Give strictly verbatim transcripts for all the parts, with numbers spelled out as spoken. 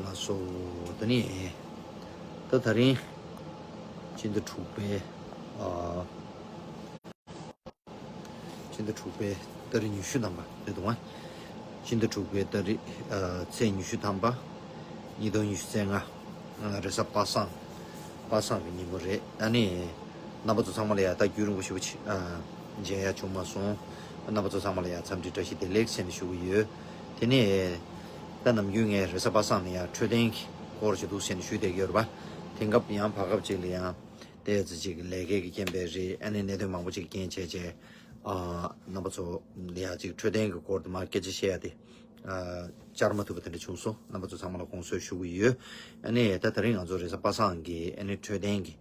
ལགས་སོ། ད་ནི་ད་ད་རིང་སྤྱི་ཟླ་དྲུག་པའི་ཨ་སྤྱི་ཟླ་དྲུག་པའི་ཏ་རིག་ཉི་ཤུ་ཐམ་པ་རེད་འདུག་ཨ། སྤྱི་ཟླ་དྲུག་པའི་ཏ་རིག་ཨ་ཚེས་ཉི་ཤུ་ཐམ་པ་ཉིས་སྟོང་ཉི་ཤུ་རྩ་ལྔ་ཨ་རེས་གཟའ་པ་སངས་པ་སངས་ཀྱི་ཉིན་མོ་རེད། ཨ་ནི་རྣམ་པ་ཚོ་ཚང་མ་ལ་ཡ་ད་རྒྱུན་རིང་པོ་ཞེ་པོ་ཅིག་ཨ་མཇལ་ཡ་བྱུང་མ་སོང་། རྣམ་པ་ཚོ་ཚང་མ་ལ་ཡ་འཚམས་འདྲི་བཀྲ་ཤིས་བདེ་ལེགས་ཟེར་ནས་ཞུ་གི་ཡོད། དེ་ནས་ད་ནམ་རྒྱུན་ངས་རེས་གཟའ་པ་སངས་ནས་ཡ་འཕྲོད་བསྟེན་གྱི་སྐོར་ཞིག་འདུག་ཟེར་ནས་ཞུས་བསྡད་ཀྱི་ཡོད་རེད་པ། དེང་སྐབས་ཡང་བར་སྐབས་ཅིག་ལ་ཡང་དེ་ཙི་ཅིག་ལས་ཀའི་གི་རྐྱེན་པས་རེད། ཨ་ནི་གནད་དོན་མང་པོ་ཅིག་རྐྱེན་བྱས་བྱས་ཨ་རྣམ་པ་ཚོ་ལ་ཡ་ཅིག་འཕྲོད་བསྟེན་གྱི་སྐོར་དུ་མར་སྐད་ཆ་བཤད་ཡ་དེ་ཨ་བཅར་མ་ཐུབ་པ་དེ་འདྲ་བྱུང་སོང་། རྣམ་པ་ཚོ་ཚང་མ་ལ་དགོངས་སེལ་ཞུ་གི་ཡོད། ཨ་ནི་ད་ད་རིང་ང་ཚོ་རེས་གཟའ་པ་སངས་ཀྱི་ཨ་ནི་འཕྲོད་བསྟེན་གྱི་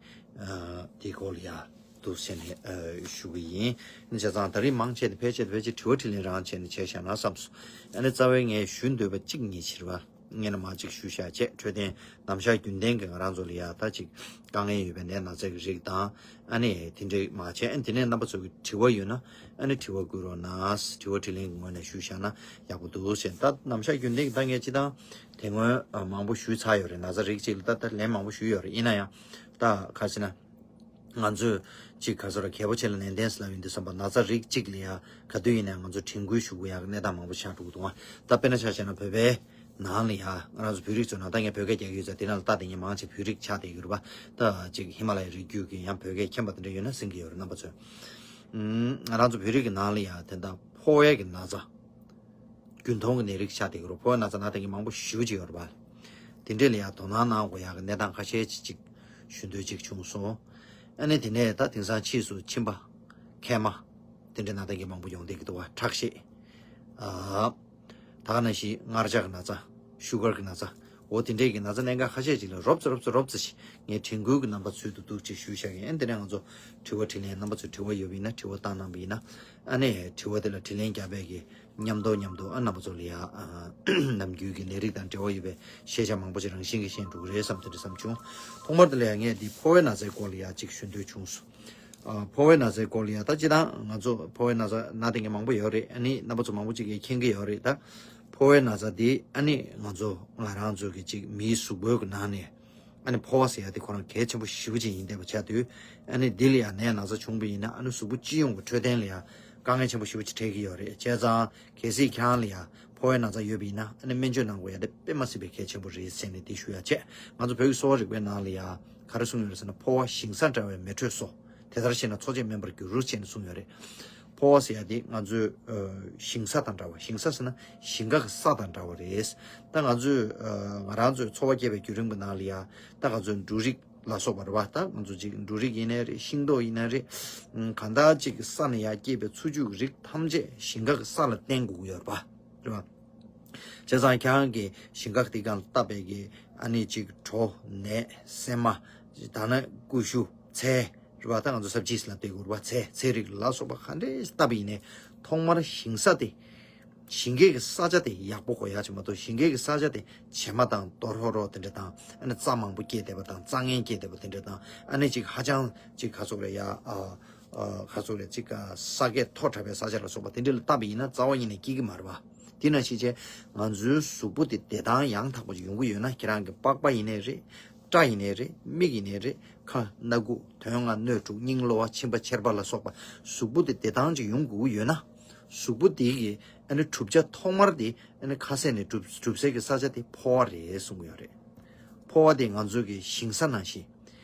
ཨ་དེའི་སྐོར་ལ་ཡ་འདུག་ཟེར་ནས་ཨ་ཞུ་གི་ཡིན། བྱས་ཙང་ད་རིང་མང་ཆེ་དེ་ཕལ་ཆེར་ཕལ་ཆེར་དྲི་བ་དྲིས་ལན་རང་བྱས་ནས་བྱས་བཞག་ན་བསམས་སོང་། ཨ་ནི་རྩ་བའི་ངས་ཞུ་འདོད་པ་གཅིག་གཉིས་ཕྱིར་བ་སྔན་ལ་མ་གཅིག་ཞུས་བཞག་བྱས། འཕྲོད་བསྟེན་ནམ་ཞག་རྒྱུན་ལྡན་གྱི་ང་རང་ཚོ་ལ་ཡ་ད་ཅིག་དཀའ་ངལ་ཡོད་པའི་ནད་ན་ཚ་གི་རིགས་དང་ཨ་ནི་དེ་འདྲའི་མ་བྱས། ཨ་ནི་དེ་ནས་རྣམ་པ་ཚོ་གི་དྲི་བ་ཡོད་ན་ཨ་ནི་དྲི་བ་བསྐུར་རོགས་གནང་། དྲི་བ་དྲིས་ལན་གྱི་ངོས་ནས་ཞུས་བཞག་ན་ཡག་པོ་འདུག་ཟེར། ད་ནམ་ཞག་རྒྱུན་ལྡན་གྱི་ད་ངས་སྤྱི་བཏང་དེ་སྔོན་མང་པོ་ཞུས་ཚར་ཡོད་རེད། ན་ཚ་རིགས་གཅིག་ལ་ད་ད་ལན་མང་པོ་ཞུས་ཡོད་རེད། ཡིན་ན་ཡང་ད་ག་རེ་ཟེར་ན། ང་ཚོས་ཅིག་ག་ཚོད་ར་གལ་པོ་ཆེ་ལ་ནན་ཏན་ཟེར་ལབ་ཡོང་དུས་ཙམ་པ་ན་ཚ་རིགས་གཅིག་ལ་ཡ་ག་དུས་ཡིན་ནའང་ང་ཚོ་དྲན་སྐུལ་ཞུ་དགོས་ཡག་གི་གནས་སྟངས་མང་པོ་ཆགས་འགྲོ་གི་འདུག་ཨ། ད་དཔེར་ན་ཆ་བཞག་ན་བོད་པའི་ནང་ལ་ཡ་ང་རང་ཚོ་བོད་རིགས་ཚོ་ནང་ད་ངས་བོད་སྐད་རྒྱག་གི་ཡོད་ཙང་དེ་ནང་ལ་ལྟ་དེ་ངས་མང་ཆེ་བོད་རིགས་ཆགས་བསྡད་ཡོད་རེད་པ། ད་ཅིག་ཧི་མ་ལ་ཡའི་རི་རྒྱུད་ཀྱི་ཡང་བོད་སྐད་མཁྱེན་པ་དེ་འདྲ་ཡོད་ན་གསན་གྱི་ཡོད་རེད་རྣམ་པ་ཚོས། ཨུམ། ང་རང་ཚོ་བོད་རིགས་ཀྱི་ནང་ལ་ཡ་དེ་འདྲ་ཕོ་བའི་གི་ན་ཚ། རྒྱུན་མཐོང་གི་ནད་རིགས་ཆགས་བསྡད་ཀྱི་རེད། ཕོ་བའི་ན་ཚ་ན་བསྡད་མཁན་མང་པོ་ཞེ་པོ་ཅིག་ཡོད་རེད་པ། དེ་འདྲས་ལ་ཡང་དོ་སྣང་གནང་དགོས་ཡག་གི་གནས་སྟངས་ཁ་ཤས་ཅིག་ཅིག་ཞུ་འདོད་ཅིག་བྱུང་སོང་། ཨ་ནི་དེ་ནས་ད་དེང་སང་ཕྱིས་སུ་མཆིན་པ། མཁལ་མ། དེ་འདྲས་ན་བསྡད་མཁན་མང་པོ་ཡོང་བསྡད་ཀྱི་འདུག་པ། ཁྲག་ཤེད། ཨ། ད་ག་ནང་བཞིན་མངར་ཆ་གི་ན་ཚ། ཤུ་གར་གྱི་ན་ཚ། འོ་དེ་འདྲས་ཀྱི་ན་ཚ་གནད་འགག་ཁ་ཤས་ཅིག་ལ་རོབ་ཙམ་རོབ་ཙམ་རོབ་ཙམ་ཞིག་ངས་དྲན་སྐུལ་གྱི་རྣམ་པ་ཚུལ་དུ་འདུག་ཅིག་ཞུས་བཞག་གི་ཡིན། དེ་ནས་ང་ཚོ་དྲི་བ་དྲིས་ལན་རྣམ་པ་ཚོས་དྲི་བ་ཡོད་པ་ཡིན་ན་དྲི་བ་བཏང་གནང་བ་ཡིན་ན། ཨ་ནི་དྲི་བ་དེ་ལ་དྲིས་ལན་རྒྱག་པའི་གི་མཉམ་དུ་མཉམ་དུ་ཨ་རྣམ་པ་ཚོ་ལ་ཡ་ཨ་ནམ་རྒྱུན་གྱི་ལས་རིགས་དང་འབྲེལ་བ་ཡོད་པའི་ཤེས་བྱ་མང་པོ་ཅིག་རང་བཞིན་གྱིས་ཤེས་འགྲོ་གི་རེད་བསམ་དེ་འདྲ་བསམ་བྱུང་། ཐོག་མར་དེ་ལ་ཡ་ངས་འདི་ཕོ་བའི་ན་ཚའི་སྐོར་ལ་ཡ་གཅིག་ཞུ་འདོད་བྱུང་སོང་། ཨ་ཕོ་བའི་ན་ཚའི་སྐོར་ལ་ཡ་ད་སྤྱིར་བཏང་ང་ཚོ་ཕོ་བའི་ན་ཚ་ན་བསྡད་མཁན་མང་པོ་ཡོད་རེད། ཨ་ནི་རྣམ་པ་ཚོ་མང་པོ་ཅིག་གིས་མཁྱེན་གྱི་ཡོད་རེད། ད་ཕོ་བའི་ན་ཚ་འདི་ཨ་ནི་ང་ཚོ་ང་རང་ཚོ་གི་ཅིག་མིའི་གཟུགས་པོའི་གི་ནང་ནས། ཨ་ནི་ཕོ་བ་ཟེར་ཡ་དེ་ཁོ་རང་གལ་ཆེན་པོ་ཞེ་པོ་ཅིག་ཡིན་བསྡད་པ་ཆགས་དུས། ཨ་ནི་འདི་ལ་ཡང་ནད་ན་ཚ་བྱུང་པ་ཡིན་ན་ཨ་ནི་གཟུགས་པོ་སྤྱི་ཡོངས་ཀྱི་འཕྲོད་བསྟེན་ལ་ཡང་དཀའ་ངལ་ཆེན་པོ་ཞེ་པོ་ཅིག་འཕྲད་ཀྱི་ཡོད་རེད། བྱས་ཙང་གལ་སྲིད་ཁྱེད་རང་ལ་ཡང་ཕོ་བའི་ན་ཚ་ཡོད་པ་ཡིན་ན་ཨ་ནི་སྨན་བཅོས་གནང་དགོས་ཡ་དེ་དཔེ་མ་སྲིད་པའི་གལ་ཆེན་པོ་རེད་ཟེར་ནས་དེ་ཞུ་ཡ་བྱས། ང་ཚོ་བོད་ཀྱི་གསོ་བ་རིག་པའི་ནང་ལ་ཡང་ག་རེ་གསུངས་ཡོད་རེད་ཟེར་ན། ཕོ་བ་ཞིང་ས་འདྲ་བས་མེ་དྲོད་གསོ། དེ་ལྟར་ཤེས་ན་འཚོ་བྱེད་སྨན་པར་འགྱུར་ཟེར་ནས་གསུངས་ཡོད་རེད། ཕོ་བ་ཟེར་ཡ་དེ་ང་ཚོའི་ཨ་ཞིང་ས་དང་འདྲ་བ། ཞིང་ས་ཟེར་ན་ཞིང་ཁ་གི་ས་དང་འདྲ་བ་རེད། ད་ང་ཚོས་ཨ་ང་རང་ཚོའི་འཚོ་བ་སྐྱེལ་བའི་བརྒྱུད་རིམ་གྱི་ནང་ལ་ཡ་ད་ང་ཚོའི་འབྲུ་རིགས་ལ་སོགས་པ་རེད་བ། ད་ང་ཚོ་ཅིག་འབྲུ་རིགས་ཡིན་ནའི་རེད། ཤིང་ཏོག་ཡིན་ནའི་རེད། ཨ་གང་ལྟར་ཅིག་ས་ནས་ཡར་སྐྱེས་པའི་འཚོ་བཅུད་ཀྱི་རིགས་ཐམས་ཅད་ཞིང་ཁ་གི་ས་ལ་བརྟེན་དགོས་ཀྱི་ཡོད་རེད་བ། རེད་བ། བྱས་ཙང་ཁྱེད་རང་གི་ཞིང་ཁ་དེ་སྒང་ལ་བཏབ་པའི་གི་ཨ་ནི་ཅིག་གྲོ་ནས་སྲན་མ། ད་ནི་ཀུ་ཤུ་ཚལ། རེད་བ། ད་ང་ཚོ་སབ་ཇིས་ལབ་བསྡད་ཀྱི་ཡོད་རེད་བ། ཚལ་ཚལ་རིགས་ལ་སོགས་པ་ག་འདྲས་བཏབ་པ་ཡིན་ནའི་ཐོག་མར་ཞིང་ས་དེ། ཞིང་ཁའི་གི་ས་ཆ་དེ་ཡག་པོ་དགོས་ཡ་ཅིག་མ་གཏོགས་ཞིང་ཁའི་གི་ས་ཆ་དེ་བྱེ་མ་དང་ཏོག་ཧྲོ་ཧྲོ་དེ་འདྲ་དང་། ཨ་ནི་རྩྭ་མང་པོ་སྐྱེས་བསྡད་པ་དང་རྩྭ་ངན་སྐྱེས་བསྡད་པ་དེ་འདྲ་དང་། ཨ་ནི་ཅིག་ཧ་ཅང་ཅིག་ག་ཚོད་རེད་ཡ། ཨ་ཨ་ག་ཚོད་རེད། ཅིག་ས་དགེ་མཐོ་དྲགས་པའི་ས་ཆ་ལ་སོགས་པ་དེ་འདྲ་ལ་བཏབ་པ་ཡིན་ན་རྩ་བ་ཉིད་ནས་སྐྱེ་གི་མ་རེད་བ། དེ་ནང་བཞིན་བྱས་ང་ཚོའི་གཟུགས་པོ་དེ་བདེ་ཐང་ཡང་དག་པ་ཅིག་ཡོང་གི་ཡོད་ན། ཁྱེད་རང་གི་པགས་པ་ཡིན་ནའི་རེད། སྐྲ་ཡིན་ནའི་རེད། མིག་ཡིན་ནའི་རེད། ཁ་སྣ་ཁུག་དོན་ལྔ་སྣོད་དྲུག་སྙིང་གློ་བ་མཆིན་པ་མཆེར་པ་ལ་སོགས་པ་གཟུགས་པོ་དེ་བདེ་ཐང་ཅིག་ཡོང་དགོས་ཀྱི་ཡོད་ན། གཟུགས་པོ་དེ་གི་ཨ་ནི་གྲུབ་ཆ་ཐོག་མར་དེ་ཨ་ནི་ཁ་ཟས་ནས་གྲུབ་གྲུབ་སའི་གི་ས་ཆ་དེ་ཕོ་བ་རེད་གསུང་གི་ཡོད་རེད། ཕོ་བ་དེ་ང་ཚོ་གི་ཞིང་ས་ནང་བཞིན།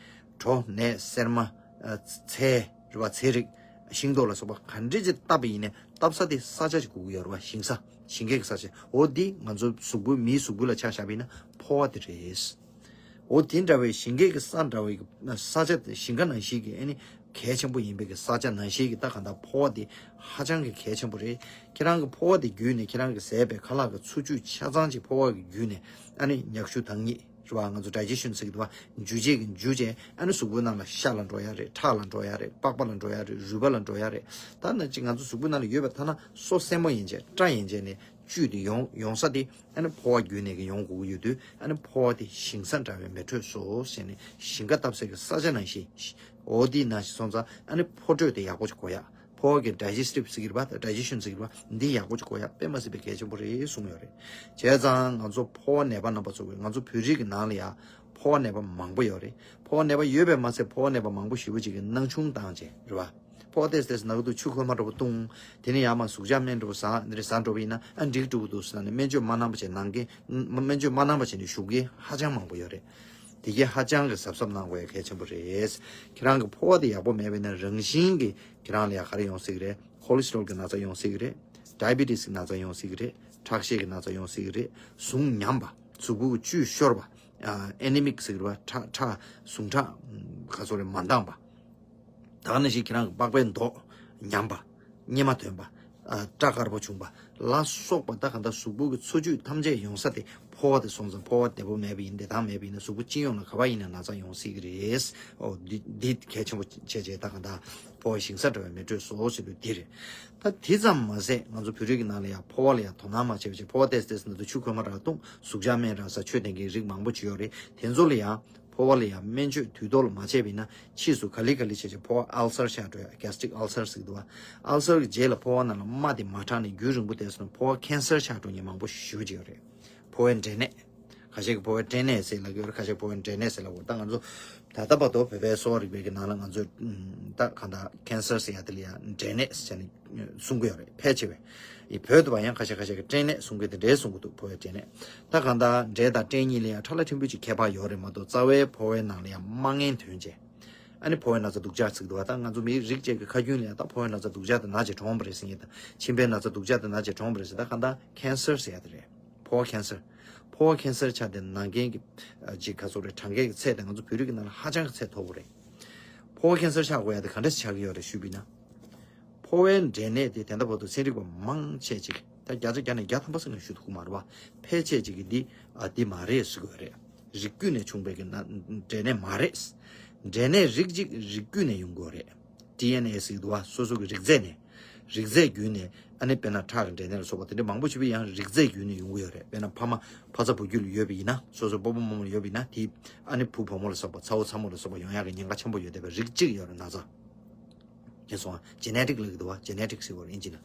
གྲོ་ནས་སྲན་མ། ཨ་ཚལ་རེད་བ། ཚལ་རིགས། ཤིང་ཏོག་ལ་སོགས་པ་ག་འདྲས་ཅིག་བཏབ་པ་ཡིན་ནའི་བཏབ་ས་དེ་ས་ཆ་ཅིག་དགོས་ཀྱི་ཡོད་རེད་བ། ཞིང་ས། ཞིང་ཁའི་གི་ས་ཆ། འོ་འདི་ང་ཚོ་གཟུགས་པོའི་མིའི་གཟུགས་པོ་ལ་ཆ་བཞག་པ་ཡིན་ན་ཕོ་བ་དེ་རེད། འོ་དེ་འདྲ་བའི་ཞིང་ཁའི་གི་ས་འདྲ་བའི་གི་ས་ཆ་དེ་ཞིང་ཁ་ནང་བཞིན་གི་ཨ་ནི་གལ་ཆེན་པོ་ཡིན་པའི་གི་ས་ཆ་ནང་བཞིན་གི་ད་གང་ལྟར་ཕོ་བ་དེ་ཧ་ཅང་གི་གལ་ཆེན་པོ་རེད། ཁྱེད་རང་གི་ཕོ་བ་དེ་བརྒྱུད་ནས་ཁྱེད་རང་གི་བཟས་པའི་ཁ་ལག་གི་འཚོ་བཅུད་ཆ་ཚང་ཅིག་ཕོ་བ་གི་བརྒྱུད་ནས་ཨ་ནི་མྱག་ཤུ་དྭངས་སྙིགས། རེད་བ། ང་ཚོ་ཌའི་ཇེ་ཤན་ཟེར་གྱི་འདུག་བ། འཇུ་བྱེད་ཀྱི་འཇུ་བྱས་ཨ་ནི་གཟུགས་པོའི་ནང་ལ་ཤ་ལ་འགྲོ་ཡ་རེད། ཁྲག་ལ་འགྲོ་ཡ་རེད། པགས་པ་ལ་འགྲོ་ཡ་རེད། རུས་པ་ལ་འགྲོ་ཡ་རེད། ད་ནི་ཅིག་ང་ཚོ་གཟུགས་པོའི་ནང་ལ་ཡོད་པ་ཐ་ན་སོ་སེན་མོ་ཡན་ཆད་སྐྲ་ཡན་ཆད་ནས་བཅུད་དེ་ཡོང་ཡོང་ས་དེ་ཨ་ནི་ཕོ་བ་བརྒྱུད་ནས་ཀྱི་ཡོང་དགོས་ཀྱི་ཡོད་དུས་ཨ་ནི་ཕོ་བ་དེ་ཞིང་ས་འདྲ་བའི་མེ་དྲོད་གསོ་ཟེར་ནས་ཞིང་ཁ་བཏབ་སའི་གི་ས་ཆ་ནང་བཞིན། འོ་དེའི་ནང་བཞིན་སོང་ཙང་ཨ་ནི་ཕོ་དྲོད་དེ་ཡག་པོ་ཅིག་དགོས་ཡ། ཕོ་བ་གི་digestive་ཟེར་གྱི་རེད་པ། digestion་ཟེར་གྱི་རེད་པ། འདི་ཡག་པོ་ཅིག་དགོས་ཡ་དཔེ་མ་སྲིད་པའི་གལ་ཆེན་པོ་རེད་གསུངས་ཡོད་རེད། བྱས་ཙང་ང་ཚོ་ཕོ་བ་ནད་པ་རྣམ་པ་ཚོ་གི་ང་ཚོ་བོད་རིགས་ཀྱི་ནང་ལ་ཡ་ཕོ་བ་ནད་པ་མང་པོ་ཡོད་རེད། ཕོ་བ་ནད་པ་ཡོད་པས་མ་ཚད་ཕོ་བ་ནད་པ་མང་པོ་ཞེ་པོ་ཅིག་གི་སྣང་ཆུང་བཏང་བྱས་རེད་པ། ཕོ་བ་ཏོག་ཙམ་ན་གི་འདུག་ཆུ་ཁོལ་མ་འདྲ་པོ་བཏུང་། དེ་ནས་ཡར་མར་ཟུག་གཅག་སྨན་འདྲ་པོ་ཟ། འདི་འདྲ་ཟ་འགྲོ་བ་ཡིན་ན་ཨ་འགྲིག་འགྲོ་གི་འདུག་ཟེར་ནས་སྨན་བཅོས་མ་གནང་བ་བྱས་ནང་གི་སྨན་བཅོས་མ་གནང་བ་བྱས་ནས་བཞུགས་མཁན་ཧ་ཅང་མང་པོ་ཡོད་རེད། དེ་གས་ཧ་ཅང་གི་གཟབ་གཟབ་གནང་དགོས་ཡ་གལ་ཆེན་པོ་རེད། ཁྱེད་རང་གི་ཕོ་བ་དེ་ཡག་པོ་མེད་པ་ཡིན་ན་རང་བཞིན་གྱིས་ཁྱེད་རང་ལ་ཡ་ག་རེ་ཡོང་སྲིད་ཀྱི་རེད། cholesterol་གི་ན་ཚ་ཡོང་སྲིད་ཀྱི་རེད། diabetes་གི་ན་ཚ་ཡོང་སྲིད་ཀྱི་རེད། ཁྲག་ཤེད་ཀྱི་ན་ཚ་ཡོང་སྲིད་ཀྱི་རེད། ཟུངས་ཉམས་པ། གཟུགས་པོ་གི་བཅུད་ཤོར་བ། ཨ་anemic་ཟེར་གྱི་རེད་པ། ཁྲག་ཁྲག་ཟུངས་ཁྲག་ག་ཚོད་རེད་མ་འདང་བ། ད་ག་ནང་བཞིན་ཁྱེད་རང་གི་པགས་པའི་མདོག་ཉམས་པ། གཉེར་མ་ཐོན་པ། ཨ་སྐྲ་དཀར་པོ་བྱུང་པ་ལ་སོགས་པ། ད་ག་འདྲ་གཟུགས་པོ་གི་འཚོ་བཅུད་ཐམས་ཅད་ཡོང་ས་དེ་ཕོ་བ་དེ་སོང་ཙང་ཕོ་བ་བདེ་པོ་མེད་པ་ཡིན། བདེ་ཐང་མེད་པ་ཡིན་ན་གཟུགས་པོ་སྤྱི་ཡོངས་ལ་ག་པར་ཡིན་ན་ན་ཚ་ཡོང་སྲིད་ཀྱི་རེད། ཨོ་འདི་འདི་གལ་ཆེན་པོ་བྱས་བྱས་ད་ག་འདྲ་ཕོ་བ་ཞིང་ས་འདྲ་བའི་མེ་དྲོད་བཟོ་ཟེར་དུས་འདི་རེད། ད་དེ་ཙམ་མ་ཟད་ང་ཚོ་བོད་རིགས་ཀྱི་ནང་ལ་ཡང་ཕོ་བ་ལ་ཡང་དོ་སྣང་མ་བྱས་པ་བྱས་ཕོ་བ་ཏོག་ཙམ་ན་དུས་ཆུ་ཁོལ་མ་རག་འཐུང་ཟུག་གཅག་སྨན་རག་ཟ་ཆོས་ལྡན་གྱི་རིགས་མང་པོ་ཅིག་ཡོད་རེད། དེ་ཚོ་ལ་ཡང་། ཕོ་བ་ལ་ཡང་སྨན་བཅོས་དུས་ཐོག་ལ་མ་བྱས་པ་ཡིན་ན་ཕྱིས་སུ་ག་ལེ་ག་ལེ་བྱས་བྱས་ཕོ་བ་ulcer་ཆགས་འགྲོ་ཡ། gastric ulcer་ཟེར་གྱི་འདུག་བ། ulcer་གི་རྗེས་ལ་ཕོ་བ་ནང་ལ་རྨ་དེ་མ་དྲག་ནས་རྒྱུན་རིང་པོ་བསྡད་སོང་ན་ཕོ་བ་cancer་ཆགས་འགྲོ་མཁན་མང་པོ་ཞེ་པོ་ཅིག་ཡོད་རེད། ཕོ་བའི་འབྲས་ནད། ཁ་ཤས་ཀྱིས་ཕོ་བའི་སྐྲན་ནད་ཟེར་ལབ་ཀྱི་ཡོད་རེད། ཁ་ཤས་ཕོ་བའི་འབྲས་ནད་ཟེར་ལབ་ཀྱི་ཡོད་རེད། ད་ང་ཚོ་ད་ལྟ་བར་དུ་བོད་པའི་གསོ་བ་རིག་པའི་གི་ནང་ལ་ང་ཚོས་ད་གང་ལྟར་cancer་ཟེར་ཡ་དེ་ལ་ཡང་འབྲས་ནད་ཟེར་ནས་གསུང་གི་ཡོད་རེད། ཕལ་ཆེ་བས། ཡི་བོད་དུ་བ་ཡང་ཁ་ཤས་ཁ་ཤས་ཀྱིས་སྐྲན་ནད་གསུང་གི་དེ་འདྲའི་གསུང་གི་འདུག་ཕོ་བའི་སྐྲན་ནད། ད་གང་ལྟར་འབྲས་དང་སྐྲན་གཉིས་ལ་ཡང་ཕྲ་ལ་ཕྲན་བུ་ཅིག་ཁྱད་པར་ཡོད་རེད་མ་གཏོགས་རྩ་བའི་ཕོ་བའི་ནང་ལ་ཡང་རྨ་ངན་ཐོན་བྱས། ཨ་ནི་ཕོ་བའི་ན་ཚ་སྡུག་ཅག་ཟེར་གི་འདུག་བ། ད་ང་ཚོ་མིའི་རིགས་བཅས་ཀྱི་ཁ་རྒྱུན་ལ་ཡང་ད་ཕོ་བའི་ན་ཚ་སྡུག་ཅག་དེ་ན་ཅིག་གྲོངས་པ་རེད་ཟེར་མཁན་དང་མཆིན་པའི་ན་ཚ་སྡུག་ཅག་དེ་ན་ཅིག་གྲོངས་པ་རེད་ཟེར། ད་གང་ལྟར་cancer་ཟེར་ཡ་དེ་རེད། ཕོ་བ་cancer། ཕོ་བ་cancer་ཆགས་དེ་ན་མཁན་གྱི་ཅིག་ག་ཚོད་རེད། གྲངས་ཀའི་ཚད་དེ་ང་ཚོ་བོད་རིགས་ཀྱི་ནང་ལ་ཧ་ཅང་གི་ཚད་མཐོ་པོ་རེད། ཕོ་བ་cancer་ཆགས་དགོས་ཡ་དེ་ག་འདྲ་ཞིག་ཆགས་ཀྱི་ཡོད་རེད་ཞུས་པ་ཡིན་ན། ཕོ་བའི་འབྲས་ནད་དེ་ད་ལྟ་བར་དུ་ཚན་རིག་པ་མང་ཆེ་ཅིག་ད་བརྒྱ་ཆ་བརྒྱ་ནས་བརྒྱ་ཐམ་པ་ཟེར་ན་ཞུ་ཐུབ་ཀྱི་མ་རེད་བ། ཕལ་ཆེ་ཅིག་གིས་འདི་ཨ་འདི་མ་རེད་ཟེར་གྱི་ཡོད་རེད། རིགས་རྒྱུད་ནས་བྱུང་བའི་གི་ན་འབྲས་ནད་མ་རེད། འབྲས་ནད་རིགས་གཅིག་རིགས་རྒྱུད་ནས་ཡོང་གི་ཡོད་རེད། ཌི་ཨེན་ཨེ་ཟེར་གྱི་འདུག་བ། སོ་སོ་གི་རིགས་རྫས་ནས། རིགས་རྫས་བརྒྱུད་ནས་ཨ་ནི་དཔེར་ན་ཁྲག་གི་འབྲས་ནད་ལ་སོགས་པ་དེ་འདྲ་མང་པོ་ཞིག་ཡང་རིགས་རྫས་བརྒྱུད་ནས་ཡོང་གི་ཡོད་རེད། དཔེར་ན་ཕ་མ་ཕ་ཚ་བུ་རྒྱུད་ལ་ཡོད་པ་ཡིན་ན་སོ་སོ་སྤོ་བོ་རྨོ་མོ་ལ་ཡོད་པ་ཡིན་ན་དེ་ཨ་ནི་བུ་བུ་མོ་ལ་སོགས་པ་ཚ་བོ་ཚ་མོ་ལ་སོགས་པ་ཡོང་ཡག་གི་ཉེན་ཁ་ཆེན་པོ་ཡོད་བསྡད་པའི་རིགས་གཅིག་ཡོད་རེད་ན་ཚ། ཁྱེད་སོང་ཨ། ཇེ་ནེ་ཊིག་ལབ་ཀྱི་འདུག་བ། ཇེ་ནེ་ཊིག་ཟེར་བ་རེད་ཨིན་ཇི་ནང་།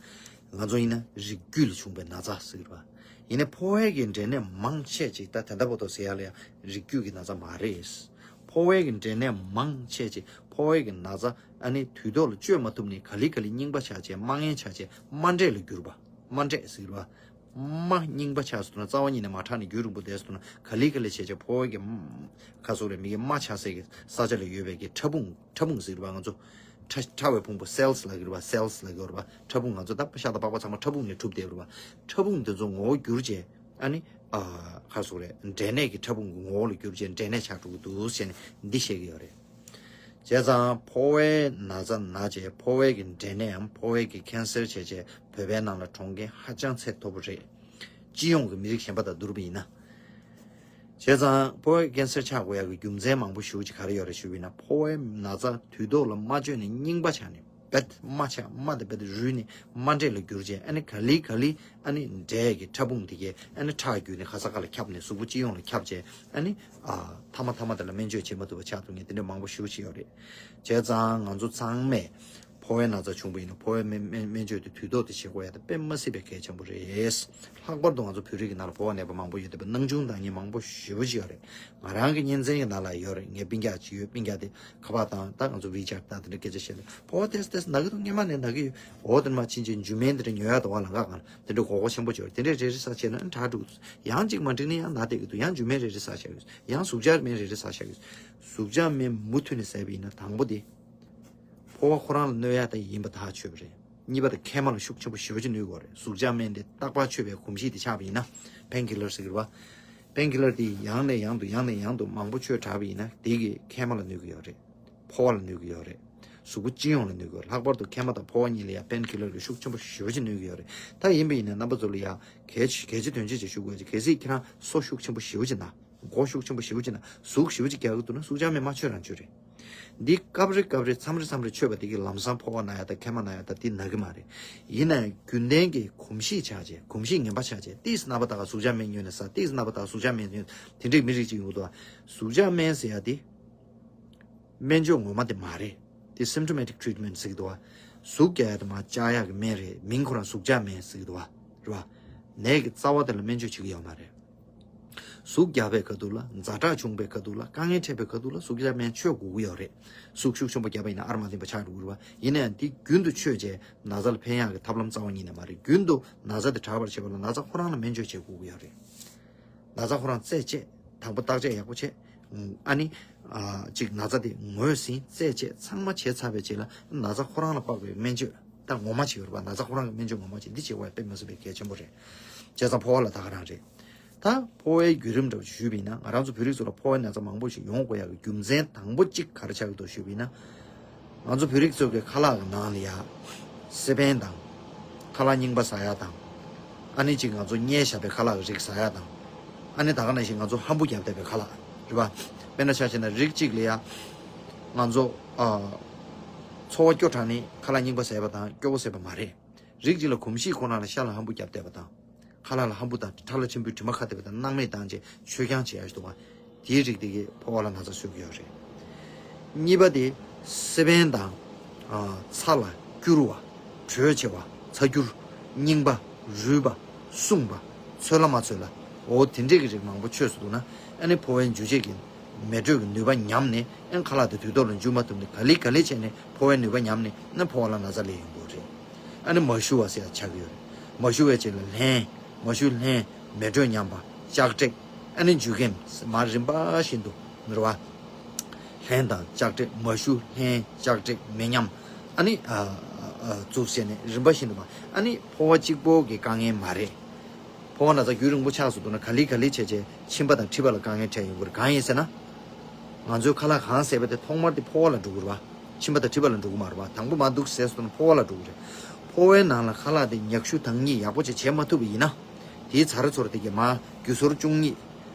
ང་ཚོ་ཡིན་ན་རིགས་རྒྱུད་ལ་བྱུང་བའི་ན་ཚ་ཟེར་གྱི་རེད་བ། ཡིན་ནའི་ཕོ་བའི་གི་འབྲས་ནད་མང་ཆེ་ཅིག་ད་ད་ལྟ་བར་དུ་ཟེར་ཡ་ལ་ཡང་རིགས་རྒྱུད་ཀྱི་ན་ཚ་མ་རེད། ཕོ་བའི་གི་འབྲས་ནད་མང་ཆེ་ཅིག་ཕོ་བའི་གི་ན་ཚ་ཨ་ནི་དུས་ཐོག་ལ་བཅོས་མ་ཐུབ་ནས་ག་ལེ་ག་ལེ་རྙིང་པ་ཆགས་བྱས་རྨ་ངན་ཆགས་བྱས་རྨ་འབྲས་ལ་གྱུར་པ། རྨ་འབྲས་ཟེར་གྱི་རེད་བ། རྨ་རྙིང་པ་ཆགས་སོང་ན་རྩ་བ་ཉིད་ནས་མ་དྲག་ནས་རྒྱུན་རིང་པོ་བསྡད་སོང་ན་ག་ལེ་ག་ལེ་བྱས་བྱས་ཕོ་བའི་གི་ཁ་སོགས་རེད་མི་གི་རྨ་ཆགས་སའི་གི་ས་ཆ་ལ་ཡོད་པའི་གི་ཕྲ་ཕུང་ཕྲ་ཕུང་ཟེར་བ་ང་ཚོ་ཕྲ་ཕྲ་བའི་ཕུང་པོ་cells་ལབ་ཀྱི་རེད་བ། cells་ལབ་ཀྱི་རེད་བ། ཕྲ་ཕུང་ང་ཚོ་ད་ཤ་དང་པགས་པ་ཚང་མ་ཕྲ་ཕུང་ནས་གྲུབ་བསྡད་རེད་བ། ཕྲ་ཕུང་འདི་ཚོ་ངོ་བོ་འགྱུར་བྱས་ཨ་ནི་ཨ་ཁ་སོགས་རེད་འབྲས་ནད་ཀྱི་ཕྲ་ཕུང་གི་ངོ་བོ་ལ་འགྱུར་བྱས་འབྲས་ནད་ཆགས་འགྲོ་གི་འདུག་ཟེར་ནས་འདི་བཤད་ཀྱི་ཡོད་རེད། བྱས་ཙང་ཕོ་བའི་ན་ཚ་ན་བྱས་ཕོ་བའི་གི་འབྲས་ནད་འམ་ཕོ་བའི་གི་cancer་བྱས་བྱས་བོད་པའི་ནང་ལ་གྲོངས་མཁན་ཧ་ཅང་ཚད་མཐོ་པོ་རེད། སྤྱི་ཡོངས་ཀྱི་མི་རིགས་གཞན་པ་དང་བསྡུར་བ་ཡིན་ན། བྱས་ཙང་ཕོ་བའི་cancer་ཆགས་དགོས་ཡག་གི་རྒྱུ་མཚན་མང་པོ་ཞེ་པོ་ཅིག་ག་རེ་ཡོད་རེད་ཞུས་པ་ཡིན་ན་ཕོ་བའི་ན་ཚ་དུས་ཐོག་ལ་མ་བཅོས་ནས་རྙིང་པ་ཆགས་ནས་རྦད་རྨ་ཆགས་རྨ་དེ་རྦད་རུལ་ནས་རྨ་འབྲས་ལ་གྱུར་བྱས་ཨ་ནི་ག་ལེ་ག་ལེ་ཨ་ནི་འབྲས་ཀྱི་ཕྲ་ཕུང་དེ་གས་ཨ་ནི་ཁྲག་བརྒྱུད་ནས་ག་ས་ག་ལ་ཁྱབ་ནས་གཟུགས་པོ་སྤྱི་ཡོངས་ལ་ཁྱབ་བྱས་ཨ་ནི་ཨ་མཐའ་མ་མཐའ་མ་དེ་ལ་སྨན་བཅོས་བྱེད་མ་ཐུབ་པ་ཆགས་ཐུབ་མཁན་དེ་འདྲ་མང་པོ་ཞེ་པོ་ཅིག་ཡོད་རེད། བྱས་ཙང་ང་ཚོ་ཚང་མས་ཕོ་བའི་ན་ཚ་བྱུང་བ་ཡིན་ན་ཕོ་བའི་སྨན་སྨན་སྨན་བཅོས་དེ་དུས་ཐོག་ཏུ་བྱེད་དགོས་ཡ་དེ་དཔེ་མ་སྲིད་པའི་གལ་ཆེན་པོ་རེད། ལྷག་པར་དུ་ང་ཚོ་བོད་རིགས་ཀྱི་ནང་ལ་ཕོ་བ་ནད་པ་མང་པོ་ཡོད་བསྡད་པ་སྣང་ཆུང་བཏང་མཁན་མང་པོ་ཞེ་པོ་ཅིག་ཡོད་རེད། ང་རང་གི་གཉེན་ཚན་གྱི་ནང་ལ་ཡོད་རེད། ངའི་སྤུན་ཀྱག་ཅིག་ཡོད། སྤུན་ཀྱག་དེ་ཁ་པར་དང་ད་ང་ཚོ་WeChat་དང་དེ་འདྲ་སྐད་ཆ་བཤད་ལ་ཕོ་བ་ཏོག་ཙམ་ན་གི་འདུག་སྔན་མ་ནས་ན་གི་ཡོད། འོ་དེ་ནས་མར་ཕྱིན་ཆད་འཇུ་སྨན་དེ་འདྲ་ཉོ་ཡ་དང་བ་ལང་ཀ་གང་ལ་དེ་འདྲ་གོ་གོ་ཆེན་པོ་ཅིག་ཡོད་རེད། དེ་འདྲ་རེ་རེ་ཟ་བྱས་ན་དྲག་འགྲོ་གི་འདུག་ཡང་གཅིག་མ་འགྲིག་ན་ཡང་ན་བསྡད་ཀྱི་འདུག་ཡང་འཇུ་སྨན་རེ་རེ་ཟ་བྱ་གི་འདུག་ཡང་ཟུག་གཅོག་སྨན་རེ་རེ་ཟ་བྱ་གི་འདུག་ཟུག་གཅོག་སྨན་མུ་མཐུད་ནས་ཟས་པ་ཡིན་ན་དང་པོ་དེ། ཕོ་བ་ཁོ་རང་ལ་གནོད་ཡ་ད་ཡིན་པ་ཐག་ཆོད་པ་རེད། གཉིས་པ་དེ་མཁལ་མ་ལ་ཤུགས་ཆེན་པོ་ཞེ་པོ་ཅིག་གནོད་ཀྱི་ཡོད་རེད། ཟུག་གཅོག་སྨན་དེ་རྟག་པར་མཆོད་པའི་གོམས་གཤིས་དེ་ཆགས་པ་ཡིན་ན་painkiller་ཟེར་གྱི་རེད་པ། painkiller་དེ་ཡང་ནས་ཡང་དུ་ཡང་ནས་ཡང་དུ་མང་པོ་མཆོད་དྲགས་པ་ཡིན་ན་དེ་གིས་མཁལ་མ་ལ་གནོད་ཀྱི་ཡོད་རེད། ཕོ་བ་ལ་གནོད་ཀྱི་ཡོད་རེད། གཟུགས་པོ་སྤྱི་ཡོངས་ལ་གནོད་ཀྱི་ཡོད་རེད། ལྷག་པར་དུ་མཁལ་མ་དང་ཕོ་བ་གཉིས་ལ་ཡང་painkiller་གི་ཤུགས་ཆེན་པོ་ཞེ་པོ་ཅིག་གནོད་ཀྱི་ཡོད་རེད། ད་ཡིན་པ་ཡིན་ན་རྣམ་པ་ཚོ་ལ་ཡང་གལ་ཆེ་གལ་ཆེ་དོན་ཆེ་ཅིག་ཞུ་དགོས་ཅིག་གལ་སྲིད་ཁྱེད་རང་སོ་ཤུགས་ཆེན་པོ་ཞེ་པོ་ཅིག་ན། མགོ་ཤུགས་ཆེན་པོ་ཞེ་པོ་ཅིག་ན་ཟུག་ཞེ་པོ་ཅིག་རྒྱག་གི་འདུག་ན་ཟུག་གཅོག་སྨན་མ་མཆོད་རང་མཆོད་རེད། འདི་སྐབས་རེ་སྐབས་རེ་མཚམས་རེ་མཚམས་རེ་མཆོད་པ་དེ་གིས་ལམ་སང་ཕོ་བ་ན་ཡ་དང་མཁལ་མ་ན་ཡ་དང་འདི་ན་གི་མ་རེད། ཡིན་ན་ཡང་རྒྱུན་ལྡན་གྱི་གོམས་གཤིས་ཆགས་བྱས་གོམས་གཤིས་ངན་པ་ཆགས་བྱས་ཏིས་རྣམ་པ་དག་ཟུག་གཅོག་སྨན་ཉོས་ནས་ཟ། ཏིས་རྣམ་པ་དག་ཟུག་གཅོག་སྨན་ཉོས། དེ་འདྲའི་མི་རིགས་ཅིག་ཡོང་གི་འདུག་ཟུག་གཅོག་སྨན་ཟེར་ཡ་དེ་སྨན་བཅོས་ངོ་མ་དེ་མ་རེད། དེ་symptomatic treatment་ཟེར་གྱི་འདུག་ཟུག་རྒྱག་ཡ་དེ་མར་བཅག་ཡག་གི་སྨན་རེད། མིང་ཁོ་རང་ཟུག་བཅག་སྨན་ཟེར་གི་འདུག་བ། རེད་བ། ནད་ཀྱི་རྩ་བ་དེ་ལ་སྨན་བཅོས་བྱེད་ཀྱི་ཡོད་མ་རེད། ཟུག་རྒྱག་པའི་ཁ་ཐུག་ལ། ཛ་དྲག་བྱུང་བའི་ཁ་ཐུག་ལ། དཀའ་ངལ་འཕྲད་པའི་ཁ་ཐུག་ལ་ཟུག་བཅག་སྨན་མཆོད་དགོས་ཀྱི་ཡོད་རེད། ཟུག་ཤུགས་ཆེན་པོ་བརྒྱབ་པ་ཡིན་ན་ཨར་མ་འཛིན་པ་ཆགས་འགྲོ་གི་རེད་བ། ཡིན་ན་ཡང་དེ་རྒྱུན་དུ་མཆོད་བྱས་ན་ཚ་ལ་ཕན་ཡག་གི་ཐབས་ལམ་རྩ་བ་ཉིད་ནས་མ་རེད། རྒྱུན་དུ་ན་ཚ་དེ་དྲག་པར་བྱེད་པ་ལ་ན་ཚ་ཁོ་རང་ལ་སྨན་བཅོས་བྱེད་དགོས་ཀྱི་ཡོད་རེད། ན་ཚ་ཁོ་རང་རྩད་བཅད། དང་པོ་བརྟག་དཔྱད་ཡག་པོ་བྱས། ཨ་ནི། ཨ། གཅིག་ན་ཚ་དེ་ངོས་ཟིན། རྩད་བཅད། ཚང་མ་བྱས་ཚར་བའི་རྗེས་ལ་ན་ཚ་ཁོ་རང་ལ་དཔག་པའི་སྨན་བཅོས་ད་ངོ་མ་བྱེད་ཡོད་རེད་པ། ན་ཚ་ཁོ་རང་གི་སྨན་བཅོས་ངོ་མ་བྱེད། འདི་བྱེད་དགོས་ཡ་དཔེ་མི་སྲིད་པའི་གལ་ཆེན་པོ་རེད། བྱས་ཙང་ཕོ་བ་ལ་ད་ག་རང་རེད། ད་ཕོ་བའི་བརྒྱུད་རིམ་འདྲ་བོ་ཞུས་པ་ཡིན་ན། ང་རང་ཚོ་བོད་རིགས་ཚོ་ལ་ཕོ་བའི་ན་ཚ་མང་པོ་ཞིག་ཡོང་དགོས་ཡ་གི་རྒྱུ་མཚན་དང་པོ་གཅིག་ག་རེ་ཆགས་ཀྱི་འདུག་ཞུས་པ་ཡིན་ན། ང་ཚོ་བོད་རིགས་ཚོ་གི་ཁ་ལག་གི་ནང་ལ་ཡ། སི་པན་དང་། ཁ་ལག་རྙིང་པ་ཟ་ཡ་དང་། ཨ་ནི་གཅིག་ང་ཚོ་བསྙལ་བཞག་པའི་ཁ་ལག་གི་རིགས་ཟ་ཡ་དང་། ཨ་ནི་ད་ག་ནང་བཞིན་ང་ཚོ་ཧམ་བུ་བརྒྱབ་བསྡད་པའི་ཁ་ལག་རེད་པ། དཔེར་ན་ཆ་བཞག་ན་རིགས་གཅིག་ལ་ཡ། ང་ཚོ། ཨ། ཚོར་བ་སྐྱོ་དྲགས་ནས་ཁ་ལག་རྙིང་པ་ཟས་པ་དང་སྐྱོ་པོ་ཟས་པ་མ་རེད། རིགས་གཅིག་ལ་གོམས་གཤིས་ཁོ་ན་ལ་ཤ་ལ་ཧམ་བུ་བརྒྱབ་བསྡད་པ་དང་། ཁ་ལག་ལ་ཧམ་བུ་དང་ཁྲ་ལ་ཆེན་པོའི་དྲི་མ་ཁ་བསྡད་པ་དང་། སྣང་མེད་བཏང་བྱས་མཆོད་རྐྱང་བྱེད་ཡ་ཞིག་འདུག་ག་དེའི་རིགས་དེ་གིས་ཕོ་བ་ལ་ན་ཚ་བཟོ་གི་ཡོད་རེད། གཉིས་པ་དེ། སི་པན་དང་། ཨ། ཚྭ་ལ་སྐྱུར་བ། དྲོད་ཆེ་བ། ཚྭ་སྐྱུར། རྙིང་པ། རུལ་བ། བསྲུངས་པ། ཚོད་ལ་མ་ཚོད་ལ། འོ་དེ་འདྲས་ཀྱི་རིགས་མང་པོ་མཆོད་སུ་འདུག་ན། ཨ་ནི་ཕོ་བའི་འཇུ་བྱེད་ཀྱི་མེ་དྲོད་ཀྱི་ནུས་པ་ཉམས་ནས། ཨ། ཁ་ལག་དེ་དུས་ཐོག་ལ་འཇུ་མ་ཐུབ་ནས། ག་ལེ་ག་ལེ་བྱས་ནས་ཕོ་བའི་ནུས་པ་ཉམས་ནས། ཨ། ཕོ་བ་ལ་ན་ཚ་སླེབས་ཡོང་གི་རེད། ཨ་ནི་མ་ཞུ་བ་ཟེར་ཡ་ཆགས་ཀྱི་ཡོད་རེད། མ་ཞུ་བའི་རྗེས་ལ་ལྷན། མ་ཞུ་ལྷན། མེ་དྲོད་ཉམས་པ། ལྕགས་འབྲེག་ཨ་ནི་འཇུ་སྐེམ། མར་རིམ་པ་བཞིན་དུ། རེད་བ། ལྷན་དང་ལྕགས་འབྲེག་མ་ཞུ་ལྷན། ལྕགས་འབྲེག་མེ་མཉམ། ཨ་ནི། ཨ། ཨ། འཛུགས་བྱས་ནས་རིམ་པ་བཞིན་དུ་མར། ཨ་ནི་ཕོ་བ་གཅིག་པོ་གི་དཀའ་ངལ་མ་རེད། ཕོ་བ་ན་ཚ་རྒྱུན་རིང་པོ་ཆགས་སུ་འདུག་ན། ག་ལེ་ག་ལེ་བྱས་བྱས་མཆིན་པ་དང་མཁྲིས་པ་ལ་དཀའ་ངལ་འཕྲད་ཡོང་གི་རེད། གང་ཡིན་ཟེར་ན། ང་ཚོའི་ཁ་ལག་གང་ཟས་པ་དེ་ཐོག་མར་དེ་ཕོ་བ་ལ་འགྲོ་གི་རེད་བ། མཆིན་པ་དང་མཁྲིས་པ་ལ་འགྲོ་གི་མ་རེད་བ། དང་པོ་མར་འདུག་ཟས་སུ་འདུག་ན་ཕོ་བ་ལ་འགྲོ་གི་རེད། ཕོ་བའི་ནང་ལ་ཁ་ལག་དེ་མྱག་ཤུ་དྭངས་སྙིགས་ཡག་པོ་བྱས་བྱས་མ་ཐུབ་པ་ཡིན་ན། དེའི་ཚ་ར་ཚོར་དེ་གས་མར་རྒྱུ་ཟོར་བཅུ་གཉིས།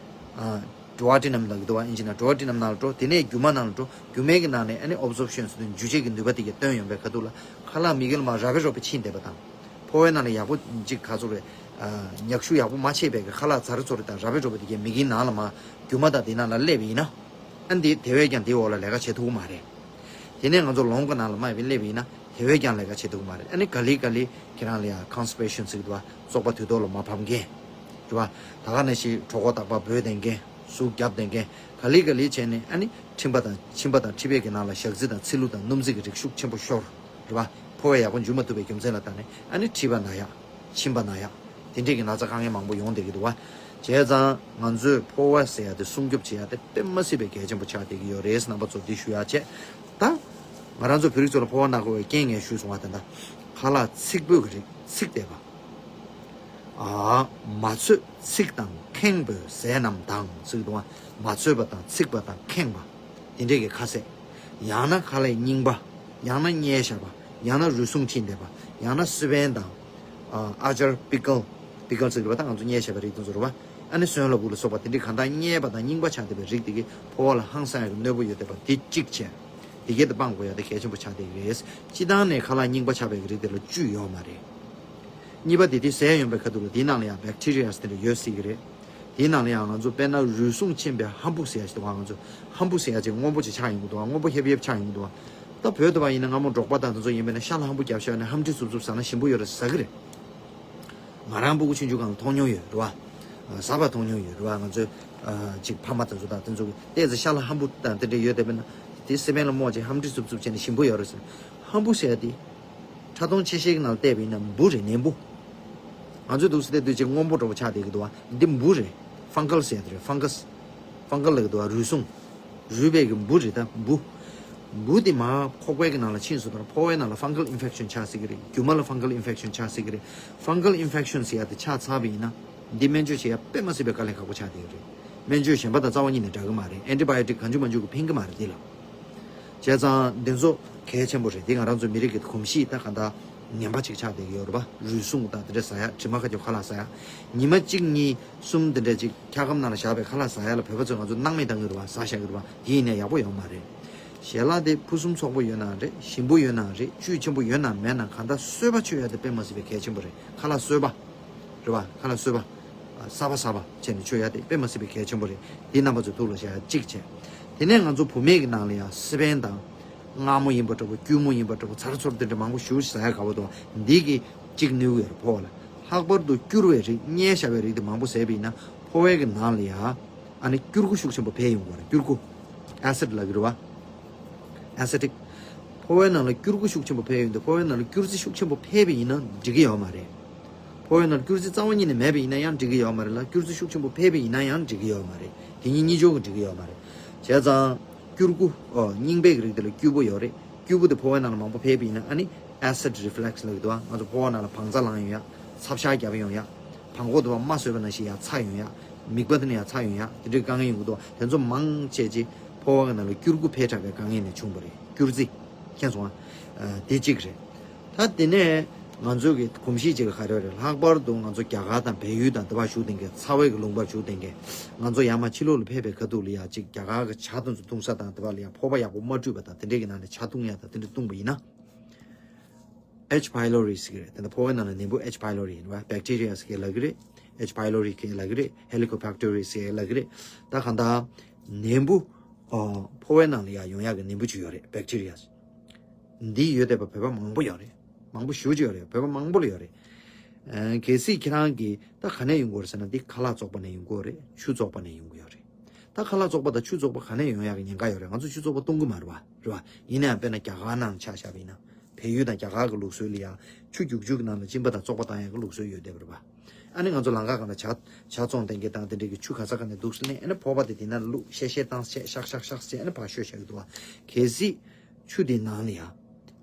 ཨ། ཌུ་ཨོ་ཌི་ནམ་ལབ་ཀྱི་འདུག་བ། ཨིན་ཇི་ནང་ཌུ་ཨོ་ཌི་ནམ་ནང་ལ་འགྲོ། དེ་ནས་རྒྱུ་མ་ནང་ལ་འགྲོ། རྒྱུ་མའི་གི་ནང་ནས་ཨ་ནི་ཨབ་ཟོརབ་ཤན་ཟེར་དུས་འཇུ་བྱེད་ཀྱི་ནུས་པ་དེ་གས་བཏོན་ཡོང་པའི་ཁ་ཐུག་ལ། ཁ་ལག་མི་གི་ལ་མར་རབ་རིབ་རབ་རིབ་ཕྱིན་བསྡད་པ་དང་། ཕོ་བའི་ནང་ལ་ཡག་པོ་ཅིག་ག་ཚོད་རེད། ཨ། མྱག་ཤུ་ཡག་པོ་མ་མཆེད་པའི་གི་ཁ་ལག་ཚ་ར་ཚོར་དང་རབ་རིབ་རབ་རིབ་དེ་གས་མི་གི་ནང་ལ་མར་རྒྱུ་མ་དང་དེ་ནང་ལ་སླེབས་པ་ཡིན་ན། ཨ། འདི་དེ་བས་ཀྱང་དེའི་འོག་ལ་ལས་ཀ་བྱེད་ཐུབ་ཀྱི་མ་རེད། དེ་ནས་ང་ཚོ་ལོང་གི་ནང་ལ་མར་སླེབས་པ་ཡིན་ན། དེ་བས་ཀྱང་ལས་ཀ་བྱེད་ཐུབ་ཀྱི་མ་རེད། ཨ་ནི་ག་ལེ་ག་ལེ་ཁྱེད་རང་ལ་ཡང་ཁོན་སི་པེ་ཤན་ཟེར་གྱི་འདུག་བ། བཙོག་པ་དུས་ཐོག་ལ་མ་ཕབ་མཁན། རེད་བ། ད་ག་ནང་བཞིན་གྲོད་ཁོག་རྟག་པར་སྦོས་བསྡད་མཁན། ཟུག་བརྒྱབ་བསྡད་མཁན། ག་ལེ་ག་ལེ་བྱས་ནས། ཨ་ནི་མཆིན་པ་དང་། མཆིན་པ་དང་མཁྲིས་པའི་གི་ནང་ལ་ཞག་རྩི་དང་ཚིལ་ལུ་དང་སྣུམ་རྩི་གི་རིགས་ཤུགས་ཆེན་པོ་ཤོར། རེད་བ། ཕོ་བས་ཡག་པོ་འཇུ་མ་ཐུབ་པའི་རྒྱུ་མཚན་ལ་བརྟེན་ནས། ཨ་ནི་མཁྲིས་པ་ན་ཡག་མཆིན་པ་ན་ཡག་དེ་འདྲས་ཀྱི་ན་ཚ་དཀའ་ངལ་མང་པོ་ཡོང་བསྡད་ཀྱི་འདུག་བ། བྱས་ཙང་ང་ཚོས་ཕོ་བ་ཟེར་ཡ་དེ་སྲུང་སྐྱོབ་བྱེད་ཡ་དེ་དཔེ་མ་སྲིད་པའི་གལ་ཆེན་པོ་ཆགས་བསྡད་ཀྱི་ཡོད་རེད། རྣམ་པ་ཚོར་འདི་ཞུ་ཡ་བྱས། ད་ང་རང་ཚོ་བོད་རིགས་ཚོ་ལ་ཕོ་བ་ན་དགོས་པའི་རྐྱེན་ངས་ཞུས་སོང་བ། ད་ལྟ་ཁ་ལག་ཚིག་པོའི་གི་རིགས། ཚིག་བསྡད་པ། ཨ། མ་ཚོས་ཚིག་དང་ཁེངས་པའི་ཟས་རྣམས་དང་ཟེར་གྱི་འདུག་བ། མ་ཚོས་པ་དང་ཚིག་པ་དང་ཁེངས་པ། དེ་འདྲས་ཀྱི་ཁ་ཟས། ཡང་ན་ཁ་ལག་རྙིང་པ། ཡང་ན་བསྙལ་བཞག་པ། ཡང་ན་རུལ་སུངས་ཕྱིན་བསྡད་པ། ཡང་ན་སི་པན་དང་། ཨ། ཨ་ཅར། པི་ཀལ། པི་ཀལ་ཟེར་གྱི་རེད་པ། ད་ང་ཚོ་བསྙལ་བཞག་པའི་རིགས་དེ་ཚོ་རེད་པ། ཨ་ནི་སོན་ལ་བུ་ལ་སོགས་པ་དེ་འདྲས་གང་དག་བསྙལ་བ་དང་རྙིང་པ་ཆགས་བསྡད་པའི་རིགས་དེ་གིས་ཕོ་བ་ལ་ཧང་སང་ཡག་གི་གནོད་པོ་ཡོད་བསྡད་པ་དེ་གཅིག་བྱས། དེ་གས་དེ་སྤང་དགོས་ཡ་དེ་གལ་ཆེན་པོ་ཆགས་བསྡད་ཀྱི་རེད། སྤྱིར་བཏང་ནས་ཁ་ལག་རྙིང་པ་ཆགས་པའི་རིགས་དེ་ལ་བཅུད་ཡོད་མ་རེད། གཉིས་པ་དེ་དེ་ཟས་ཡོང་པའི་ཁ་ཐུག་ལ་དེའི་ནང་ལ་ཡང་བེག་ཊི་རི་ཡ་དེ་འདྲ་ཡོད་སྲིད་ཀྱི་རེད། དེའི་ནང་ལ་ཡང་ང་ཚོ་དཔེར་ན་རུལ་སུངས་ཕྱིན་པའི་ཧམ་བུ་ཟེར་ཡ་ཞིག་འདུག་ག་ང་ཚོ་ཧམ་བུ་ཟེར་ཡ་ཅིག་སྔོན་པོ་ཅིག་ཆགས་ཡོང་གི་འདུག་ག་སྔོན་པོ་ཧེབ་ཧེབ་ཆགས་ཡོང་གི་འདུག་ག་ད་བོད་དུ་བ་ཡིན་ན་སྔ་མོ་འབྲོག་པ་དང་དེ་ཚོ་ཡིན་པས་ན་ཤ་ལ་ཧམ་བུ་བརྒྱབ་བཞག་ནས་ཧམ་ཁྲིད་སུབ་སུབ་ཟ་ན་ཞིམ་པོ་ཡོད་རེད་ཟ་གི་རེད། ང་རང་སྤུ་གུ་ཆུང་ཆུང་སྒང་ལ་མཐོང་མྱོང་ཡོད་རེད་བ། ཟ་བ་མཐོང་མྱོང་ཡོད་རེད་བ། ང་ཚོའི་ཅིག་ཕ་མ་དེ་ཚོ་དང་དེ་ཚོ་གིས་ཏོག་ཙམ་ཤ་ལ་ཧམ་བུ་དང་དེ་འདྲ་ཡོད་བསྡད་པས་ན། དེ་སི་པན་ལ་རྨོ་ཅིག་ཧམ་ཁྲིད་སུབ་སུབ་བྱས་ནས་ཞིམ་པོ་ཡོད་རེད་ཟེར། ཧམ་བུ་ཟེར་ཡ་དེ། ཕྲ་མཐོང་ཆེ་ཤེལ་གྱི་ནང་བལྟས་པ་ཡིན་ན་འབུ་རེད། ནས་འབུ། ང་ཚོས་འདུག་སེ་བལྟས་དུས་ཅིག་སྔོན་པོ་འདྲ་བོ་ཆགས་བསྡད་ཀྱི་འདུག་བ། འདི་འབུ་རེད། ཧྥང་གལ་ཟེར་ཡ་དེ་རེད། ཧྥང་གལ། ཧྥང་གལ་ལབ་ཀྱི་འདུག་བ། རུལ་སུངས། རུལ་བའི་གི་འབུ་རེད་ད་འབུ། འབུ་དེ་མར་ཁོག་པའི་གི་ནང་ལ་ཕྱིན་སོང་ན་ཕོ་བའི་ནང་ལ་ཧྥང་གལ་ཨིན་ཕེག་ཤན་ཆགས་སྲིད་ཀྱི་རེད། རྒྱུ་མ་ལ་ཧྥང་གལ་ཨིན་ཕེག་ཤན་ཆགས་སྲིད་ཀྱི་རེད། ཧྥང་གལ་ཨིན་ཕེག་ཤན་ཟེར་ཡ་དེ་ཆགས་ཚར་བ་ཡིན་ན། འདི་སྨན་བཅོས་བྱེད་ཡ་དཔེ་མ་སྲིད་པའི་དཀའ་ལས་ཁག་པོ་ཆགས་བསྡད་ཀྱི་རེད། སྨན་བཅོས་གཞན་པ་དང་རྩ་བ་ཉིད་ནས་འདྲ་གི་མ་རེད། ཨན་ཊི་བྷ་ཡོ་ཊིག་གང་བྱུང་མང་བྱུང་གིས་ཕན་གི་མ་རེད་འདི་ལ། བྱས་ཙང་འདི་ཚོ་གལ་ཆེན་པོ་རེད། འདི་ང་རང་ཚོ་མི་རིགས་ཀྱི་གོམས་གཤིས་ད་གང་ལྟར་ངན་པ་ཅིག་ཆགས་བསྡད་ཀྱི་ཡོད་རེད་པ། རུལ་སུངས་དང་དེ་འདྲ་ཟ་ཡ། དྲི་མ་ཁ་ཆེ་ཁ་ལག་ཟ་ཡ། ཉི་མ་གཅིག་གཉིས་གསུམ་དེ་འདྲ་ཅིག་འཁྱག་སྒམ་ནང་ལ་བཞག་པའི་ཁ་ལག་ཟ་ཡ་ལ་བོད་པ་ཚོས་ང་ཚོ་སྣང་མེད་བཏང་གི་རེད་པ། ཟ་བཞག་གི་རེད་པ། དེ་ཡིན་ན་ཡག་པོ་ཡོད་མ་རེད། ཞལ་ལག་དེ་ཕུན་སུམ་ཚོགས་པོ་ཡོད་ན་རེད། ཞིམ་པོ་ཡོད་ན་རེད། བཅུད་ཆེན་པོ་ཡོད་ན་མེད་ན། གང་ལྟར་གསོལ་བ་མཆོད་ཡ་དེ་དཔེ་མ་སྲིད་པའི་གལ་ཆེན་པོ་རེད། ཁ་ལག་གསོལ་བ། རེད་པ། ཁ་ལག་གསོལ་བ། ཨ། གསར་པ་གསར་པ་བྱས་ནས་མཆོད་ཡ་དེ་དཔེ་མ་སྲིད་པའི་གལ་ཆེན་པོ་རེད། འདི་རྣམ་པ་ཚོས་ཐུགས་ལ་བཞག་ཡ་གཅིག་བྱས། དེ་ནས་ང་ཚོ་བུད་མེད་ཀྱི་ནང་ལ་ཡང་སི་པན་དང་། མངར་མོ་ཡིན་པ་འདྲ་པོ། སྐྱུར་མོ་ཡིན་པ་འདྲ་པོ། ཚ་ར་ཚོར་དེ་འདྲ་མང་པོ་ཞེ་པོ་ཟ་ཡ་དགའ་པོ་འདུག་འདི་གིས་གཅིག་གནོད་ཀྱི་ཡོད་རེད་ཕོ་བ་ལ། ལྷག་པར་དུ་སྐྱུར་བའི་རིགས། མངར་ཤ་བའི་རིགས་དེ་མང་པོ་ཟས་པ་ཡིན་ན་ཕོ་བའི་གི་ནང་ལ་ཡ་ཨ་ནི་སྐྱུར་ཁུ་ཤུགས་ཆེན་པོ་འཕེལ་ཡོང་གི་ཡོད་རེད། སྐྱུར་ཁུ། ཨེ་སིཌ་ལབ་ཀྱི་རེད་བ། ཨེ་སི་ཌིག་ཕོ་བའི་ནང་ལ་སྐྱུར་ཁུ་ཤུགས་ཆེན་པོ་འཕེལ་ཡོང་དུས། ཕོ་བའི་ནང་ལ་སྐྱུར་རྩི་ཤུགས་ཆེན་པོ་འཕེལ་བ་ཡིན་ན་འགྲིག་གི་ཡོད་མ་རེད། ཕོ་བའི་ནང་ལ་སྐྱུར་རྩི་རྩ་བ་ཉིད་ནས་མེད་པ་ཡིན་ན་ཡང་འགྲིག་གི་ཡོད་མ་རེད་ལ། སྐྱུར་རྩི་ཤུགས་ཆེན་པོ་འཕེལ་བ་ཡིན་ན་ཡང་འགྲིག་གི་ཡོད་མ་རེད། དེ་གཉིས་གཉིས་ཆོག་གི་འགྲིག་གི་ཡོད་མ་རེད། བྱས་ཙང་སྐྱུར་ཁུ། ཨོ། རྙིང་པའི་རིགས་དེ་ལ་སྐྱུར་པོ་ཡོད་རེད། སྐྱུར་པོ་དེ་ཕོ་བའི་ནང་ལ་མང་པོ་འཕེལ་བ་ཡིན་ན་ཨ་ནི་ཨེ་སིཌ་རི་ཕི་ལེག་སི་ལབ་ཀྱི་འདུག་ང་ཚོ་ཕོ་བ་ནང་ལ་བང་རྩ་ལངས་ཡོང་ཡ། ཚབ་ཤ་རྒྱབ་ཡོང་ཡ། བྲང་ཁོག་དེ་བ་རྨ་བཟོས་པ་ནང་བཞིན་ཡ་ཚ་ཡོང་ཡ། མིད་པ་དེ་ནས་ཡ་ཚ་ཡོང་ཡ། དེ་འདྲའི་དཀའ་ངལ་ཡོང་གི་འདུག་དེ་ཚོ་མང་ཆེ་ཆེ་ཕོ་བ་ནང་ལ་སྐྱུར་ཁུ་འཕེལ་དྲགས་པའི་དཀའ་ངལ་ནས་བྱུང་བ་རེད། སྐྱུར་རྩི། མཁྱེན་སོང་ཨ། དེ་གཅིག་རེད། ད་དེ་ནས་ང་ཚོ་གི་གོམས་གཤིས་གཅིག་ག་རེ་རེད། ལྷག་པར་དུ་ང་ཚོ་རྒྱ་གར་དང་བལ་ཡུལ་དང་དེ་བ་བཞུགས་བསྡད་མཁན། ཚ་བའི་གི་ལུང་པར་བཞུགས་བསྡད་མཁན། ང་ཚོ་ཡར་མར་ཕྱི་ལོགས་ལ་ཕེབས་པའི་ཁ་ཐུག་ལ་ཡ་གཅིག་རྒྱ་གར་གི་ཇ་དེ་ཚོ་བཏུང་ས་དང་དེ་བ་ལ་ཡ་ཕོར་པ་ཡག་པོ་མ་བཀྲུས་པ་དང་དེ་འདྲའི་གི་ནང་ནས་ཇ་བཏུང་ཡ་དང་དེ་འདྲ་བཏུང་པ་ཡིན་ན། H. pylori ཟེར་གྱི་རེད། དེ་འདྲ་ཕོ་བའི་ནང་ལ་ནད་འབུ་H. pylori ཡིན་པ། བེག་ཊི་རི་ཡ་ཟེར་གྱི་ལབ་ཀྱི་རེད། H. pylori ཟེར་གྱི་ལབ་ཀྱི་རེད། Helicobacter ཟེར་གྱི་ལབ་ཀྱི་རེད། ད་གང་ལྟར་ནད་འབུ། ཨོ། ཕོ་བའི་ནང་ལ་ཡ་ཡོང་ཡག་གི་ནད་འབུ་ཅིག་ཡོད་རེད། བེག་ཊི་རི་ཡ། འདི་ཡོད་བསྡད་པ་བོད་པ་མང་པོ་ཡོད་རེད། མང་པོ་ཞེ་པོ་ཅིག་ཡོད་རེད། བོད་པ་མང་པོ་ལ་ཡོད་རེད། ཨ། གལ་སྲིད་ཁྱེད་རང་གིས་ད་ག་ནས་ཡོང་གི་ཡོད་རེད་ཟེར་ན། འདི་ཁ་ལག་བཙོག་པ་ནས་ཡོང་གི་ཡོད་རེད། ཆུ་བཙོག་པ་ནས་ཡོང་གི་ཡོད་རེད། ད་ཁ་ལག་བཙོག་པ་དང་ཆུ་བཙོག་པ་ག་ནས་ཡོང་ཡག་གི་ཉེན་ཁ་ཡོད་རེད། ང་ཚོ་ཆུ་བཙོག་པ་བཏུང་གི་མ་རེད་བ། རེད་བ། ཡིན་ན་ཡང་དཔེར་ན་རྒྱ་གར་ནང་ཆ་བཞག་པ་ཡིན་ན། བལ་ཡུལ་དང་རྒྱ་གར་གྱི་ལུགས་སྲོལ་ལ་ཡ་ཆུ་རྒྱུག་ཆུ་གི་ནང་ལ་གཅིན་པ་དང་བཙོག་པ་བཏང་ཡག་གི་ལུགས་སྲོལ་ཡོད་བསྡད་པ་རེད་བ། ཨ་ནི་ང་ཚོ་ལམ་ཁ་སྒང་ལ་ཇ་ཇ་བཙོང་བསྡད་མཁན་དང་དེ་འདྲ་གི་ཆུ་ག་ས་ག་ནས་འདུག་ཟེར་ནས། ཨ་ནི་ཕོར་པ་དེ་དེ་ནང་ལ་བླུགས། ཤེག་ཤེག་བཏང་བྱས། ཤག་ཤག་ཤག་བྱས། ཨ་ནི་ཕར་བཤོས་བཞག་གི་འདུག་བ། གལ་སྲིད་ཆུ་དེ་ནང་ལ་ཡ་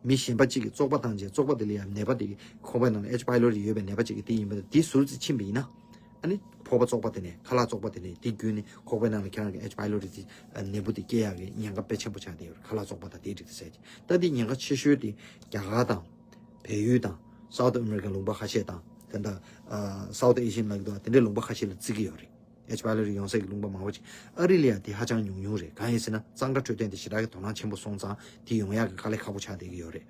མི་གཞན་པ་གཅིག་གིས་བཙོག་པ་བཏང་བྱས། བཙོག་པ་དེ་ལ་ཡ་ནད་པ་དེ་ཁོག་པའི་ནང་ལ་H. pylori ཡོད་པའི་ནད་པ་གཅིག་གིས་དེ་ཡིན་པ་དེ་ཟུར་ཙམ་ཕྱིན་པ་ཡིན་ན། ཨ་ནི་ཕོར་པ་བཙོག་པ་དེ་ནས། ཁ་ལག་བཙོག་པ་དེ་ནས་དེ་བརྒྱུད་ནས་ཁོག་པའི་ནང་ལ་ཁྱེད་རང་གི་H. pylori དེ་ནད་འབུ་དེ་སྐྱེ་ཡག་གི་ཉེན་ཁ་དཔེ་ཆེན་པོ་ཆགས་བསྡད་ཡོད་རེད། ཁ་ལག་བཙོག་པ་དང་དེའི་རིགས་དེ་ཟེར་གྱི། ད་དེ་ཉེན་ཁ་ཆེ་ཤོས་དེ་རྒྱ་གར་དང་བལ་ཡུལ་དང་South America ལུང་པ་ཁ་ཤས་དང་། དེ་འདྲ་South Asian ལབ་ཀྱི་འདུག་དེ་འདྲའི་ལུང་པ་ཁ་ཤས་ལ་བརྩི་གི་ཡོད་རེད། H. pylori ཡོང་སའི་ལུང་པ་མང་པོ་ཅིག་ཨ་རི་ལ་ཡ་དེ་ཧ་ཅང་ཉུང་ཉུང་རེད། གང་ཡིན་ཟེར་ན་གཙང་སྦྲ་འཕྲོད་བསྟེན་དེ་ཞེ་དྲག་གི་དོ་སྣང་ཆེན་པོ་སོང་ཙང་དེ་ཡོང་ཡག་གི་དཀའ་ལས་ཁག་པོ་ཆགས་བསྡད་ཀྱི་ཡོད་རེད།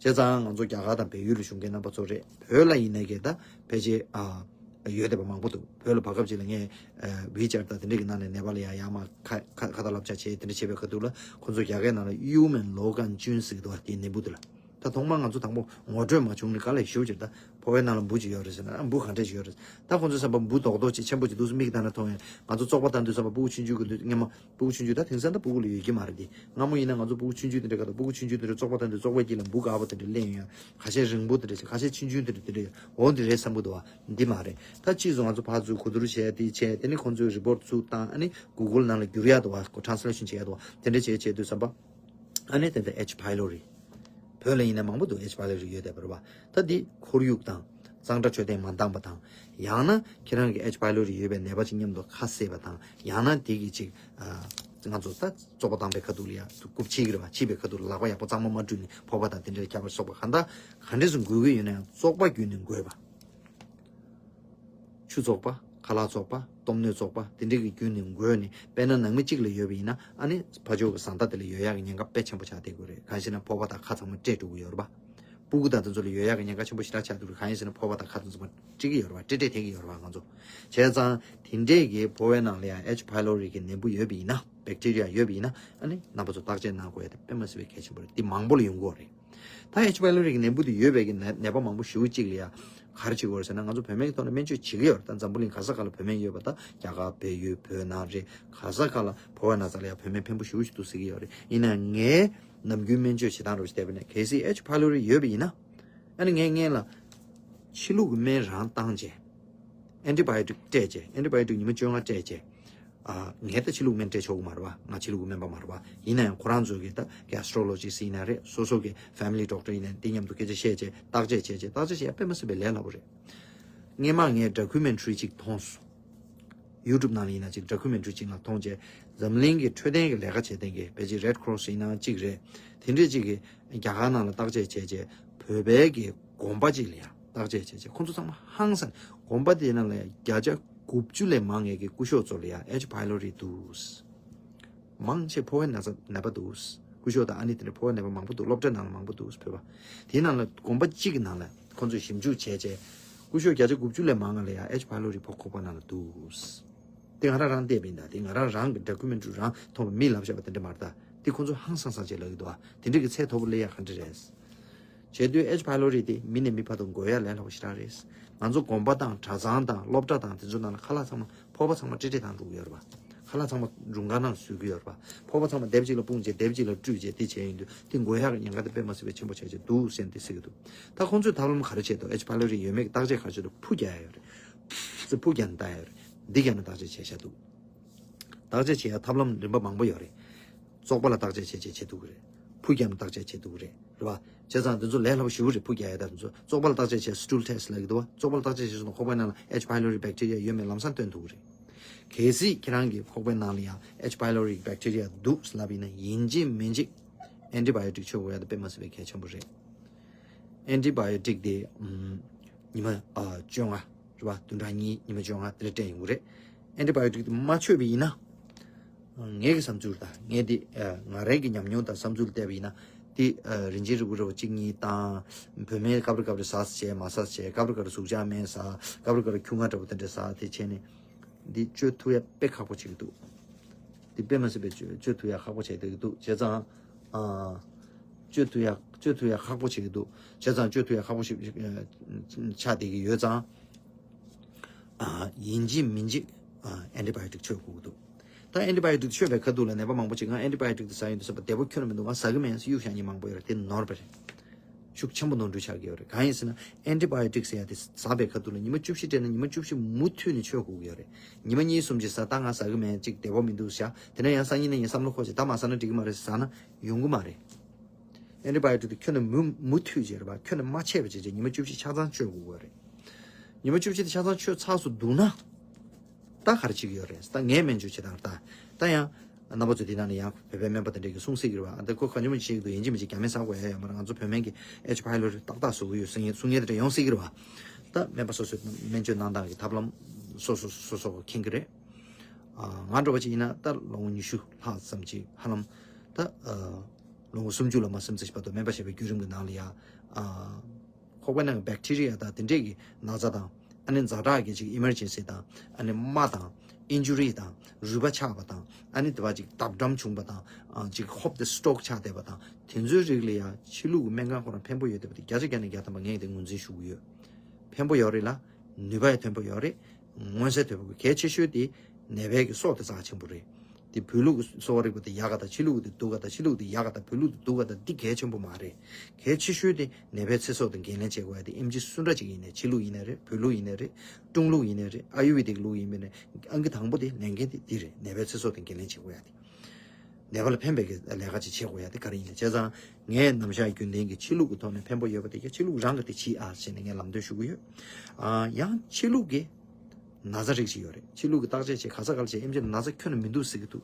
བྱས་ཙང་ང་ཚོ་རྒྱ་གར་དང་བལ་ཡུལ་ལ་བཞུགས་མཁན་རྣམ་པ་ཚོ་རེད། བོད་ལ་ཡིན་ནའི་གི་ད་ཕལ་ཆེར་ཨ་ཡོད་བསྡད་པ་མང་པོ་འདུག་བོད་ལ་བར་སྐབས་ཅིག་ལ་ངས་ཨ་ཝི་ཅེཊ་དང་དེ་འདྲ་གི་ནང་ནས་ནད་པ་ལ་ཡ་ཡར་མར་ཁ་ཁ་ཁ་བརྡ་ལབ་བྱ་བྱས། དེ་འདྲ་བྱས་པའི་ཁ་ཐུག་ལ་ཁོ་ཚོ་རྒྱ་སྐད་ནང་ལ་Human Logan June ཟེར་གྱི་འདུག་བ། དེའི་ནད་འབུ་དེ་ལ། ད་ཐོག་མར་ང་ཚོ་དང་པོ་ངོ་སྤྲོད་མ་བྱུང་ནས་དཀའ་ལས་ཞེ་པོ་ཅིག་ད་ཕོ་བའི་ནང་ལ་འབུ་ཅིག་ཡོད་རེད་ཟེར་ན། ཨ། འབུ་ག་འདྲ་ཅིག་ཡོད་རེད། ད་ཁོ་ཚོས་བསམ་པ་འབུ་རྡོག་རྡོག་ཅིག་ཆེན་པོ་ཅིག་འདུག་སེ་མིག་ལྟ་ན་མཐོང་ཡང་། ང་ཚོ་བཙོག་པ་བཏང་དུས་བསམ་པ་སྤུ་གུ་ཆུང་ཆུང་གི་དུས། སྔོན་མ་སྤུ་གུ་ཆུང་ཆུང་། ད་དེང་སང་ད་སྤུ་གུ་ལ་ཡོད་ཀྱི་མ་རེད་དེ། སྔ་མོ་ཡིན་ན་ང་ཚོ་སྤུ་གུ་ཆུང་ཆུང་དེ་འདྲ་ག་ད་སྤུ་གུ་ཆུང་ཆུང་དེ་འདྲ་བཙོག་པ་བཏང་དུས་བཙོག་པའི་དཀྱིལ་ལ་འབུ་འགག་པ་དེ་འདྲ་སླེབས་ཡོང་ཡ། ཁ་ཤས་རིང་པོ་དེ་འདྲ་ཅིག་ཁ་ཤས་ཆུང་ཆུང་དེ་འདྲ་དེ་འདྲ་འོ་འདི་རེད་བསམ་གྱི་འདུག་བ། འདི་མ་རེད། ད་ཕྱིས་སུ་ང་ཚོ་ཕར་ཚུར་གོ་བསྡུར་བྱས། དེ་བྱས། དེ་ནས་ཁོང་ཚོས་རི་པོཊ་ཚུར་བཏང་། ཨ་ནི་གུ་གལ་ནང་ལ་བསྒྱུར་ཡ་འདུག་བ། ཁོ་ཊེ་རན་སི་ལེ་ཤན་བྱེད་ཡ་འདུག་བ། དེ་འདྲ་བྱས་བྱས་དུས་བསམ་པ། ཨ་ནི་དེ་འདྲ་H. pylori། བོད་ལ་ཡིན་ན་མང་པོ་འདུག H. pylori ཡོད་བསྡད་པ་རེད་བ། ད་འདི་ཁོར་ཡུག་དང་གཙང་སྦྲ་འཕྲོད་བསྟེན་མ་འདང་པ་དང་། ཡང་ན་ཁྱེད་རང་གི་H. pylori ཡོད་པའི་ནད་པ་ཅིག་མཉམ་དུ་ཁ་བསྲེས་པ་དང་། ཡང་ན་དེ་གི་ཅིག་ཨ། ང་ཚོ་ད་བཙོག་པ་བཏང་པའི་ཁ་ཐུག་ལ་ཡ་རྐུབ་ཕྱིས་ཀྱི་རེད་བ། ཕྱིས་པའི་ཁ་ཐུག་ལ་ལག་པ་ཡག་པོ་གཙང་མ་མ་བཀྲུས་ནས་ཕོར་པ་དང་དེ་འདྲ་ཁྱབ་པ་སོགས་པ། གང་ལྟར་ག་འདྲས་སེ་འགོས་ཀྱི་ཡོད་ན་ཡང་བཙོག་པ་བརྒྱུད་ནས་འགོས་པ། ཆུ་བཙོག་པ། ཁ་ལག་བཙོག་པ། གཏོར་སྣོད་བཙོག་པ། དེ་འདྲ་གི་བརྒྱུད་ནས་འགོས་ནས། དཔེར་ན་ནང་མི་གཅིག་ལ་ཡོད་པ་ཡིན་ན། ཨ་ནི་ཕར་ཕྱོགས་ཀྱི་བཟའ་ཟླ་དེ་ལ་ཡོད་ཡག་གི་ཉེན་ཁ་དཔེ་ཆེན་པོ་ཆགས་བསྡད་ཀྱི་རེད། གང་ཞེ་ན་ཕོར་པ་དང་ཁ་ཚང་མ་བཀྲུས་འགྲོ་གི་ཡོད་རེད་པ། སྤུ་གུ་དང་དེ་ཚོ་ལ་ཡོད་ཡག་གི་ཉེན་ཁ་ཆེན་པོ་ཞེ་དྲག་ཆགས་འདུག་རེད། གང་ཡིན་ཟེར་ན་ཕོར་པ་དང་ཁ་དེ་ཚོ་མ་བཀྲུས་ཀྱི་ཡོད་རེད་པ། བཀྲུས་བཀྲུས་བསྡད་ཀྱི་ཡོད་རེད་པ་ང་ཚོ། བྱས་ཙང་དེ་འདྲས་ཀྱི་ཕོ་བའི་ནང་ལ་ཡང་H. pylori གི་ནད་འབུ་ཡོད་པ་ཡིན་ན། བེག་ཊི་རི་ཡ་ཡོད་པ་ཡིན་ན། ཨ་ནི་རྣམ་པ་ཚོ་བརྟག་དཔྱད་གནང་དགོས་ཡ་དེ་དཔེ་མ་སྲིད་པའི་གལ་ཆེན་པོ་རེད། འདི་མང་པོ་ལ་ཡོང་གི་ཡོད་རེད། ད་H. pylori གི་ནད་འབུ་དེ་ཡོད་པའི་གི་ནད་ནད་པ་མང་པོ་ཞེ་པོ་ཅིག་ལ་ཡ་ག་རེ་བྱེད་དགོས་རེད་ཟེར་ན། ང་ཚོ་བོད་སྨན་གྱི་ཐོག་ནས་སྨན་བཅོས་བྱེད་ཀྱི་ཡོད་རེད། ད་འཛམ་བུ་གླིང་ག་ས་ག་ལ་བོད་སྨན་ཡོད་པ། ད་རྒྱ་གར། བལ་ཡུལ། བོད་ནང་རེད། ག་ས་ག་ལ་ཕོ་བའི་ན་ཚ་ལ་ཡ་བོད་སྨན་ཕན་པོ་ཞེ་པོ་ཞིག་འདུག་ཟེར་གྱི་ཡོད་རེད། ཡིན་ན་ངས་ནམ་རྒྱུན་སྨན་བཅོས་བྱེད་སྟངས་རོབ་ཞིག་བལྟས་པ་ན། གལ་སྲིད་H. pylori ཡོད་པ་ཡིན་ན། ཨ་ནི་ངས་སྔོན་ལ་ཕྱི་ལུགས་ཀྱི་སྨན་རང་བཏང་བྱས། ཨན་ཊི་བྷ་ཡོ་ཊིག་སྤྲད་བྱས། ཨན་ཊི་བྷ་ཡོ་ཊིག་ཉི་མ་བཅོ་ལྔ་སྤྲད་བྱས། ཨ། ངས་ད་ཕྱི་ལུགས་སྨན་སྤྲད་ཆོག་གི་མ་རེད་པ། ང་ཕྱི་ལུགས་ཀྱི་སྨན་པ་མ་རེད་པ། ཡིན་ན་ཡང་ཁོ་རང་ཚོ་གི་ད་གེ་སི་ཊྲོ་ལོ་ཇི་སི་ཊི་ཡིན་ན་རེད། སོ་སོ་གི་ཕེ་མི་ལི་ཌོག་ཊར་ཡིན་ན། དེ་མཉམ་དུ་སྐད་ཆ་བཤད་བྱས། བརྟག་དཔྱད་བྱས་བྱས། བརྟག་དཔྱད་བྱས་ཡ་དཔེ་མ་སྲིད་པའི་ལས་སླ་པོ་རེད། སྔོན་མ་ངས་ཌོ་ཀུ་མེན་ཊ་རི་ཅིག་མཐོང་སོང་། ཡུ་ཊུབ་ནང་ལ་ཡིན་ན་ཅིག་ཌོ་ཀུ་མེན་ཊ་རི་ཅིག་ནང་མཐོང་བྱས། འཛམ་གླིང་གི་འཕྲོད་བསྟེན་གྱི་ལས་ཀ་བྱེད་མཁན་གྱི་ཕལ་ཆེར་རེཌ་ཀོ་རོ་སི་ཡིན་ནའང་གཅིག་རེད། དེ་འདྲས་ཅིག་གིས་རྒྱ་གར་ནང་ལ་བརྟག་དཔྱད་བྱས་བྱས། བོད་པའི་གི་དགོན་པ་ཅིག་ལ་ཡ་བརྟག་དཔྱད་བྱས་བྱས། ཁོང་ཚོ་ཚང་མ་ཧང་སངས། དགོན་པ་དེའི་ནང་ལ་ཡ་བརྒྱ་ཆ་དགུ་བཅུ་ལས་མང་བའི་གི་སྐུ་ཞབས་ཚོ་ལ་ཡ་H. pylori འདུག་མང་ཆེ་ཕོ་བའི་ན་ཚ་ནད་པ་འདུག་སྐུ་ཞབས་དང་ཨ་ནེ་དེ་འདྲ་ཕོ་བའི་ནད་པ་མང་པོ་འདུག་སློབ་གྲྭ་ནང་ལ་མང་པོ་འདུག་བོད་པ། དེའི་ནང་ལ་དགོན་པ་གཅིག་གི་ནང་ལ་ཁོང་ཚོས་ཞིབ་འཇུག་བྱས་བྱས། སྐུ་ཞབས་བརྒྱ་ཆ་དགུ་བཅུ་ལས་མང་བ་ལ་ཡ་H. pylori ཕོ་ཁོག་པ་ནང་ལ་འདུག་དེ་ང་རང་རང་བལྟས་པ་ཡིན་ད། དེ་ང་རང་རང་གི་ཌོ་ཀུ་མེན་ཊ་རི་རང་མཐོང་བ། མིས་ལབ་བཞག་པ་དེ་འདྲ་མ་རེད་ད། དེ་ཁོང་ཚོ་ཧང་སང་སང་བྱས་ལབ་ཀྱི་འདུག་ཨ། དེ་འདྲ་གི་ཚད་མཐོ་པོ་སླེབས་ཡག་ག་འདྲ་རེད། བྱས་དུས་ཨེཆ་ཕའི་ལོ་རི་དེ་མི་ནས་མི་བར་དུ་འགོས་ཡག་ལས་སླ་པོ་ཞེ་དྲག་རེད། ང་ཚོ་དགོན་པ་དང་གྲྭ་ཚང་དང་སློབ་གྲྭ་དང་དེ་ཚོ་ནང་ལ་ཁ་ལག་ཚང་མ་ཕོར་པ་ཚང་མ་ཀྲིག་ཀྲིག་བཏང་འགྲོ་གི་ཡོད་རེད་པ། ཁ་ལག་ཚང་མ་སྒྲུང་ཁང་ནང་བཟོ་གི་ཡོད་རེད་པ། ཕོར་པ་ཚང་མ་དེབ་གཅིག་ལ་སྤུངས་བྱས་དེབ་གཅིག་ལ་བཀྲུས་བྱས་དེ་བྱས་ཡོང་དུས་དེ་འགོས་ཡག་གི་ཉེན་ཁ་དེ་དཔེ་མ་སྲིད་པའི་ཆེན་པོ་ཆགས་ཀྱི་འདུག་ཟེར་ནས་དེ་ཟེར་གྱི་འདུག་ད་ཁོང་ཚོས་ཐབས་ལམ་ག་རེ་བྱས་འདུག་ཨེཆ་ཕའི་ལོ་རི་ཡོད་མེད་ཀྱི་བརྟག་དཔྱད་ག་རེ་བྱས་འདུག་ཕུ་རྒྱག་ཡག་ཡོད་རེད། ཕུ་རྒྱག་ནས་བལྟ་ཡག་ཡོད་རེད། འདི་རྒྱག་ནས་བརྟག་དཔྱད་བྱས་བཞག་འདུག་བརྟག་དཔྱད་བྱེད་ཡ་ཐབས་ལམ་རིམ་པ་མང་པོ་ཡོད་རེད། བཙོག་པ་ལ་བརྟག་དཔྱད་བྱེད་བྱེད་བྱེད་ཐུབ་ཀྱི་རེད། ཕུ་རྒྱག་ནས་བརྟག་དཔྱད་བྱེད་ཐུབ་ཀྱི་རེད། རེད་པ། བྱས་ཙང་འདི་ཚོ་ལས་སླ་པོ་ཞེ་པོ་རེད། ཕུ་རྒྱག་ཡ་ད་འདི་ཚོ་བཙོག་པ་ལ་བརྟག་དཔྱད་བྱེད་stool test་ལབ་ཀྱི་འདུག་བ། བཙོག་པ་ལ་བརྟག་དཔྱད་བྱེད་སོང་ན་ཁོག་པའི་ནང་ལ་ཨེཆ་ཕའི་ལོ་རི་བེག་ཊི་རི་ཡ་ཡོད་མེད་ལམ་སང་སྟོན་ཐུབ་ཀྱི་རེད། གལ་སྲིད་ཁྱེད་རང་གི་ཁོག་པའི་ནང་ལ་ཡང་ཨེཆ་ཕའི་ལོ་རི་བེག་ཊི་རི་ཡ་འདུག་ལབ་ཡིན་ན་ཡིན་གཅིག་མིན་གཅིག་ཨན་ཊི་བྷ་ཡོ་ཊིག་མཆོད་དགོས་ཡ་ད་དཔེ་མ་སྲིད་པའི་གལ་ཆེན་པོ་རེད། ཨན་ཊི་བྷ་ཡོ་ཊིག་དེ་ཉི་མ་བཅོ་ལྔ་རེད་པ། བདུན་ཕྲག་གཉིས་ཉི་མ་བཅོ་ལྔ་དེ་འདྲ་སྤྲད་ཡོང་གི་རེད། ཨན་ཊི་བྷ་ཡོ་ཊིག་དེ་མ་མཆོད་པ་ཡིན་ན། ངའི་གི་བསམ་ཚུལ་ད་ངས་འདི་ང་རང་གི་ཉམས་མྱོང་དང་བསམ་ཚུལ་བལྟས་པ་ཡིན་ན། འདི་རིན་ཆེན་རིལ་བུ་འདྲ་བོ་གཅིག་གཉིས་བཏང་། བོད་སྨན་སྐབས་རེ་སྐབས་རེ་ཟ་ཟེར་བྱས་མ་ཟ་ཟེར་བྱས། སྐབས་རེ་སྐབས་རེ་ཟུག་གཅོག་སྨན་ཟ། སྐབས་རེ་སྐབས་རེ་ཁྱུང་ང་འདྲ་བོ་དེ་འདྲ་ཟ། དེ་བྱས་ནས་འདི་བཅོས་ཐུབ་ཡ་དཔེ་ཁག་པོ་བྱེད་ཀྱི་འདུག་འདི་དཔེ་མ་སྲིད་པའི་བཅོས་བཅོས་ཐུབ་ཡ་ཁག་པོ་བྱེད་བསྡད་ཀྱི་འདུག་བྱས་ཙང་། ཨ། བཅོས་ཐུབ་ཡ་བཅོས་ཐུབ་ཡ་ཁག་པོ་བྱེད་ཀྱི་འདུག་བྱས་ཙང་བཅོས་ཐུབ་ཡ་ཁག་པོ་ཞིག་ཨ། ཆགས་བསྡད་ཀྱི་ཡོད་ཙང་། ཨ། ཡིན་གཅིག་མིན་གཅིག་ཨ། ཨན་ཊི་བྷ་ཡོ་ཊིག་མཆོད་དགོས་ཀྱི་འདུག་ད་ཨན་ཊི་བྷ་ཡོ་ཊིག་མཆོད་པའི་ཁ་ཐུག་ལ་ནད་པ་མང་པོ་ཅིག་ང་ཨན་ཊི་བྷ་ཡོ་ཊིག་དེ་ཟ་ཡོང་དུས་ཟེར་བ་བདེ་པོ་ཁྱོན་ནས་མི་འདུག་ང་ཟ་གི་མེད་གཡུག་བཞག་མཁན་མང་པོ་ཡོད་རེད། དེ་ནོར་བ་རེད། ཤུགས་ཆེན་པོ་ནོར་འཁྲུལ་ཆགས་ཀྱི་ཡོད་རེད། གང་ཡིན་ཟེར་ན་ཨན་ཊི་བྷ་ཡོ་ཊིག་ཟེར་ཡ་དེ་ཟ་བའི་ཁ་ཐུག་ལ་ཉི་མ་བཅུ་བཞི་སྤྲད་ན་ཉི་མ་བཅུ་བཞི་མུ་མཐུད་ནས་མཆོད་དགོས་ཀྱི་ཡོད་རེད། ཉི་མ་གཉིས་གསུམ་ཅིག་ཟ། ད་ང་ཟ་གི་མེད་ཅིག་བདེ་པོ་མི་འདུག་བཞག་དེ་ནས་ཡང་སང་ཉིན་ནས་ངས་བསམ་བློ་འཁོར་བྱས་ད་མ་ཟ་ན་འགྲིག་གི་མ་རེད་ཟེར་ཟ་ན་ཡོང་གི་མ་རེད། ཨན་ཊི་བྷ་ཡོ་ཊིག་དེ་ཁྱོན་ནས་མུ་མུ་མཐུད་བྱས་རེད་པ། ཁྱོན་ནས་མ་ཆད་པ་བྱས་བྱས་ཉི་མ་བཅུ་བཞི་ཆ་ཚང་མཆོད་དགོས་ཀྱི་ཡོད་རེད། ཉི་མ་བཅུ་བཞི་དེ་ཆ་ཚང་མཆོད་ཚར་སོང་འདུག་ན། ད་ག་རེ་བྱེད་ཀྱི་ཡོད་རེད། ད་ངས་སྨན་བཅོས་བྱེད་སྟངས་ད་ད་ཡང་རྣམ་པ་ཚོ་དེ་ནང་ནས་ཡང་བོད་པའི་སྨན་པ་དེ་འདྲས་ཀྱིས་གསུང་སྲིད་ཀྱི་རེད་པ། ད་ཁོ་གང་བྱུང་མི་བྱེད་ཀྱི་འདུག་ཡིན་གཅིག་མིན་གཅིག་རྒྱ་སྨན་ཟ་དགོས་ཡ་ཡོད་མ་རེད། ང་ཚོ་བོད་སྨན་གྱི་ཨེཆ་ཕའི་ལོ་རི་ཏག་ཏག་བཟོ་གི་ཡོད་གསུང་ཡ་གསུང་ཡ་དེ་འདྲ་ཡོང་སྲིད་ཀྱི་རེད་པ། ད་སྨན་པ་སོ་སོས་སྨན་བཅོས་གནང་སྟངས་ཀྱི་ཐབས་ལམ་སོ་སོ་སོ་སོ་གིས་མཁྱེན་གྱི་རེད། ཨ། ང་འདྲ་བ་ཅིག་ཡིན་ན་ད་ལོ་ངོ་ཉི་ཤུ་ལྷག་ཙམ་ཅིག་ཧ་ལམ་ད་ཨ། ལོ་ངོ་སུམ་ཅུ་ལ་མ་ཟིན་ཙམ་ཞིག་བར་དུ་སྨན་པ་བྱས་པའི་བརྒྱུད་རིམ་གྱི་ནང་ལ་ཡ། ཨ། ཁོག་པའི་ནང་གི་བེག་ཊི་རི་ཡ་དང་དེ་འདྲས་ཀྱི་ན་ཚ་དང་། ཨ་ནི་ཛ་དྲག་གི་ཅིག་ཨི་མར་ཇེན་སི་དང་། ཨ་ནི་རྨ་དང་། ཨིན་ཇུ་རི་དང་། རུས་པ་ཆག་པ་དང་། ཨ་ནི་དེ་བ་ཅིག་བརྡབ་འགྲམ་བྱུང་བ་དང་། ཨ། ཅིག་ཧོབ་སྟེ་སི་ཊོག་ཆགས་བསྡད་པ་དང་། དེ་ཚོའི་རིགས་ལ་ཡ་ཕྱི་ལུགས་ཀྱི་སྨན་ཁང་ཁོ་རང་ཕན་པོ་ཡོད་བསྡད་པ་དེ་བརྒྱ་ཆ་བརྒྱ་ནས་བརྒྱ་ཐམ་པ་ངས་དེ་ངོས་འཛིན་ཞུ་གི་ཡོད། ཕན་པོ་ཡོད་རེད་ལ། ནུས་པ་ཡང་ཐོན་པོ་ཡོད་རེད། མངོན་གསལ་དོད་པོ་གལ་ཆེ་ཤོས་དེ་ནད་པའི་གི་སྲོག་དེ་རྩ་ཆེན་པོ་རེད། དེ་བོད་ལུགས་ཀྱི་གསོ་བ་རིག་པ་དེ་ཡག་ག་དང་ཕྱི་ལུགས་ཀྱི་དེ་སྡུག་ག་དང་ཕྱི་ལུགས་དེ་ཡག་ག་དང་བོད་ལུགས་དེ་སྡུག་ག་དང་འདི་གལ་ཆེན་པོ་མ་རེད། གལ་ཆེ་ཤོས་དེ་ནད་པའི་ཚེ་སྲོག་དེ་འགན་ལེན་བྱེད་དགོས་ཡ་དེ་ཨེམ་ཆི་སུ་འདྲ་ཅིག་ཡིན་ནའི་ཕྱི་ལུགས་ཡིན་ནའི་རེད། བོད་ལུགས་ཡིན་ནའི་རེད། ཀྲུང་ལུགས་ཡིན་ནའི་རེད། ཨ་ཡུར་ཝེ་དིག་ལུགས་ཡིན་པ་ཡིན་ནའི་ཨང་ཀི་དང་པོ་དེ་ལས་འགན་དེ་འདི་རེད། ནད་པའི་ཚེ་སྲོག་དེ་འགན་ལེན་བྱེད་དགོས་ཡ་དེ། ནད་པ་ལ་ཕན་པའི་གི་ལས་ཀ་ཅིག་བྱེད་དགོས་ཡ་དེ་ག་རེ་ཡིན་ནའི། བྱས་ཙང་ངས་ནམ་ཞག་རྒྱུན་ལྡན་གྱི་ཕྱི་ལུགས་ཀྱི་ཐོག་ནས་ཕན་པོ་ཡོད་པ་དེ་ག་ཕྱི་ལུགས་རང་གི་དེ་བྱེད་ཨ་ཟེར་ནས་ངས་ལམ་སྟོན་ཞུ་གི་ཡོད། ཨ། ཡང་ཕྱི་ལུགས་ཀྱི་ན་ཚ་རིགས་ཤིག་ཡོད་རེད། ཕྱི་ལུགས་ཀྱི་བརྟག་དཔྱད་བྱས་ག་ས་ག་ལ་བྱས་ཨེམ་ཆི་ན་ཚ་ཁྱོན་ནས་མི་འདུག་ཟེར་གྱི་འདུག་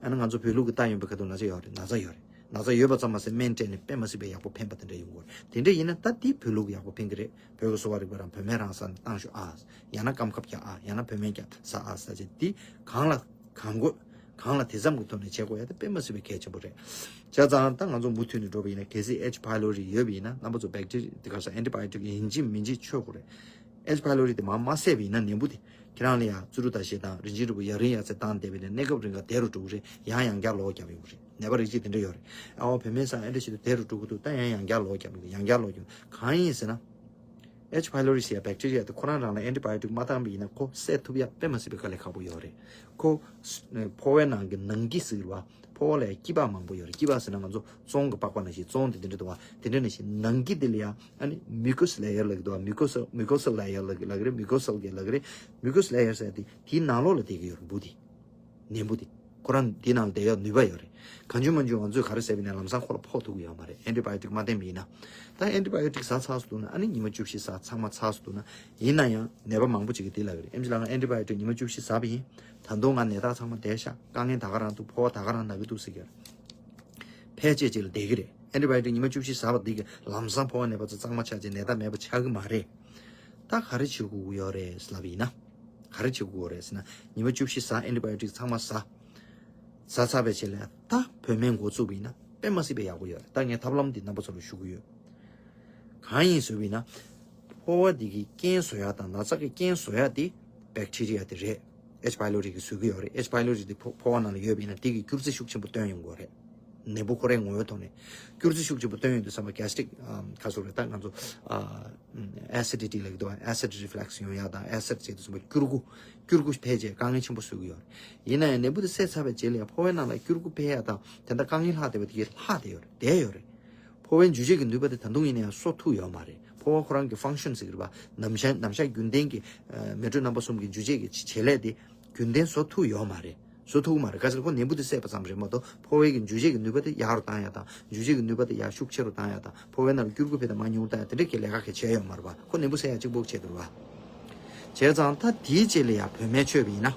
ཨ་ནི་ང་ཚོ་བོད་ལུགས་ཀྱི་ལྟ་ཡོང་པའི་ཁ་ཐུག་ན་ཚ་ཡོད་རེད། ན་ཚ་ཡོད་རེད། ན་ཚ་ཡོད་པ་ཙམ་མ་ཟད་སྨན་སྤྲད་ནས་དཔེ་མ་སྲིད་པའི་ཡག་པོ་ཕན་པ་དེ་འདྲ་ཡོང་གི་ཡོད་རེད། དེ་འདྲ་ཡིན་ན་ད་དེ་བོད་ལུགས་ཀྱི་ཡག་པོ་ཕན་གྱི་རེད། བོད་ཀྱི་གསོ་བ་རིག་པ་རང་བོད་སྨན་རང་ཟ་ནས་བཏང་ཤོག་ཨ། ཡང་ན་སྐམ་ཁབ་རྒྱག་ཨ། ཡང་ན་བོད་སྨན་རྒྱག་ཟ་ཨ་ཟེར་བྱས་དེ་གང་ལ་གང་དགོས། གང་ལ་དེ་ཙམ་གྱི་ཐོག་ནས་བྱེད་དགོས་ཡ་དེ་དཔེ་མ་སྲིད་པའི་གལ་ཆེན་པོ་རེད། བྱས་ཙང་ད་ང་ཚོ་མུ་མཐུད་ནས་འགྲོ་བ་ཡིན་ན་གལ་སྲིད་ཨེཆ་ཕའི་ལོ་རི་ཡོད་པ་ཡིན་ན་རྣམ་པ་ཚོ་བེག་ཊི་རི་ཡ་དེ་ག་ས་ཨན་ཊི་བྷ་ཡོ་ཊིག་ཡིན་གཅིག་མིན་གཅིག་མཆོད་དགོས་རེད། ཨེཆ་ཕའི་ལོ་རི་དེ་མར་མ་བསད་པ་ཡིན་ན་ནད་འབུ་དེ་ཁྱེད་རང་ལ་ཡང་རྩུབ་རུ་ད་ཞེ་དང་རིན་ཆེན་རིལ་བུ་ཡ་རིང་ཡ་ཚེ་བཏང་བསྡད་པ་ཡིན་ན་གནས་སྐབས་རིང་ག་བསྡད་རུ་འགྲོ་གི་རེད། ཡང་ཡང་བསྐྱར་ལོག་རྒྱབ་ཡོང་གི་རེད། ནད་པ་རིགས་གཅིག་དེ་འདྲ་ཡོད་རེད། ཨའོ་བོད་སྨན་ཟ་ཨེ་འདྲ་ཞིག་ཏུ་བསྡད་རུ་འགྲོ་གི་འདུག་ད་ཡང་ཡང་བསྐྱར་ལོག་རྒྱབ་ཡོང་གི་ཡང་བསྐྱར་ལོག་རྒྱབ། གང་ཡིན་ཟེར་ན། ཨེཆ་ཕའི་ལོ་རི་ཟེར་ཡ་བེག་ཊི་རི་ཡ་དེ་ཁོ་རང་རང་ལ་ཨན་ཊི་བྷ་ཡོ་ཊིག་མ་བཏང་པ་ཡིན་ན་ཁོ་བསད་ཐུབ་ཡ་དཔེ་མ་སྲིད་པའི་དཀའ་ལས་ཁག་པོ་ཡོད་རེད། ཁོ་ཕོ་བའི་ནང་གི་ནང་སྐྱི་ཟེར་བ། ཕོ་བ་ལ་ཡ་སྐྱི་པགས་མང་པོ་ཡོད་རེད། སྐྱི་པགས་ཟེར་ན་ང་ཚོ་བཙོང་གི་པགས་པ་ནང་བཞིན་བཙོང་དེ་དེ་འདྲ་འདུག་བ། དེ་འདྲ་ནང་བཞིན་ནང་སྐྱི་དེ་ལ་ཡ་ཨ་ནི་མུ་ཀོ་སི་ལེ་ཡར་ལབ་ཀྱི་འདུག་བ། མུ་ཀོ་སི་མུ་ཀོ་སི་ལེ་ཡར་ལབ་ཀྱི་ལབ་ཀྱི་རེད། མུ་ཀོ་སི་ལེ་ཡར་ལབ་ཀྱི་ལབ་ཀྱི་རེད། མུ་ཀོ་སི་ལེ་ཡར་ཟེར་དེ་དེའི་ནང་ལོགས་ལ་བསྡད་ཀྱི་ཡོད་རེད། འབུ་དེ། ནད་འབུ་དེ། ཁོ་རང་དེའི་ནང་ལ་བསྡད་ཡག་ནུས་པ་ཡོད་རེད། གང་བྱུང་མང་བྱུང་ང་ཚོས་ག་རེ་ཟེར་བ་ཡིན་ན་ལམ་སང་ཁོ་ལ་ཕོག་ཐུབ་ཀྱི་ཡོད་མ་རེད། ཨན་ཊི་བྷ་ཡོ་ཊིག་མ་བསྟེན་པ་ཡིན་ན། ད་ཨན་ཊི་བྷ་ཡོ་ཊིག་ཟ་ཚར་སོང་འདུག་ན་ཨ་ནི་ཉི་མ་བཅུ་བཞི་ཟ་ཚང་མ་ཚར་སོང་འདུག་ན། ཡིན་ན་ཡང་ནད་པ་མང་པོ་ཅིག་གིས་དེ་ལབ་ཀྱི་རེད། ཨེམ་ཆི་ལགས་ང་ཨན་ཊི་བྷ་ཡོ་ཊིག་ཉི་མ་བཅུ་བཞི་ཟ་བ་ཡིན། ད་དུང་ང་ནད་རྟགས་ཚང་མ་བསྡད་ཤག་དཀའ་ངལ་ད་ག་རང་འདུག་ཕོ་བ་ད་ག་རང་ན་གི་འདུག་ཟེར་གྱི་རེད། ཕལ་ཆེར་ཅིག་ལ་བསྡད་ཀྱི་རེད། ཨན་ཊི་བྷ་ཡོ་ཊིག་ཉི་མ་བཅུ་བཞི་ཟ་བ་འདི་གིས་ལམ་སང་ཕོ་བ་ནད་པ་ཚོ་གཙང་མ་ཆགས་ཅིག་ནད་རྟགས་མེད་པ་ཆགས་ཀྱི་མ་རེད། ད་ག་རེ་བྱེད་དགོས་ཀྱི་ཡོད་རེད་ལབ་ཡིན་ན། ག་རེ་བྱེད་དགོས་རེད་ཟེར་ན། ཉི་མ་བཅུ་བཞི་ཟ། ཨན་ཊི་བྷ་ཡོ་ཊིག་ཚང་མ་ཟ། ཟ་ཚར་བའི་རྗེས་ལ་ད་བོད་སྨན་འགོ་བཙུགས་པ་ཡིན་ན་དཔེ་མ་སྲིད་པའི་ཡག་པོ་ཡོད་རེད། ད་ངས་ཐབས་ལམ་འདི་རྣམ་པ་ཚོ་ལ་ཞུ་གི་ཡོད། གང་ཡིན་ཟེར་བ་ཡིན་ན། ཕོ་བ་འདི་གི་རྐྱེན་བཟོ་ཡག་དང་ན་ཚ་གི་རྐྱེན་བཟོ་ཡག་དེ་བེག་ཊི་རི་ཡ་དེ་རེད། ཨེཆ་ཕའི་ལོ་རི་གིས་བཟོ་གི་ཡོད་རེད། ཨེཆ་ཕའི་ལོ་རི་དེ་ཕོ་ཕོ་བ་ནང་ལ་ཡོད་པ་ཡིན་ན་དེ་གིས་འགྱུར་ཚད་ཤུགས་ཆེན་པོ་བཏོན་ཡོང་གི་ཡོད་རེད། ནད་འབུ་ཁོ་རའི་ངོ་བོའི་ཐོག་ནས་སྐྱུར་རྩི་ཤུགས་ཆེན་པོ་བཏོན་ཡོང་དུས་ཙམ་པ་གེ་སི་ཊིག་ཁ་སོགས་རེད། ད་ང་ཚོ་ཨ་ཨེ་སི་ཌི་ཊི་ལབ་ཀྱི་འདུག་ཨེ་སི་ཌི་རི་ཕི་ལེག་སི་ཡོང་ཡག་དང་ཨེ་སི་ཌི་བྱེད་དུས་ཙམ་པ་སྐྱུར་གུ་སྐྱུར་གུ་འཕེལ་རྗེས་དཀའ་ངལ་ཆེན་པོ་བཟོ་གི་ཡོད་རེད། ཡིན་ན་ཡང་ནད་འབུ་དེ་བསད་ཚར་བའི་རྗེས་ལ་ཡང་ཕོ་བའི་ནང་ལ་སྐྱུར་གུ་འཕེལ་ཡག་དང་དེ་འདྲ་དཀའ་ངལ་ལྷག་བསྡད་པ་དེ་གས་ལྷག་བསྡད་ཡོད་རེད། བསྡད་ཡོད་རེད། ཕོ་བའི་འཇུ་བྱེད་ཀྱི་ནུས་པ་དེ་ད་དུང་ཡིན་ན་ཡང་གསོ་ཐུབ་ཡོད་མ་རེད། ཕོ་བ་ཁོ་རང་གི་ཕང་ཤན་ཟེར་གྱི་རེད་པ། ནམ་ཞག་ནམ་ཞག་རྒྱུན་ལྡན་གྱི་ཨ་མེ་དྲོད་རྣམ་པ་གསུམ་གྱི་འཇུ་བྱེད་ཀྱི་བྱེད་ལས་དེ་རྒྱུན་ལྡན་བཟོ་ཐུབ་ཡོད་མ་རེད། བཟོ་ཐུབ་མ་རེད། ག་ཚོད་ཁོ་ནད་འབུ་དེ་བསད་པ་ཙམ་རེད་མ་གཏོགས་ཕོ་བའི་གི་འཇུ་བྱེད་ཀྱི་ནུས་པ་དེ་ཡག་རུ་བཏང་ཡག་དང་འཇུ་བྱེད་ཀྱི་ནུས་པ་དེ་ཡག་ཤུགས་ཆེ་རུ་བཏང་ཡག་དང་ཕོ་བའི་ནང་ལ་སྐྱུར་གུ་འཕེལ་དང་མར་ཉུང་བཏང་ཡག་དེ་འདྲ་གི་ལས་ཀ་གི་བྱས་ཡོད་མ་རེད་པ། ཁོ་ནད་འབུ་བསད་ཡག་གཅིག་པོ་བྱས་འདུག་རེད་པ། བྱས་ཙང་ད་དེའི་རྗེས་ལ་ཡང་བོད་སྨན་མཆོད་པ་ཡིན་ན།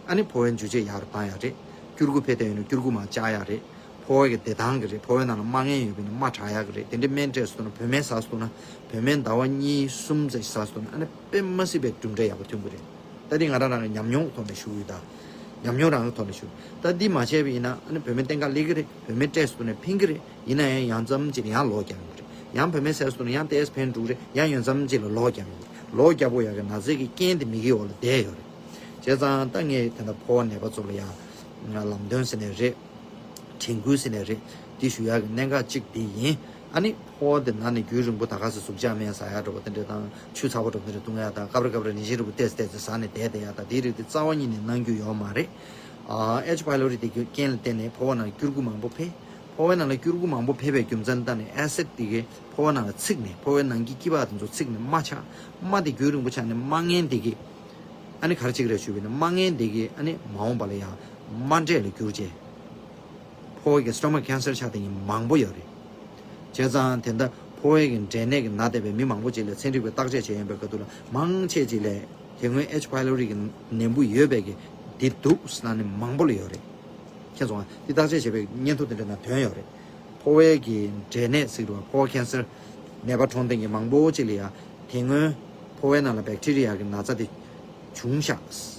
ཨ་ནི་ཕོ་བའི་འཇུ་བྱེད་ཡག་རུ་བཏང་ཡག་རེད། སྐྱུར་གུ་འཕེལ་བསྡད་ཡོད་ན་སྐྱུར་གུ་མར་བཅག་ཡག་རེད། ཕོ་བ་གི་བདེ་ཐང་གི་རེད། ཕོ་བའི་ནང་ལ་རྨ་ངན་ཡོད་པ་ཡིན་ན་རྨ་དྲག་ཡག་གི་རེད། དེ་འདྲའི་སྨན་སྤྲད་སོང་ན་བོད་སྨན་ཟ་སོང་ན་བོད་སྨན་ཟླ་བ་གཉིས་གསུམ་ཙམ་ཟ་སོང་ན་ཨ་ནི་དཔེ་མ་སྲིད་པའི་གྲུབ་འབྲས་ཡག་པོ་ཐོན་གི་རེད། ད་འདི་ང་རང་རང་གི་ཉམས་མྱོང་ཐོག་ནས་ཞུ་གི་ཡོད་ད། ཉམས་མྱོང་རང་གི་ཐོག་ནས་ཞུ། ད་འདི་མ་བྱས་པ་ཡིན་ན་ཨ་ནི་བོད་སྨན་གཏན་འཁེལ་སླེབས་ཀྱི་རེད། བོད་སྨན་སྤྲད་སོང་ན་ཕན་གི་རེད། ཡིན་ན་ཡང་ཡང་མཚམས་ཅིག་ལ་ཡང་ལོག་རྒྱག་ཡོང་གི་རེད། ཡང་བོད་སྨན་ཟས་སོང་ན་ཡང་ཏོག་ཙམ་ཕན་འགྲོ་གི་རེད། ཡང་ཡང་མཚམས་ཅིག་ལ་ལོག་རྒྱག་ཡོང་གི་རེད། ལོག་རྒྱག་པོ་ཡག་གི་ན་ཚ་གི་རྐྱེན་དེ་མི་གི་འོག་ལ་བསྡད་ཡོད་རེད། བྱས་ཙང་ད་ངས་དེ་འདྲ་ཕོ་བ་ནད་པ་ཚོ་ལ་ཡང་ལམ་སྟོན་ཟེར་ནས་རེད། དྲན་སྐུལ་ཟེར་ནས་རེད། འདི་ཞུ་ཡག་གི་གནད་འགག་གཅིག་འདི་ཡིན། ཨ་ནི་ཕོ་བ་དེ་ན་ནས་རྒྱུན་རིང་པོ་ད་ག་ཟེ་ཟུག་ཅག་སྨན་ཟ་ཡག་འདྲ་པོ་དེ་འདྲ་དང་ཆུ་ཚ་པོ་འདྲ་པོ་དེ་འདྲ་བཏུང་ཡག་དང་སྐབས་རེ་སྐབས་རེ་རིན་ཆེན་རིལ་བུ་ཏོག་ཙམ་ཏོག་ཙམ་ཟ་ནས་བསྡད་བསྡད་ཡག་དང་དེའི་རིགས་དེ་རྩ་བ་ཉིད་ནས་གནང་རྒྱུ་ཡོད་མ་རེད། ཨ་ཨེཆ་ཕའི་ལོ་རི་དེ་གི་རྐྱེན་ལ་བརྟེན་ནས་ཕོ་བ་ནང་སྐྱུར་གུ་མང་པོ་འཕེལ། ཕོ་བའི་ནང་ལ་སྐྱུར་གུ་མང་པོ་འཕེལ་བའི་རྒྱུ་མཚན་ལྟ་ནས་ཨེ་སིད་དེ་གི་ཕོ་བ་ནང་ལ་ཚིག་ནས་ཕོ་བའི་ནང་གི་སྐྱི་པགས་དེ་ཚོ་ཚིག་ནས་རྨ་ཆགས། རྨ་དེ་རྒྱུན་རིང་པོ་ཆགས་ནས་རྨ་ངན་དེ་གི་ཨ་ནི་ག་རེ་གཅིག་རེད་ཞུས་པ་ཡིན་ན་རྨ་ངན་དེ་གི་ཨ་ནི་མ་འོངས་པ་ལ་ཡང་རྨ་འབྲས་ལ་འགྱུར་བྱས། ཕོ་བའི་གི་སི་ཊོ་མག་ཀེན་སར་ཆགས་བསྡད་མཁན་མང་པོ་ཡོད་རེད། བྱས་ཙང་དེ་འདྲ་ཕོ་བའི་གི་འབྲས་ནད་ཀྱི་ན་བསྡད་པའི་མི་མང་པོ་ཅིག་ལ་ཚན་རིག་པས་བརྟག་དཔྱད་བྱས་ཡོང་པའི་ཁ་ཐུག་ལ་མང་ཆེ་ཅིག་ལ་དེ་སྔོན་ཨེཆ་ཕའི་ལོ་རི་གི་ནད་འབུ་ཡོད་པའི་གི་འདི་འདུག་ཟེར་ནས་མང་པོ་ལ་ཡོད་རེད། མཁྱེན་སོང་ང་། འདི་བརྟག་དཔྱད་བྱས་པའི་སྙན་ཐོ་དེ་འདྲ་ནང་ཐོན་ཡོད་རེད། ཕོ་བའི་གི་འབྲས་ནད་ཟེར་བ་ཕོ་བ་ཀེན་སར་ནད་པ་གྲོངས་བསྡད་མཁན་མང་པོ་ཅིག་ལ་ཡང་དེ་སྔོན་ཕོ་བའི་ནང་ལ་བེག་ཊི་རི་ཡ་གི་ན་ཚ་དེ་བྱུང་ཤག་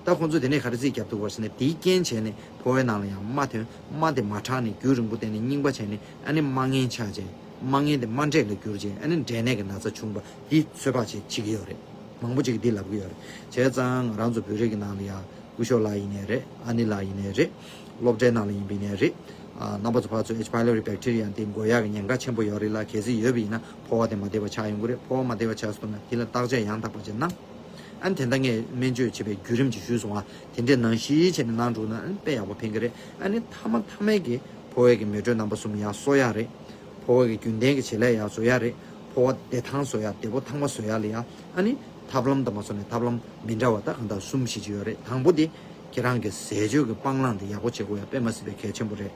ད་ཁོང་ཚོས་དེ་ནས་ག་རེ་རྩིས་བརྒྱབ་འདུག་པ་ཟེར་ན་དེའི་རྐྱེན་བྱས་ནས་ཕོ་བའི་ནང་ལ་ཡང་རྨ་ཐོན། རྨ་དེ་མ་དྲག་ནས་རྒྱུན་རིང་པོ་བསྡད་ནས་རྙིང་པ་བྱས་ནས་ཨ་ནི་རྨ་ངན་ཆགས་བྱས། རྨ་ངན་དེ་རྨ་འབྲས་ལ་འགྱུར་བྱས་ཨ་ནི་འབྲས་ནད་ཀྱི་ན་ཚ་བྱུང་བ་འདི་ཚོད་དཔག་བྱེད་བྱེད་ཀྱི་ཡོད་རེད། མང་པོ་ཅིག་གིས་འདི་ལབ་ཀྱི་ཡོད་རེད། བྱས་ཙང་ང་རང་ཚོ་བོད་རིགས་ཀྱི་ནང་ལ་ཡང་སྐུ་ཞབས་ལགས་ཡིན་ནའི་རེད། ཨ་ནེ་ལགས་ཡིན་ནའི་རེད། སློབ་གྲྭའི་ནང་ལ་ཡིན་པ་ཡིན་ནའི་རེད། ཨ་རྣམ་པ་ཚོ་ཕར་ཚུར་ཨེཆ་ཕའི་ལོ་རི་བེག་ཊི་རི་ཡ་འདི་འགོ་ཡག་གི་ཉེན་ཁ་ཆེན་པོ་ཡོད་རེད་ལ། གལ་སྲིད་ཡོད་པ་ཡིན་ན་ཕོ་བ་དེ་མ་བདེ་བ་ཆགས་ཡོང་གི་རེད། ཕོ་བ་མ་བདེ་བ་ཆགས་སོང་ན་དེ་ལ་བརྟག་དཔྱད་ཡང་དག་པ་ཅིག་གནང་། ཨ་ནི་དེ་འདྲ་ངས་སྨན་བཅོས་བྱེད་པའི་བརྒྱུད་རིམ་ཅིག་ཞུས་སོང་ང་། དེ་འདྲའི་ནང་བཞིན་བྱས་ནས་གནང་འགྲོ་ན་ཨ་ནི་དཔེ་ཡག་པོ་ཕན་གི་རེད། ཨ་ནི་མཐའ་མ་མཐའ་མའི་གི་ཕོ་བའི་གི་མེ་དྲོད་རྣམ་པ་གསུམ་ཡར་གསོ་ཡག་རེད། ཕོ་བ་གི་རྒྱུན་ལྡན་གྱི་བྱེད་ལས་ཡར་བཟོ་ཡག་རེད། ཕོ་བ་བདེ་ཐང་བཟོ་ཡག་བདེ་པོ་ཐང་པ་བཟོ་ཡག་ལ་ཡང་ཨ་ནི་ཐབས་ལམ་དང་མ་སོང་ནས་ཐབས་ལམ་མི་འདྲ་བ་ད་གང་ལྟར་གསུམ་བཞི་ཅིག་ཡོད་རེད། དང་པོ་དེ་ཁྱེད་རང་གི་ཟས་སྤྱོད་ཀྱི་སྤང་བླང་དེ་ཡག་པོ་བྱེད་དགོས་ཡག་དཔེ་མ་སྲིད་པའི་གལ་ཆེན་པོ་རེད།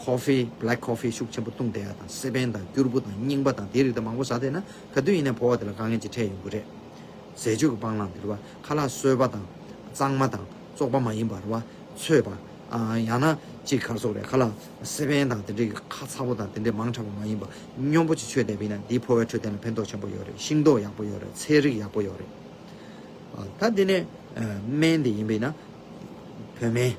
ཀོ་ཧྥི་བྷེ་ལེག་ཀོ་ཧྥི་ཤུགས་ཆེན་པོ་བཏུང་བསྡད་ཡག་དང་སི་པན་དང་སྐྱུར་བུ་དང་རྙིང་པ་དང་དེའི་རིགས་དེ་མང་པོ་ཟ་བསྡད་ན་ག་དུས་ཡིན་ནའི་ཕོ་བ་དེ་ལ་དཀའ་ངལ་ཅིག་འཕྲད་ཡོང་གི་རེད། ཟས་སྤྱོད་ཀྱི་སྤང་བླང་དེ་རེད་བ། ཁ་ལག་སོས་པ་དང་གཙང་མ་དང་བཙོག་པ་མ་ཡིན་པ་རེད་བ། ཚོས་པ། ཨ་ཡང་ན་ཅིག་ག་རེ་ཟེར་དགོས་རེད། ཁ་ལག་སི་པན་དང་དེ་འདྲའི་ཁ་ཚ་པོ་དང་དེ་འདྲའི་མང་དྲགས་པ་མ་ཡིན་པ་སྙོམས་པོ་ཅིག་མཆོད་བསྡད་པ་ཡིན་ན་འདིས་ཕོ་བའི་འཕྲོད་བསྟེན་ལ་ཕན་ཐོགས་ཆེན་པོ་ཡོད་རེད། ཤིང་ཏོག་ཡག་པོ་ཡོད་རེད། ཚལ་རིགས་ཡག་པོ་ཡོད་རེད། ཨ་ད་འདི་ནས་ཨ་སྨན་དེ་ཡིན་པ་ཡིན་ན་བོད་སྨན།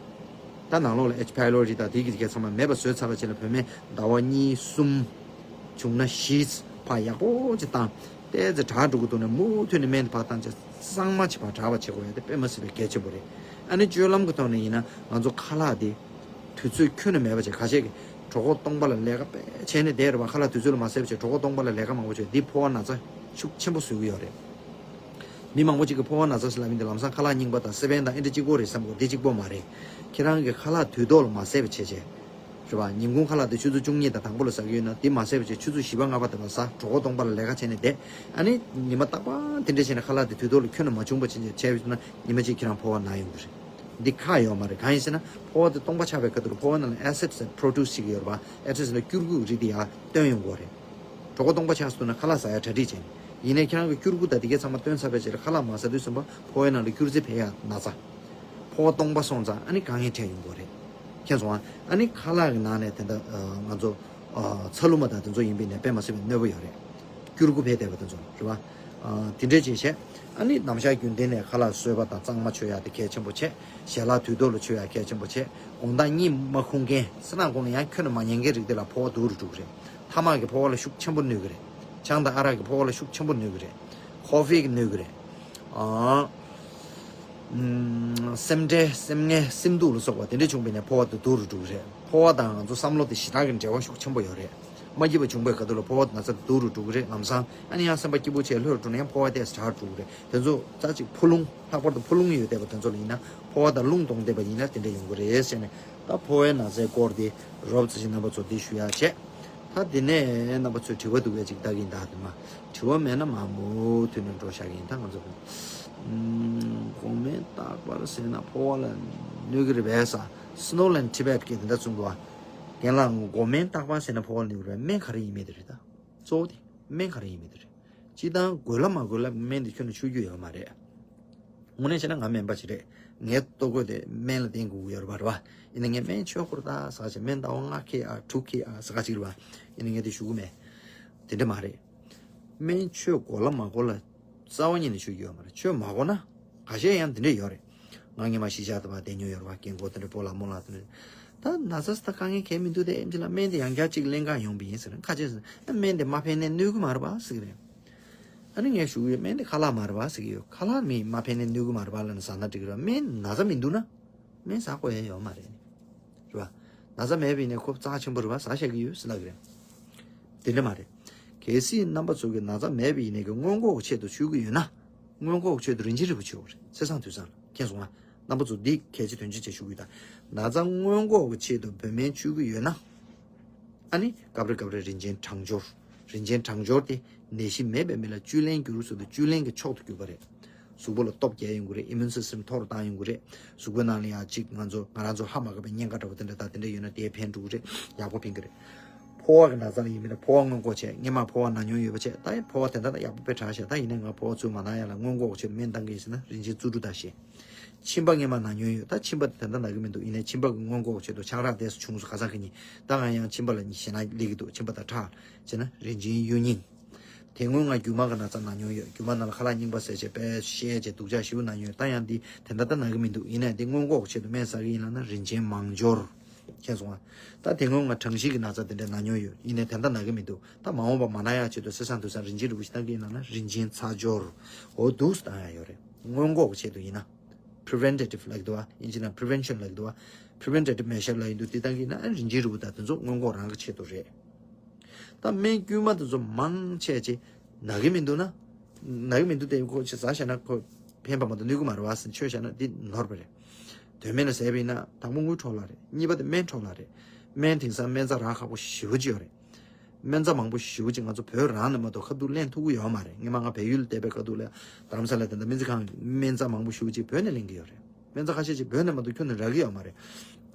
ད་ནང་ལོགས་ལ་ཨེཆ་ཕའི་ལོ་རི་དང་དེའི་གི་གེ་ཚང་མ་མེད་པ་བཟོས་ཚར་བ་བྱས་ལ་བོད་སྨན་ཟླ་བ་གཉིས་གསུམ། བྱུང་ན་བཞི་ཕར་ཡག་པོ་ཅིག་བཏང་། ཏོག་ཙམ་དྲག་འགྲོ་གི་འདུག་ན་མུ་མཐུད་ནས་སྨན་དེ་ཕར་བཏང་བྱས་གཙང་མ་ཅིག་ཕར་དྲག་པ་བྱེད་དགོས་ཡ་དེ་དཔེ་མ་སྲིད་པའི་གལ་ཆེན་པོ་རེད། ཨ་ནི་སྤྱོད་ལམ་གྱི་ཐོག་ནས་ཡིན་ན་ང་ཚོ་ཁ་ལག་དེ་དུས་ཚོད་ཁྱོན་ནས་མེད་པ་བྱས། ཁ་ཤས་ཀྱིས་གྲོད་ཁོག་སྟོང་པ་ལ་ལས་ཀ་དཔེ་བྱས་ནས་བསྡད་རེད་བ། ཁ་ལག་དུས་ཚོད་ལ་མ་བཟས་པ་བྱས་གྲོད་ཁོག་སྟོང་པ་ལ་ལས་ཀ་མང་པོ་བྱས། འདི་ཕོ་བ་ན་ཚ་ཤུགས་ཆེན་པོ་བཟོ་གི་ཡོད་རེད། མི་མང་པོ་ཅིག་གིས་ཕོ་བ་ན་ཚ་ཟེར་ལབ་མི་འདི་ལམ་སང་ཁ་ལག་རྙིང་པ་དང་སི་པན་དང་ཨེ་འདྲ་གཅིག་པོ་རེད་བསམ་གོ། འདི་གཅིག་པོ་མ་རེད། ཁྱེད་རང་གིས་ཁ་ལག་དུས་ཐོག་ལ་མ་བཟས་པ་བྱས་བྱས། རེད་བ། ཉིན་གུང་ཁ་ལག་དེ་ཆུ་ཚོད་བཅུ་གཉིས་དང་དང་པོ་ལ་ཟ་གི་ཡོད་ན་དེ་མ་ཟས་པ་བྱས་ཆུ་ཚོད་བཞི་པ་ལྔ་པ་དེ་ལ་ཟ། གྲོད་ཁོག་སྟོང་པ་ལ་ལས་ཀ་བྱས་ནས་བསྡད། ཨ་ནི་ཉི་མ་རྟག་པར་དེ་འདྲ་བྱས་ནས་ཁ་ལག་དེ་དུས་ཐོག་ལ་ཁྱོན་ནས་མ་བྱུང་པ་བྱས་བྱས་བྱས་ཡོད་ན་ཉི་མ་གཅིག་ཁྱེད་རང་ཕོ་བ་ན་ཡོང་གི་རེད། འདི་ཁག་ཡོད་མ་རེད། གང་ཡིན་ཟེར་ན་ཕོ་བ་དེ་སྟོང་པ་ཆགས་པའི་ཁ་ཐུག་ལ་ཕོ་བ་ནང་ལ་ཨེ་སིད་ཟེར་པྲོ་ཌུས་བྱེད་ཀྱི་ཡོད་རེད་པ། ཨེ་སིད་ཟེར་ན་སྐྱུར་གུ་རིགས་དེ་ཡར་བཏོན་ཡོང་གི་རེད། གྲོད་ཁོག་སྟོང་པ་ཆགས་སོང་ན་ཁ་ལག་ཟ་ཡ་གྲ་སྒྲིག་བྱས། ཡིན་ནའི་ཁྱེད་རང་གི་སྐྱུར་གུ་དང་དེ་གའི་ཚང་མ་བཏོན་ཚར་བའི་རྗེས་ལ་ཁ་ལག་མ་ཟ་དུས་ཙམ་པ་ཕོ་བའི་ནང་ལ་སྐྱུར་རྩི་འཕེལ་ཡག་ན་ཚ། ཕོ་བ་སྟོང་པ་སོང་ཙང་ཨ་ནི་དཀའ་ངལ་འཕྲད་ཡོང་གི་རེད། མཁྱེན་སོང་ཨ། ཨ་ནི་ཁ་ལག་གི་ནང་ནས་དེ་འདྲ་ང་ཚོ་ཚ་ལུ་མ་དང་དེ་ཚོ་ཡིན་པའི་ནས་དཔེ་མ་སྲིད་པའི་གནོད་པ་ཡོད་རེད། སྐྱུར་གུ་འཕེལ་བསྡད་པ་དེ་ཚོ་རེད་བ། དེ་འདྲས་བྱས་བྱས་ཨ་ནི་ནམ་ཞག་རྒྱུན་ལྡན་ནས་ཁ་ལག་སོས་པ་དང་གཙང་མ་མཆོད་ཡག་དེ་གལ་ཆེན་པོ་བྱས། ཞལ་ལག་དུས་ཐོག་ལ་མཆོད་ཡག་གལ་ཆེན་པོ་བྱས། དགོང་དག་གཉིད་མ་ཁུག་མཁན་སེམས་ནང་ཁོག་ནས་ཡང་ཁྱོན་ནས་མ་ཉལ་མཁན་རིགས་དེ་ལ་ཕོ་བ་སྡུག་རུ་འགྲོ་གི་རེད། ཐ་མག་གི་ཕོ་བ་ལ་ཤུགས་ཆེན་པོ་གནོད་ཀྱི་རེད། ཆང་དང་ཨ་རག་གི་ཕོ་བ་ལ་ཤུགས་ཆེན་པོ་གནོད་ཀྱི་རེད། ཀོ་ཧྥི་གིས་གནོད་ཀྱི་རེད། ཨ། ཨུམ། སེམས་ཁྲལ་སེམས་ངལ་སེམས་སྡུག་ལ་སོགས་པ་དེ་འདྲ་བྱུང་བ་ཡིན་ན་ཕོ་བ་དེ་སྡུག་རུ་འགྲོ་གི་རེད། ཕོ་བ་དང་ང་ཚོ་བསམ་བློ་དེ་ཞེ་དྲག་གི་འབྲེལ་བ་ཤུགས་ཆེན་པོ་ཡོད་རེད། མ་སྐྱིད་པ་བྱུང་བའི་ཁ་ཐུག་ལ་ཕོ་བ་ན་ཚ་དེ་སྡུག་རུ་འགྲོ་གི་རེད། ལམ་སང་ཨ་ནི་ཡང་སེམས་པ་སྐྱིད་པོ་བྱས་ལྷོད་འགྲོ་ན་ཡང་ཕོ་བ་དེ་ཞེ་དྲག་འགྲོ་གི་རེད། དེ་ཚོ་རྩ་གཅིག་ཕོ་རླུང་། ལྷག་པར་དུ་ཕོ་རླུང་ཡོད་བསྡད་པ་དེ་ཚོ་ལ་ཡིན་ན་ཕོ་བ་དང་རླུང་གཏོང་བསྡད་པ་ཡིན་ན་དེ་འདྲ་ཡོང་གི་རེད་ཟེར་ནས། ད་ཕོ་བའི་ན་ཚའི་སྐོར་དེ་རོབ་ཙམ་ཞིག་རྣམ་པ་ཚོ་འདི་ཞུ་ཡག་བྱས། ད་དེ་ནས་རྣམ་པ་ཚོས་དྲི་བ་འདུག་གས་ཅིག་ལྟ་གིན་ད་དེ་མ། དྲི་བ་མེད་ན་མ་མུ་མཐུད་ནས་འགྲོ་བཞག་གིན་ད་ང་ཚོ། ཨུམ། འགོག་སྨན་རྟག་པར་ཟས་ན་ཕོ་བ་ལ་གནོད་ཀྱི་རེད་པས་ས། Snow and Tibet གིས་དེ་འདྲ་གསུངས་འདུག་ཨ། རྒན་ལགས་འགོག་སྨན་རྟག་པར་ཟས་ན་ཕོ་བ་ལ་གནོད་ཀྱི་རེད་པས། སྨན་ག་རེ་ཡིན་མིན་དེ་རེད་ད། གཙོ་བོ་དེ་སྨན་ག་རེ་ཡིན་མིན་དེ་རེད། སྤྱིར་བཏང་དགོས་ལ་མ་དགོས་ལ་སྨན་དེ་ཁྱོན་ནས་མཆོད་རྒྱུ་ཡོད་མ་རེད། དངོས་གནས་བྱས་ན་ང་སྨན་པ་ཞིག་རེད། ངའི་ལྟོ་གོས་དེ་སྨན་ལ་བརྟེན་དགོས་ཀྱི་ཡོད་རེད་པ། རེད་པ། ཡིན་ན་ངས་སྨན་མཆོད་དགོས་རེད་ད་ཟེར་བྱས་སྨན་ཟླ་བ་ལྔ་འཁྱེར་ཨ་དྲུག་འཁྱེར་ཨ་ཟེར་ག་ཅིག་རེད་པ། ཡིན་ན་ངས་དེ་ཞུ་གི་མེད། དེ་འདྲ་མ་རེད། སྨན་མཆོད་དགོས་ལ་མ་དགོས་ལ་རྩ་བ་ཉིད་ནས་མཆོད་ཀྱི་ཡོད་མ་རེད། མཆོད་མ་དགོས་ན། ཁ་ཤས་ཡང་འདི་འདྲས་ཡོད་རེད། ང་སྔོན་མ་གཞིས་ཆགས་དུ་བ་བསྡད་མྱོང་ཡོད་རེད་པ། རྒན་གོག་དེ་འདྲས་སྤོ་ལགས་རྨོ་ལགས་དེ་འདྲས། ད་ན་ཚ་ད་དཀའ་ངལ་གང་ཡང་མི་འདུག་སྟེ། ཨེམ་ཆི་ལགས་སྨན་དེ་ཡང་བསྐྱར་གཅིག་ལེན་ག་ཡོང་པ་ཡིན་ཟེར་ན། ཁ་ཆེ་ཟེར་ན་སྨན་དེ་མ་ཕན་ནའི་གནོད་ཀྱི་མ་རེད་པ་ཟེར་གི་རེད། ཨ་ནི་ངས་ཞུ་གི་ཡོད། སྨན་དེ་ཁ་ལག་མ་རེད་པ་ཟེར་གི་ཡོད། ཁ་ལག་མི་མ་ཕན་ནའི་གནོད་ཀྱི་མ་རེད་པ་ལབ་ནས་ཟ་ན་འགྲིག་གི་རེད་པ། སྨན་ན་ཚ་མི་འདུག་ན། སྨན་ཟ་དགོས་ཡ་ཡོད་མ་རེད། རེད་པ། ན་ཚ་མེད་པ་ཡིན་ནའི་ཁོ་རྩ་ཆེན་པོ་རེད་པ། ཟ་བཞག་གི་ཡོད་ཟེར་ལབ་གི་རེད། དེ་འདྲ་མ་རེད། གལ་སྲིད་རྣམ་པ་ཚོ་གི་ན་ཚ་མེད་པ་ཡིན་ནའི་གི་སྔོན་འགོག་ཆེད་དུ་མཆོད་ཀྱི་ཡོད་ན། སྔོན་འགོག་ཆེད་དུ་རིན་ཆེན་རིལ་བུ་མཆོད་དགོས་རེད། ཚེས་བཟང་དུས་བཟང་ལ། མཁྱེན་སོང་ང་། རྣམ་པ་ཚོ་འདི་གལ་ཆེ་དོན་ཆེ་བྱས་ཞུ་གི་ཡོད་ད། ན་ཚ་སྔོན་འགོག་གི་ཆེད་དུ་བོད་སྨན་མཆོད་ཀྱི་ཡོད་ན། ཨ་ནི་སྐབས་རེ་སྐབས་རེ་རིན་ཆེན་གྲང་སྦྱོར། རིན་ཆེན་གྲང་སྦྱོར་དེ་ནད་གཞི་མེད་པའི་མི་ལ་བཅུད་ལེན་བསྒྱུར་ཟེར་དུས་བཅུད་ལེན་གྱི་མཆོག་ཏུ་གྱུར་པ་རེད། གཟུགས་པོ་ལ་སྟོབས་རྒྱས་ཡོང་གི་རེད། ཨི་མུན་སི་སི་ཊམ་མཐོ་རུ་བཏང་ཡོང་གི་རེད། གཟུགས་པོའི་ནང་ལ་ཡང་གཅིག་ང་ཚོ་ང་རང་ཚོ་ལྷ་མ་དགའ་བའི་གཉན་ཁ་འདྲ་པོ་དེ་འདྲ་དང་དེ་འདྲ་ཡོད་ན་དེ་ཕན་འགྲོ་གི་རེད། ཡག་པོ་ཕན་གི་རེད། ཕོ་བ་གི་ན་ཚ་ལ་ཡིན་མིན་ན་ཕོ་བ་སྔོན་འགོག་བྱས། སྔོན་མ་ཕོ་བ་ན་མྱོང་ཡོད་པ་བྱས། ད་ཡང་ཕོ་བ་དེ་འདྲ་ད་ཡག་པོ་དཔེ་དྲག་ཤག་ད་ཡིན་ན་ང་ཕོ་བ་ཚུར་མ་ན་ཡ་ལ་སྔོན་འགོག་ཆེད་དུ་སྨན་བཏང་གི་ཡིན་ཟེར་ན་རིན་ཆེན་བཙུན་གྲོལ་དང་ཞེས། མཆིན་པ་སྔོན་མ་ན་མྱོང་ཡོད། ད་མཆིན་པ་དེ་ད་ན་གི་མི་འདུག་ཡིན་ནའི་མཆིན་པ་གི་སྔོན་འགོག་ཆེད་དུ་ཆང་རག་དེ་ཚོ་ཆུང་སོ་ཁ་སང་གི་ཉིན་ད་ང་ཡང་མཆིན་པ་ལ་ཞེད་སྣང་སླེབས་ཀྱི་འདུག་མཆིན་པ་ད་ཁྲག་བྱས་ན་རིན་ཆེན་གཡུ་རྙིང་། དེ་སྔོན་ང་རྒྱུ་མ་གི་ན་ཚ་ན་མྱོང་ཡོད། རྒྱུ་མ་ནང་ལ་ཁ་ལག་རྙིང་པ་ཟས་བྱས་དཔེ་བཤལ་བྱས་སྡུག་ཅག་ཞེ་པོ་ན་མྱོང་ཡོད། ད་ཡང་འདི་དེ་འདྲ་ད་ན་གི་མི་འདུག་ཡིན་ནའི་འདི་སྔོན་འགོག་ཆེད་དུ་སྨན་ཟ་གི་ཡིན་ལབ་ན་རིན་ཆེན་མང་སྦྱོར། མཁྱེན་སོང་ང་། ད་དེ་སྔོན་ང་གྲང་ཞིང་གི་ན་ཚ་དེ་འདྲ་ན་མྱོང་ཡོད། ཡིན་ནའི་དེ་འདྲ་ན་གི་མི་འདུག་ད་མ་འོངས་པ་མ་ན་ཡག་ཆེད་དུ་ཚེས་བཟང་དུས་བཟང་རིན་ཆེན་རིལ་བུ་ཞིག་བཏང་གི་ཡིན་ལབ་ན་རིན་ཆེན་ཚ་སྦྱོར། འོ་འདུག་སེ་བཏང་ཡག་ཡོད་རེད། སྔོན་འགོག་གི་ཆེད་དུ་ཡིན་ན། Preventative ལབ་ཀྱི་འདུག་བ། ཨིན་ཇི་ནང་Prevention ལབ་ཀྱི་འདུག་བ། Preventative measure ལབ་ཡིན་འདུག་དེ་བཏང་གི་ཡིན་ན་རིན་ཆེན་རིལ་བུ་དང་དེ་ཚོ་སྔོན་འགོག་རང་གི་ཆེད་དུ་རེད། ད་སྨན་དཀྱུས་མ་དེ་ཚོ་མང་ཆེ་ཆེ་ན་གི་མི་འདུག་ན། ན་གི་མི་འདུག་སྟེ་ཁོ་ཆེ་ཟ་བཞག་ན་ཁོ་ཕན་པ་མ་གཏོགས་གནོད་ཀྱི་མ་རེད་བ་ཟེར་མཆོད་བཞག་ན་འདི་ནོར་བ་རེད། དོན་མེད་ལ་ཟས་པ་ཡིན་ན་དང་པོ་དངུལ་འཕྲོ་བརླག་རེད། གཉིས་པ་དེ་སྨན་འཕྲོ་བརླག་རེད། སྨན་དེང་སང་སྨན་རྩྭ་རག་ཁག་པོ་ཞེ་པོ་ཅིག་ཡོད་རེད། སྨན་རྩྭ་མང་པོ་ཞེ་པོ་ཅིག་ང་ཚོ་བོད་རང་ནས་མ་གཏོགས་ཁ་ཐུག་ལེན་ཐུབ་ཀྱི་ཡོད་མ་རེད། སྔོན་མ་ང་བལ་ཡུལ་ལ་བསྡད་པའི་ཁ་ཐུག་ལ་རྡ་རམ་ས་ལ་དེ་འདྲ་སྨན་རྩིས་ཁང་སྨན་རྩྭ་མང་པོ་ཞེ་པོ་ཅིག་བོད་ནས་ལེན་གྱི་ཡོད་རེད། སྨན་རྩྭ་ཁ་ཤས་ཅིག་བོད་ནས་མ་གཏོགས་ཁྱོན་ནས་རག་གི་ཡོད་མ་རེད།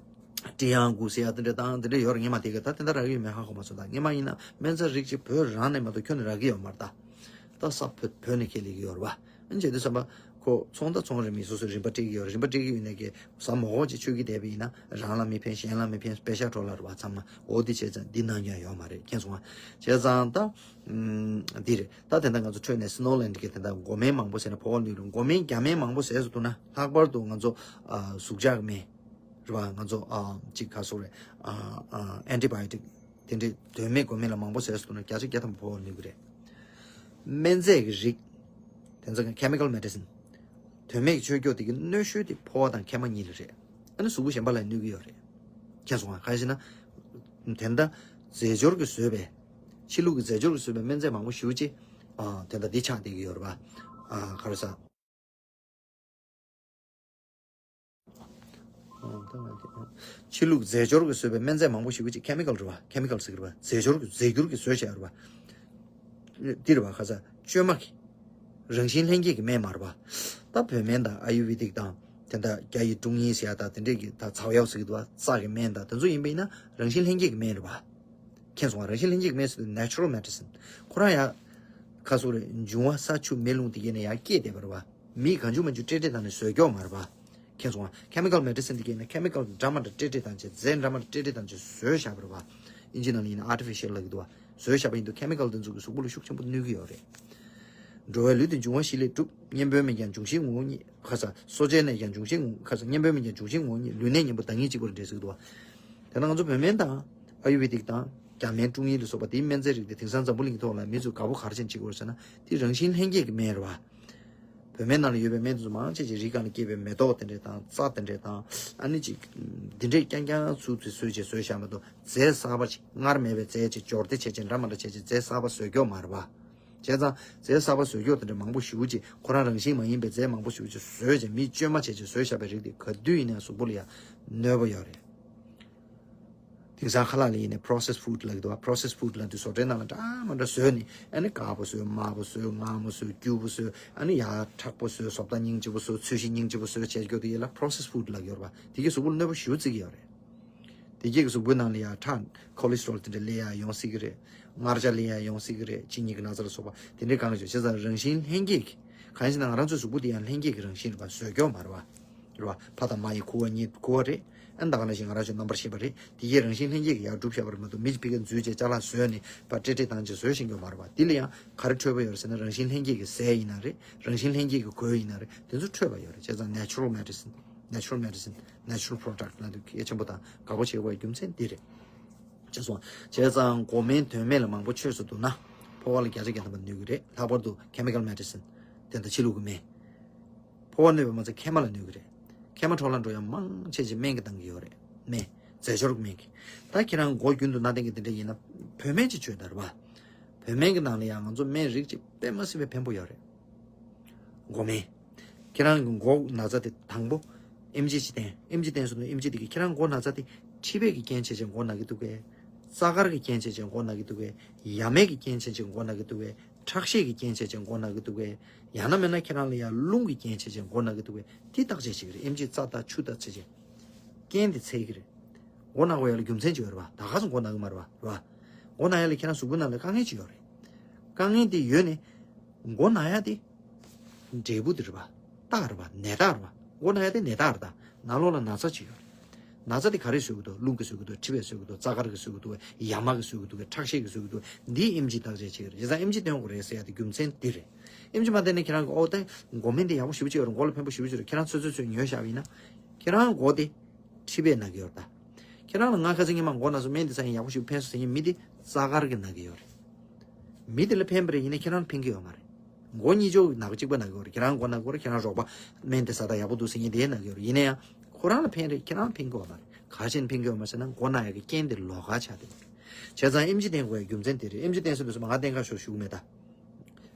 ཀྲི་ཡང་གུ་ཟེར་ཡ་དེ་འདྲ་དང་དེ་འདྲ་ཡོད་རེད། སྔོན་མ་དེ་ག་ད་དེ་འདྲ་རག་གི་ཡོད་མེད་ཧ་གོ་མ་སོང་། ད་སྔོན་མ་ཡིན་ན་སྨན་རྩྭ་རིགས་ཅིག་བོད་རང་ནས་མ་གཏོགས་ཁྱོན་ནས་རག་གི་ཡོད་མ་རེད། ད་ད་ས་བོད་བོད་ནས་ཁྱེར་སླེབས་ཀྱི་ཡོད་རེད་བ། ཨ་ནི་བྱས་དུས་ཙམ་པ་ཁོ་ཚོང་དང་ཚོང་རེད། མི་སོ་སོས་རིན་པ་སྤྲད་ཀྱི་ཡོད་རེད། རིན་པ་སྤྲད་ཀྱི་ཡོད་ནས་ཀྱི་ཟ་མ་འོག་ཅིག་མཆོད་ཀྱི་བསྡད་པ་ཡིན་ན་རང་ལ་མི་ཕན་གཞན་ལ་མི་ཕན་པེ་ཤ་འཕྲོ་བརླག་རེད་བ། ཚང་མ་འོ་དེ་བྱས་ཙང་འདི་ནང་ཡང་ཡོད་མ་རེད། མཁྱེན་སོང་ང་། བྱས་ཙང་ད་ཨུམ། འདི་རེད། ད་དེ་འདྲ་ང་ཚོ་འཕྲོད་ནས་སི་ནོ་ལེན་གྱི་དེ་འདྲ་འགོག་སྨན་མང་པོ་ཟས་ན་ཕོ་བ་ལུས་རུང་འགོག་སྨན་རྒྱ་སྨན་མང་པོ་ཟས་སུ་ཐུག་ན་ལྷག་པར་དུ་ང་ཚོ་ཨ་ཟུག་གཅོག་སྨན་རེད་བ། ང་ཚོ་ཨ་ཅིག་ག་སོགས་རེད། ཨ་ཨ་ཨན་ཊི་བྷ་ཡོ་ཊིག་དེ་འདྲའི་དོན་མེད་འགོག་སྨན་ལ་མང་པོ་ཟས་སུ་ཐུག་ན་བརྒྱ་ཆ་བརྒྱ་ཐམ་པ་ཕོ་བ་ལུས་ཀྱི་རེད། སྨན་རྫས་ཀྱི་རིགས། དེ་ཚོ་chemical medicine། དོན་མེད་ཀྱི་མཆོད་རྒྱུ་དེ་གི་གནོད་ཤུལ་དེ་ཕོ་བ་དང་མཁལ་མ་གཉིས་ལ་རེད། ཨ་ནི་གཟུགས་པོ་གཞན་པ་ལ་གནོད་ཀྱི་ཡོད་རེད། མཁྱེན་སོང་ང་། གང་ཡིན་ཟེར་ན། དེ་འདྲ་རྫས་སྦྱོར་གྱིས་བཟོས་པའི། ཕྱི་ལུགས་ཀྱི་རྫས་སྦྱོར་གྱིས་བཟོས་པའི་སྨན་རྫས་མང་པོ་ཞེ་པོ་ཅིག་ཨ་དེ་འདྲ་འདི་ཆགས་བསྡད་ཀྱི་ཡོད་རེད་པ། ཨ་ག་རེ་ཟ། ཕྱི་ལུགས་རྫས་སྦྱོར་གྱིས་བཟོས་པའི་སྨན་རྫས་མང་པོ་ཞེ་པོ་ཅིག་ཁེ་མི་ཀལ་རེད་པ། ཁེ་མི་ཀལ་ཟེར་གྱི་རེད་པ། རྫས་སྦྱོར་གྱི་རྫས་འགྱུར་གྱིས་བཟོས་བཞག་རེད་པ། འདི་རེད་པ། ཁ་ཚ་བཅོས་མ་གི་རང་བཞིན་ལྷན་སྐྱེས་ཀྱི་སྨན་མ་རེད་པ། ད་བོད་སྨན་དང་ཨ་ཡུར་ཝེ་དིག་དང་། དེ་འདྲ་རྒྱ་ཡི་ཀྲུང་ཡིན་ཟེར་ཡ་དང་དེ་འདྲས་ཀྱི་ད་ཚ་བ་ཡག་ཟེར་གྱི་འདུག་པ། རྩ་གི་སྨན་དང་དེ་ཚོ་ཡིན་པ་ཡིན་ན་རང་བཞིན་ལྷན་སྐྱེས་ཀྱི་སྨན་རེད་པ། མཁྱེན་སོང་ང་། རང་བཞིན་ལྷན་སྐྱེས་ཀྱི་སྨན་ཟེར་དུས་natural medicine ཁོ་རང་ཡ། ཁ་སོ་རེད། འབྱུང་བ་ས་ཆུ་མེ་རླུང་དེ་གས་ནས་ཡ་སྐྱེས་བསྡད་པ་རེད་པ། མིས་གང་བྱུང་མང་བྱུང་སྤྲེལ་སྤྲེལ་བཏང་ནས་བཟོས་ཀྱོག་མ་རེད་པ། མཁྱེན་སོང་ང་། chemical medicine དེ་གས་ནས་ཁེ་མི་ཀལ་འདྲ་མི་འདྲ་སྤྲེལ་སྤྲེལ་བཏང་བྱས་རྫས་འདྲ་མི་འདྲ་སྤྲེལ་སྤྲེལ་བཏང་བྱས་བཟོས་བཞག་པ་རེད་པ། ཨིན་ཇི་ནང་ལ་ཡིན་ན་artificial ལབ་ཀྱི་འདུག་པ། བཟོས་བཞག་པ་ཡིན་དུས་ཁེ་མི་ཀལ་དེ་ཚོ་གི་གཟུགས་པོ་ལ་ཤུགས་ཆེན་པོ་གནོད་ཀྱི་ཡོད་རེད། འགྲོ་བའི་ལུས་དེ་འབྱུང་བ་བཞི་ལས་གྲུབ། གཉེན་པོའི་སྨན་ཀྱང་འབྱུང་བཞིའི་ངོ་བོ་ཉིད། ཁ་ཚ་གསོ་བྱའི་གནས་ཀྱང་འབྱུང་བཞིའི་ངོ་། ཁ་ཚ་གཉེན་པོའི་སྨན་ཀྱང་འབྱུང་བཞིའི་ངོ་བོ་ཉིད། ལུས་གནད་གཉེན་པོ་བདག་ཉིད་གཅིག་པུར་འདྲེས་ཟེར་གྱི་འདུག་པ། དེ་ན་ང་ཚོ་བོད་སྨན་དང་ཨ་ཡུར་ཝེ་དིག་དང་རྒྱ་སྨན་ཀྲུང་ཡིན་ལ་སོགས་པ་དེའི་སྨན་རྫས་རིགས་དེ་དེང་སང་འཛམ་བུ་གླིང་གི་ཐོག་ལ་མི་ཚོས་དགའ་པོ་ག་རེ་བྱས་ནས་བྱེད་ཀྱི་ཡོད་རེད་ཟེར་ན། དེ་རང་བཞིན་ལྷན་སྐྱེས་ཀྱི་སྨན་རེད་པ། བོད་སྨན་ནང་ལ་ཡོད་པའི་སྨན་དེ་ཚོ་མང་ཆེ་ཆེ་རི་སྒང་ལ་སྐྱེས་པའི་མེ་ཏོག་དེ་འདྲས་དང་རྩྭ་དེ་འདྲས་དང་ཨ་ནི་ཅིག་འདི་འདྲས་རྐྱང་རྐྱང་ཚུར་ཚུར་བཟོས་བྱས་བཟོས་བཞག་མ་གཏོགས། རྫས་གསར་པ་ཅིག་སྔར་མེད་པའི་རྫས་ཅིག་སྦྱོར་སྡེ་བྱས་བྱས་འདྲ་མ་འདྲ་བྱས་བྱས་རྫས་གསར་པ་བཟོས་ཀྱོག་མ་རེད་པ། བྱས་ཙང་རྫས་གསར་པ་བཟོས་ཀྱོག་དེ་འདྲ་མང་པོ་ཞེ་པོ་ཅིག་ཁོ་རང་རང་བཞིན་མ་ཡིན་པའི་རྫས་མང་པོ་ཞེ་པོ་ཅིག་བཟོས་བྱས་མིས་བཅོས་མ་བྱས་བྱས་བཟོས་བཞག་པའི་རིགས་དེ་ག་དུས་ཡིན་ནའང་གཟུགས་པོ་ལ་ཡང་གནོད་པ་ཡོད་རེད། དེང་སང་ཁ་ལག་ལ་ཡིན་ནའི་processed food ལབ་ཀྱི་འདུག་བ། processed food ལབ་དུས་བཟོ་གྲྭའི་ནང་ལ་འདྲ་མ་འདྲ་བཟོས་ནས་ཨ་ནི་དཀར་པོ་བཟོས། དམར་པོ་བཟོས། མངར་མོ་བཟོས། སྐྱུར་པོ་བཟོས། ཨ་ནི་ཡར་མཁྲེགས་པོ་བཟོས། བཟོ་ལྟ་སྙིང་རྗེ་པོ་བཟོས། ཚོས་གཞི་སྙིང་རྗེ་པོ་བཟོས་བྱས་ཀྱོག་དེ་ཡིན་ལ་processed food ལབ་ཀྱི་ཡོད་རེད་པ། དེ་གས་གཟུགས་པོར་གནོད་པ་ཞེ་པོ་བརྩི་གི་ཡོད་རེད། དེ་གས་གཟུགས་པོའི་ནང་ལ་ཡང་ཁྲག་cholesterol དེ་འདྲ་སླེབས་ཡ་ཡོང་སྲིད་ཀྱི་རེད། མངར་ཆ་སླེབས་ཡ་ཡོང་སྲིད་ཀྱི་རེད། གཅིན་སྙི་གི་ན་ཚ་ལ་སོགས་པ་དེ་འདྲའི་གང་ཡོད། བྱས་ཙང་རང་བཞིན་ལྷན་སྐྱེས་ཀྱི། གང་ཡིན་ཟེར་ན་ང་རང་ཚོའི་གཟུགས་པོ་དེ་ཡང་ལྷན་སྐྱེས་ཀྱི་རང་བཞིན་རེད་པ། བཟོས་ཀྱོག་མ་རེད་པ། རེད་པ། ཕ་དང་མ་ཡི་ཁུ་བ་གཉིས་ཁུ་བ་རེད། ཨ་ནི་ད་ག་ནང་བཞིན་ང་རང་ཚོའི་རྣམ་པར་ཤེས་པ་རེད། དེ་གས་རང་བཞིན་ལྷན་སྐྱེས་ཀྱིས་ཡར་གྲུབ་བཞག་པ་རེད་མ་གཏོགས་མི་གཅིག་ཕ་གིར་འཛུལ་བྱས་ཅ་ལག་བཟོས་ནས་ཕར་སྤྲེལ་སྤྲེལ་བཏང་བྱས་བཟོས་བཞག་ཀྱོག་མ་རེད་པ། དེ་ལ་ཡང་ག་རེ་འཕྲོད་པ་ཡོད་རེད་ཟེར་ན་རང་བཞིན་ལྷན་སྐྱེས་ཀྱི་རྫས་ཡིན་ན་རེད། རང་བཞིན་ལྷན་སྐྱེས་ཀྱི་གོས་ཡིན་ན་རེད། དེ་ཚོ་འཕྲོད་པ་ཡོད་རེད། བྱས་ཙང་natural medicine, natural medicine, natural product ལབ་དུས་གལ་ཆེན་པོ་དང་དགའ་པོ་བྱེད་དགོས་པའི་རྒྱུ་མཚན་འདི་རེད། བྱས་སོང་། བྱས་ཙང་མགོ་སྨན་དོན་སྨན་ལ་མང་པོ་ཆོས་སུ་འདུག་ན་ཕོ་བ་ལ་བརྒྱ་ཆ་བརྒྱ་ཐམ་པ་གནོད་ཀྱི་རེད། ལྷག་པར་དུ་chemical medicine དེ་འདྲ་ཕྱི་ལུགས་ཀྱི་སྨན། ཕོ་བ་གནོད་པ་མ་ཚད་མཁལ་མ་ལ་གནོད་ཀྱི་རེད། མཁལ་མ་འཕྲོ་བརླག་འགྲོ་ཡ་མང་ཆེ་ཆེ་སྨན་གྱིས་བཏང་གི་ཡོད་རེད། སྨན། རྫས་སྦྱོར་གྱི་སྨན་གྱིས། ད་ཁྱེད་རང་མགོ་རྒྱུན་དུ་ན་བསྟེན་གྱི་དེ་འདྲ་ཡིན་ན་བོད་སྨན་ཅིག་མཆོད་ད་རེད་པ། བོད་སྨན་གྱི་ནང་ལ་ཡང་ང་ཚོ་སྨན་རིགས་ཅིག་དཔེ་མ་སྲིད་པའི་ཕན་པོ་ཡོད་རེད། མགོ་སྨན། ཁྱེད་རང་གི་མགོ་ན་ཚ་དེ་དང་པོ་ཨེམ་ཆི་ཅིག་བསྟེན། ཨེམ་ཆི་བསྟེན་སོང་དུས་ཨེམ་ཆི་དེ་གིས་ཁྱེད་རང་མགོ་ན་ཚ་དེ་མཁྲིས་པའི་གི་རྐྱེན་བྱས་བྱས་མགོ་ན་གི་འདུག་གས། རྩ་དཀར་གི་རྐྱེན་བྱས་བྱས་མགོ་ན་གི་འདུག་གས། ཡ་མའི་གི་རྐྱེན་བྱས་བྱས་མགོ་ན་གི་འདུག་གས། ཁྲག་ཤེད་ཀྱི་རྐྱེན་བྱས་བྱས་མགོ་ན་གི་འདུག་གས། ཡང་ན་མིན་ན་ཁྱེད་རང་ལ་ཡ་རླུང་གི་རྐྱེན་བྱས་བྱས་མགོ་ན་གི་འདུག་གས། དེ་བརྟག་དཔྱད་བྱེད་ཀྱི་རེད། ཨེམ་ཆི་རྩ་བལྟ་ཆུ་བལྟ་བྱས་བྱས། རྐྱེན་དེ་འཚོལ་གྱི་རེད། མགོ་ན་དགོས་ཡ་ལ་རྒྱུ་མཚན་ཅིག་ཡོད་རེད་པ། ད་ག་སེ་མགོ་ན་གི་མ་རེད་པ། རེད་པ། མགོ་ན་ཡ་ལ་ཁྱེད་རང་གཟུགས་པོ་ནང་ལ་དཀའ་ངལ་ཅིག་ཡོད་རེད། དཀའ་ངལ་དེ་ཡོད་ནས། མགོ་ན་ཡ་དེ། འབྲས་བུ་དེ་རེད་པ། རྟགས་རེད་པ། ནད་རྟགས་རེད་པ། མགོ་ན་ཡ་དེ་ནད་རྟགས་རེད་ད། ནང་ལོགས་ལ་ན་ཚ་ཅིག་ཡོད་རེད། ན་ཚ་དེ་ག་རེས་བཟོས་ཀྱི་འདུག་རླུང་གིས་བཟོས་ཀྱི་འདུག་མཁྲིས་པས་བཟོས་ཀྱི་འདུག་རྩ་དཀར་གིས་བཟོས་ཀྱི་འདུག་ཡ་མ་གིས་བཟོས་ཀྱི་འདུག་ཁྲག་ཤེད་ཀྱིས་བཟོས་ཀྱི་འདུག་འདིའི་ཨེམ་ཆི་བརྟག་དཔྱད་བྱེད་ཀྱི་རེད། བྱས་ཙང་ཨེམ་ཆི་བསྟེན་དགོས་རེད་ཟེར་ཡ་དེ་རྒྱུ་མཚན་འདི་རེད། ཨེམ་ཆི་མ་བསྟེན་ན་ཁྱེད་རང་གི་ཨོ་ད་མགོ་སྨན་དེ་ཡག་པོ་ཞེ་པོ་ཅིག་ཡོད་རེད། མགོ་ལ་ཕན་པོ་ཞེ་པོ་ཅིག་ཡོད་རེད། ཁྱེད་རང་ཚོད་ཚོད་ཚོད་ཉོས་བཞག་པ་ཡིན་ན། ཁྱེད་རང་མགོ་དེ་མཁྲིས་པས་ན་གི་ཡོད་རེད་ད། ཁྱེད་རང་ལ་ང་ཁ་སང་ཉི་མ་མགོ་ན་སོང་སྨན་འདི་ཟ་ཡིན་ཡག་པོ་ཞིག་ཕན་སོང་ཟེར་མཁན་མི་དེ་རྩ་དཀར་གི་ན་གི་ཡོད་རེད། མི་དེ་ལ་ཕན་པ་རེད། ཡིན་ན་ཁྱེད་རང་ལ་ཕན་གི་ཡོད་མ་རེད། མགོ་གཉིས་ཆོག་གི་ན་གི་གཅིག་པ་ན་གི་ཡོད་རེད། ཁྱེད་རང་མགོ་ན་གི་ཡོད་རེད། ཁྱེད་རང་རོགས་པ་སྨན་དེ་ཟ་ད་ཡག་པོ་འདུག་ཟེར་མཁན་དེ་ན་གི་ཡོད་རེད། ཡིན་ན་ཡང་ཁོ་རང་ལ་ཕན་རེད། ཁྱེད་རང་ལ་ཕན་གི་ཡོད་མ་རེད། ག་རེ་བྱས་ནས་ཕན་གི་ཡོད་མ་རེད་ཟེར་ན་མགོ་ན་ཡ་གི་རྐྱེན་དེ་ལོགས་ཀ་ཆགས་བསྡད་ཡོད་རེད། བྱས་ཙང་ཨེམ་ཆི་བསྟེན་དགོས་ཡ་རྒྱུ་མཚན་དེ་རེད། ཨེམ་ཆི་བསྟེན་ཟེར་དུས་སུ་མ་ང་བསྟེན་ག་ཞོག་ཞུ་གི་མེད་ད།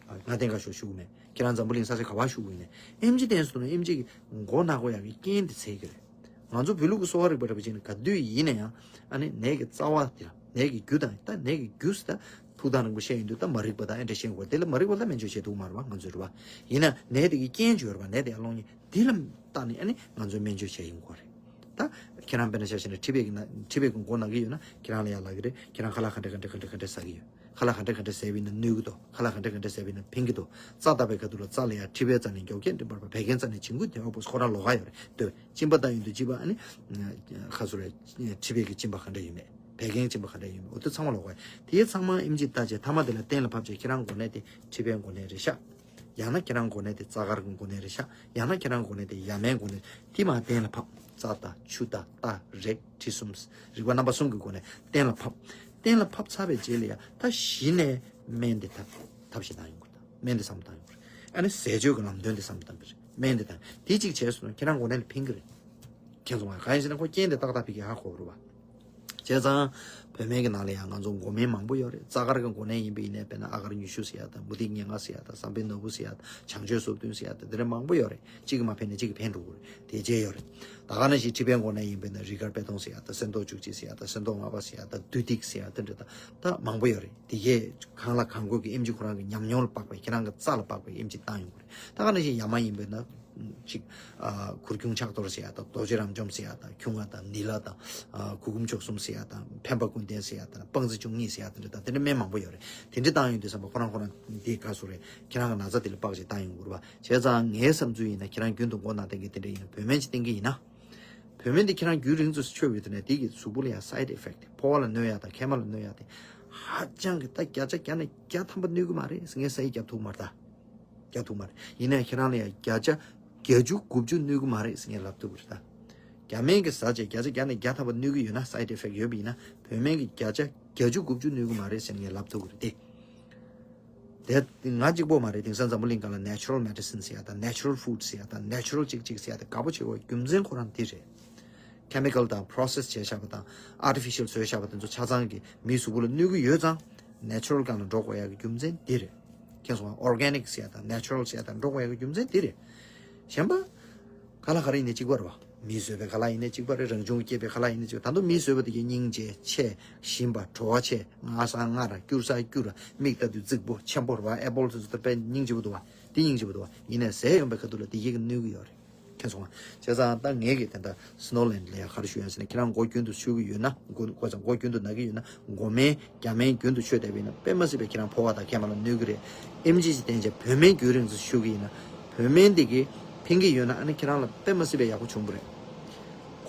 ང་བསྟེན་ག་ཞོག་ཞུ་གི་མེད། ཁྱེད་རང་འཛམ་བུ་གླིང་ས་ཆ་ག་པར་བཞུགས་ཡིན་ནའི་ཨེམ་ཆི་བསྟེན་སོང་ན་ཨེམ་ཆི་གི་མགོ་ན་དགོས་ཡག་གི་རྐྱེན་དེ་འཚོལ་གྱི་རེད། ང་ཚོ་བོད་ལུགས་ཀྱི་གསོ་བ་རིག་པ་འདྲ་པོ་བྱས་ན་ག་དུས་ཡིན་ན་ཡང་ཨ་ནི་ནད་ཀྱི་རྩ་བ་དེ་ལ་ནད་ཀྱི་རྒྱུ་དང་ད་ནད་ཀྱི་རྒྱུ་ཟེར་ད་ཐུགས་དམ་རིང་པོ་བཤད་ཡོང་དུས་ད་མ་རིག་པ་དང་ཨེ་འདྲ་བཤད་དགོས། དེ་ལ་མ་རིག་པ་ལ་སྨན་བཅོས་བྱེད་ཐུབ་མ་རེད་པ་ང་ཚོས་རེད་པ། ཡིན་ན་ནད་དེ་གི་རྐྱེན་ཅིག་ཡོད་རེད་པ། ནད་དེ་ཡར་སློང་མཁན་དེ་ལ་བལྟས་ནས་ཨ་ནི་ང་ཚོས་སྨན་བཅོས་བྱས་ཡོང་དགོས་རེད། ད་ཁྱེད་རང་དཔེར་ན་ཆ་བཞག་ན་མཁྲིས་པའི་གི་ན་མཁྲིས་པའི་གི་མགོ་ན་གི་ཡོད་ན་ཁྱེད་རང་ལ་ཡག་ལབ་ཀྱི་རེད། ཁྱེད་རང་ཁ་ལག་ག་འདྲ་ག་འདྲ་ག་འདྲ་ག་འདྲ་ཟ་གི་ཡོད། ཁ་ལག་ག་འདྲ་ག་འདྲ་ཟས་པ་ཡིན་ན་གནོད་ཀྱི་འདུག་ཁ་ལག་ག་འདྲ་ག་འདྲ་ཟས་པ་ཡིན་ན་ཕན་གྱི་འདུག་རྩ་བལྟ་བའི་ཁ་ཐུག་ལ་རྩ་ལ་ཡ་མཁྲིས་པའི་རྩ་ནས་མགྱོགས་སྐྱེད་འདྲེན་པར་བད་ཀན་རྩ་ནས་བྱིང་རྒོད་དེ་འོག་པོ་ཁོ་རང་ལོགས་ཀ་ཡོད་རེད་འདོད། གཅིན་པ་བཏང་ཡོང་དུས་གཅིན་པ་ཨ་ནི། ཁ་སོ་རེད། མཁྲིས་པའི་གི་གཅིན་པ་ག་འདྲ་ཡོད་མེད། བད་ཀན་གཅིན་པ་ག་འདྲ་ཡོད་མེད། འོ་དེ་ཚང་མ་ལོགས་ཀ་ཡོད། དེའི་ཚང་མ་ཨེམ་ཆི་བལྟས་བྱས་མཐའ་མ་དེ་ལ་གཏན་ལ་ཕབ་བྱས་ཁྱེད་རང་མགོ་ནད་དེ་མཁྲིས་པའི་མགོ་ནད་རེད་ཤག་ཡང་ན་ཁྱེད་རང་མགོ་ནད་དེ་རྩ་དཀར་གྱི་མགོ་ནད་རེད་ཤག་ཡང་ན་ཁྱེད་རང་མགོ་ནད་དེ་ཡ་མའི་མགོ་ནད་དེ་མར་གཏན་ལ་ཕབ། རྩ་དང་ཆུ་དང་རྟ་རེག་དྲི་གསུམ། རིགས་པ་རྣམ་པ་གསུམ་གྱི་སྒོ་ནས་གཏན་ལ་ཕབ། གཏན་ལ་ཕབ་ཚར་བའི་རྗེས་ལ་ཡང་ད་གཞི་ནས་སྨན་དེ་ཐབས་ཐབས་ཤེས་བཏང་ཡོང་དགོས། ད་སྨན་དེ་བསམ་བློ་བཏང་ཡོང་དགོས། ཨ་ནི་ཟས་སྤྱོད་ཀྱི་ལམ་སྟོན་དེ་བསམ་བློ་བཏང་དགོས། སྨན་དེ་དང་དེ་གཅིག་བྱས་སོང་ན་ཁྱེད་རང་མགོ་ནད་ལ་ཕན་གྱི་རེད། ཁྱེད་ཚོ་ང་གང་ཡིན་ཟེར་ན་ཁོ་རྐྱེན་དེ་ཏག་ཏག་ཕ་གི་ཧ་གོ་རེད་པ། བྱས་ཙང་། བོད་སྨན་གྱི་ནང་ལ་ཡང་ང་ཚོ་མགོ་སྨན་མང་པོ་ཡོད་རེད། རྩ་དཀར་གྱི་མགོ་ནད་ཡིན་པ་ཡིན་ནའི་དཔེར་ན་ཨ་གར་ཉི་ཤུ་ཟེར་ཡ་དང་མུ་ཏིག་ཉེར་ལྔ་ཟེར་ཡ་དང་བྱང་ཆུབ་སོ་བདུན་ཟེར་ཡ་དང་དེ་འདྲ་མང་པོ་ཡོད་རེད། གཅིག་གིས་མ་ཕན་ན་གཅིག་གིས་ཕན་འགྲོ་གི་རེད། དེ་བྱས་ཡོད་རེད། ད་ག་ནང་བཞིན་མཁྲིས་པའི་མགོ་ནད་ཡིན་པ་ཡིན་ན་རི་དཀར་པད་སྡོང་ཟེར་ཡ་དང་སེང་ཏོག་བཅུ་གཅིག་ཟེར་ཡ་དང་སེང་ཏོག་ལྔ་པ་ཟེར་ཡ་དང་བདུད་ཏིག་ཟེར་ཡ་དེ་འདྲ་དང་ད་མང་པོ་ཡོད་རེད། དེ་གས་གང་ལ་གང་དགོས་ཀྱི་ཨེམ་ཆི་ཁོ་རང་གི་ཉམས་མྱོང་ལ་དཔག་པའི་ཁྱེད་རང་གི་རྩ་ལ་དཔག་པའི་ཨེམ་ཆི་བཏང་ཡོང་གི་རེད། ད་ག་ནང་བཞིན་ཡ་མ་ཡིན་པ་ཡིན་ན། ཅིག་ཨ། གུར་ཁྱུང་ཕྱག་རྡོར་ཟེར་ཡ་དང་རྡོ་རྗེ་རབ་འཇོམས་ཟེར་ཡ་དང་ཁྱུང་ང་དང་ནི་ལ་དང་། ཨ། གུར་གུམ་བཅུ་གསུམ་ཟེར་ཡ་དང་འཕེན་པ་ཀུན་ལྡན་ཟེར་ཡ་དང་སྤང་རྩི་བཅུ་གཉིས་ཟེར་ཡ་དེ་འདྲ་དང་དེ་འདྲ་སྨན་མང་པོ་ཡོད་རེད། དེ་འདྲ་བཏང་ཡོང་དུས་ཙམ་པ་ཁོ་རང་ཁོ་རང་འདི་ག་སུ་རེད། ཁྱེད་རང་གི་ན་ཚ་དེ་ལ་དཔག་ཅིག་བཏང་ཡོང་དགོས་རེད་པ། བྱས་ཙང་ངའི་བསམ་ཚུལ་ཡིན་ན་ཁྱེད་རང་རྒྱུན་དུ་མགོ་ན་བསྟེན་གི་དེ་འདྲ་ཡིན་ན་བོད་སྨན་ཅིག་བསྟེན་གི་ཡིན་ན། བོད་སྨན་དེ་ཁྱེད་རང་རྒྱུན་རིང་ཙམ་མཆོད་པའི་དུས་ནས་དེ་གི་གཟུགས་པོ་ལ་ཡང་side effect ཕོ་བ་ལ་གནོད་ཡ་དང་མཁལ་མ་ལ་གནོད་ཡ་དེ་ཧ་ཅང་གི་ད་བརྒྱ་ཆ་བརྒྱ་ནས་བརྒྱ་ཐམ་པ་གནོད་གི་མ་རེད་ཟེར་ངས་ས་ཡིག་བརྒྱབ་ཐུབ་མ་རེད་ད། རྒྱག་ཐུབ་མ་རེད། ཡིན་ནའི་ཁྱེད་རང་ལ་ཡང་བརྒྱ་ཆ་བརྒྱད་ཅུ་དགུ་བཅུ་གནོད་ཀྱི་མ་རེད་ཟེར་ངས་ལབ་ཐུབ་ཀྱི་རེད་ད། རྒྱ་སྨན་གྱི་ཟ་བྱས་བརྒྱ་ཆ་བརྒྱ་ནས་བརྒྱ་ཐམ་པ་གནོད་ཀྱི་ཡོད་ན་side effect ཡོད་པ་ཡིན་ན་བོད་སྨན་གྱི་བརྒྱ་ཆ་བརྒྱད་ཅུ་དགུ་བཅུ་གནོད་ཀྱི་མ་རེད་ཟེར་ངས་ལབ་ཐུབ་ཀྱི་རེད་དེ། དེ་ང་གཅིག་པོ་མ་རེད། དེང་སང་འཛམ་བུ་གླིང་སྒང་ལ་natural medicine ཟེར་ཡ་དང་natural food ཟེར་ཡ་དང་natural གཅིག་གཅིག་ཟེར་ཡ་དེ་དགའ་པོ་བྱེད་དགོས་རྒྱུ་མཚན་ཁོ་རང་དེ་རེད། chemical དང་process བྱས་བཞག་པ་དང་artificial བཟོས་བཞག་པ་དེ་ཚོ་ཆ་ཚང་གི་མིའི་གཟུགས་པོ་ལ་གནོད་ཀྱི་ཡོད་ཙང་natural སྒང་ལ་འགྲོ་དགོས་ཡ་གི་རྒྱུ་མཚན་དེ་རེད། མཁྱེན་སོང་ང་། organic ཟེར་ཡ་དང་natural ཟེར་ཡ་དང་འགྲོ་དགོས་ཡ་གི་རྒྱུ་མཚན་དེ་རེད། གཞན་པ། ཁ་ལག་ག་རེ་ཡིན་ནའི་གཅིག་པ་རེད་བ། མིས་བཟོས་པའི་ཁ་ལག་ཡིན་ནའི་གཅིག་པ་རེད། རང་བྱུང་སྐྱེས་པའི་ཁ་ལག་ཡིན་ནའི་གཅིག་པ། ད་དུང་མིས་བཟོས་པ་དེ་གའི་སྙིང་རྗེ་ཆེ། ཞིམ་པ། བྲོ་བ་ཆེ། ང་ས་ང་ར་སྐྱུར་ས་སྐྱུར་ར། མིག་ལྟ་དུས་རྫིག་པོ་ཆེན་པོ་རེད་བ། apple དེ་ཚོ་ད་དཔེ་སྙིང་རྗེ་པོ་འདུག་བ། དེ་སྙིང་རྗེ་པོ་འདུག་བ། ཡིན་ནའི་ཟས་ཡོང་པའི་ཁ་ཐུག་ལ་དེ་གའི་གི་གནོད་གི་ཡོད་རེད། མཁྱེན་སོང་ང་། བྱས་ཙང་ད་ངས་གི་དེ་འདྲ་Snow Land ལ་ཡ་ག་རེ་ཞུ་ཡ་ཟེར་ན། ཁྱེད་རང་མགོ་རྒྱུན་དུ་ཤོར་གི་ཡོད་ན། མགོ་མགོ་ཚང་མགོ་རྒྱུན་དུ་ན་གི་ཡོད་ན། མགོ་སྨན་རྒྱ་སྨན་རྒྱུན་དུ་མཆོད་བསྡད་པ་ཡིན་ན་དཔེ་མ་སྲིད་པའི་ཁྱེད་རང་ཕོ་བ་དང་མཁལ་མ་ལ་གནོད་གི་རེད། ཨེམ་ཆི་ཅིག་བསྟེན་བྱས་བོད་སྨན་རྒྱུན་རིང་ཙམ་ཞུ་གི་ཡིན་ན། བོད་སྨན་འདི་གི་ཕན་གི་ཡོད་ན། ཨ་ནི་ཁྱེད་རང་ལ་དཔེ་མ་སྲིད་པའི་ཡག་པོ་བྱུང་བ་རེད།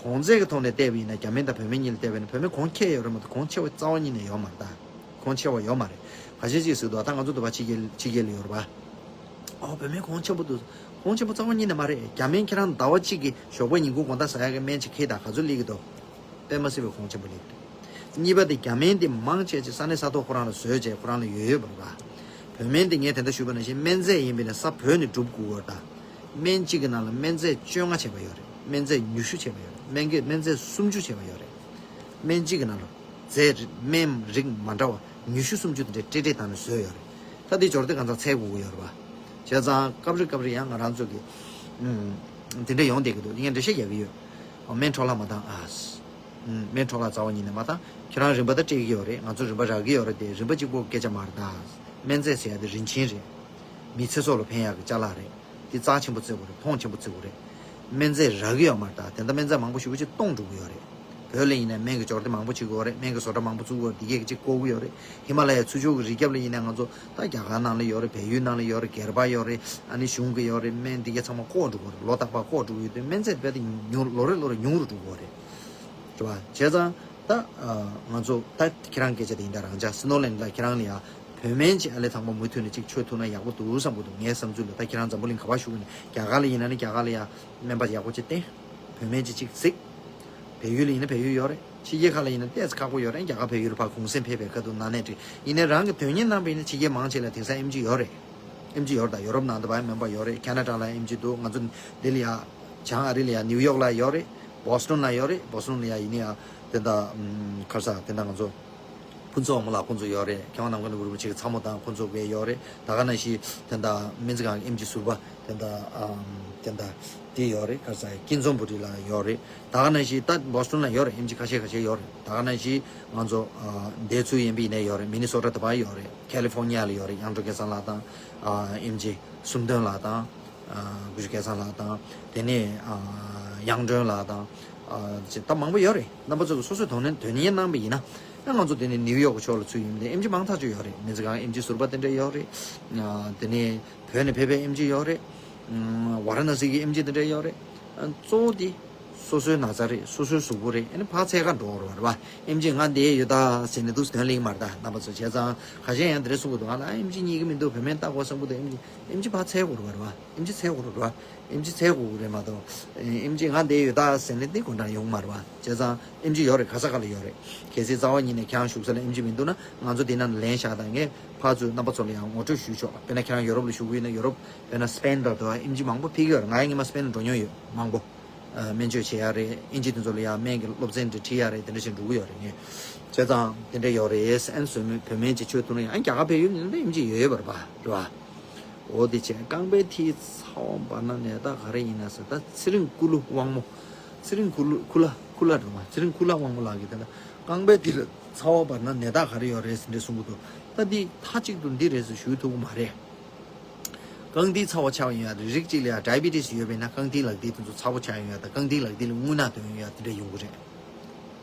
གོང་ཚད་ཀྱི་ཐོག་ནས་བལྟས་པ་ཡིན་ན་རྒྱ་སྨན་དང་བོད་སྨན་གཉིས་ལ་བལྟས་པ་ཡིན་ན་བོད་སྨན་གོང་ཁེ་ཡོད་རེད་མ་གཏོགས་གོང་ཆེ་བ་རྩ་བ་ཉིད་ནས་ཡོད་མ་རེད་ད། གོང་ཆེ་བ་ཡོད་མ་རེད། ཁ་ཤས་ཅིག་ཟེར་འདུག་ད་ང་ཚོ་འདི་པ་ཕྱི་རྒྱལ་ཕྱི་རྒྱལ་ལ་ཡོད་རེད་པ། ཨོ་བོད་སྨན་གོང་ཆེན་པོ་འདུག་གོང་ཆེན་པོ་རྩ་བ་ཉིད་ནས་མ་རེད། རྒྱ་སྨན་ཁྱེད་རང་ཟླ་བ་གཅིག་གི་ཞོགས་པ་ཉིན་གུང་དགོང་དག་ཟ་ཡག་གི་སྨན་ཅིག་ཁྱེར་དང་། ག་ཚོད་སླེབས་ཀྱི་འདུག་དཔེ་མ་སྲིད་པའི་གོང་ཆེན་པོ་སླེབས་ཀྱི་རེད། གཉིས་པ་དེ་རྒྱ་སྨན་དེ་མང་ཆེ་ཆེ་ས་གནས་ས་ཐོག་ཁོ་རང་ལ་བཟོས་བྱས་ཁོ་རང་ལ་ཡོད་ཡོད་པ་རེད་པ། བོད་སྨན་དེ་ངས་དེ་འདྲ་ཞུས་པ་ནང་བཞིན་སྨན་རྫས་ཡིན་པས་ན་ས་བོད་ནས་སྒྲུབ་དགོས་པ་རེད་ད། སྨན་གཅིག་གི་ནང་ལ་སྨན་རྫས་བཅོ་ལྔ་བྱས་པ་ཡོད་རེད། སྨན་རྫས་ཉི་ཤུ་བྱས་པ་ཡོད་རེད། སྨན་གྱི་སྨན་རྫས་སུམ་ཅུ་བྱས་པ་ཡོད་རེད། སྨན་གཅིག་གི་ནང་ལ་རྫས་རིགས་སྨན་རིགས་མ་འདྲ་བ་ཉི་ཤུ་སུམ་ཅུ་དེ་འདྲའི་སྤྲེལ་སྤྲེལ་བཏང་ནས་བཟོས་ཡོད་རེད། ད་དེ་འབྱོར་དེ་གང་ཚང་འཚོལ་དགོས་ཀྱི་ཡོད་རེད་པ། བྱས་ཙང་སྐབས་རེ་སྐབས་རེ་ཡང་ང་རང་ཚོ་གི་ཨུམ། དེ་འདྲ་ཡོང་བསྡད་ཀྱི་འདུག་ངས་འགྲེལ་བཤད་རྒྱག་གི་ཡོད། ཨོ་སྨན་འཕྲོ་བརླག་མ་བཏང་ཨ། ཨུམ། སྨན་འཕྲོ་བརླག་རྩ་བ་ཉིད་ནས་མ་བཏང་། ཁྱེད་རང་རིན་པ་ད་སྤྲད་ཀྱི་ཡོད་རེད། ང་ཚོ་རིན་པ་རག་གི་ཡོད་རེད་དེ། རིན་པ་གཅིག་པོ་སྐད་ཆ་མ་རེད་ད། སྨན་རྫས་ཟེར་ཡ་དེ་རིན་ཆེན་རེད། མི་ཚེ་སྲོག་ལ་ཕན་ཡག་གི་ཅ་ལག་རེད། དེ་རྩ་ཆེན་པོ་བརྩི་དགོས་རེད། མཐོང་ཆེན་པོ་བརྩི་དགོས་རེད། སྨན་རྫས་རག་གི་ཡོད་མ་རེད་ད། དེ་འདྲ་སྨན་རྫས་མང་པོ་ཞེ་པོ་ཅིག་སྟོངས་འགྲོ་གི་ཡོད་རེད། བོད་ལ་ཡིན་ན་སྨན་གྱི་འབྱོར་ལྡན་མང་པོ་བྱེད་དགོས་རེད། སྨན་གྱི་བཟོ་གྲྭ་མང་པོ་བཙུགས་དགོས་རེད། དེ་གས་ཅིག་བཀོག་གི་ཡོད་རེད། ཧི་མ་ལ་ཡའི་ཚུར་ཕྱོགས་ཀྱི་རི་རྒྱབ་ལ་ཡིན་ན་ང་ཚོ་ད་རྒྱ་གར་ནང་ལ་ཡོད་རེད། བལ་ཡུལ་ནང་ལ་ཡོད་རེད། སྒེར་པ་ཡོད་རེད། ཨ་ནི་གཞུང་གི་ཡོད་རེད། སྨན་འདི་གས་ཚང་མ་བཀོག་འགྲོ་གི་རེད། ལོ་རྟག་པར་བཀོག་འགྲོ་གི་ཡོད་དུས་སྨན་རྫས་རྦད་དེ་ཉུང་ལོ་རེ་ལོ་རེ་ཉུང་རུ་འགྲོ་གི་རེད། རེད་པ། བྱས་ཙང་ད་ང་ཚོ་ད་ཁྱེད་རང་སྐད་ཆ་དེ་ཡིན་ད། རང་ཅག་སི་ནོ་ལེན་ལ་ཁྱེད་རང་ལ་ཡ་བོད་སྨན་ཅིག་ཨ་ལས་ཐང་པ་མུ་མཐུད་ནས་ཅིག་མཆོད་ཐུབ་ན་ཡག་པོ་འདུག་བསམ་གི་འདུག་ངའི་བསམ་ཚུལ་ལ། ད་ཁྱེད་རང་འཛམ་བུ་གླིང་ག་པར་བཞུགས་ནས་རྒྱ་གར་ལ་ཡིན་ན་ནི་རྒྱ་གར་ལ་ཡ་སྨན་པ་ཡག་པོ་ཅིག་བསྟེན། བོད་སྨན་ཅིག་ཅིག་གཟིགས། བལ་ཡུལ་ལ་ཡིན་ན་བལ་ཡུལ་ཡོད་རེད། ཕྱི་རྒྱལ་ཁག་ལ་ཡིན་ན་ཏོག་ཙམ་ཁག་པོ་ཡོད་རེད། རྒྱ་གར་བལ་ཡུལ་ཕར་གུང་སེང་ཕེབས་པའི་ཁ་ཐུག་ན་ནས་བྲིས་ཡིན་ནའི་རང་གི་དོན་གཉེར་གནང་བ་ཡིན་ན་ཕྱི་རྒྱལ་མང་ཆེ་ལ་དེང་སང་ཨེམ་ཆི་ཡོད་རེད། ཨེམ་ཆི་ཡོད་རེད་ད། ཡོ་རོབ་ནང་དུ་བའི་སྨན་པ་ཡོད་རེད། ཁ་ན་ཌ་ལ་ཨེམ་ཆི་འདུག་ང་ཚོ་འདི་ལ་ཡ་བྱང་ཨ་རི་ལ་ཡ་ནིའུ་ཡོག་ལ་ཡོད་རེད། བོ་སི་ཊོན་ལ་ཡོད་རེད། བོ་སི་ཊོན་ལ་ཡ་ཡིན་ནའི་ཡ་དེ་འདྲ་ཁར་ས་དེ་འདྲ་ང་ཚོ་ཕུན་ཚོགས་དབང་མོ་ལགས་ཁོང་ཚོ་ཡོད་རེད། མཁས་དབང་ནམ་མཁའ་ནོར་བུ་རིན་པོ་ཆེ་གི་ཚ་མོ་དང་ཁོང་ཚོ་གས་ཡོད་རེད། ད་ག་ནང་བཞིན་དེ་འདྲ་སྨན་རྩིས་ཁང་གི་ཨེམ་ཆི་ཟུར་པ་དེ་འདྲ་དེ་འདྲ་དེ་ཡོད་རེད། ཁར་ས་ཀིན་ཛོམ་བུ་རི་ལ་ཡོད་རེད། ད་ག་ནང་བཞིན་ད་བོ་སི་ཊོན་ལ་ཡོད་རེད། ཨེམ་ཆི་ཁ་ཤས་ཁ་ཤས་ཡོད་རེད། ད་ག་ནང་བཞིན་ང་ཚོ་འདས་ཚུལ་ཡིན་པ་ཡིན་ནའི་ཡོད་རེད། མི་ནི་སོ་ཊ་དེ་པར་ཡོད་རེད། ཁ་ལི་ཧྥོ་ནི་ཡ་ལ་ཡོད་རེད། དབྱངས་སྒྲོལ་སྐལ་བཟང་ལགས་དང་། ཨེམ་ཆི་གསུམ་སྟོན་ལགས་དང་། ཨ་དགུ་བཞི་སྐལ་བཟང་ལགས་དང་། དེ་ནས་ཨ་དབྱངས་སྒྲོན་ལགས་དང་། ཨ་ཅེས་ད་མང་པོ་ཡོད་རེད། རྣམ་པ་ཚོས་སོ་སོའི་དོན་ནན་དོན་གཉེར་གནང་བ་ཡིན་ན། ཨ་ང་ཚོ་དེ་ནས་ནིའུ་ཡོག་གི་ཕྱོགས་ལ་ཚུད་ཡིན་པ་དེ་ཨེམ་ཆི་མང་ཐག་ཆོད་ཡོད་རེད། སྨན་རྩིས་ཁང་ཨེམ་ཆི་ཟུར་པ་དེ་འདྲ་ཡོད་རེད། ཨ་དེ་ནས་བོད་ནས་ཕེབས་པའི་ཨེམ་ཆི་ཡོད་རེད། ཨ་ཝ་ར་ཎ་སི་གི་ཨེམ་ཆི་དེ་འདྲ་ཡོད་རེད། ཨ་གཙོ་བོ་དེ་སོ་སོའི་ན་ཚ་རེད། སོ་སོའི་གཟུགས་པོ་རེད། ཨ་ནི་ཕར་འཚོལ་ག་འགྲོ་དགོས་རེད་པ། ཨེམ་ཆི་ང་འདི་ཡོད་ད་ཟེར་ནས་འདུག་སེ་དོན་ལེགས་མ་རེད་ད། རྣམ་པ་ཚོ། བྱས་ཙང་ཁ་ཤས་ཡང་དེ་འདྲ་གསུང་གི་འདུག་ང་ལ་ཨེམ་ཆི་རྙེད་ཀྱི་མི་འདུག་བོད་སྨན་ལྟ་དགོས་བསམ་གྱི་འདུག་ཨེམ་ཆི་ཨེམ་ཆི་ཕར་འཚོལ་དགོས་རེད་པ། ཨེམ་ཆི་འཚོལ་དགོས་རེད་པ། ཨེམ་ཆི་འཚོལ་དགོས་རེད་མ་གཏོགས། ཨེམ་ཆི་ང་འདི་ཡོད་ད་ཟེར་ནས་འདི་གོ་འདྲ་ཡོང་མ་རེད་པ། བྱས་ཙང་ཨེམ་ཆི་ཡོད་རེད། ག་ས་ག་ལ་ཡོད་རེད། གལ་སྲིད་རྩ་བ་ཉིད་ནས་ཁྱེད་རང་བཞུགས་ས་ལ་ཨེམ་ཆི་མི་འདུག་ན་ང་ཚོ་འདི་ནང་ལ་ལེན་བཞག་དང་། ངས་ཕར་ཚུར་རྣམ་པ་ཚོ་ལ་ཡང་ངོ་སྤྲོད་ཞུས་ཆོག་དཔེར་ན་ཁྱེད་རང་ཡོ་རོབ་ལ་བཞུགས་ཀྱི་ཡིན་ན་ཡོ་རོབ། དཔེར་ན་སི་པེན་ལ་འགྲོ་ཨེམ་ཆི་མང་པོ་ཕུལ་གྱི་ཡོད་རེད། ང་ཡང་སྔོན་མ་སི་པེན་ལ་འགྲོ་མྱོང་ཡོད་མང་པོ། ཨ་སྨན་བཅོས་བྱེད་ཡ་རེད། ཨིན་ཇི་དེ་ཚོ་ལ་ཡ་སྨན་གྱི་སློབ་ཚན་དེ་ཁྲིད་ཡ་རེད། དེ་འདྲ་བྱས་འགྲོ་གི་ཡོད་རེད་ངས། བྱས་ཙང་དེ་འདྲ་ཡོད་རེད། ཨན་བཟོས་མོད་བོད་སྨན་ཅིག་མཆོད་ཐུབ་ན་ཡང་། ཨན་རྒྱ་གར་བལ་ཡུལ་ནས་ཨེམ་ཆི་ཡོད་ཡོད་པ་རེད་པ། འོ་དེ་བྱས། རྐང་པའི་མཐིལ་ཚ་བ་འབར་ན་ནད་རྟགས་ག་རེ་ཡིན་ན་ཟེར། ད་ཚེ་རིང་ཀུ་ལུ་དབང་མོ། ཚེ་རིང་ཀུ་ལུ་ཀུ་ལ་ཀུ་ལ་འགྲོ་མ། ཚེ་རིང་ཀུ་ལ་དབང་མོ་ལགས་ཀྱིས་དེ་འདྲ་རྐང་པའི་མཐིལ་ལ་ཚ་བ་འབར་ན་ནད་རྟགས་ག་རེ་ཡོད་རེད་ཟེར་འདྲ་གསུང་གི་འདུག་ད་འདི་མཐའ་གཅིག་ཏུ་འདི་རེད་ཟེར་ཞུ་ཐུབ་ཀྱི་མ་རེད། རྐང་མཐིལ་ཚ་བ་ཆགས་ཡོང་ཡ་རེད། རིགས་གཅིག་ལ་ཡ་ཌའི་བི་ཊི་སི་ཡོད་པས་ན་རྐང་མཐིལ་ལག་མཐིལ་དེ་ཚོ་ཚ་པོ་ཆགས་ཡོང་ཡ་དང་། རྐང་མཐིལ་ལག་མཐིལ་ལ་རྔུལ་ནག་ཐོན་ཡོང་ཡ་དེ་འདྲ་ཡོང་གི་རེད།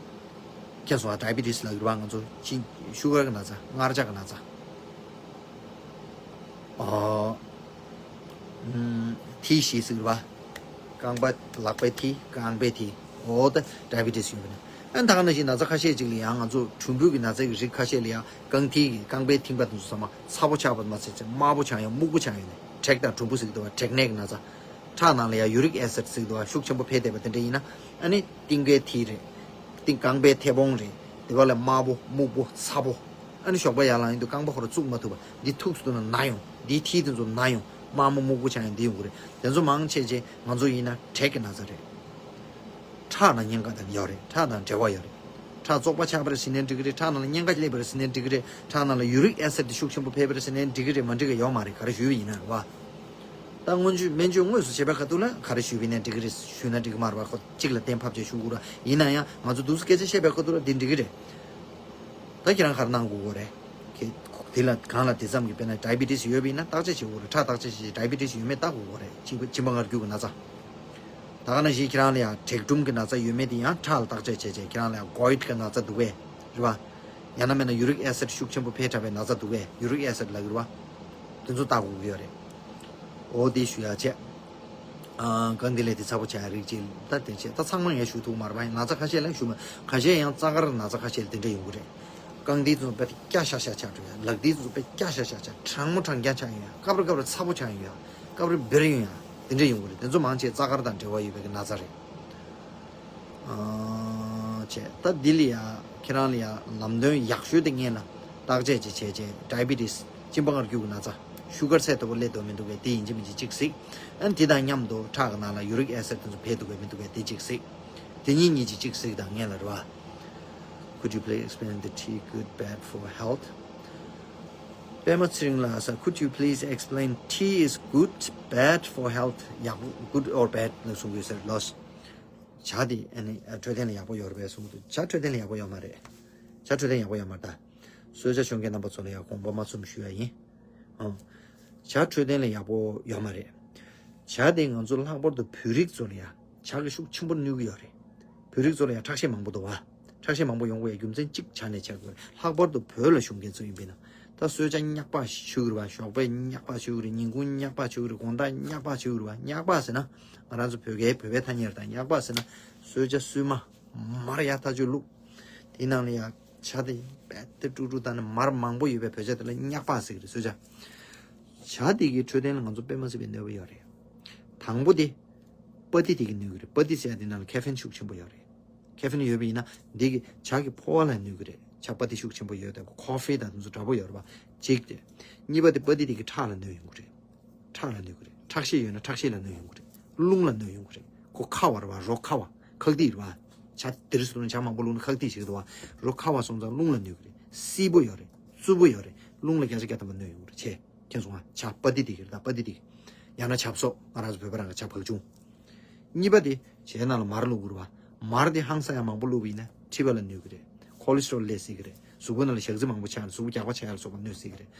མཁྱེན་སོང་ང་། ཌའི་བི་ཊི་སི་ལབ་ཀྱི་རེད་པ། ང་ཚོ་ཅི་ཤུ་གར་གྱི་ན་ཚ། མངར་ཆ་གི་ན་ཚ། ཨོ། ཨུམ། མཐིལ་བཞི་ཟེར་གྱི་རེད་པ། རྐང་པ། ལག་པའི་མཐིལ། རྐང་པའི་མཐིལ། འོ་ད་ཌའི་བི་ཊི་སི་ཡོད་པ་ན། ཨ་ད་ག་ནང་བཞིན་ན་ཚ་ཁ་ཤས་ཅིག་ལ་ཡང་ང་ཚོ་གྲུམ་བུ་གི་ན་ཚ་གི་རིགས་ཁ་ཤས་ལ་ཡང་རྐང་མཐིལ་གྱི་རྐང་པའི་མཐིང་པ་དེ་ཚོ་ཚང་མ་ཚ་པོ་ཆགས་པ་མ་ཚད་ཅིག་དམར་པོ་ཆགས་ཡོང་། སྨུག་པོ་ཆགས་ཡོང་ནས། དྲེག་དང་གྲུམ་བུ་ཟེར་གྱི་འདུག་པ། དྲེག་ནད་ཀྱི་ན་ཚ། ཁྲག་ནང་ལ་ཡང་ཡུ་རིག་ཨེ་སིཌ་ཟེར་གྱི་འདུག་པ། ཤུགས་ཆེན་པོ་འཕེལ་བསྡད་པ་དེ་འདྲ་ཡིན་ན། ཨ་ནི་རྟིང་པའི་མཐིལ་རེད། རྟིང་། རྐང་པའི་མཐེ་བོང་རེད། དེ་བ་ལ་དམར་པོ་སྨུག་པོ་ཚ་པོ། ཨ་ནི་ཞོགས་པ་ཡར་ལངས་ཡིན་དུས་རྐང་པ་ཧོར་བཙུགས་མ་ཐུབ་པ་འདི་ཐུག་སུ་ན་ན་ཡོང་། འདིའི་མཐིལ་དེ་ཚོ་ན་ཡོང་། དམར་མོ་སྨུག་པོ་ཆགས་ཡོང་འདི་ཡོང་གི་རེད། དེ་ཚོ་མང་ཆེ་ཆེ་ང་ཚོ་ཡིན་ན་དྲེག་གི་ན་ཚ་རེད། ཁྲག་ནང་གཉན་ཁ་དང་ཡོད་རེད། ཁྲག་དང་འབྲེལ་བ་ཡོད་རེད། ཁྲག་བཙོག་པ་ཆགས་པ་རེད་ཟེར་ནའི་འགྲིག་གི་རེད། ཁྲག་ནང་ལ་གཉན་ཁ་སླེབས་པ་རེད་ཟེར་ནའི་འགྲིག་གི་རེད། ཁྲག་ནང་ལ་ཡུ་རིག་ཨེ་སིད་དེ་ཤུགས་ཆེན་པོ་འཕེལ་པ་རེད་ཟེར་ནའི་འགྲིག་གི་རེད། མ་འགྲིག་གི་ཡོད་མ་རེད། ག་རེ་ཞུས་པ་ཡིན་ན་རེད་བ། ད་སྔོན་ཇུས་སྨན་བཅོས་དངོས་སུ་བྱེད་པའི་ཁ་ཐུག་ལ་ག་རེ་ཞུས་པ་ཡིན་ན་འགྲིག་གི་རེད་ཞུས་ན་འགྲིག་གི་མ་རེད་བ། ཁོ་གཅིག་ལ་གཏན་ཕབ་བྱས་ཞུ་དགོས་ར། ཡིན་ན་ཡང་ང་ཚོ་འདུག་སེ་སྐད་ཆ་བཤད་པའི་ཁ་ཐུག་ལ་འདི་འགྲིག་གི་རེད། ད་ཁྱེད་རང་ག་རེ་གནང་དགོས་ཀྱི་རེད། ཁྱེད་དེ་ལ་གང་ལ་དེ་ཙམ་གྱི་དཔེར་ན་ཌའི་བི་ཊི་སི་ཡོད་པ་ཡིན་ན་བརྟག་དཔྱད་བྱེད་དགོས་རེད། ཁྲག་བརྟག་དཔྱད་བྱེད་ཌའི་བི་ཊི་སི་ཡོད་མེད་བལྟ་དགོས་ཀྱི་རེད། གཅིན་པ་གཅིན་པ་མངར་སྐྱུག་གི་ན་ཚ། ད་ག་ནང་བཞིན་ཁྱེད་རང་ལ་ཡང་དྲེག་གྲུམ་གྱི་ན་ཚ་ཡོད་མེད་དེ་ཡང་ཁྲག་ལ་བརྟག་དཔྱད་བྱས་བྱས། ཁྱེད་རང་ལ་ཡང་གོའིཌ་གི་ན་ཚ་འདུག་གས་རེད་བ། ཡང་ན་མེད་ན་ཡུ་རིག་ཨེ་སིད་ཤུགས་ཆེན་པོ་འཕེལ་དྲགས་པའི་ན་ཚ་འདུག་གས། ཡུ་རིག་ཨེ་སིད་ལབ་ཀྱི་རེད་བ། དེ་ཚོ་བལྟ་དགོས་ཀྱི་ཡོད་རེད། འོ་དེ་ཞུ་ཡ་བྱས། ཨ། རྐང་མཐིལ་ལས་དེ་ཚ་པོ་ཆགས་ཡ་རིགས་ཅིག་ད་དེ་བྱས། ད་ཚང་མ་ངས་ཞུ་ཐུབ་མ་རེད་པ། ན་ཚ་ཁ་ཤས་ལ་ཞུ་མ། ཁ་ཤས་ཡང་རྩ་དཀར་ན་ཚ་ཁ་ཤས་ལ་དེ་འདྲ་ཡོང་གི་རེད། རྐང་མཐིལ་ཚོ་དཔེ་སྐྱ་ཤ་ཤ་ཆགས་འགྲོ་ཡ། ལག་མཐིལ་ཚོ་དཔེ་སྐྱ་ཤ་ཤ་ཆགས། གྲང་མོ་གྲང་རྐྱང་ཆགས་ཡོང་ཡ། སྐབས་རེ་སྐབས་རེ་ཚ་པོ་ཆགས་ཡོང་ཡ། སྐབས་རེ་འབེར་ཡོང་ཡ། དེ་འདྲ་ཡོང་གི་རེད། དེ་ཚོ་མང་ཆེ་རྩ་དཀར་དང་འབྲེལ་བ་ཡོད་པའི་གི་ན་ཚ་རེད། ཨ། བྱས། ད་འདི་ལ་ཡ་ཁྱེད་རང་ལ་ཡ་ལམ་སྟོན་ཡག་ཤོས་དེ་སྔོན་ལ་བརྟག་དཔྱད་ཅིག་བྱས་བྱས། ཌའི་བི་ཊི་སི་གཅིན་པ་མངར་སྐྱུག་གི་ན་ཚ། ཤུ་གར་ཚད་མཐོ་པོ་སླེབས་འདུག་མི་འདུག་གས། དེ་ཡིན་གཅིག་མིན་གཅིག་གཅིག་གཟིགས། ཨ་ནི་དེ་དང་མཉམ་དུ་ཁྲག་གི་ནང་ལ་ཡུ་རིག་ཨེ་སིད་དེ་ཚོ་འཕེལ་འདུག་གས་མི་འདུག་གས་དེ་གཅིག་གཟིགས། དེ་གཉིས་གཉིས་ཀྱིས་གཅིག་གཟིགས་དང་། སྔོན་ལ་རེད་བ། Could you please explain the tea good bad for health? པད་མ་ཚེ་རིང་ལགས། Could you please explain tea is good bad for health? ཡག་པོ། good or bad ལ་གསུང་གི་ཡོད་ཟེར་ལོས། ཇ་དེ་ཨ་ནི་ཨ་འཕྲོད་བསྟེན་ལ་ཡག་པོ་ཡོད་རེད་པས་གསུངས་འདུག་ཇ་འཕྲོད་བསྟེན་ལ་ཡག་པོ་ཡོད་མ་རེད། ཇ་འཕྲོད་བསྟེན་ཡག་པོ་ཡོད་མ་རེད་ད། གསོལ་ཇ་མཆོད་མཁན་རྣམ་པ་ཚོ་ལ་ཡང་དགོངས་པ་མ་ཚོམ་ཞུ་ཡ་ཡིན། ཨང་། ཇ་འཕྲོད་བསྟེན་ལ་ཡག་པོ་ཡོད་མ་རེད། ཇ་དེ་ང་ཚོ་ལྷག་པར་དུ་བོད་རིགས་ཚོ་ལ་ཡ་ཇ་གི་ཤུགས་ཆེན་པོ་གནོད་ཀྱི་ཡོད་རེད། བོད་རིགས་ཚོ་ལ་ཡ་ཁྲག་ཤེད་མང་པོ་འདུག་བ། ཁྲག་ཤེད་མང་པོ་ཡོང་དགོས་ཡ་རྒྱུ་མཚན་གཅིག་ཇ་ནས་ཆགས་དགོས་རེད། ལྷག་པར་དུ་བོད་ལ་བཞུགས་མཁན་ཚོ་ཡིན་པས་ན། ད་གསོལ་ཇ་སྙག་པ་མཆོད་ཀྱི་རེད་བ། ཞོགས་པ་སྙག་པ་མཆོད་ཀྱི་རེད། ཉིན་གུང་སྙག་པ་མཆོད་ཀྱི་རེད། དགོང་དག་སྙག་པ་མཆོད་ཀྱི་རེད་བ། སྙག་པ་ཟེར་ན། ང་རང་ཚོ་བོད་སྐད་བོད་པའི་ཐ་སྙད་རེད་ད། སྙག་པ་ཟེར་ན། གསོལ་ཇ་བསྲུབས་མ། མར་ཡ་ཐག་ཆོད་བླུགས། དེའི་ནང་ལ་ཡ་ཇ་དེ་རྦད་དེ་དཀྲུག་དཀྲུག་བཏང་ནས་མར་མང་པོ་ཡོད་པའི་བོད་ཇ་དེ་ལ་སྙག་པ་ཟེར་གྱི་རེད། གསོལ་ཇ། ཇ་དེ་གི་འཕྲོད་བསྟེན་ལ་ང་ཚོ་དཔེ་མ་སྲིད་པའི་གནོད་པ་ཡོད་རེད། དང་པོ་དེ། པ་ཏི་དེ་གི་གནོད་ཀྱི་རེད། པ་ཏི་ཟེར་ཡ་དེ་ནང་ལ་ཁེ་ཕིན་ཤུགས་ཆེན་པོ་ཡོད་རེད། ཁེ་ཕིན་ཡོད་པ་ཡིན་ན་འདི་གི་ཇ་གི་ཕོ་བ་ལ་གནོད་ཀྱི་རེད། ཇ་པ་ཏི་ཤུགས་ཆེན་པོ་ཡོད་དེ་ཁོ་ཧྥི་དང་དེ་ཚོ་འདྲ་པོ་ཡོད་རེད་པ། གཅིག་དེ། གཉིས་པ་དེ་པ་ཏི་དེ་གི་ཁྲག་ལ་གནོད་ཡོང་གི་རེད། ཁྲག་ལ་གནོད་ཀྱི་རེད། ཁྲག་ཤེད་ཡོད་ན་ཁྲག་ཤེད་ལ་གནོད་ཡོང་གི་རེད། རླུང་ལ་གནོད་ཡོང་གི་རེད། ཁོ་ཁ་བ་རེད་པ། རོ་ཁ་བ། ཁག་ཐིག་རེད་པ། ཇ་དེ་རིང་སོང་ན་ཇ་མང་པོ་བླུགས་ན་ཁག་ཐིག་ཞིག་འདུག་བ། རོ་ཁ་བ་སོང་ཙང་རླུང་ལ་གནོད་ཀྱི་རེད། བསིལ་པོ་ཡོད་རེད། རྩུབ་པོ་ཡོད་རེད། རླུང་ལ་བརྒྱ་ཆ་བརྒྱ་ཐམ་པ་གནོད་ཡོང་གི་རེད། ཆེ། མཁྱེན་སོང་ང་། ཇ་པ་ཏི་དེ་གི་རེད་ད། པ་ཏི་དེ་གི། ཡང་ན་ཇ་བསྲོ། ང་རང་ཚོ་བོད་པ་རང་གི་ཇ་བག་ཆུང་། གཉིས་པ་དེ། ཇའི་ནང་ལ་མར་བླུགས་དགོས་རེད་པ། མར་དེ་ཧང་སང་ཡང་མང་པོ་བླུགས་པ་ཡིན་ན་མཁྲིས་པ་ལ་གནོད་ཀྱི་རེད། ཁོ་ལེ་སི་ཊོ་རོལ་སླེབས་སྲིད་ཀྱི་རེད། གཟུགས་པོ་ནང་ལ་ཞག་རྩི་མང་པོ་ཆགས་ནས་གཟུགས་པོ་རྒྱགས་པ་ཆགས་ཡ་ལ་སོགས་པ་གནོད་སྲིད་ཀྱི་རེད།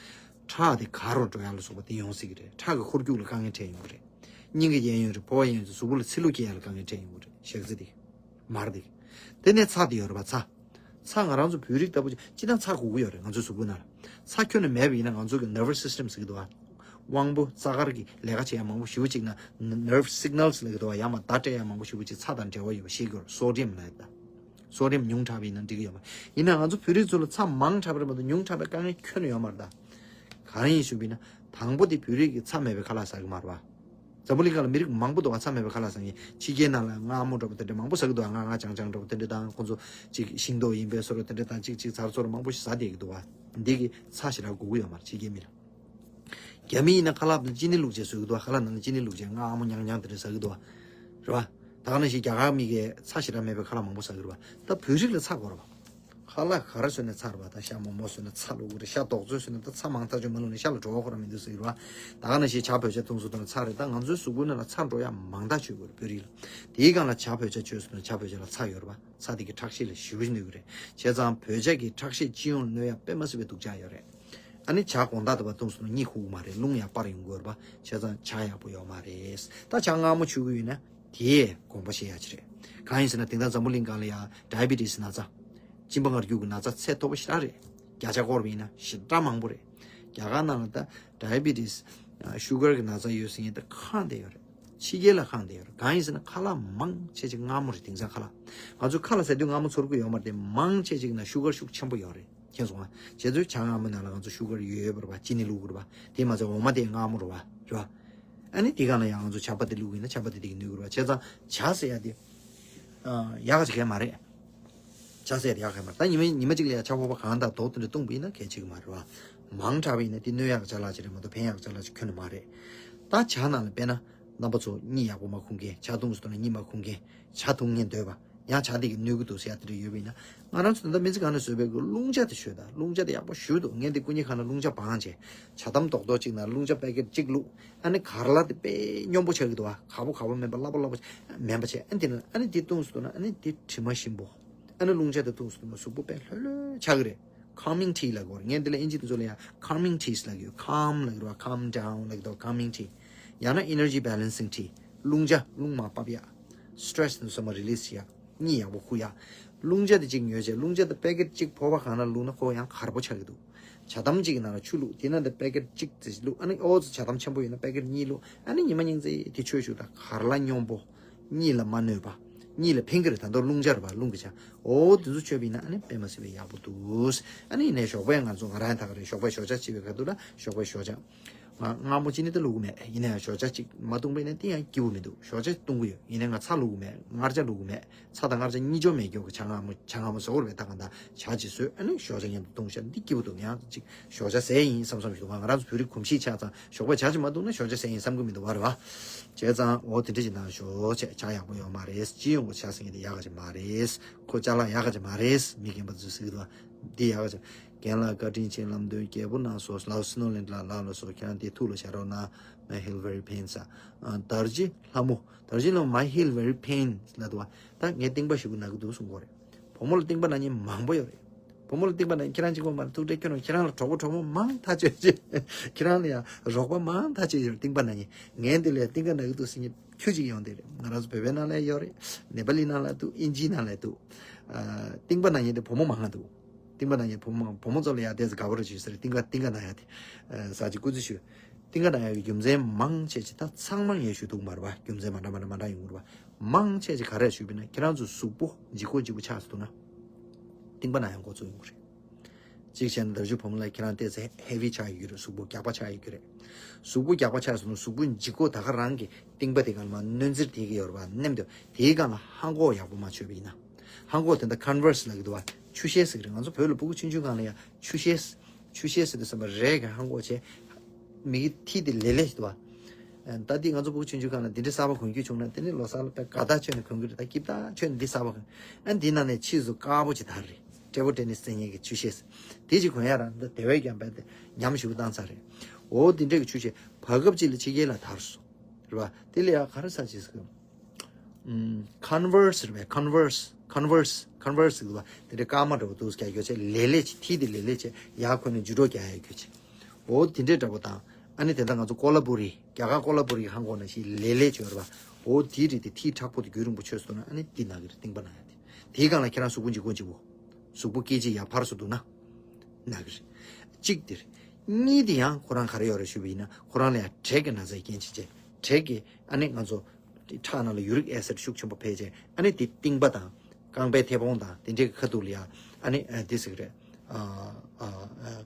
ཁྲག་དེ་ག་རུ་འགྲོ་ཡ་ལ་སོགས་པ་དེ་ཡོང་སྲིད་ཀྱི་རེད། ཁྲག་གི་འཁོར་རྒྱུག་ལ་དཀའ་ངལ་འཕྲད་ཡོང་གི་རེད། སྙིང་གི་གཡས་གཡོན་རེད། ཕོ་བ་གཡས་གཡོན་དེ་གཟུགས་པོ་ལ་ཚིལ་ལུ་སྐྱེ་ཡ་ལ་དཀའ་ངལ་འཕྲད་ཡོང་གི་རེད། ཞག་རྩི་དེ། མར་དེ། དེ་ནས་ཚྭ་དེ་ཡོད་རེད་པ། ཚྭ། ཚྭ་ང་རང་ཚོ་བོད་རིགས་ལྟ་བུ་ཅིག་སྤྱིར་བཏང་ཚྭ་དགོས་ཀྱི་ཡོད་རེད་ང་ཚོའི་གཟུགས་པོ་ནང་ལ། ཚྭ་ཁྱོན་ནས་མེད་པ་ཡིན་ན་ང་ཚོ་གི་ནར་ཝས་སི་སི་ཊམ་ཟེར་གྱི་འདུག་བ། དབང་པོ་རྩ་དཀར་གྱི་ལས་ཀ་བྱེད་ཡ་མང་པོ་ཞེ་པོ་ཅིག་ན་ནར་ཝས་སི་གྷི་ནལ་སི་ལབ་ཀྱི་འདུག་བ། ཡང་མ་བརྡ་སྤྲད་ཡ་མང་པོ་ཞེ་པོ་ཅིག་ཚྭ་དང་འབྲེལ་བ་ཡོད་པ་ཤེས་དགོས་རེད། སོ་ཌི་ཡམ་ལབ་ཡ་ད། སོ་ཌི་ཡམ་ཉུང་དྲགས་པ་ཡིན་ན་འགྲིག་གི་ཡོད་མ་རེད། ཡིན་ན་ང་ཚོ་བོད་རིགས་ཚོ་ལ་ཚྭ་མང་དྲགས་པ་རེད་མ་གཏོགས་ཉུང་དྲགས་པའི་དཀའ་ངལ་ཁྱོན་ནས་ཡོད་མ་རེད་ད། གང་ཡིན་ཞུས་པ་ཡིན་ན། དང་པོ་དེ་བོད་རིགས་ཀྱིས་ཚྭ་མེད་པའི་ཁ་ལག་ཟ་གི་མ་རེད་བ། འཛམ་བུ་གླིང་སྒང་ལ་མི་རིགས་མང་པོ་འདུག་བ། ཚྭ་མེད་པའི་ཁ་ལག་ཟ་མཁན། ཕྱི་རྒྱལ་ནང་ལ་མངར་མོ་འདྲ་པོ་དེ་འདྲ་མང་པོ་ཟ་གི་འདུག་བ། མངར་མངར་ལྗང་ལྗང་འདྲ་པོ་དེ་འདྲ་དང་། ཁོང་ཚོ་ཅིག་ཤིང་ཏོག་ཡིན་པའི་བཟོ་འདྲ་དེ་འདྲ་དང་། ཅིག་ཅིག་ཚར་ཚོར་མང་པོ་ཞིག་ཟ་བསྡད་ཀྱི་འདུག་བ། འདི་གི་ཚྭ་ཞེ་དྲག་དགོས་ཀྱི་ཡོད་མ་རེད་ཕྱི་རྒྱལ་མི་ལ། རྒྱ་མི་ཡིན་ན་ཁ་ལག་ཏུ་ཅི་ནི་བླུགས་བྱས་ཟ་གི་འདུག་བ། ཁ་ལག་ནང་ལ་ཅི་ནི་བླུགས་བྱས་མངར་མོ་ཉང་ཉང་དེ་འདྲ་ཟ་གི་འདུག་བ། རེད་བ། ད་ག་ནང་བཞིན་རྒྱ་གར་མི་གིས་ཚྭ་ཞེ་དྲག་མེད་པའི་ཁ་ལག་མང་པོ་ཟ་གི་རེད་བ། ད་བོད་རིགས་ལ་ཚྭ་དགོས་རེད་བ། ཁ་ལག་ག་རེ་བཟོས་ནས་ཚྭ་རེད་བ། ད་ཤ་མོག་མོག་བཟོས་ནས་ཚྭ་བླུགས་དགོས་རེད། ཤ་རྡོག་བཟོས་བཟོས་ནས་ད་ཚྭ་མང་ཐག་ཆོད་མ་བླུགས་ན་ཤ་ལ་བྲོ་བ་ཁོ་རང་མི་འདུག་ཟེར་གི་རེད་བ། ད་ག་ནང་བཞིན་ཇ་བོད་ཇ་འཐུང་སོང་ད་ཚྭ་རེད། ད་ང་ཚོའི་གཟུགས་པོའི་ནང་ལ་ཚྭ་འགྲོ་ཡ་མང་ཐག་ཆོད་དགོས་རེད་བོད་རིགས་ལ། དེའི་སྒང་ལ་ཇ་བོད་ཇ་མཆོད་སོང་ན་ཇ་བོད་ཇ་ལ་ཚྭ་ཡོད་རེད་བ། ཚྭ་དེ་གི་ཁྲག་ཤེད་ལ་ཞེ་པོ་ཅིག་གནོད་གི་རེད། བྱས་ཙང་བོད་ཇ་གི་ཁྲག་ཤེད་སྤྱི་ཡོངས་གནོད་ཡ་དཔེ་མ་སྲིད་པའི་སྡུག་ཅག་ཡོད་རེད། ཨ་ནི་ཇ་དགོང་དག་དང་པ་འཐུང་སོང་ན་གཉིད་ཁུག་གི་མ་རེད། རླུང་ཡང་སྤར་ཡོང་གི་ཡོད་རེད་པ། བྱས་ཙང་ཇ་ཡག་པོ་ཡོད་མ་རེད། ད་ཇ་མངར་མོ་མཆོད་གི་ཡོད་ན་དེས་དགོངས་པ་བཞེས་ཡ་ཅིག་རེད། གང་ཡིན་ཟེར་ན་དེང་སང་འཛམ་བུ་གླིང་སྒང་ལ་ཡ་ཌའི་བི་ཊི་སི་ན་ཚ། གཅིན་པ་མངར་སྐྱུག་གི་ན་ཚ་ཚད་མཐོ་པོ་ཞེ་དྲག་རེད། བརྒྱ་ཆ་བསྐོར་བ་ཡིན་ན་ཞེ་དྲག་མང་པོ་རེད། རྒྱ་གར་ནང་ལ་ད་ཌའི་བི་ཊི་སི། ཤུ་གར་གི་ན་ཚ་ཡོད་ཟེར་མཁན་ད་ཁེངས་བསྡད་ཡོད་རེད། ཕྱི་རྒྱལ་ལ་ཁེངས་བསྡད་ཡོད་རེད། གང་ཡིན་ཟེར་ན་ཁ་ལག་མང་ཆེ་ཆེ་མངར་མོ་རེད། དེང་སང་ཁ་ལག་ང་ཚོ་ཁ་ལག་ཟ་དུས་མངར་མོ་ཚོར་གི་ཡོད་མ་རེད་དེ། མང་ཆེ་ཆེ་གི་ནང་ཤུ་གར་ཤུགས་ཆེན་པོ་ཡོད་རེད། མཁྱེན་སོང་ང་། བྱས་ཙང་ཇ་མངར་མོ་ནང་ལ་ང་ཚོ་ཤུ་གར་ཡོད་ཡོད་པ་རེད་པ། ཅི་ནི་བླུགས་དགོས་རེད་པ། དེ་མ་ཚད་འོ་མ་དེ་མངར་མོ་རེད་པ། རེད་པ། ཨ་ནི་དེ་ག་ལ་ཡང་ང་ཚོ་ཇ་པ་ཏི་བླུགས་ཡིན་ན་ཇ་པ་ཏི་དེ་གི་ནུས་ཀྱི་རེད་པ། བྱས་ཙང་ཇ་ཟེར་ཡ་དེ་ཡག་ག་ཅིག་གས་མ་རེད། ཇ་ཟས་དེ་ཡག་ག་མ་རེད། ད་ཉི་མ་ཉི་མ་གཅིག་ལ་ཡ་ཇ་ཕོར་པ་གང་དང་རྡོག་དེ་འདྲ་བཏུང་བ་ཡིན་ན་གལ་ཆེ་གི་མ་རེད་བ། མང་དྲགས་པ་ཡིན་ན་དེ་གནོད་ཡག་ཅ་ལག་ཅིག་རེད་མ་གཏོགས་ཕན་ཡག་ཅ་ལག་ཅིག་ཁྱོན་ནས་མ་རེད། ད་ཇ་ནང་ལ་དཔེར་ན་རྣམ་པ་ཚོ་གཉིད་ཡག་པོ་མ་ཁུག་མཁན། ཇ་འཐུང་སོང་ན་གཉིད་མ་ཁུག་མཁན། ཇ་འཐུང་མཁན་འདོད་པ། ཡང་ཇ་དེ་གིས་གནོད་ཀྱི་འདུག་ཟེར་ཡ་དེ་འདྲ་ཡོད་པ་ཡིན་ན། ང་རང་ཚོ་ད་ལྟ་སྨན་རྩིས་ཁང་ནས་བཟོས་པའི་རླུང་ཇ་དེ་མཆོད་ད། རླུང་ཇ་དེ་ཡག་པོ་ཞེ་པོ་འདུག་ངས་འདི་སྐུ་ཉིད་ཁང་ནས་རླུང་ཇ་སྦངས་བྱས། ཇ་དམ་རྡོག་རྡོག་ཅིག་ནང་རླུང་ཇ་པེ་ཀེཊ་གཅིག་བླུགས། ཨ་ནི་གར་ལ་དེ་དཔེ་སྙོམས་པོ་ཆགས་ཀྱི་འདུག་བ། གར་པོ་གར་པོ་མིན་པ་སླ་པོ་སླ་པོ་མིན་པ་བྱས། ཨ་ནི་དེ་ནི་ཨ་ནི་དེ་བཏུང་སོང་ན་ཨ་ནི་དེ་དྲི་མ་ཞིམ་པོ། ཨ་ནི་རླུང་ཇ་དེ་བཏུང་སོང་ན་གཟུགས་པོ་དཔེ་ལྷོད་ལྷོད་ཆགས་ཀྱི་རེད། Calming tea ལབ་ཀྱི་ཡོད་རེད། ངས་འདི་ལ་ཨིན་ཇི་དེ་ཚོ་ལ་ཡང་Calming teas ལབ་ཀྱི་ཡོད། Calm ལབ་ཀྱི་རེད་བ། Calm down ལབ་ཀྱི་འདུག Calming tea། ཡང་ན་Energy balancing tea། རླུང་ཇ། རླུང་མར་ཕབ་ཡག Stress དེ་ཚོ་མར་release ཡག་གཉིད་ཡག་པོ་ཁུག་ཡག་རླུང་ཇ་དེ་གཅིག་ཉོས་བྱས། རླུང་ཇ་དེ་པེ་ཀེཊ་གཅིག་ཕོར་པ་གང་ན་བླུགས་ན་ཁོ་ཡང་གར་པོ་ཆགས་ཀྱི་འདུག་ཇ་དམ་གཅིག་གི་ནང་ལ་ཆུ་བླུགས། དེ་ན་དེ་པེ་ཀེཊ་གཅིག་ཙམ་བླུགས། ཨ་ནི་ཨོ་ཙི་ཇ་དམ་ཆེན་པོ་ཡོད་ན་པེ་ཀེཊ་གཉིས་བླུགས། ཨ་ནི་ཉི་མ་ཉིན་ཙམ་དེ་མཆོད་བཞུགས་དང་། གར་ལ་སྙོམས་པོ། གཉིད་ལ་མ་གནོད་པ། གཉིད་ལ་ཕན་གྱི་རེད། ད་དུང་རླུང་ཇ་རེད་བ། རླུང་གི་ཇ། ཨོ་དེ་ཚོ་མཆོད་པ་ཡིན་ན་ཨ་ནི་དཔེ་མ་སྲིད་པའི་ཡག་པོ་འདུག་ཨ་ནི་ཡིན་ནའི་ཞོགས་པའི་ང་ཚོ་ང་རང་ཡང་ད་ག་རེད། ཞོགས་པའི་ཞོགས་ཇ་བྱེད་པའི་ཁ་ཐུག་ལ་ཞོགས་པའི་ཞོགས་ཇ། ང་མངར་མོ་ཅི་ནི་ད་བླུག་གི་མེད། ཡིན་ན་ཡང་ཞོགས་ཇ་གཅིག་མ་བཏུང་པ་ཡིན་ན་དེ་ཡང་སྐྱིད་པོ་མི་འདུག་ཞོགས་ཇ་བཏུང་གི་ཡོད། ཡིན་ནའི་ང་ཚྭ་བླུག་གི་མེད། མངར་ཇ་བླུག་གི་མེད། ཚྭ་དང་མངར་ཇ་གཉིས་སྦྱོར་མེད་རྒྱུ་གི་ཇ་མངར་མོ། ཇ་མངར་མོ་བཟོ་གི་རེད། ད་གང་ལྟར་ཇ་ཅིག་བཟོས། ཨ་ནི་ཞོགས་ཇ་མཉམ་དུ་བཏུང་བྱས་འདི་སྐྱིད་པོ་འདུག་ཡང་ཅིག་ཞོགས་ཇ་ཟས་ཡིན་བསམ་བསམ་ཞིག་འདུག་ང་རང་ཚོ་བོད་རིགས་གོམས་གཤིས་ཆགས་ཙང་ཞོགས་པ་ཇ་ཅིག་མ་བཏུང་ན་ཞོགས་ཇ་ཟས་ཡིན་བསམ་གི་མི་འདུག་བ། རེད་བ། བྱས་ཙང་འོ་དེ་འདྲ་ཞིག་གནང་ཤོག་བྱས། ཇ་ཡག་པོ་ཡོད་མ་རེད། སྤྱི་ཡོངས་ཀྱི་ཇ་ཟེར་མཁན་དེ་ཡག་ག་ཅིག་མ་རེད། ཁོ་ཅ་ལག་ཡག་ག་ཅིག་མ་རེད། མི་རྒན་པ་ཚོས་ཟེར་གི་འདུག་འདི་ཡག་ག་ཅིག་རྒན་ལགས་བཀའ་དྲིན་ཆེ། ལམ་སྟོན་རྒྱས་པོ་གནང་སོང་། ལའོ་སི་ནོ་ལེན་ལགས་ལགས་ལ་སོགས་ཁྱེད་རང་དེ་ཐུགས་ལ་བཞག་རོགས་གནང་། My heel very pain ས། ཨ། དར་རྗེ་ལྷ་མོ། དར་རྗེ་ལྷ་མོ། My heel very pain ལབ་འདུག་བ། ད་ངའི་རྟིང་པ་ཞེ་པོ་ན་གི་འདུག་གསུང་གི་རེད། བུ་མོ་ལ་རྟིང་པ་ན་མཁན་མང་པོ་ཡོད་རེད། བུ་མོ་ལ་རྟིང་པ་ན་མཁན་ཁྱེད་རང་གཅིག་པོ་མ་རེད། ཐུགས་ཁྲལ་ཁྱོན་ནས། ཁྱེད་རང་ལ་གྲོགས་པོ་གྲོགས་མོ་མང་ཐག་ཆོད་ཆེ། ཁྱེད་རང་ལ་ཡང་རོགས་པ་མང་ཐག་ཆོད་ཡོད་རེད། རྟིང་པ་ན་མཁན། ངའི་འདི་ལ་རྟིང་པ་ན་གི་འདུག་ཟེར་མཁན་ཁྱུ་གཅིག་ཡོང་བསྡད་རེད། ང་རང་ཚོ་བོད་པའི་ནང་ལ་ཡོད་རེད། ནེ་པ་ལི་ནང་ལ་འདུག་ཨིན་ཇིའི་ནང་ལ་འདུག་ཨ། རྟིང་པ་ན་མཁན་དེ་བུ་མོ་མང་ང་འདུག་རྟིང་པ་ན་མཁན་བུ་མོ། བུ་མོ་ཚོ་ལ་ཡང་དེ་ཚོ་དགའ་པོ་རེད་ཅེས་ཟེར། རྟིང་པ་རྟིང་པ་ན་ཡ་དེ། ཨ། ཟ་ཅིག་སྐུ་རྩེད་ཞུ། རྟིང་པ་ན་ཡ་གི་རྒྱུ་མཚན་མང་ཆེ་ཆེ་ད་ཚང་མ་ངས་ཞུ་ཐུབ་མ་རེད་བ། རྒྱུ་མཚན་མ་འདྲ་མ་འདྲ་མ་འདྲ་མ་འདྲ་ཡོང་གི་རེད་བ། མང་ཆེ་ཆེ་ག་རེ་ཞུས་པ་ཡིན་ན། ཁྱེད་རང་ཚོ་གཟུགས་པོ་ལྗིད་ཁོག་ལྗིད་པོ་ཆགས་སོང་ན། རྟིང་པ་ན་ཡ་འགོ་ཚུགས་ཡོང་གི་རེད། གཅིག་བྱས་ན་དར་རྒྱས་བུ་མོ་ལ་ཁྱེད་རང་ཏོག་ཙམ་ཧེ་བི་ཆགས་ཡོད་ཀྱི་རེད། གཟུགས་པོ་རྒྱགས་པ་ཆགས་ཡོད་ཀྱི་རེད། གཟུགས་པོ་རྒྱགས་པ་ཆགས་སོང་ན་གཟུགས་པོ་ལྗིད་ཁོག་ད་ག་རང་གི་རྟིང་པ་དེ་སྒང་ལ་མར་གནོན་འཚེར་དེ་གི་ཡོད་རེད་བ། མནན་དུས་དེའི་སྒང་ལ་ཧང་གོག་ཡག་པོ་མ་མཆོད་པ་ཡིན་ན། ཧང་གོག་དེ་འདྲ་ཀོན་ཝར་སི་ལབ་ཀྱི་འདུག་བ། ཆུ་ཤེལ་ཟེར་གི་རེད། ང་ཚོ་བོད་ལ་ཕྲུ་གུ་ཆུང་ཆུང་སྒང་ལ་ཡ་ཆུ་ཤེལ། ཆུ་ཤེལ་ཟེར་དུས་ཙམ་པ་རས་ཀྱི་ཧང་གོག་བྱས། མིག་གི་མཐིལ་དེ་ལེབ་ལེབ་ཞིག་འདུག་བ། ཨ། ད་འདི་ང་ཚོ་ཕྲུ་གུ་ཆུང་ཆུང་སྒང་ལ་འདི་འདྲའི་གསར་པ་གོན་རྒྱུ་བྱུང་ན། དེ་ནི་ལོ་གསར་ལ་དཔེ་དགའ་ཐག་ཆོད་ནས་གོན་གི་རེད། ད་སྐྱིད་ཐག་ཆོད་ནས་འདི་གསར་པ་གོན། ཨ། འདི་ནང་ནས་ཕྱིས་སུ་དཀར་པོ་ཅིག་དར་རེད། ཊེ་བལ་ཊེ་ནི་སི་རྩེད་མཁན་གྱི་ཆུ་ཤེལ་ཟེར། དེ་ཅིག་གོན་ཡ་རང་ད་དེ་བས་ཀྱང་དཔེ་དེ་ཉམས་ཞེ་པོ་བཏང་ཚར་རེད། འོ་དེ་འདྲ་གི་ཆུ་ཤེལ་བར་སྐབས་ཅིག་ལ་ཕྱི་རྒྱལ་ལ་དར་སོང་། རེད་བ། དེ་ལ་ཡ་ག་རེ་ཟེར་ཅིག་ཟེར་གི། ཨམ། ཀོན་ཝར་སི་རེད་པས། ཀོན་ཝར་སི། ཀོན་ཝར་སི། ཀོན་ཝར་སི་ཟེར་གི་འདུག་བ། དེ་འདྲའི་དཀར་དམར་འདྲ་པོ་འདུག་རྒྱག་རྒྱུ་བྱས། ལེབ་ལེབ་ཅིག་མཐིལ་དེ་ལེབ་ལེབ་བྱས། ཡར་འཁོར་ནས་འཇུ་འགྲོ་རྒྱག་ཡ་རྒྱུ་བྱས། འོ་དེ་འདྲའི་འདྲ་པོ་དང་། ཨ་ནི་དེ་འདྲ་ང་ཚོ་ཀོ་ལ་པུ་རི། རྒྱ་གར་ཀོ་ལ་པུ་རི་གི་ཧང་གོག་ནང་བཞིན་ལེབ་ལེབ་ཅིག་ཡོད་རེད་པ། འོ་དེའི་རིགས་དེ་མཐིལ་མཁྲེགས་པོ་དེ་རྒྱུན་རིང་པོ་ཆོད་སོང་ན། ཨ་ནི་དེ་ན་གི་རེད། རྟིང་པ་ན་ཡ་དེ། དེའི་སྒང་ལ་ཁྱེད་རང་གཟུགས་པོ་ལྗིད་ཁོག་ལྗིད་པོ། གཟུགས་པོ་སྐད་ཅིག་ཡར་འཕར་སོང་འདུག་ན། ན་གི་རེད། གཅིག་དེ་རེད། གཉིས་དེ་ཡང་ཁོ་རང་ག་རེ་ཡོད་རེད་ཞུས་པ་ཡིན་ན། ཁོ་རང་ལ་ཡང་དྲེག་གི་ན་ཚའི་རྐྱེན་བྱས་བྱས། དྲེག་གི་ཨ་ནི་ང་ཚོ་ཁྲག་ནང་ལ་ཡུ་རིག་ཨེ་སིད་ཤུགས་ཆེན་པོ་འཕེལ་བྱས། ཨ་ནི་དེ་རྟིང་པ་དང་རྐང་པའི་མཐེ་བོང་དང་དེ་འདྲའི་གི་ཁ་ཐུག་ལ་ཡ། ཨ་ནི་ཨ་དེ་ཟེར་གི་རེད། ཨ་ཨ་ཨ།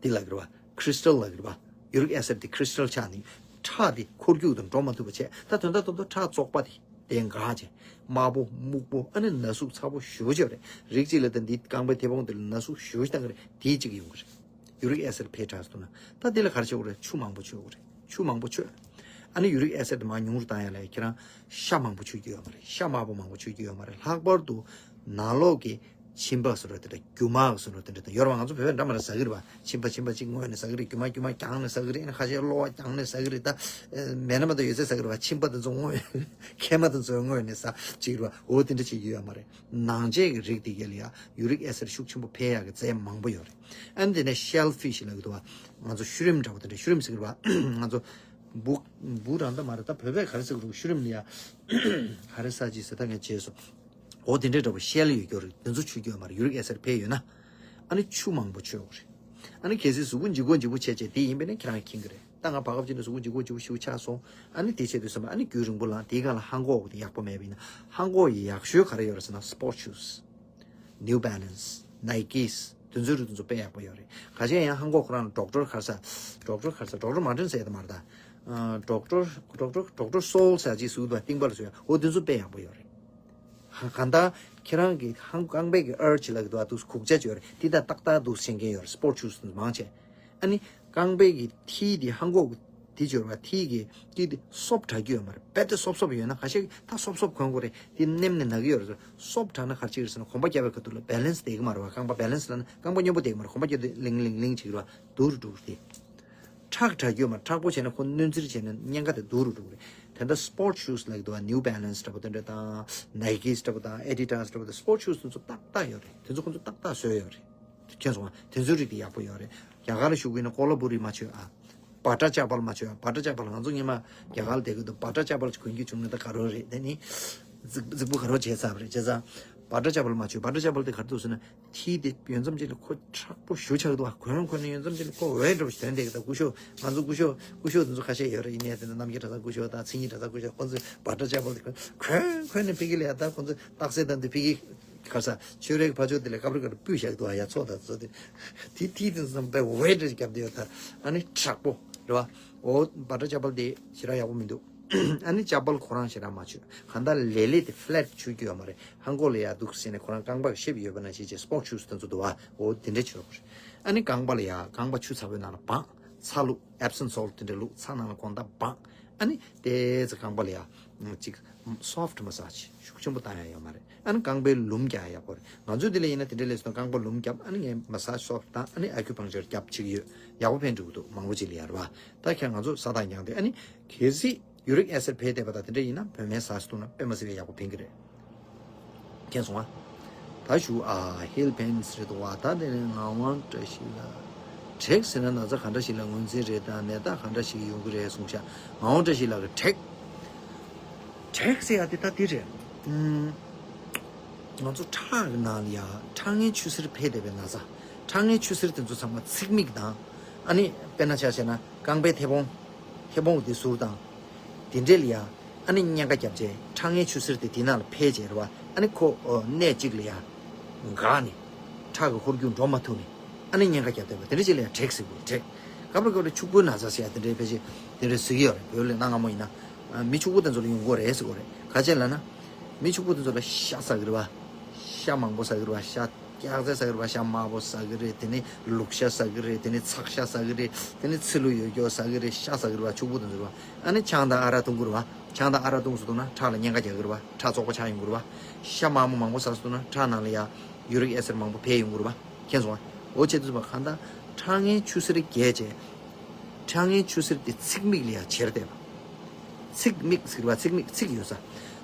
དེ་ལབ་ཀྱི་རེད་པ། ཀྲི་སི་ཊལ་ལབ་ཀྱི་རེད་པ། ཡུ་རིག་ཨེ་སིད་དེ་ཀྲི་སི་ཊལ་ཆགས་ནས་ཁྲག་དེ་འཁོར་རྒྱུག་དང་འགྲོ་མ་ཐུབ་པ་བྱས། ད་དོན་དག་ཏུ་ཁྲག་བཙོག་པ་དེ་དེ་འགག་བྱས། དམར་པོ་སྨུག་པོ། ཨ་ནི་ན་ཟུག་ཚ་པོ་ཞེ་པོ་ཅིག་ཡོད་རེད། རིགས་གཅིག་ལ་ད་འདི་རྐང་པའི་མཐེ་བོང་དེ་ལ་ན་ཟུག་ཞེ་པོ་ཅིག་བཏང་གི་རེད། དེ་གཅིག་ཡོང་གི་རེད། ཡུ་རིག་ཨེ་སིད་འཕེལ་དྲགས་སོང་ན། ད་དེ་ལ་ག་རེ་བྱེད་དགོས་རེད། ཆུ་མང་པོ་མཆོད་དགོས་རེད། ཆུ་མང་པོ་མཆོད། ཨ་ནི་ཡུ་རིག་ཨེ་སིད་མར་ཉུང་རུ་བཏང་ཡ་ལ་ཁྱེད་རང་ཤ་མང་པོ་མཆོད་རྒྱུ་ཡོད་མ་རེད། ཤ་དམར་པོ་མང་པོ་མཆོད་རྒྱུ་ཡོད་མ་རེད། ལྷག་པར་དུ་ནང་ལོགས་ཀྱི་མཆིན་པ་ཟེར་བ་དེ་འདྲ། རྒྱུ་མ་ཟེར་བ་དེ་འདྲ་དང་ཡོད་རེད་པ། ང་ཚོ་བོད་པས་འདྲ་མི་འདྲ་ཟ་གི་རེད་པ། མཆིན་པ་མཆིན་པ་གཅིག་བརྔོས་ནས་ཟ་གི་རེད། རྒྱུ་མ་རྒྱུ་མ་རྒྱང་ནས་ཟ་གི་རེད། ཨ་ནི་ཁ་ཤས་གློ་བ་རྒྱང་ནས་ཟ་གི་རེད། ད་མེད་ན་མ་གཏོགས་ཡོད་ཚད་ཟ་གི་རེད་པ། མཆིན་པ་དེ་ཚོ་བརྔོས། མཁལ་མ་དེ་ཚོ་བརྔོས་ནས་ཟ་བྱེད་ཀྱི་རེད་པ། འོ་དེ་འདྲ་བྱེད་ཀྱི་ཡོད་མ་རེད། ནང་ཆས་ཀྱི་རིགས་དེ་ག་ལ་ཡ་ཡུ་རིག་ཨེ་སིད་ཤུགས་ཆེན་པོ་འཕེལ་ཡག་གི་རྫས་མང་པོ་ཡོད་རེད། ཨ་ནི་དེ་ནས་ཤེལ་ཕིཤ་ལབ་ཀྱི་འདུག་པ། ང་ཚོ་ཤུ་རིམ་འདྲ་པོ་དེ་འདྲ། ཤུ་རིམ་ཟེར་གྱི་རེད་པ། ང་ཚོ་འབུ་འབུ་རང་ད་མ་རེད། ད་བོད་པས་ག་རེ་ཟེར་གྱི་རེད། ཤུ་རིམ་ལ་ཡ་ག་རེ་ཟེར་ཅིག་ཟེར། ད་ངས་བརྗེད་སོང་། འོ་དེ་འདྲའི་འདྲ་པོ་ཤེལ་ཡོད་རྒྱུ་རེད། དེ་ཚོ་མཆོད་རྒྱུ་ཡོད་མ་རེད། ཡུ་རིག་ཨེ་སིད་འཕེལ་ཡོད་ན། ཨ་ནི་ཆུ་མང་པོ་མཆོད་དགོས་རེད། ཨ་ནི་གལ་སྲིད་གཟུགས་པོ་ལྗིད་ཁོག་ལྗིད་པོ་བྱས་བྱས་དེ་ཡིན་པས་ན་ཁྱེད་རང་མཁྱེན་གྱི་རེད། ད་ང་བར་སྐབས་ཅིག་ནས་གཟུགས་པོ་ལྗིད་ཁོག་ལྗིད་པོ་ཞེ་པོ་ཆགས་སོང་། ཨ་ནི་དེ་བྱས་དུས་ཙམ་པ་ཨ་ནི་རྒྱུན་རིང་པོ་ལངས། དེའི་སྒང་ལ་ཧང་གོག་དེ་ཡག་པོ་མེད་པ་ཡིན་ན། ཧང་གོག་ཡག་ཤོས་ག་རེ་ཡོད་རེད་ཟེར་ན། སི་པོར་ཊི་ཤུ་ཛི། New Balance། Nikes། དེ་ཚོའི་རིགས་དེ་ཚོ་དཔེ་ཡག་པོ་ཡོད་རེད། ཁ་ཤས་ཡང་ཧང་གོག་ཁོ་རང་ལ་ཌོག་ཊར་ག་རེ་ཟེར། ཌོག་ཊར་ག་རེ་ཟེར། ཌོག་ཊར་མར་ཊིན་ཟེར་ཡ་དེ་མ་རེད་ད། ཨ། ཌོག་ཊར་ཌོག་ཊར་ཌོག་ཊར་སོལ་ཟེར་ཅིག་བཟོས་འདུག་པ། རྟིང་པ་ལ་བཟོས་ཡ། འོ་དེ་ཚོ་དཔེ་ཡག་པོ་ཡོད་རེད། གང་ལྟར་ཁྱེད་རང་གི་ཧང་རྐང་པའི་གི་ཨར་ཆི་ལ་གི་འདུག་ཨ། འདུག་གུག་ཆ་ཅིག་ཡོད་རེད། དེ་ད་ཏག་ཏག་འདུག་ཤེས་མཁན་ཡོད་རེད། སྤོར་ཊི་ཤུ་ཟེར་མང་ཆེ། ཨ་ནི་རྐང་པའི་གི་མཐིལ་དེ་ཧང་གོག་དེ་ཅིག་ཡོད་རེད་པ། མཐིལ་གི་དཀྱིལ་དེ་སོབ་དྲག་རྒྱུ་ཡོད་མ་རེད། རྦད་དེ་སོབ་སོབ་ཡོད་ན་ཁ་ཤས་ད་སོབ་སོབ་གོན་དགོས་རེད། དེ་ནེམ་ནས་ན་གི་ཡོད་རེད། སོབ་དྲག་ན་ག་རེ་བྱེད་ཀྱི་རེད་ཟེར་ན། གོམ་པ་རྒྱབ་པའི་ཁ་ཐུག་ལ་བེ་ལེན་སི་བསྡད་ཀྱི་མ་རེད་པ། རྐང་པ་བེ་ལེན་སི་ལབ་ན་རྐང་པ་སྙོམས་པོ་བསྡད་ཀྱི་མ་རེད། གོམ་པ་རྒྱབ་དུས་ལིང་ལིང་ལིང་བྱེད་ཀྱི་རེད་པ། སྡུག་རུ་འགྲོ་གི་རེད། ཁྲག་དྲག་རྒྱུ་མ། མཁྲེགས་པོ་བྱས་ན་ཁོ་གནོན་འཚེར་བྱས་ན་གཉན་ཁ་དེ་སྡུག་རུ་འགྲོ་གི་རེད། དེ་འདྲ་སྤོར་ཊི་ཤུ་ལབ་ཀྱི་འདུག་པ། ནིའུ་བེ་ལེན་སི་འདྲ་པོ་དེ་འདྲ་དང་། ནའི་ཀིས་འདྲ་པོ་དང་ཨེ་ཌི་ཌཱ་སི་འདྲ་པོ་དང་། སྤོར་ཊི་ཤུ་དེ་ཚོ་ཏག་ཏག་ཡོད་རེད། དེ་ཚོ་ཁོ་ཚོ་ཏག་ཏག་བཟོས་ཡོད་རེད། མཁྱེན་སོང་ང་། དེ་ཚོའི་རིགས་དེ་ཡག་པོ་ཡོད་རེད། རྒྱ་གར་ལ་བཞུགས་ཀྱི་ཡིན་ན་ཀོ་ལ་པུ་རི་མ་མཆོད་ཨ། བྷ་ཊ་ཅ་པལ་མ་མཆོད་ཨ། བྷ་ཊ་ཅ་པལ། ང་ཚོ་སྔོན་མ་རྒྱ་གར་ལ་བསྡད་སྐབས་དུ་བྷ་ཊ་ཅ་པལ་ཅིག་གོན་རྒྱུ་བྱུང་ན་ད་ག་རེ་རེད། དེ་ནི་རྫིག་རྫིག་པོ་ག་རེ་བྱས་ཚར་བ་རེད། བྱས་ཙང་བྷ་ཊ་ཅ་པལ་མ་མཆོད། བྷ་ཊ་ཅ་པལ་དེ་ག་རེ་འདུག་ཟེར་ན། མཐིལ་དེ་ཡོད་ཙམ་ཅིག་ལ་ཁོ་མཁྲེགས་པོ་ཞེ་དྲག་འདུག་ཨ། གོན་གོན་ནས་ཡོད་ཙམ་ཅིག་ལ་ཁོ་འོད་འདྲ་པོ་ཞིག་ཐོན་བསྡད་ཀྱི། ད་སྐུ་ཞབས། ང་ཚོ་སྐུ་ཞབས་སྐུ་ཞབས་དེ་ཚོ་ཁ་ཤས་ཡོད་རེད། ཡིན་ནའི་དེ་འདྲ་རྣམ་རྒྱལ་གྲྭ་ཚང་སྐུ་ཞབས་དང་། མཚན་ཉིད་གྲྭ་ཚང་སྐུ་ཞབས། ཁོ་ཚོས་བྷ་ཊ་ཅ་པལ་དེ་གོན་གོན་ནས་ཕ་གི་ལ་ཡ། ད་ཁོ་ཚོས་རྟགས་གསལ་དང་དེ་ཕ་གི་ག་རེ་ཟ། ཆོས་རའི་ཕ་ཕྱོགས་དེ་ལ་སྐབས་རེ་སྐབས་རེ་སྤུས་བཞག་འདུག་ཨ། ཡ་ཚོ་ད་ཚོ་དེ་དེ་དེ་དེ་ཚོ་དཔེ་འོད་འདྲ་ཞིག་བརྒྱབ་བསྡད་ཡོད་ད། ཨ་ནི་མཁྲེགས་པོ་རེད་པ། འོ་བྷ་ཊ་ཅ་པལ་དེ་ཞེ་དྲག་ཡག་པོ་མི་འདུག་ཨ་ནི་ཅ་པལ་ཁོ་རང་ཞེ་དྲག་མ་མཆོད། གང་ལྟར་ལེ་ལེ་དེ་ཕ་ལེཊ་མཆོད་རྒྱུ་ཡོད་མ་རེད། ཧང་གོ་ལ་ཡ་འདུག་ཟེར་ནས་ཁོ་རང་རྐང་པ་གི་ཤེབ་ཡོད་པ་ནང་བཞིན་བྱས། སྤོར་ཊི་ཤུ་དེ་ཚོ་འདུག་པ། འོ་དེ་འདྲ་བྱེད་རོགས་རེད། ཨ་ནི་རྐང་པ་ལ་ཡ་རྐང་པ་ཆུ་ཚ་པོའི་ནང་ལ་སྦངས། ཚྭ་བླུགས། ཨེབ་སམ་སོལ་ཊི་དེ་འདྲ་བླུགས། ཚྭ་ནང་ལ་དགོང་དག་སྦངས། ཨ་ནི་དེ་ཚེ་རྐང་པ་ལ་ཡ་ཅིག་སོཕ་ཊི་མ་སཱཇ་ཤུགས་ཆེན་པོ་བཏང་ཡ་ཡོད་མ་རེད། ཨ་ནི་རྐང་པའི་ལུམ་རྒྱག་ཡ་ཡག་པོ་རེད། ང་ཚོའི་དེ་ལ་ཡིན་ན་དེ་འདྲ་ལས་སོང་། རྐང་པ་ལུམ་བརྒྱབ། ཨ་ནི་ངས་མ་སཱཇ་སོཕ་ཊི་བཏང་། ཨ་ནི་ཨ་ཁུ་པང་ཅར་བརྒྱབ་བྱེད་ཀྱི་ཡོད། ཡག་པོ་ཕན་འགྲོ་གི་འདུག་མང་པོ་ཅིག་ལ་ཡ་རེད་པ། ད་ཁྱེད་ང་ཚོ་ས་ཐག་ཉག་སྟེ། ཨ་ནི་གལ་སྲིད་ཡུ་རིག་ཨེ་སིཌ་འཕེལ་བསྡད་པ་དང་དེ་འདྲ་ཡིན་ན་བོད་སྨན་ཟ་སྲིད་འདུག་ན་དཔེ་མ་སྲིད་པའི་ཡག་པོ་ཕན་གྱི་རེད། མཁྱེན་སོང་ཨ། ད་ཞུ་ཨ། ཧིལ་པེན་སི་རེད་འདུག་པ། ད་དེ་ནས་ངག་དབང་བཀྲ་ཤིས་ལགས། དྲེག་ཟེར་ན་ན་ཚ་ག་འདྲ་ཞིག་ལ་ངོས་འཛིན་རེད་དང་། ནད་རྟགས་ག་འདྲ་ཞིག་ཡོང་གི་རེད་གསུངས་ཤག་ངག་དབང་བཀྲ་ཤིས་ལགས་ཀྱིས་དྲེག་དྲེག་ཟེར་ཡ་དེ་ད་དེ་རེད། ཨུམ། ང་ཚོ་ཁྲག་གི་ནང་ལ་ཡ་ཁྲག་ངན་ཆུ་སེར་འཕེལ་བསྡད་པའི་ན་ཚ། ཁྲག་ངན་ཆུ་སེར་དེ་ཚོ་ཚང་མ་ཚིགས་མིག་དང་། ཨ་ནི་དཔེར་ན་ཆ་བཞག་ན་རྐང་པའི་མཐེ་བོང་། མཐེ་བོང་དེ་ཟུར་དང་། དེ་འདྲས་ལ་ཡ། ཨ་ནི་གཉན་ཁ་བརྒྱབ་བྱས་ཁྲག་ངན་ཆུ་སེར་དེ་དེ་ནང་ལ་འཕེལ་བྱས་རེད་པ། ཨ་ནི་ཁོ་ཨོ་གནས་གཅིག་ལ་ཡ་འགག་ནས། ཁྲག་གི་ཧོལ་རྒྱུག་འགྲོ་མ་ཐུབ་ནས། ཨ་ནི་གཉན་ཁ་བརྒྱབ་བསྡད་པ་དེ་འདྲ་ཅིག་ལ་ཡ་དྲེག་ཟེར་གྱི་ཡོད་རེད། དྲེག་སྐབས་རེ་སྐབས་རེ་ཕྱུག་པོའི་ན་ཚ་ཟེར་ཡ་དེ་འདྲའི་ཕལ་ཆེར་དེ་འདྲ་ཟེར་གྱི་ཡོད་རེད། བོད་ལ་གནའ་སྔ་མོ་ཡིན་ན། མི་ཕྱུག་པོ་དེ་ཚོ་ལ་ཡོང་གི་ཡོད་རེད་ཟེར་གྱི་ཡོད་རེད། ག་རེ་བྱས་ལབ་ན། མི་ཕྱུག་པོ་དེ་ཚོ་ལ་ཤ་ཟ་གི་རེད་པ། ཤ་མང་པོ་ཟ་གི་རེད་པ། ཤ་སྐྱག་རྫས་ཟ་གི་རེད་པ། ཤ་དམར་པོ་ཟ་གི་རེད། དེ་ནས་ལུག་ཤ་ཟ་གི་རེད། དེ་ནས་ཚག་ཤ་ཟ་གི་རེད། དེ་ནས་ཚི་ལུ་ཡོད་ཀྱོག་ཟ་གི་རེད། ཤ་ཟ་གི་རེད་པ། ཕྱུག་པོ་དེ་ཚོ་རེད་པ། ཨ་ནི་ཆང་དང་ཨ་རག་འཐུང་གི་རེད་པ། ཆང་དང་ཨ་རག་འཐུང་སོང་ན་ཁྲག་ལ་གཉན་ཁ་རྒྱག་གི་རེད་པ། ཁྲག་བཙོག་པ་ཆགས་ཡོང་གི་རེད་པ། ཤ་དམར་མོ་མང་པོ་ཟ་སོང་ན་ཁྲག་ནང་ལ་ཡ་ཡུ་རིག་ཨེ་སིཌ་མང་པོ་འཕེལ་ཡོང་གི་རེད་པ། མཁྱེན་སོང་ཨ། འོ་བྱས་དུས་ཙམ་པ་གང་ལྟར་ཁྲག་ངན་ཆུ་སེར་རྒྱས་བྱས། ཁྲག་ངན་ཆུ་སེར་དེ་ཚིགས་མིག་ལ་ཡ་བྱེར་བསྡད་པ། ཚིགས་མིག་ཟེར་བ། ཚིགས་མིག་ཚིགས་ཡོད་ས།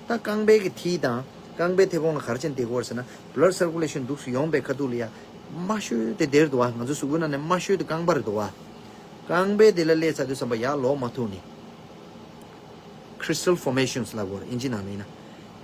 ད་རྐང་པའི་གི་མཐིལ་དང་རྐང་པའི་མཐེ་བོང་ལ་ག་རེ་བྱས་ནས་བསྡད་ཀྱི་ཡོད་རེད་ཟེར་ན། བྷི་ལཌ་སར་ཀུ་ལེ་ཤན་འདུག་སེ་ཡོང་པའི་ཁ་ཐུག་ལ་ཡ། རྨ་ཤོད་དེ་དེར་འདུག་པ། ང་ཚོའི་གཟུགས་པོའི་ནང་ནས་རྨ་ཤོད་དེ་རྐང་པ་རེད་འདུག་པ། རྐང་པའི་དེ་ལ་སླེབས་ཚར་དུས་ཙམ་པ་ཡར་ལོག་མ་ཐུབ་ནས། Crystal formations ལབ་དགོས་རེད་ཨིན་ཇི་ནང་ལ་ཡིན་ན།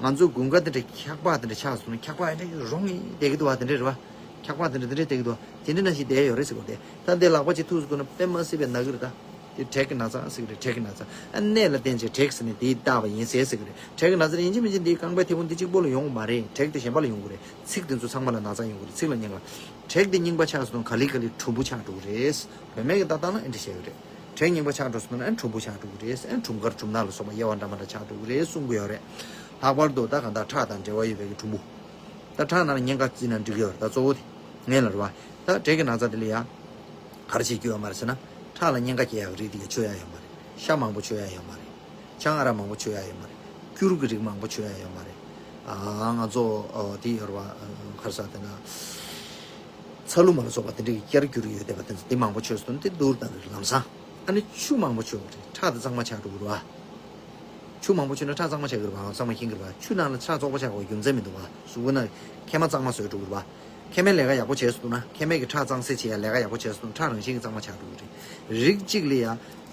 ང་ཚོ་དགུན་ཁ་དེ་འདྲ་འཁྱག་པ་དེ་འདྲ་ཆགས་སོང་ན། འཁྱག་པ་དེ་འདྲ་རོང་ངེ་བསྡད་ཀྱི་འདུག་པ། དེ་འདྲ་རེད་པ། འཁྱག་པ་དེ་འདྲ་དེ་འདྲ་བསྡད་ཀྱི་འདུག་པ། དེ་འདྲ་ནང་བཞིན་བསྡད་ཡོད་རེད་ཟེར་གྱི་རེད། ད་འདི་ལག་པ་གཅིག་ཐུག་སོང་ན་དཔེ་མ་སྲིད་པའི་ན་གི་རེད་ད། དེ་དྲེག་གི་ན་ཚ་ཟེར་གྱི་རེད། དྲེག་གི་ན་ཚ། ཨ་གནས་ལ་བརྟེན་བྱས་དྲེག་ཟེར་ནས་དེ་བཏགས་པ་ཡིན་ཟེར་ཟེར་གྱི་རེད། དྲེག་གི་ན་ཚ་དེ་ཡིན་གཅིག་མིན་གཅིག་འདིའི་རྐང་པའི་མཐེ་བོང་འདི་གཅིག་པོ་ལ་ཡོང་གི་མ་རེད། དྲེག་དེ་གཞན་པ་ལ་ཡོང་གི་རེད། ཚིགས་དེ་ཚོ་ཚང་མ་ལ་ན་ཚ་ཡོང་གི་རེད། ཚིགས་ལ་གཉན་ཁ། དྲེག་དེ་རྙིང་པ་ཆགས་སོང་ན་ག་ལེ་ག་ལེ་གྲུམ་བུ་ཆགས་འགྲོ་གི་རེད། བོད་སྨན་གྱི་ལྟ་སྟངས་ལ་ཨེ་འདྲ་བཤད་ཡོད་རེད། དྲེག་རྙིང་པ་ཆགས་འགྲོ་སོང་ན་ཨ་གྲུམ་བུ་ཆགས་འགྲོ་གི་རེད། ཨ་གྲུམ་དཀར་གྲུམ་ནག་ལ་སོགས་པ་དབྱེ་བ་འདྲ་མི་འདྲ་ཆགས་འགྲོ་གི་རེད་གསུང་གི་ཡོད་རེད། ལྷག་པར་དུ་ད་གང་ལྟར་ཁྲག་དང་འབྲེལ་བ་ཡོད་པའི་གི་གྲུམ་བུ། ད་ཁྲག་ནང་ལ་གཉན་ཁ་བརྩིས་ན་འགྲིག་གི་ཡོད་རེད། ད་གཙོ་བོ་དེ་ངན་ལ་རེད་པ། ད་དྲེག་གི་ན་ཚ་དེ་ལ་ཡ། ག་རེ་བྱེད་རྒྱུ་ཡོད་མ་རེད་ཟེར་ན། ཁྲག་ལ་གཉན་ཁ་སྐྱེ་ཡག་རིགས་དེ་ག་མཆོད་ཡ་ཡོད་མ་རེད། ཤ་མང་པོ་མཆོད་ཡ་ཡོད་མ་རེད། ཆང་ཨ་རག་མང་པོ་མཆོད་ཡ་ཡོད་མ་རེད། སྐྱུར་གྱི་རིགས་མང་པོ་མཆོད་ཡ་ཡོད་མ་རེད། ཨ་ང་ཚོ་ཨ་དེ་ཡོད་རེད་པ། ཨ་ག་རེ་ཟེར་དེ་ན། ཚ་ལུ་མ་ལ་སོགས་པ་དེ་འདྲ་གི་བསྐྱར་འགྱུར་ཡོད་བསྡད་པ་དེ་ཚོ་དེ་མང་པོ་མཆོད་སོང་དེ་སྡུག་རུ་བཏང་གི་རེད་ལམ་སང་། ཨ་ནི་ཆུ་མང་པོ་མཆོད་དགོས་རེད། ཁྲག་དེ་གཙང་མ་ཆགས་འགྲོ་གི་རེད་པ། ཆུ་མང་པོ་མཆོད་ན་ཁྲག་གཙང་མ་ཆགས་ཀྱི་རེད་པ། ང་ཚང་མ་མཁྱེན་གྱི་རེད་པ། ཆུ་ནང་ལ་ཁྲག་བཙོག་པ་ཆགས་དགོས་རྒྱུ་མཚན་མི་འདུག་པ། གཟུགས་པོ་ནང་མཁལ་མ་གཙང་མ་བཟོས་འགྲོ་གི་རེད་པ། མཁལ་མས་ལས་ཀ་ཡག་པོ་བྱས་སོང་ན། མཁལ་མས་ཀྱི་ཁྲག་གཙང་སེལ་བྱེད་ཡ་ལས་ཀ་ཡག་པོ་བྱས་སོང་ན་ཁྲག་རང་བཞིན་གྱིས་གཙང་མ་ཆགས་འགྲོ་གི་རེད། རིགས་གཅིག་ལ་ཡ་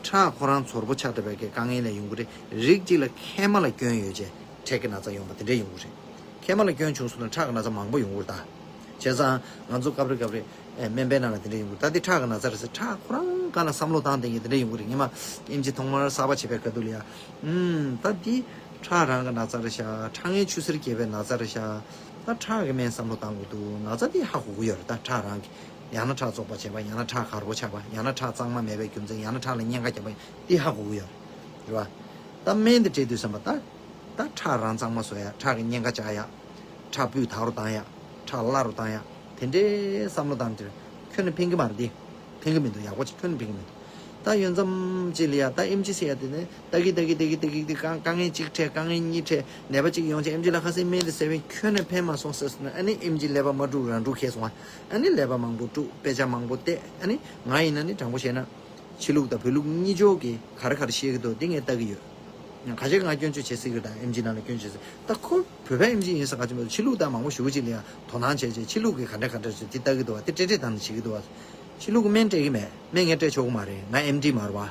ཁྲག་ཁོ་རང་ཚོར་པོ་ཆགས་བསྡད་པའི་གི་དཀའ་ངལ་ལས་ཡོང་གི་རེད། རིགས་གཅིག་ལ་མཁལ་མ་ལ་སྐྱོན་ཡོད་བྱས་དྲེག་གི་ན་ཚ་ཡོང་པ་དེ་འདྲས་ཡོང་གི་རེད། མཁལ་མ་ལ་སྐྱོན་བྱུང་སོང་ན་ཁྲག་གི་ན་ཚ་མང་པོ་ཡོང་གི་རེད་ད། བྱས་ཙང་ང་ཚོ་སྐབས་རེ་སྐབས་རེ་ཨེ་སྨན་པའི་ནང་ལ་དེ་འདྲས་ཡོང་གི་རེད། ད་དེ་ཁྲག་གི་ན་ཚ་རེད་ཟེར་ཁྲག་ཁོ་རང་སྒང་ལ་བསམ་བློ་བཏང་བསྡད་མཁན་དེ་འདྲས་ཡོང་གི་རེད། སྔོན་མ་ཨེམ་ཆི་ཐོག་མར་གསར་པ་བྱེད་པའི་སྐབས་དུས་ལ་ཡ། ཨུམ། ད་འདི་ཁྲག་རང་གི་ན་ཚ་རེད་ཤག་ཁྲག་ངན་ཆུ་སེར་རྒྱས་པའི་ན་ཚ་རེད་ཤག་ད་ཁྲག་གི་སྨན་བསམ་བློ་བཏང་དགོས་འདུག་ན་ཚ་འདི་ཧ་གོ་གི་ཡོད་རེད། ད་ཁྲག་རང་གི་ཡང་ན་ཁྲག་བཙོག་པ་བྱས་པ། ཡང་ན་ཁྲག་གར་པོ་ཆགས་པ། ཡང་ན་ཁྲག་གཙང་མ་མེད་པའི་རྒྱུ་མཚན། ཡང་ན་ཁྲག་ལ་གཉན་ཁ་བརྒྱབ་པ། འདི་ཧ་གོ་གི་ཡོད་རེད། རེད་པ། ད་སྨན་འདི་སྤྲད་དུས་ཙམ་པ་ད། ད་ཁྲག་རང་གཙང་མ་བཟོ་ཡ། ཁྲག་གི་གཉན་ཁ་བཅག་ཡ། ཁྲག་སྤུས་དག་རུ་བཏང་ཡ། ཁྲག་སླ་རུ་བཏང་ཡ། དེ་འདྲའི་བསམ་བློ་བཏང་དེར་ཁྱོན་ནས་ཕན་གི་མ་རེད་དེ། ཕན་གི་མི་འདུག་ཡག་པོ་ཅིག་ཁྱོན་ནས་ཕན་གི་མི་འདུག་ད་ཡོན་ཙམ་ཅིག་ལ་ཡ་ད་ཨེམ་ཆི་ཟེར་ཡ་དེ་ནི་ད་གི་ད་གི་ད་གི་ད་གི་དེ་དཀའ་དཀའ་ངལ་གཅིག་འཕྲད་དཀའ་ངལ་གཉིས་འཕྲད་ནད་པ་གཅིག་ཡོང་ཅིག་ཨེམ་ཆི་ལ་ཁ་སེང་སྨན་དེ་ཟས་པས་ཁྱོན་ནས་ཕན་མ་སོང་ཟེར་སོང་ན་ཨ་ནི་ཨེམ་ཆི་ཀླད་པ་མ་དཀྲུག་རང་དཀྲུག་ཁེལ་སོང་བ། ཨ་ནི་ཀླད་པ་མང་པོ་དཀྲུག་དཔེ་ཆ་མང་པོ་བལྟས་ཨ་ནི་ང་ཡིན་ན་ནི་དྲང་པོ་བཤད་ན། ཕྱི་ལུགས་དང་བོད་ལུགས་གཉིས་ཆོག་གི་ག་རེ་ག་རེ་བཤད་ཀྱི་འདུག་འདི་ངས་ལྟ་གི་ཡོད། ཁ་ཤས་ང་སྐྱོན་བརྗོད་བྱེད་སྲིད་ཀྱི་དང་ཨེམ་ཆི་ནང་ལ་སྐྱོན་བརྗོད་བྱེད་ད་ཁོ་བོད་པ་ཨེམ་ཆི་ཡིན་ས་ག་ཅི་མོད་ཕྱི་ལུགས་དང་མང་པོ་ཞུ་གི་ཅིག་ལ་ཡང་དོ་སྣང་བྱས་བྱས་ཕྱི་ལུགས་ཀྱི་ག་འདྲ་ག་འདྲ་བྱེད་དེ་ལྟ་གི་འདུག་བ་དེ་སྤྲད་སྤྲད་དང་བྱེད་ཀྱི་འདུག་བ། ཕྱི་ལུགས་ཀྱི་སྨན་སྤྲད་ཀྱི་མེད་སྨན་ངས་སྤྲད་ཆོག་གི་མ་རེད་ང་ཨེམ་ཆི་མ་རེད་བ།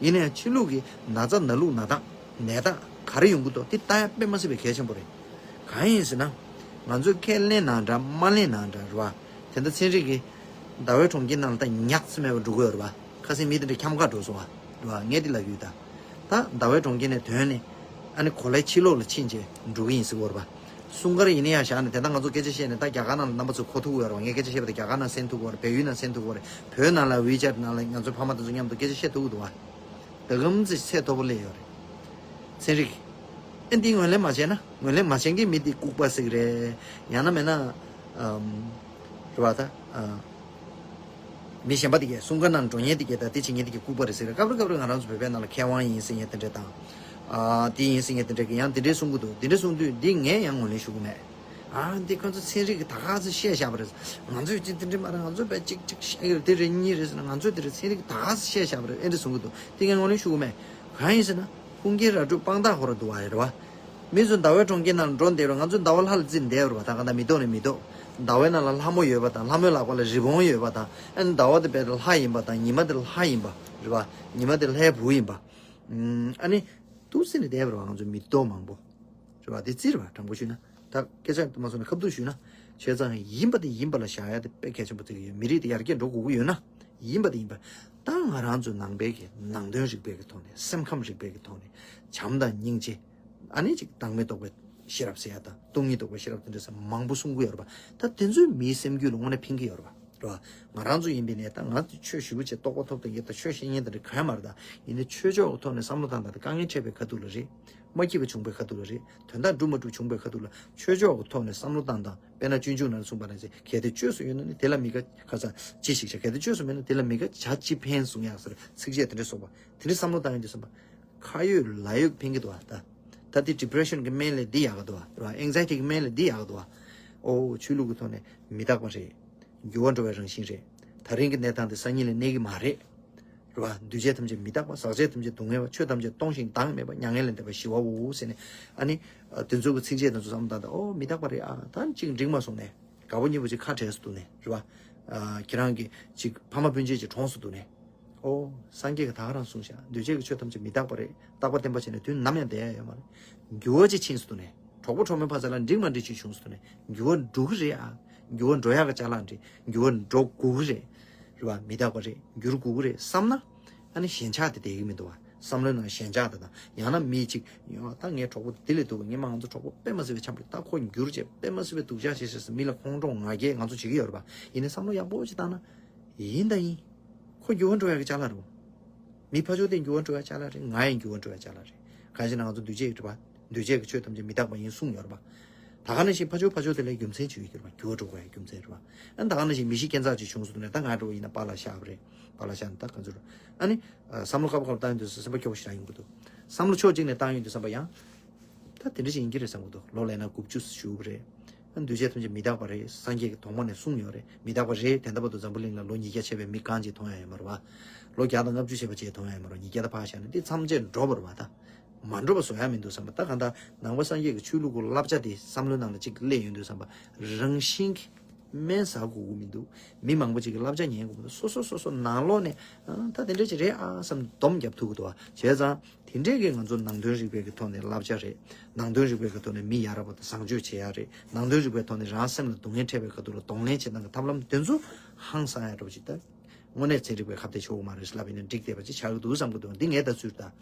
ཡིན་ནའི་ཕྱི་ལུགས་ཀྱི་ན་ཚ་ན་ལུགས་ན་སྟངས་ནད་རྟགས་ག་རེ་ཡོང་གི་འདུག་དེ་ལྟ་ཡ་དཔེ་མ་སྲིད་པའི་གལ་ཆེན་པོ་རེད། གང་ཡིན་ཟེར་ན། ང་ཚོས་ཁས་ལེན་ན་འདྲ་མ་ལེན་ན་འདྲ་རེད་བ། དེ་འདྲ་ཚན་རིག་གི་ཟླ་བའི་གྲོང་ཁྱེར་ནང་ལ་ད་ཉག་ཙམ་མེད་པར་འགྲོ་གི་ཡོད་རེད་བ། ཁ་སང་མི་དེ་འདྲ་འཁྱམ་ཁ་འགྲོ་སོང་བ། རེད་བ་ངས་དེ་ལབ་ཡོད་ད། ད་ཟླ་བའི་གྲོང་ཁྱེར་ནས་ཐོན་ནས་ཨ་ནི་གོ་ལའི་ཕྱི་ལོགས་ལ་ཕྱིན་བྱས་འགྲོ་གི་ཡིན་ཟེར་གི་ཡོད་རེད་བ། སྲུང་སྐར་ཡིན་ན་ཡང་བཞག་ནས་དེ་ལྟར་ང་ཚོ་སྐད་ཆ་བཤད་ནས་ད་རྒྱ་གར་ནང་ལ་རྣམ་པ་ཚོས་གོ་ཐུབ་ཀྱི་ཡོད་རེད་བ། ངས་སྐད་ཆ་བཤད་པ་དེ་རྒྱ་གར་ནང་གསན་ཐུབ་ཀྱི་ཡོད་རེད། བལ་ཡུལ་ནང་གསན་ཐུབ་ཀྱི་ཡོད་རེད། བོད་ནང་ལ་ཝི་ཅེཊ་ནང་ལ་ང་ཚོའི་ཕ་མ་དེ་ཚོ་མཉམ་དུ་སྐད་ཆ་བཤད་ཐུབ་ཀྱི་འདུག་བ། ད་གམ་ཚིག་ཚད་མཐོ་པོ་སླེབས་ཡོད་རེད། ཚན་རིག་ཨེ་འདི་ངོས་ལེན་མ་བྱས་ན་ངོས་ལེན་མ་བྱེད་མཁན་མི་འདི་ལྐུགས་པ་ཟིག་རེད། ཡང་ན་མེད་ན་ཨམ། རེད་བ་ད། ཨ། མི་གཞན་པ་དེ་གས་སྲུང་སྐར་ནང་འགྲོ་མཁན་དེ་གས་ད་དེ་བྱེད་མཁན་དེ་གས་ལྐུགས་པ་རེད་ཟེར་རེད། སྐབས་རེ་སྐབས་རེ་ང་རང་ཚོ་བོད་པའི་ནང་ལ་མཁས་དབང་ཡིན་ཟེར་མཁན་དེ་འདྲས་དང་། ཨ། དེ་ཡིན་ཟེར་མཁན་དེ་འདྲས་གས་ཡང་དེ་འདྲས་གསུང་གི་འདུག་དེ་འདྲས་གསུང་དུས་འདི་ངས་ཡང་ངོས་ལེན་ཞུ་གི་མེད། ཨ་འདི་ཁོ་ཚོ་ཚན་རིག་གི་ད་ག་ཚོད་བཤད་བཞག་པ་རེད། ང་ཚོས་ཅི་འདི་འདྲ་མ་རེད། ང་ཚོས་བས་གཅིག་གཅིག་བཤད་ཀྱི་རེད། དེ་རེད་གཉིས་རེད་ཟེར་ན་ང་ཚོས་དེ་རེད། ཚན་རིག་གི་ད་ག་ཚོད་བཤད་བཞག་པ་རེད། ཨེ་འདྲ་གསུང་གི་འདུག་དེ་ངས་ངོས་ལེན་ཞུ་གི་མེད། གང་ཡིན་ཟེར་ན་ཁུངས་སྐྱེལ་ར་སྤྲོད་དཔང་རྟགས་ཧོ་ར་འདུག་བ་རེད་བ། མི་ཚོ་ཟླ་བའི་གྲོང་ཁྱེར་ནང་འགྲོ་བསྡད་རོགས། ང་ཚོས་ཟླ་བ་ལྷ་ལ་བརྩིས་བསྡད་རོགས། ད་ག་ད་མི་ཐོག་ནས་མི་ཐོག་ཟླ་བའི་ནང་ལ་ལྷ་མོ་ཡོད་པ་དང་ལྷ་མོའི་ལག་པ་ལ་རི་བོང་ཡོད་པ་དང་ཨ་ནི་ཟླ་བ་དེ་བས་ལྷ་ཡིན་པ་དང་ཉི་མ་དེ་ལྷ་ཡིན་པ་རེད་བ། ཉི་མ་དེ་ལྷའི་བུ་ཡིན་པ། ཨ་ནི་ཏུ་སི་ནས་བསྡད་པ་རེད་བ། ང་ཚོ་མི་ཐོག་མང་པོ། རེད་བ། དེ་རྩིས་རེད་བ། དྲང་པོ་ཞུས་ན་ད་སྐད་ཆ་མ་སོང་ན་ཁ་ཐུག་ཞུས་ན་བྱས་ཙང་ཡིན་པ་དེ་ཡིན་པ་ལ་བཞག་ཡ་དེ་དཔེ་གལ་ཆེན་པོ་བརྩི་གི་ཡོད། མི་རིགས་དེ་ཡར་རྒྱས་འགྲོ་དགོས་ཀྱི་ཡོད་ན་ཡིན་པ་དེ་ཡིན་པ། ད་ང་རང་ཚོའི་ནང་པའི་གི་ནང་དོན་རིག་པའི་གི་ཐོག་ནས་སེམས་ཁམས་རིག་པའི་གི་ཐོག་ནས་བྱམས་དང་སྙིང་རྗེ། ཨ་ནི་ཅིག་བདག་མེད་རྟོགས་པའི་ཤེས་རབ་ཟེར་ཡ་དང་སྟོང་ཉིད་རྟོགས་པའི་ཤེས་རབ་དེ་འདྲ་ཟེར་མང་པོ་གསུང་གི་ཡོད་རེད་པ། ད་དེ་ཚོས་མིའི་སེམས་རྒྱུད་ལ་དངོས་གནས་ཕན་གི་ཡོད་རེད་པ། རེད་བ། ང་རང་ཚོ་ཡིན་པའི་ནས་ད་ང་ཚོ་ཆོས་ཞུ་བྱས་རྟོགས་པ་ཐོབ་དང་ཡོད་ད་ཆོས་བཤད་མཁན་དེ་འདྲ་གང་ཡང་མ་རེད། ད་ཡིན་ནའི་ཆོས་ཕྱོགས་ཀྱི་ཐོག་ནས་བསམ་བློ་བཏང་དང་དཀའ་ངལ་འཕྲད་པའི་ཁ་ཐུག་ལ་རེད། མ་སྐྱིད་པ་བྱུང་བའི་ཁ་ཐུག་ལ་རེད། དོན་དག་འགྲུབ་མ་འགྲུབ་བྱུང་བའི་ཁ་ཐུག་ལ་ཆོས་ཕྱོགས་ཀྱི་ཐོག་ནས་བསམ་བློ་བཏང་དང་། དཔེར་ན་སྤྱོད་འཇུག་ནང་གསུངས་པ་ནང་བཞིན་གལ་ཏེ་བཅོས་སུ་ཡོད་ན་ནི་དེ་ལ་མི་དགའ། ཁ་ས་ཅི་ཞིག་བྱ། གལ་ཏེ་བཅོས་སུ་མེད་ན་དེ་ལ་མི་དགའ་བྱ་ཅི་ཕན་གསུང་ཡག་ཟེར་ཚིགས་བཅད་དེ་འདྲ་གསུངས་པ། དེ་འདྲ་བསམ་བློ་བཏང་ཡོང་དུས་བསམ་པ། ཁ་ཡོད་ལག་ཡོད་ཕན་གྱི་འདུག་བ། ད་ད་དེ་ཌི་པི་རེ་ཤན་གྱི་སྨན་ལས་འདི་ཡག་གི་འདུག་བ། རེད་བ། ཨེང་ཛའི་ཊི་གི་སྨན་ལས་འདི་ཡག་གི་འདུག་བ། ཨོ་ཆོས་ལུགས་ཀྱི་ཐོག་ནས་མི་རྟག་པ་རེད། འགྱུར་བ་འགྲོ་བའི་རང་བཞིན་རེད། ད་རིང་གི་གནས་སྟངས་དེ་སང་ཉིན་ལ་གནས་ཀྱི་མ་རེད། རེད་བ། འདུས་བྱས་ཐམས་ཅད་མི་རྟག་པ། ཟག་བཅས་ཐམས་ཅད་སྡུག་བསྔལ་བ། ཆོས་ཐམས་ཅད་སྟོང་ཞིང་བདག་མེད་པ། མྱ་ངན་ལས་འདས་པ་ཞི་བའོ་ཟེར་ནས། ཨ་ནི། དེ་ཚོ་གི་ཚིགས་བཅད་དེ་ཚོ་བསམ་བློ་བཏང་དང་། ཨོ་མི་རྟག་པ་རེད་ཨ། ད་ཅིག་འགྲིག་མ་སོང་ནས། དགའ་པོ་ཉེ་པོ་ཅིག་ཁ་བྲལ་སོང་འདུག་ནས། རེད་བ། ཁྱེད་རང་གི་ཅིག་ཕ་མ་སྤུན་མཆེད་ཅིག་གྲོངས་སོང་འདུག་ནས། ཨོ། སངས་རྒྱས་ཀྱིས་ད་ག་རང་གསུངས་ཤག་འདུས་བྱས་ཀྱི་ཆོས་ཐམས་ཅད་མི་རྟག་པ་རེད། རྟག་པ་བརྟན་པ་བྱས་ནས་དུས་ནམ་ཡང་བསྡད་ཡ་ཡོད་མ་རེད། འགྱུར་བ་ཅིག་ཕྱིན་སོང་འདུག་ནས། གྲོགས་པོ་གྲོགས་མོའི་བར་མཚམས་ལ་འགྲིག་མ་འགྲིག་ཅིག་བྱུང་སོང་འདུག་ནས། འགྱུར་བ་འགྲོ་གི་རེད་ཨ། འགྱུར་བ་འགྲོ་ཡག་གི་ཅ་ལག་རེད། འགྱུར་བ་འགྲོ་དགོས་ཀྱི་རེད། རེད་བ། མི་རྟག་པ་རེད། འགྱུར་དགོས་ཀྱི་རེད་བསམ་ན། ཨ་ནི་ཞེན་ཆགས་དེ་བསྡད་ཀྱི་མི་འདུག་བ། བསམ་བློའི་ནང་ཞེན་ཆགས་དེ་དང་། ཡང་ན་མི་གཅིག་ཡོང་བ། ད་ངའི་གྲོགས་པོ་འདི་ལས་སྡུག་པ། ངའི་མ་ང་ཚོ་གྲོགས་པོ་དཔེ་མ་སྲིད་པའི་འཆམ་རེད། ད་ཁོ་འགྱུར་བྱས་དཔེ་མ་སྲིད་པའི་སྡུག་ཅག་བྱེད་ཤག་ཟེར་མི་ལ་ཁོང་ཁྲོ་ང་རྒྱལ་ང་ཚོ་བྱེད་ཀྱི་ཡོད་རེད་པ། ཡིན་ནའི་བསམ་བློ་ཡག་པོ་ཅིག་བཏང་ན། ཡིན་ད་ཡིན། ཁོ་འགྱུར་བ་འགྲོ་ཡག་གི་ཅ་ལག་རེད། མི་ཕར་ཕྱོགས་དེ་འགྱུར་བ་འགྲོ་ཡག་ཅ་ལག་རེད། ང་ཡང་འགྱུར་བ་འགྲོ་ཡག་ཅ་ལག་རེད། གང་ཞེ་ན་ང་ཚོ་འདུས་བྱས་ཀྱི་རེད་པ། འདུས་བྱས་ཀྱི་ཆོས་ཐམས་ཅད་མི་རྟག་པ་ཡིན་གསུངས་ཡོད་རེད་པ། ད་ག་ནང་བཞིན་ཕར་ཕྱོགས་ཕར་ཕྱོགས་དེ་ལ་རྒྱུ་མཚན་ཅིག་ཡོད་ཀྱི་རེད་པ། འགྱུར་བ་འགྲོ་དགོས་ཡག་རྒྱུ་མཚན་རེད་པ། ཨ་ནི་ད་ག་ནང་བཞིན་མི་ཤི་རྐྱེན་ཚ་ཅིག་བྱུང་སོང་ནས་ད་ང་འགྲོ་ཡིན་ན་པཱ་ལགས་བཞག་པ་རེད། པཱ་ལགས་བཞག་ན་ད་ག་ཚོད་རེད། ཨ་ནི། བསམ་བློ་ཁ་པོ་ཁ་པོ་བཏང་ཡོང་དུས་སེམས་པ་སྐྱོ་པོ་ཞེ་དྲག་ཡོང་གི་འདུག་བསམ་བློ་ཕྱོགས་གཅིག་ནས་བཏང་ཡོང་དུས་བསམ་པ་ཡང་། ད་དེ་འདྲ་ཞིག་ཡིན་གྱི་རེད་བསམ་གྱི་འདུག་ལོ་ལས་ན་དགུ་བཅུ་བཞུགས་པ་རེད། ཨ་འདུས་བྱས་ཐམས་ཅད་མི་རྟག་པ་རེད། སངས་རྒྱས་ཀྱིས་དོགས་པ་ནས་གསུངས་ཡོད་རེད། མི་རྟག་པ་རེད། དེ་འདྲ་བར་དུ་འཛམ་བུ་གླིང་ལ་ལོ་ཉིས་བརྒྱ་བྱས་པའི་མི་གང་ཅིག་མཐོང་ཡ་ཡོད་མ་རེད་བ། ལོ་བརྒྱ་དང་ལྔ་བཅུ་བྱས་པ་ཅིག་མཐོང་ཡ་ཡོད་མ་རེད། ཉིས་བརྒྱ་དང་ཕར་བཞག་ན་འདི་ཐམས་ཅད་འགྲོ་བ་རེད་བ། ད་མ་འགྲོ་བ་བཟོ་ཡ་མི་འདུག་བསམ་པ། ད་གང་ལྟར་ནང་པ་སངས་རྒྱས་ཀྱི་ཆོས་ལུགས་ཀྱི་བསླབ་བྱ་དེ་བསམ་བློའི་ནང་ལ་ཅིག་སླེབས་ཡོང་དུས་བསམ་པ། རང་བཞིན་གྱིས་སྨན་ཟ་དགོས་ཀྱི་མི་འདུག་མི་མང་པོ་ཅིག་གིས་བསླབ་བྱ་ཉན་དགོས་མི་འདུག་སོ་སོ་སོ་སོ་ནང་ལོགས་ནས། ཨ་ད་དེ་འདྲ་ཅིག་རེད་ཨ་བསམ་སྡོམ་རྒྱབ་ཐུབ་ཀྱི་འདུག་བ། བྱས་ཙང་། དེ་འདྲས་ཀྱི་ང་ཚོ་ནང་དོན་རིག་པའི་གི་ཐོག་ནས་བསླབ་བྱ་རེད། ནང་དོན་རིག་པའི་གི་ཐོག་ནས་མི་ཡ་རབས་པ་དང་བཟང་སྤྱོད་བྱེད་ཡ་རེད། ནང་དོན་རིག་པའི་ཐོག་ནས་རང་སེམས་ལ་སྡུག་བསྔལ་འཕྲད་པའི་ཁ་ཐུག་ལ་གདོང་ལེན་བྱེད་སྟངས་ཀྱི་ཐབས་ལམ་དེ་ཚོ་ཧང་སང་ཡ་འདྲ་པོ་ཅིག་ད། དངོས་གནས་ཚན་རིག་པའི་ཁ་གཏད་ཆོག་གི་མ་རེད་ལབ་ཡིན་ན་འགྲིག་བསྡད་པ་ཅིག་ཆགས་ཀྱི་འདུག་བསམ་གྱི་འདུག་འདི་ངའི་ལྟ་ཚུལ་རེད་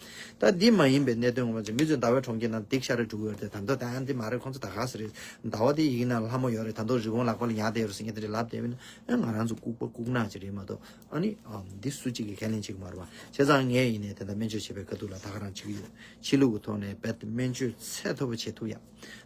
ད། ད་འདི་མ་ཡིན་པའི་གནད་དོན་ངོ་མ་ཅིག་མི་ཚོས་ཟླ་བའི་གྲོང་ཁྱེར་ནང་སྡིག་ཤ་རེ་འགྲོ་གི་ཡོད་རེད་དེ། ད་མདོ་ད་ཡང་འདི་མ་རེད། ཁོང་ཚོ་ད་ག་ཟེ་རེད། ཟླ་བ་དེ་ཡི་གེ་ནང་ལྷ་མོ་ཡོད་རེད། ད་མདོ་རི་བོང་ལག་པ་ལ་ཉར་བསྡད་ཡོད་རེད་ཟེར་མཁན་དེ་འདྲ་ལབ་བསྡད་ཡོད་ན། ཨ་ང་རང་ཚོ་ལྐུགས་པ་ལྐུགས་ནག་ཅིག་རེད་མ་གཏོགས། ཨ་ནི། ཨ། འདི་སུ་གཅིག་གིས་ཁས་ལེན་བྱེད་ཀྱི་མ་རེད་བ། བྱས་ཙང་ངས་ཡིན་ནའི་དེ་འདྲ་སྨན་བཅོས་བྱེད་པའི་ཁ་ཐུག་ལ་ད་ག་རང་བྱེད་ཀྱི་ཡོད། ཕྱི་ལུགས་ཀྱི་ཐོག་ནས་རྦད་དེ་སྨན་བཅོས་ཚད་མཐོ་པོ་བྱེད་ཐུབ་ཡ།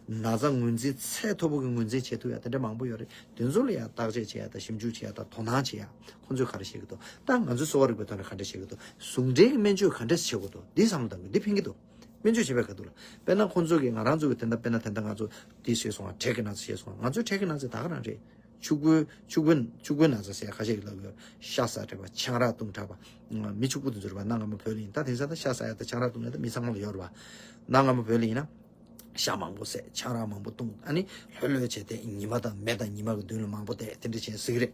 ན་ཚ་ངོས་འཛིན་ཚད་མཐོ་པོ་གི་ངོས་འཛིན་བྱེད་ཐུབ་ཡ་དེ་འདྲ་མང་པོ་ཡོད་རེད། དེ་ཚོ་ལ་ཡ་བརྟག་དཔྱད་བྱེད་ཡ་དང་ཞིབ་འཇུག་བྱེད་ཡ་དང་དོ་སྣང་བྱེད་ཡ། ཁོང་ཚོས་ག་རེ་བཤད་ཀྱི་འདུག་ད་ང་ཚོའི་གསོ་བ་རིག་པའི་ཐོག་ནས་ག་འདྲ་བཤད་ཀྱི་འདུག་ཟུང་འབྲེལ་གྱི་སྨན་བཅོས་ག་འདྲ་བྱེད་དགོས་འདུག་འདི་བསམ་བློ་བཏང་དགོས། འདི་ཕན་གྱི་འདུག་སྨན་བཅོས་བྱེད་པའི་ཁ་ཐུག་ལ། དཔེར་ན་ཁོང་ཚོ་གིས་ང་རང་ཚོ་གི་དེ་འདྲ། དཔེར་ན་དེ་འདྲ་ང་ཚོ་འདི་ཤེས་སོང་ང་། དྲེག་གི་ན་ཚ་ཤེས་སོང་ང་། ང་ཚོའི་དྲེག་གི་ན་ཚ་ད་ག་རང་རེད། ཕྱུག་པོའི་ཕྱུག་པོའི་ཕྱུག་པོའི་ན་ཚ་ཟེར་ཁ་ཤས་ཀྱིས་ལབ་ཡོད། ཤ་ཟ་དྲགས་པ། ཆང་རག་བཏུང་དྲགས་པ། མི་ཕྱུག་པོ་དེ་ཚོ་རེད་པ། གནའ་སྔ་མོ་བོད་ལ་ཡིན། ད་དེང་སང་ད་ཤ་ཟ་ཡ་དང་ཆང་རག་བཏུང་ཡ་ད་མི་ཚང་མ་ལ་ཡོད་རེད་པ། གནའ་སྔ་མོ་བོད་ལ་ཡིན་ན། ཤ་མང་པོ་བཟས། ཆང་རག་མང་པོ་བཏུང་། ཨ་ནི་ལྷོད་ལྷོད་བྱས་ཏེ་ཉི་མ་དང་མེ་དང་ཉི་མ་གི་མདུན་ལ་མང་པོ་བསྡད། དེ་འདྲ་བྱས་ཟིག་རེད།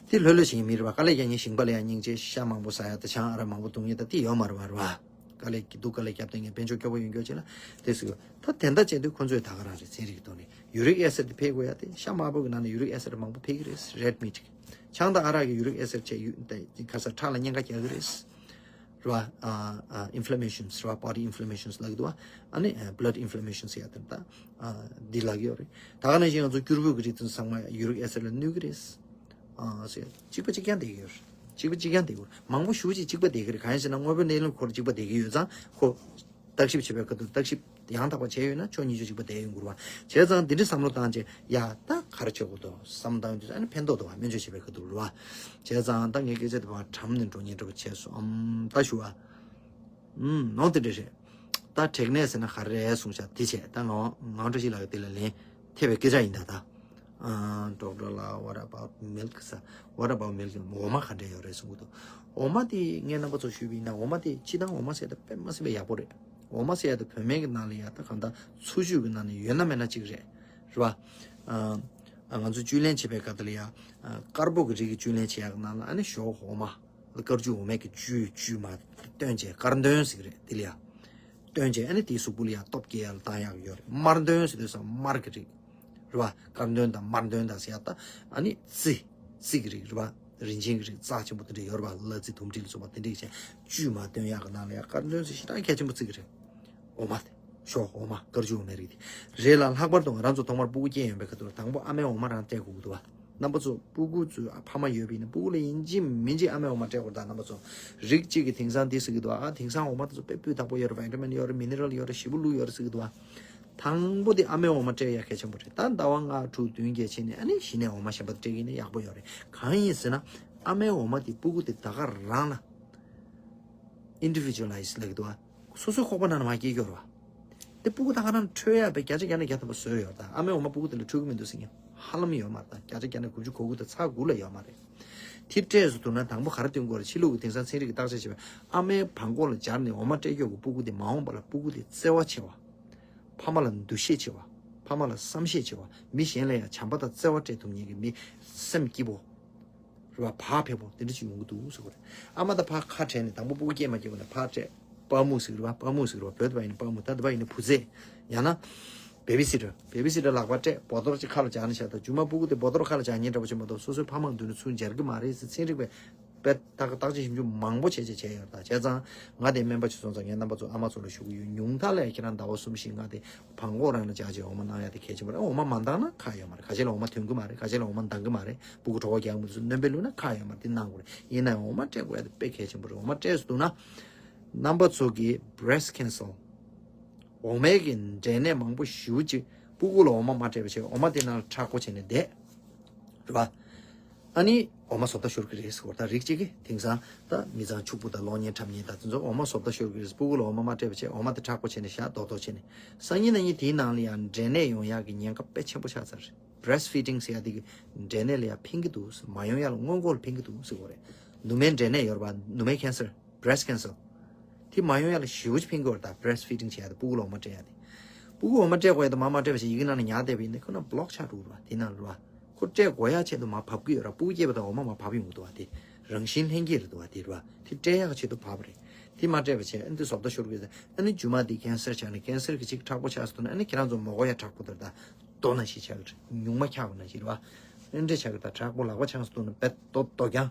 དེ་ལྷོད་ལྷོད་བྱེད་མཁན་མི་རེད་པ། དཀའ་ལས་རྒྱག་མཁན་ཞིང་པ་ལ་ཡ་སྙིང་རྗེ། ཤ་མང་པོ་ཟ་ཡ་དང་ཆང་ཨ་རག་མང་པོ་བཏུང་མཁན་ད་དེ་ཡོད་མ་རེད་པ། རེད་པ། དཀའ་ལས་ཀྱི་འདུག་དཀའ་ལས་རྒྱབ་བསྡད་མཁན་དཔལ་འབྱོར་སྐྱོ་པོ་ཡོད་མཁན་བྱས་ན་དེ་ཟེར་གི། ད་དེ་འདྲ་བྱས་དུས་ཁོ་ཚོས་ད་ག་རང་རེད། ཚན་རིག་གི་ཐོག་ནས་ཡུ་རིག་ཨེ་སིཌ་དེ་འཕེལ་དགོས་ཡ་དེ། ཤ་དམར་པོ་གི་ནང་ནས་ཡུ་རིག་ཨེ་སིཌ་མང་པོ་འཕེལ་གི་རེད། རེཌ་མིཊ་གི། ཆང་དང་ཨ་རག་གི་ཡུ་རིག་ཨེ་སིཌ་བྱས་ཡུ་དེ་ཁ་ས་ཁྲག་ལ་གཉན་ཁ་རྒྱག་གི་རེད། རེད་པ། ཨ་ཨ་ཨིན་ཕི་ལ་མེ་ཤན་རེད་པ། བོ་ཌི་ཨིན་ཕི་ལ་མེ་ཤན་ལབ་ཀྱི་འདུག་པ། ཨ་ནི་བྷི་ལཌ་ཨིན་ཕི་ལ་མེ་ཤན་ཟེར་ཡ་དེ་ད་འདི་ལབ་ཀྱི་ཡོད་རེད། ད་ག་ནང་བཞིན་ང་ཚོ་སྐྱུར་འབུ་གི་རིགས་དེ་ཚོ་ཚང་མ་ཡུ་རིག་ཨེ་སིཌ་ལ་གནོད་ཀྱི་རེད། ཨ་ཟེར། གཅིག་པ་གཅིག་རྐྱང་བསྡད་ཀྱི་ཡོད་རེད། གཅིག་པ་གཅིག་རྐྱང་བསྡད་ཀྱི་ཡོད་རེད། མང་པོ་ཞེ་པོ་ཅིག་གཅིག་པ་བསྡད་ཀྱི་རེད། གང་ཡིན་ཟེར་ན་དངོས་པོའི་གནས་ལུགས་ཁོ་རང་གཅིག་པ་བསྡད་ཀྱི་ཡོད་ཙང་ཁོ། བརྟག་ཞིབ་བྱེད་པའི་སྐབས་དུ་བརྟག་ཞིབ་ཡང་དག་པ་བྱས་ཡོད་ན་ཕྱོགས་གཉིས་ཆ་གཅིག་པ་བསྡད་ཡོང་གི་རེད་པ། བྱས་ཙང་འདི་འདྲའི་བསམ་བློ་བཏང་བྱས། ཡ་ད་ག་རེ་བྱེད་དགོས་འདུག་བསམ་བཏང་དུས་ཨ་ནི་ཕན་ཐོགས་འདུག་པ། སྨན་བཅོས་བྱེད་པའི་སྐབས་དུ་རེད་པ། བྱས་ཙང་ད་ངའི་སྐད་ཆ་དེ་ཕར་གྲམ་ནས་འགྲོ་ཉེན་འདྲ་པོ་བྱས་སོང་། ཨམ་ད་ཞུ་བ། ཨུམ་ནོར་དེ་འདྲ་རེད། ད་དྲེག་ནད་ཟེར་ན་ག་རེ་རེད་གསུངས་ཤག་དེ་བྱས་ད་ང་ང་འདྲ་ཞིག་ལ་དེ་ལ་ལན་ཐེབས་པའི་སྐད་ཆ་ཡིན་ད་ད། ཨ་ཌོག་ཊར་ལགས། What about milk? ཟེར། What about milk? འོ་མ་ག་འདྲ་ཡོད་རེད་གསུང་གི་འདུག་འོ་མ་དེ་ངས་རྣམ་པ་ཚོ་ཞུས་པ་ཡིན་ན། འོ་མ་དེ་སྤྱིར་བཏང་འོ་མ་ཟེར་ཡ་དེ་དཔེ་མ་སྲིད་པའི་ཡག་པོ་རེད། འོ་མ་ཟེར་ཡ་དེ་བོད་སྨན་གྱི་ནང་ལ་ཡ་ད་གང་ལྟར་འཚོ་བཅུད་ཀྱི་ནང་ནས་ཡོད་ན་མེད་ན་གཅིག་རེད། རེད་པ། ཨ་ང་ཚོ་བཅུད་ལེན་བྱེད་པའི་སྐབས་དེ་ལ་ཡ། ཨ་དཀར་པོ་གི་རིགས་ཀྱི་བཅུད་ལེན་བྱེད་ཡག་གི་ནང་ལ་ཨ་ནི་ཞོ་འོ་མ། དཀར་ཆུ་འོ་མའི་གི་བཅུད་བཅུད་མར་བཏོན་བྱས། དཀར་འདོན་ཟེར་གི་རེད་དེ་ལ་ཡ། བཏོན་བྱས་ཨ་ནི་དེའི་གཟུགས་པོ་ལ་ཡ་སྟོབས་སྐྱེ་ཡག་ལ་བཏང་ཡག་ཡོད་རེད། དམར་འདོན་ཟེར་དུས་ཙམ་དམར་གི་རིགས། རེད་པ། དཀར་འདོན་དང་དམར་འདོན་དང་ཟེར་ཡ་ད། ཨ་ནི་རྩི། རྩི་གི་རིགས་རེད་པ། རིན་ཆེན་གྱི་རིགས་རྩ་ཆེན་པོ་དེ་འདྲ་ཡོད་རེད་པ། གླ་རྩི་དུམ་སྒྲིལ་ལ་སོགས་པ་དེ་འདྲ་བྱས་བཅུད་མར་བཏོན་ཡག་གི་ནང་ལ་ཡ་དཀར་འདོན་ཟེར་ཞེ་དྲག་གལ་ཆེན་པོ་བརྩི་གི་རེད། འོ་མ་དེ། ཞོ་འོ་མ། དཀར་ཆུ་འོ་མའི་རིགས་དེ་རེད་ལ། ལྷག་པར་དུ་ང་རང་ཚོ་ཐོག་མར་སྤུ་གུ་སྐྱེས་ཡོང་པའི་ཁ་ཐུག་ལ་དང་པོ་ཨ་མའི་འོ་མ་རང་སྤྲད་དགོས་ཀྱི་འདུག་པ། རྣམ་པ་ཚོ་སྤུ་གུ་ཚོའི་ཕ་མ་ཡོད་པ་ཡིན་ན་སྤུ་གུ་ལ་ཡིན་གཅིག་མིན་གཅིག་ཨ་མའི་འོ་མ་སྤྲད་དགོས་རེད་ད། རྣམ་པ་ཚོ། རིགས་གཅིག་གིས་དེང་སང་འདི་ཟེར་གྱི་འདུག་ཨ་དེང་སང་འོ་མ་དེ་ཚོ་དཔེ་སྤུས་དག་པོ་ཡོད་རེད། བི་ཊ་མིན་ཡོད་རེད། མི་ནི་རལ་ཡོད་རེད། ཞེ་པོ་བླུགས་ཡོད་རེད་ཟེར་གྱི་འདུག་ཨ། དང་པོ་དེ་ཨ་མའི་འོ་མ་སྤྲད་ཡ་གལ་ཆེན་པོ་རེད། ད་ཟླ་བ་ལྔ་དྲུག་བདུན་བརྒྱད་ཕྱིན་ནས་ཨ་ནི་གཞི་ནས་འོ་མ་གཞན་པ་སྤྲད་ཀྱི་ཡིན་ན་ཡག་པོ་ཡོད་རེད། གང་ཡིན་ཟེར་ན་ཨ་མའི་འོ་མ་དེ་སྤུ་གུ་དེ་ད་ག་རང་ལ་ཨིན་ཌི་བི་ཇུ་ཨ་ལ་ཡིཛ་ལབ་ཀྱི་འདུག་ཨ། སོ་སོའི་ཁོག་པ་ནང་ལ་མར་སྐྱེས་ཀྱི་ཡོད་རེད་པ། དེ་སྤུ་གུ་ད་ག་རང་འཕྲོད་ཡ་དཔེ་བརྒྱ་ཆ་བརྒྱ་ནས་བརྒྱ་ཐམ་པ་བཟོས་ཡོད་རེད་ད། ཨ་མའི་འོ་མ་སྤུ་གུ་དེ་ལ་འཕྲོད་ཀྱི་མི་འདུག་ཟེར་མཁན་ཧ་ལམ་ཡོད་མ་རེད་ད། བརྒྱ་ཆ་བརྒྱ་ནས་དགུ་བཅུ་གོ་དགུ་དང་ཚེག་དགུ་ལས་ཡོད་མ་རེད། དེ་སྤྲད་སོང་འདུག་ན་དང་པོ་ག་རེ་སྟོན་དགོས་རེད། ཕྱི་ལུགས་ཀྱི་དེང་སང་ཚན་རིག་གི་བརྟག་དཔྱད་བྱས་པ་ཡིན་ན་ཨ་མའི་བྲང་ཁོག་ལ་སྦྱར་ནས་འོ་མ་སྤྲད་ཀྱོག་གི་སྤུ་གུ་དེ་མ་འོངས་པ་ལ་སྤུ་གུ་དེ་བརྩེ་བ་ཆེ་བ། ཕ་མ་ལ་འདུ་ཤེས་ཆེ་བ། ཕ་མ་ལ་བསམ་ཤེས་ཆེ་བ། མི་གཞན་ལ་ཡང་བྱམས་པ་དང་བརྩེ་བ་སྤྲད་ཐུབ་མཁན་གྱི་མི་སེམས་སྐྱིད་པོ། རེད་པ། བག་ཕེབས་པོ་དེ་འདྲ་ཅིག་ཡོང་གི་འདུག་ཟེར་གྱི་རེད། ཨ་མ་དང་ཕར་ཁ་བྲལ་ནས་དང་པོ་སྤུ་གུ་སྐྱེས་མ་སྐྱེས་པ་ནས་ཕར་སྤྲད། པཱ་མུ་ཟེར་གྱི་རེད་པ། པཱ་མུ་ཟེར་གྱི་རེད་པ། བོད་དུ་བ་ཡིན་ན་པཱ་མུ། ད་དུ་བ་ཡིན་ན་བུ་ཚ། ཡང་ན། བེ་བི་སི་ཊར། བེ་བི་སི་ཊར་ལག་པ་སྤྲད། བོ་ཏོར་ཅིག་ཁ་ལ་སྦྱར་ནས་བཞག་ད་རྗེས་མ་སྤུ་གུ་དེ་བོ་ཏོར་ཁ་ལ་སྦྱར་མཁན་འདྲ་པོ་ཅིག་མ་གཏོགས་སོ་སོའི་ཕ་མ་མདུན་དུ་ཚུར་སྦྱར་གྱི་མ་རེད་ཟེར་ཚན་རིག་པས། དཔེ་ད་ག་བརྟག་དཔྱད་ཞིབ་འཇུག་མང་པོ་བྱས་བྱས་བྱས་ཡོད་ད། བྱས་ཙང་ང་དེ་སྨན་པ་ཅིག་སོང་ཙང་ངས་རྣམ་པ་ཚོ་ཨ་མ་ཚོ་ལ་ཞུ་གི་ཡོད། ཉུང་མཐའ་ལ་ཡ་ཁྱེད་རང་ཟླ་བ་གསུམ་བཞི་ང་དེ་བྲང་ཁོག་རང་ལ་སྦྱར་བྱས་འོ་མ་གནང་ཡ་དེ་གལ་ཆེན་པོ་རེད། འོ་མ་མ་འདང་ན་ཁག་ཡོད་མ་རེད། ཁ་ཤས་ལ་འོ་མ་ཐོན་གི་མ་རེད། ཁ་ཤས་ལ་འོ་མ་འདང་གི་མ་རེད། སྤུ་གུ་གྲོད་ཁོག་རྒྱག་མི་འདུག་ཟེར་སྣོན་པ་བླུགས་ན་ཁག་ཡོད་མ་རེད། དེ་གནང་དགོས་རེད། ཡིན་ན་ཡང་འོ་མ་སྤྲད་དགོས་ཡ་དེ་དཔེ་གལ་ཆེན་པོ་རེད། འོ་མ་སྤྲད་སོང་འདུག་ན། རྣམ་པ་ཚོ་གི་breast cancer འོ་མའི་གི་འབྲས་ནད་མང་པོ་ཞེ་པོ་ཅིག་སྤུ་གུ་ལ་འོ་མ་མ་སྤྲད་པ་བྱས་འོ་མ་དེ་ནང་ལ་མཁྲེགས་པོ་བྱས་ནས་བསྡད། རེད་པ། ཨ་ནི་འོ་མ་བཟོ་ལྟ་ཤོར་གི་རེད་ཟེར་གྱི་རེད། ད་རིགས་གཅིག་གིས་དེང་སང་ད་མི་ཚང་ཕྱུག་པོ་དང་གློག་བརྙན་འཁྲབ་མཁན་དང་དེ་ཚོ་འོ་མ་བཟོ་ལྟ་ཤོར་གི་རེད། སྤུ་གུ་ལ་འོ་མ་མ་སྤྲད་པ་བྱས་འོ་མ་དེ་མཁྲེགས་པོ་བྱས་ནས་བཞག་རྡོག་རྡོག་བྱས་ནས། སང་ཉིན་གནངས་ཉིན་དེའི་ནང་ལ་ཡང་འབྲས་ནད་ཡོང་ཡག་གི་ཉེན་ཁ་དཔེ་ཆེན་པོ་ཆགས་ཚར་རེད། Breastfeeding ཟེར་ཡ་དེ་གི་འབྲས་ནད་ལ་ཡང་ཕན་གི་འདུག་མ་ཡོང་ཡ་ལ་སྔོན་འགོག་ལ་ཕན་གི་འདུག་ཟེར་གྱི་རེད། ནུ་མའི་འབྲས་ནད་ཡོད་རེད་པ། ནུ་མའི་cancer། Breast cancer། དེ་མ་ཡོང་ཡ་ལ་ཞེ་པོ་ཅིག་ཕན་གྱི་ཡོད་རེད་ད། Breastfeeding བྱེད་ཡ་དེ། སྤུ་གུ་ལ་འོ་མ་སྤྲད་ཡ་དེ། སྤུ་གུ་འོ་མ་སྤྲད་དགོས་ཡ་དེ་མར་མ་སྤྲད་པ་བྱས་ཡི་གེ་ནང་ནས་ཉར་བསྡད་པ་ཡིན་ན་ཁོ་ན་block ཆགས་འགྲོ་གི་རེད་པ། དེ་ནང་རེད་པ། ཁོ་སྤྲད་དགོས་ཡ་ཆེད་དུ་མར་བབས་ཀྱི་ཡོད་རེད། སྤུ་གུ་སྐྱེས་པ་དང་འོ་མ་མར་བབས་ཡོང་གི་འདུག་པ་དེ། རང་བཞིན་ལྷན་སྐྱེས་རེད་འདུག་པ་དེ་རེད་པ། དེ་སྤྲད་ཡག་ཆེད་དུ་བབས་པ་རེད། དེ་མ་སྤྲད་པ་བྱས་ཨ་ནི་དེ་བཟོ་ལྟ་ཤོར་གི་རེད། ཨ་ནི་རྗེས་མ་དེ་cancer ཆགས་ནས་cancer གི་ཅིག་མཁྲེགས་པོ་ཆགས་སོང་ན་ཨ་ནི་ཁྱེད་རང་ཚོ་མོ་གོ་ཡ་མཁྲེགས་པོ་དེ་རེད་ད། རྡོ་ནང་བཞིན་ཆགས་ཀྱི་རེད། ཉུང་མ་འཁྱག་པ་ནང་བཞིན་རེད་པ། ཨེ་འདྲ་ཆགས་ཀྱི་རེད། ད་མཁྲེགས་པོ་ལག་པ་འཆང་སོང་ན་བེད་རྡོ་རྡོ་རྐྱང་།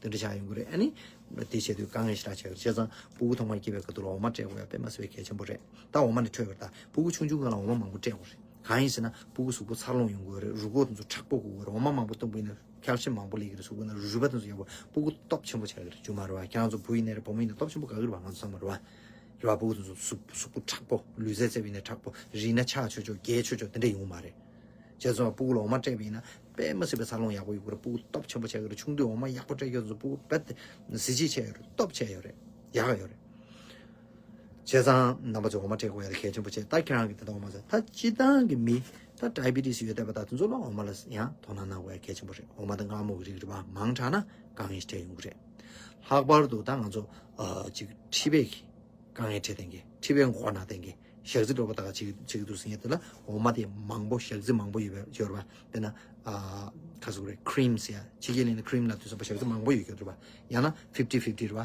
དེ་འདྲ་ཆགས་ཡོང་གི་རེད། ཨ་ནི་དེ་བྱེད་དུས་དཀའ་ངལ་ཞེ་དྲག་ཆགས་ཀྱི་རེད། བྱས་ཙང་སྤུ་གུ་ཐོག་མར་སྐྱེས་པའི་སྐབས་དུ་ལ་འོ་མ་སྤྲད་དགོས་ཡ་དཔེ་མ་སྲིད་པའི་གལ་ཆེན་པོ་རེད། ད་འོ་མ་ནས་འཕྲོས་ཀྱི་རེད། ད་སྤུ་གུ་ཆུང་ཆུང་སྒང་ལ་འོ་མ་མང་པོ་སྤྲད་དགོས་རེད། གང་ཡིན་ཟེར་ན་སྤུ་གུ་གཟུགས་པོ་འཚར་ལོངས་ཡོང་དགོས་རེད། རུས་ཁོག་དེ་ཚོ་མཁྲེགས་པོ་དགོས་རེད། འོ་མ་མང་པོ་བཏུང་བ་ཡིན་ན་calcium མང་པོ་སླེབས་ཀྱི་རེད། གཟུགས་པོ་ནང་རུས་པ་དེ་ཚོ་ཡག་པོ། སྤུ་གུ་སྟོབས་ཆེན་པོ་ཆགས་ཀྱི་རེད། རྗེས་མ་རེད་པ། ཁྱེད་རང་ཚོ་བུ་ཡིན་ནའི་རེད། བུ་མོ་ཡིན་ནའི་སྟོབས་ཆེན་པོ་དགའ་གི་རེད་པ། ང་ཚོ་ཚང་མ་རེད་པ། རེད་བ། སྤུ་གུ་དེ་ཚོ་གཟུགས་གཟུགས་པོ་མཁྲེགས་པོ། ལུས་རྩལ་རྩེད་པ་ཡིན་ན་མཁྲེགས་པོ། རིལ་ན་ཆག་ཆོད་ཆོད་རྒྱས་ཆོད་ཆོད་དེ་འདྲ་ཡོང་མ་རེད། བྱས་ཙང་སྤུ་གུ་ལ་འོ་མ་སྤྲད་པ་ཡིན་ན་དཔེ་མ་སྲིད་པའི་འཚར་ལོངས་ཡག་པོ་ཡོང་གི་རེད། སྤུ་གུ་སྟོབས་ཆེན་པོ་ཆགས་ཀྱི་རེད། ཆུང་དུས་འོ་མ་ཡག་པོ་སྤྲད་ཡོད་ཚོ་སྤུ་གུ་རྦད་དེ་གཟི་བརྗིད་ཆེ་ཡོད་རེད། སྟོབས་ཆེ་ཡོད་རེད། ཡག་ཡོད་རེད། བྱས་ཙང་རྣམ་པ་ཚོས་འོ་མ་སྤྲད་དགོས་ཡ་དེ་གལ་ཆེན་པོ་བྱས། ད་ཁྱེད་རང་གིས་དེ་ལྟར་འོ་མ་ཟ། ད་སྤྱིར་བཏང་གི་མི་ད་ཌའི་བི་ཊི་སི་ཡོད་བསྡད་པ་ད་དེ་ཚོ་ལ་འོ་མ་ལ་ཡང་དོ་སྣང་གནང་དགོས་ཡ་གལ་ཆེན་པོ་རེད། འོ་མ་དང་མངར་མོ་གི་རིགས་རེད་བ། མང་དྲགས་ན་དཀའ་ངལ་ཞིག་འཕྲད་ཡོང་གི་རེད། ལྷག་པར་དུ་ད་ང་ཚོ་ཨ་ཅིག་མཁྲིས་པའི་དཀའ་ངལ་འཕྲད་བསྡད་མཁན། མཁྲིས་པའི་མགོ་ན་བསྡད་མཁན། ཞག་རྩི་འགྲོ་བ་ད་ག་བྱེད་ཀྱི་བྱེད་ཀྱི་འདུག་ཟེར་མཁན་དེ་ལ་འོ་མ་དེ་མང་པོ་ཞག་རྩི་མང་པོ་ཡོད་པ་ཡོད་རེད་བ། དཔེར་ན་ཨ་ཁ་སུག་རེད། ཁི་རིམ་ཟེར་ཡ། ཕྱི་རྒྱལ་ལ་ཡིན་ན་ཁི་རིམ་ལབ་དུས་ཙམ་པ་ཞག་རྩི་མང་པོ་ཡོད་ཀྱི་རེད་བ། ཡང་ན་ཕིབ་ཊི་ཕིབ་ཊི་རེད་བ།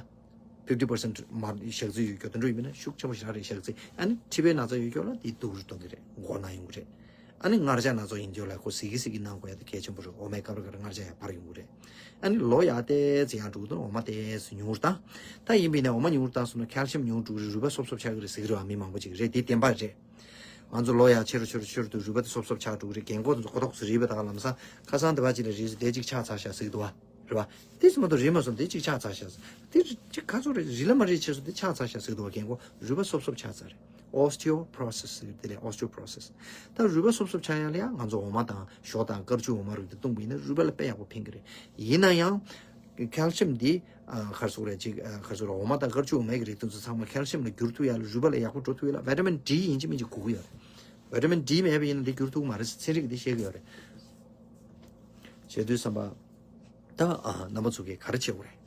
ཕིབ་ཊི་པར་སེན་ཊི་མར་ཞག་རྩི་ཡོད་ཀྱོག་དེ་འདྲ་ཡིན་ན་ཤུགས་ཆེན་པོ་ཞེ་དྲག་རེད་ཞག་རྩི། ཨ་ནི་མཁྲིས་པའི་ན་ཚ་ཡོད་ཀྱོག་ལ་དེ་སྡུག་རུ་གཏོང་གི་རེད། མགོ་ན་ཡོང་གི་རེད། ཨ་ནི་མངར་ཆ་སྣ་ཚོགས་ཡིན་ཀྱོག་ལ་ཁོ་ཟིག་གི་ཟིག་གི་གནང་དགོས་ཡ་དེ་གལ་ཆེན་པོ་རེད། འོ་མའི་སྐབས་རེ་སྐབས་རེ་མངར་ཆ་ཡང་འཕར་ཡོང་གི་རེད། ཨ་ནི་ལོ་ཡག་ཏོག་ཙམ་ཡག་འགྲོ་གི་འདུག་འོ་མ་ཏོག་ཙམ་ཉུང་རུ་བཏང་། ད་ཡིན་པ་ཡིན་ན་འོ་མ་ཉུང་རུ་བཏང་སོང་ན་ཁལ་ཤིམ་ཉུང་འགྲོ་གི་རེད། རུས་པ་སོབ་སོབ་ཆགས་ཀྱི་རེད་ཟེར་གྱི་རེད་བ། མི་མང་པོ་ཅིག་རེད། དེ་བདེན་པ་རེད། ང་ཚོ་ལོ་ཡག་ཆེ་རུ་ཆེ་རུ་ཆེ་རུ་འདུག་རུས་པ་དེ་སོབ་སོབ་ཆགས་འགྲོ་གི་རེད། རྒན་གོག་དེ་ཚོ་གོ་ཐོག་ཙམ་རིལ་བ་ད་ག་ལམ་སང་ཁ་སང་དེ་བ་ཅིག་ལ་རིལ་ཙམ་དེ་ཅིག་ཆགས་ཚར་ཤག་ཟེར་གྱི་འདུག་བ། རེད་བ། དེ་ཙམ་མ་གཏོགས་རིལ་མ་སོང་། དེ་ཅིག་ཆགས་ཚར་ཤག་དེ་ཅིག་ག་ཚོད་རེད། རིལ་ལ་མ་རིལ་ཆེ་སོང་། དེ་ཆགས་ཚར་ཤག་ཟེར་གྱི་འདུག་བ། རྒན་གོག་རུས་པ་སོབ་སོབ་ཆགས་ཚར་རེད། Osteoporosis ཟེར་གྱི་དེ་ལས། Osteoporosis། ད་རུས་པ་སོབ་སོབ་ཆགས་ཡ་ལ་ཡང་ང་ཚོ་འོ་མ་དང་ཞོ་དང་དཀར་ཆུ་འོ་མ་རིགས་དེ་བཏུང་བ་ཡིན་ན་རུས་པ་ལ་དཔེ་ཡག་པོ་ཕན་གྱི་རེད། ཡིན་ན་ཡང་ཁལ་ཤིམ་འདི་ཨ་ག་རེ་ཟེར་དགོས་རེད། ཅིག་ཨ་ག་རེ་ཟེར་དགོས་རེད། འོ་མ་དང་དཀར་ཆུ་འོ་མའི་གི་རིགས་དེ་ཚོ་ཚང་མ་ཁལ་ཤིམ་ལ་འགྱུར་ཐུབ་ཡ་ལ། རུས་པ་ལ་ཡག་པོ་འགྲོ་ཐུབ་ཡ་ལ་བི་ཊ་མིན་ཌི་ཡིན་གཅིག་མིན་གཅིག་དགོས་ཀྱི་ཡོད་རེད། བི་ཊ་མིན་ཌི་མེད་པ་ཡིན་ན་འདི་འགྱུར་ཐུབ་ཀྱི་མ་རེད་ཟེར་ཚན་རིག་གིས་འདི་བཤད་ཀྱི་ཡོད་རེད། བྱེད་དུས་བསམ་པ། ད་ཨ་རྣམ་པ་ཚོ་གིས་ག་རེ་བྱེད་དགོས་རེད།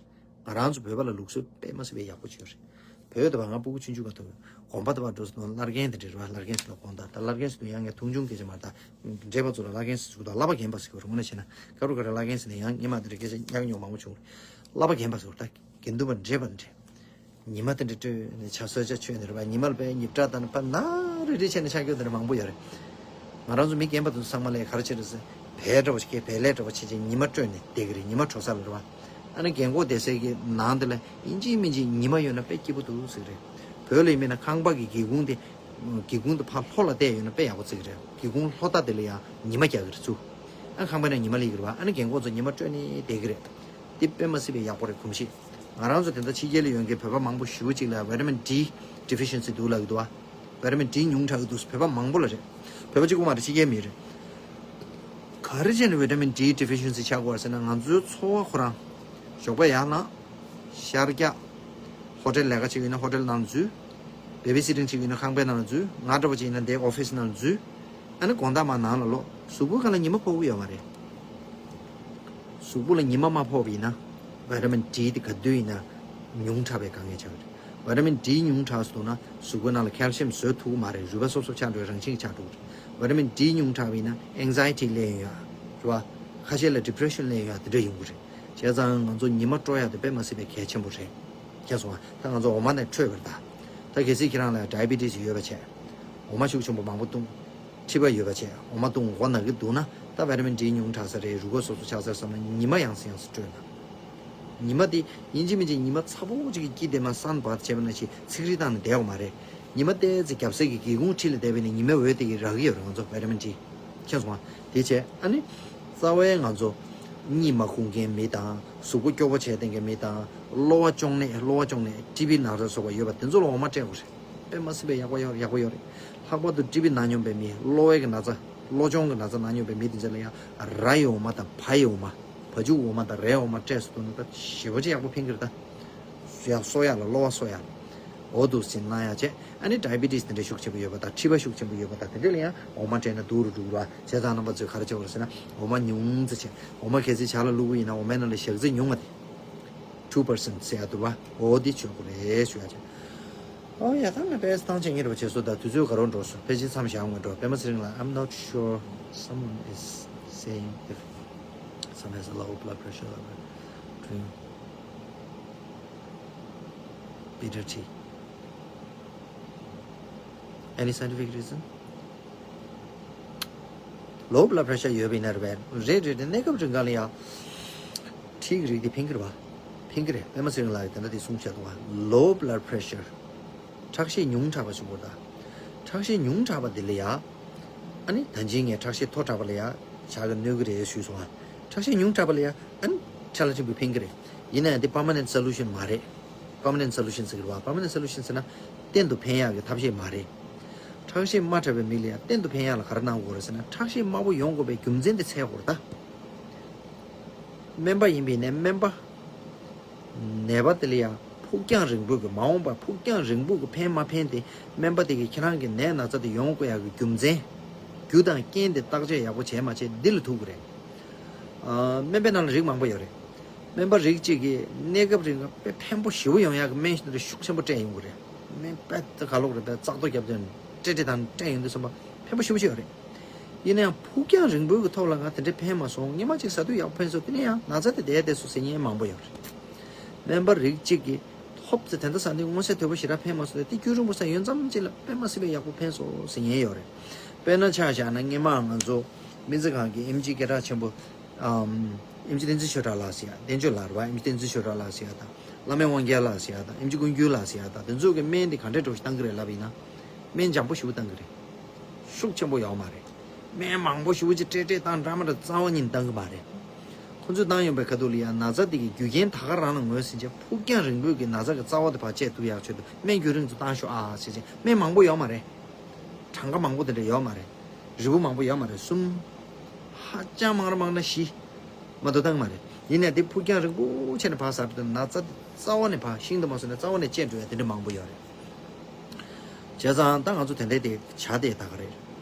ང་རང་ཚོ་བོད་པ་ལ་ལུགས་སྲོལ་དཔེ་མ་སྲིད་པའི་ཡག་པོ་ཅིག་ཡོད་རེད། བོད་དུ་བ་ང་སྤུ་གུ་ཆུང་ཆུང་ག་དུས་དགོན་པ་དུ་བ་འགྲོ་སོང་། སླར་རྒན་དེ་འདྲ་རེད་བ། སླར་རྒན་ཟེར་ན་དགོང་དག་ད་སླར་རྒན་ཟེར་དུས་ཡང་ངས་མཐོང་ཆུང་སྐད་ཆ་མ་རེད། ད་བགྲེས་པ་ཚོ་ལ་སླར་རྒན་ཟེར་ཚུལ་དང་བསླབ་པ་རྒན་པ་ཟེར་གྱི་རེད། དངོས་གནས་བྱས་ན་སྐབས་རེ་སྐབས་རེ་སླར་རྒན་ཟེར་ནས་ཡང་སྔོན་མ་དེ་འདྲ་སྐད་ཆ་ཉག་ཉོག་མང་པོ་བྱུང་རེད། བསླབ་པ་རྒན་པ་ཟེར་བ་ད་དགེ་འདུན་པ་བགྲེས་པ་འདྲ། ཉི་མ་དེ་འདྲ་སྤྲོད་ནས་ཆ་གསོལ་ཇ་མཆོད་ནས་རེད་བ། ཉི་མ་ལ་དཔེ་ཉིབ་ཀྲ་དང་ཕར་ན་རེ་རེ་བྱས་ནས་ཆ་སྐྱོ་དེ་འདྲ་མང་པོ་ཡོད་རེད། ང་རང་ཚོ་མི་རྒན་པ་དེ་ཚོ་ཚང་མ་ལ་ག་རེ་བྱེད་རེད་ཟེར། བལ་འདྲ་བོ་ཞིག་བལ་ལས་འདྲ་བོ་བྱས་བྱས་ཉི་མ་སྤྲོད་ནས་བསྡད་ཀྱི་རེད། ཉི་མ་དྲོ་ས་ལ་རེད་བ། ཨ་ནི་རྒན་གོག་བསྡད་སའི་གི་ནང་དེ་ལ་ཡིན་གཅིག་མིན་གཅིག་ཉི་མ་ཡོད་ན་དཔེ་སྐྱིད་པོ་འདུག་ཟེར་གྱི་རེད། བོད་ལ་ཡིན་པས་ན་ཁང་པ་གི་སྒེའུ་ཁུང་དེ། སྒེའུ་ཁུང་དེ་ཕར་ལྷོ་ལ་བལྟས་ཡོད་ན་དཔེ་ཡག་པོ་བརྩི་གི་རེད། སྒེའུ་ཁུང་ལྷོ་ལྟ་དེ་ལ་ཡང་ཉི་མ་རྒྱག་གི་རེད་ཚུར། ཨ་ཁང་པའི་ནང་ཉི་མ་སླེབས་ཀྱི་རེད་བ། ཨ་ནི་རྒན་གོག་ཚོ་ཉི་མ་སྤྲོད་ནས་བསྡད་ཀྱི་རེད། འདི་དཔེ་མ་སྲིད་པའི་ཡག་པོ་རེད་གོམས་གཤིས། ང་རང་ཚོ་དེ་འདྲ་ཕྱི་རྒྱལ་ལ་ཡོད་མཁན་བོད་པ་མང་པོ་ཞེ་པོ་ཅིག་ལ་བི་ཊ་མིན་ཌི་ཌི་ཕི་ཤན་སི་འདུག་ལབ་ཀྱི་འདུག་བ། བི་ཊ་མིན་ཌི་ཉུང་དྲགས་ཀྱི་འདུག་བོད་པ་མང་པོ་ལ་རེད། བོད་པ་གཅིག་པོ་མ་རེད། ཕྱི་རྒྱལ་མི་རེད། ག་རེ་བྱས་ནས་བི་ཊ་མིན་ཌི་ཌི་ཕི་ཤན་སི་ཆགས་ཀྱི་ཡོད་རེད་ཟེར་ན། ང་ཚོའི་འཚོ་བ་ཁོ་རང་། ཞོགས་པ་ཡར་ལངས། ཤར་རྒྱག་ཧོ་ཊེལ་ལས་ཀ་བྱེད་ཀྱི་ཡོད་ན་ཧོ་ཊེལ་ནང་འཛུལ། བེ་བི་སི་ཊིང་བྱེད་ཀྱི་ཡོད་ན་ཁང་པའི་ནང་འཛུལ། ང་འདྲ་བོ་ཅིག་ཡིན་ན་འདིར་ཨོ་ཕི་སི་ནང་འཛུལ། ཨ་ནི་དགོང་དག་མར་ནང་ལ་ལོག་གཟུགས་པོའི་སྒང་ལ་ཉི་མ་ཕོག་གི་ཡོད་མ་རེད། གཟུགས་པོ་ལ་ཉི་མ་མ་ཕོག་པ་ཡིན་ན་བི་ཊ་མིན་ཌི་དེ་ག་དུས་ཡིན་ན་ཉུང་དྲགས་པའི་དཀའ་ངལ་ཆགས་ཀྱི་རེད། བི་ཊ་མིན་ཌི་ཉུང་དྲགས་སོང་ན་གཟུགས་པོའི་ནང་ལ་ཁལ་ཤིམ་བཟོ་ཐུབ་ཀྱི་མ་རེད། རུས་པ་སོབ་སོབ་ཆགས་འགྲོ་བའི་རང་བཞིན་གྱིས་ཆགས་འགྲོ་གི་རེད། བི་ཊ་མིན་ཌི་ཉུང་དྲགས་པ་ཡིན་ན་ཨེང་ཛའི་ཊི་སླེབས་ཡོང་ཡ་རེད་བ། ཁ་ཤས་ལ་ཌི་པི་རེ་ཤན་སླེབས་ཡོང་ཡ་དེ་འདྲ་ཡོང་གི་རེད། བྱས་ཙང་ང་ཚོ་ཉི་མ་སྤྲོ་ཡ་དེ་དཔེ་མ་སྲིད་པའི་གལ་ཆེན་པོ་རེད། མཁྱེན་སོང་ང་། ད་ང་ཚོ་འོ་མ་ནས་འཕྲོས་པ་རེད་ད། ད་གལ་སྲིད་ཁྱེད་རང་ལ་ཌའི་བི་ཊི་སི་ཡོད་པ་བྱས། འོ་མ་ཤུགས་ཆེན་པོ་མང་པོ་བཏུང་། མཁྲིས་པ་ཡོད་པ་བྱས། འོ་མ་བཏུང་མགོ་ན་གི་འདུག་ན་ད་བི་ཊ་མིན་ཌི་ཉུང་དྲགས་ས་རེད། རུས་ཁོག་སོབ་སོབ་ཆགས་ས་རེད་བསམ་ན་ཉི་མ་ཡང་སེ་ཡང་སེ་སྤྲོད་ན། ཉི་མ་དེ་ཡིན་གཅིག་མིན་གཅིག་ཉི་མ་ཚ་པོ་ཅིག་གི་དཀྱིལ་དེ་མར་སན་བྷ་ཐི་བྱས་པ་ནང་བཞིན་ཚིག་རིས་བཏང་ནས་བསྡད་དགོས་མ་རེད། ཉི་མ་ཏོག་ཙམ་རྒྱབ་སའི་གི་སྒེའུ་ཁུང་འཁྲིས་ལ་བསྡད་པ་ཡིན་ན་ཉི་མའི་འོད་དེ་གིས་རག་གི་ཡོད་རེད་ང་ཚོ་བི་ཊ་མིན་ཌི། མཁྱེན་སོང་ང་། དེ་བྱས་ཨ་ནི། རྩ་བའི་ང་ཚོ་གཉིད་མ་ཁུག་མཁན་མི་དང་གཟུགས་པོ་སྐྱོ་པོ་བྱས་བསྡད་མཁན་མི་དང་གློ་བ་གཅོང་ནད་གློ་བ་གཅོང་ནད་ཊི་བི་ན་ཚ་སོགས་པ་ཡོད་པ་དེ་ཚོ་ལ་འོ་མ་སྤྲད་དགོས་རེད། དཔེ་མ་སྲིད་པའི་ཡག་པོ་ཡོད་ཡག་པོ་ཡོད་རེད། ལྷག་པར་དུ་ཊི་བི་ན་སྙོམས་པའི་མི། གློ་བའི་གི་ན་ཚ། གློ་གཅོང་གི་ན་ཚ་ན་སྙོམས་པའི་མི་དེ་ཚོ་ལ་ཡང་ར་ཡི་འོ་མ་དང་བ་ཡི་འོ་མ། བ་ཕྱུགས་འོ་མ་དང་རའི་འོ་མ་སྤྲད་སོང་ན་ད་ཞེ་པོ་ཅིག་ཡག་པོ་ཕན་གི་རེད་ད། ཡང་གསོ་ཡག་ལ་གློ་བ་གསོ་ཡག་ལ། འོ་འདུག་སེ་གནང་ཡག་བྱས། ཨ་ནི་ཌའི་བི་ཊི་སི་དེ་འདྲ་ཤུགས་ཆེན་པོ་ཡོད་པ་དང་མཁྲིས་པ་ཤུགས་ཆེན་པོ་ཡོད་པ་དང་དེ་འདྲ་ལ་ཡང་འོ་མ་སྤྲད་ན་སྡུག་རུ་འགྲོ་གི་རེད་བ། བྱས་ཙང་རྣམ་པ་ཚོས་ག་རེ་བྱེད་དགོས་རེད་ཟེར་ན་འོ་མ་ཉུང་ཙམ་བྱས། འོ་མ་གལ་སྲིད་ཇ་ལ་བླུགས་པ་ཡིན་ན་འོ་མའི་ནང་ལ་ཞག་རྩི་ཉུང་བ་དེ། two percent ཟེར་ཡག་འདུག་བ། འོ་དེ་བྱེད་དགོས་རེད་ཞུ་ཡག་བྱས། ཨོ་ཡ། ད་ང་དཔེ་བཏང་ཆེན་ཉེ་རུ་བྱེད་སོ། ད་དུས་ཚོད་ག་རོ་འགྲོ་སོང་། ཕལ་ཆེར་མཚམས་བཞག་ངོ་འགྲོ། པད་མ་ཚེ་རིང་ལགས། I'm not sure, someone is saying if some has a low blood pressure level, drink bitter tea. Any scientific reason? Low blood pressure ཡོད་པ་ཡིན་ན་རེད་པས། རེད་རེད་རེད། གནས་སྐབས་རིང་ག་ལ་ཡ། ཊི་གི་རིགས་དེ་ཕན་གི་རེད་བ། ཕན་གི་རེད། པད་མ་ཚེ་རིང་ལགས་ཀྱིས་དེ་འདྲ་དེ་གསུངས་བཞག་འདུག་བ། Low blood pressure. ཁྲག་ཤེད་ཉུང་དྲགས་པ་ཞིག་དགོས་ད། ཁྲག་ཤེད་ཉུང་དྲགས་པ་དེ་ལ་ཡ། ཨ་ནི་ད་ཅིག་ངས་ཁྲག་ཤེད་མཐོ་དྲགས་པ་ལ་ཡ། ཇ་གིས་གནོད་གི་རེད་ཞུས་སོང་ང་། ཁྲག་ཤེད་ཉུང་དྲགས་པ་ལ་ཡ། ཨ་ནི་ཇ་ལ་ཕྲན་བུ་ཕན་གི་རེད། ཡིན་ན་ཡང་དེ་permanent solution མ་རེད། permanent solution ཟེར་གི་རེད་བ། permanent solution ཟེར་ན་གཏན་དུ་ཕན་ཡག་གི་ཐབས་ཤེས་མ་རེད། ཁྲག་ཤེད་དམའ་དྲགས་པའི་མི་ལ་ཡང་གཏན་དུ་ཕན་ཡག་ལ་ག་རེ་གནང་དགོས་རེད་ཟེར་ན། ཁྲག་ཤེད་དམའ་པོ་ཡོང་དགོས་པའི་རྒྱུ་མཚན་དེ་འཚོལ་དགོས་རེད་ད། སྨན་པ་ཡིན་པའི་ནས་སྨན་པ། ནད་པ་དེ་ལ་ཡང་ཕུགས་རྒྱང་རིང་པོའི་གི་མ་འོངས་པ་ཕུགས་རྒྱང་རིང་པོའི་གི་ཕན་མ་ཕན་དེ། སྨན་པ་དེ་གིས་ཁྱེད་རང་གི་ནད་ན་ཚ་དེ་ཡོང་དགོས་ཡག་གི་རྒྱུ་མཚན། རྒྱུ་དང་རྐྱེན་དེ་བརྟག་དཔྱད་ཡག་པོ་བྱས་མ་བྱས་འདི་ལ་ཐུག་གི་རེད། ཨ། སྨན་པའི་ནང་ལ་རིགས་མང་པོ་ཡོད་རེད། སྨན་པ་རིགས་གཅིག་གིས་གནས་སྐབས་རིང་ལ་དཔེ་ཕན་པོ་ཞེ་པོ་ཡོང་ཡག་གི་སྨན་ཞིག་འདྲ་ཤུགས་ཆེན་པོ་སྤྲད་ཡོང་གི་རེད། སྨན་དཔེ་ག་ལོག་རེད། དཔེ་བཙག་རྡོ་བརྒྱབ་དེ་སྤྲད་སྤྲད་དང་སྤྲད་ཡོང་དུས་ཙམ་པ་ཕན་པོ་ཞེ་པོ་ཞིག་ཡོད་རེད། ཡིན་ན་ཡང་ཕུགས་རྒྱང་རིང་པོའི་གི་ཐོག་ལ་ང་དེ་འདྲ་ཕན་མ་སོང་། སྔོན་མ་གཅིག་ཟ་དུས་ཡག་པོ་ཕན་སོང་། དེ་ནས་ཡང་ན་ཚ་དེ་བསྡད་བསྡད་སོང་ཟེར་མཁན་མང་པོ་ཡོད་རེད། སྨན་པ་རིགས་གཅིག་གིས་ཧོབ་ཙེ་དེ་འདྲ་ཟ་དུས་མངོན་གསལ་དོད་པོ་ཞེ་དྲག་ཕན་མ་སོང་སྟེ། དེ་རྒྱུན་རིང་པོ་ཟ་ཡོད་ཙམ་ཅིག་ལ་དཔེ་མ་སྲིད་པའི་ཡག་པོ་ཕན་སོང་ཟེར་མཁན་ཡོད་རེད། དཔེར་ན་ཆ་བཞག་ན་སྔོན་མ་ང་ཚོ་སྨན་རྩིས་ཁང་གི་ཨེམ་ཆི་སྐད་གྲགས་ཆེན་པོ། ཨམ། ཨེམ་ཆི་བསྟན་འཛིན་ཆོས་གྲགས་ལགས་ཟེར་ཡ། བསྟན་ཆོས་ལགས་རེད་བ། ཨེམ་ཆི་བསྟན་འཛིན་ཆོས་གྲགས་ལགས་ཟེར་ཡ་དང་། བླ་སྨན་དབང་རྒྱལ་ལགས་ཟེར་ཡ་དང་། ཨེམ་ཆི་ཀུན་འགྱུར་ལགས་ཟེར་ཡ་དང་། དེ་ཚོ་གི་སྨན་དེ་ག་འདྲས་འདྲ་ཞིག་བཏང་གི་རེད་ལབ་ཡིན་ན། སྨན་འཇམ་པོ་ཞེ་པོ་བཏང་གི་རེད། ཤུགས་ཆེན་པོ་ཡོད་མ་རེད། སྨན་མང་པོ་ཞེ་པོ་ཅིག་སྤྲད་སྤྲད་བཏང་འདྲ་མ་འདྲ་རྩ་བ་ཉིད་བཏང་གི་མ་རེད། ཁོ་ཚོས་བཏང་ཡོང་པའི་ཁ་ཐུག་ལ་ཡང་ན་ཚ་དེ་གི་རྒྱུ་རྐྱེན་ད་ག་རང་ལ་ངོས་ཟིན་བྱས། ཕུགས་རྒྱང་རིང་པོའི་གི་ན་ཚ་གི་རྩ་བ་དེ་ཕར་བཅད་ཐུབ་ཡག་ཆེད་དུ་སྨན་རྒྱུན་རིང་དུ་བཏང་ཤོག་ཨ་ཟེར་བྱས། སྨན་མང་པོ་ཡོད་མ་རེད། གྲངས་ཀ་མང་པོ་དེ་འདྲ་ཡོད་མ་རེད། རིལ་བུ་མང་པོ་ཡོད་མ་རེད། གསུམ། ཧ་ཅང་མང་ར་མང་ན་བཞི། མ་གཏོགས་བཏང་མ་རེད། ཡིན་ནའི་དེ་ཕུགས་རྒྱང་རིང་པོ་བྱས་ནས་ཕར་ཟ་དུས་ན་ཚ་དེ་རྩ་བ་ནས་ཕར་ཤིང་དུ་མ་སོང་ནས་རྩ་བ་ནས་བཅད་འགྲོ་ཡ་དེ་འདྲ་མང་པོ་ཡོད་རེད། བྱས་ཙང་ད་ང་ཚོ་དེ་འདྲའི་དེ་ཇ་དེ་ད་ག་རེད།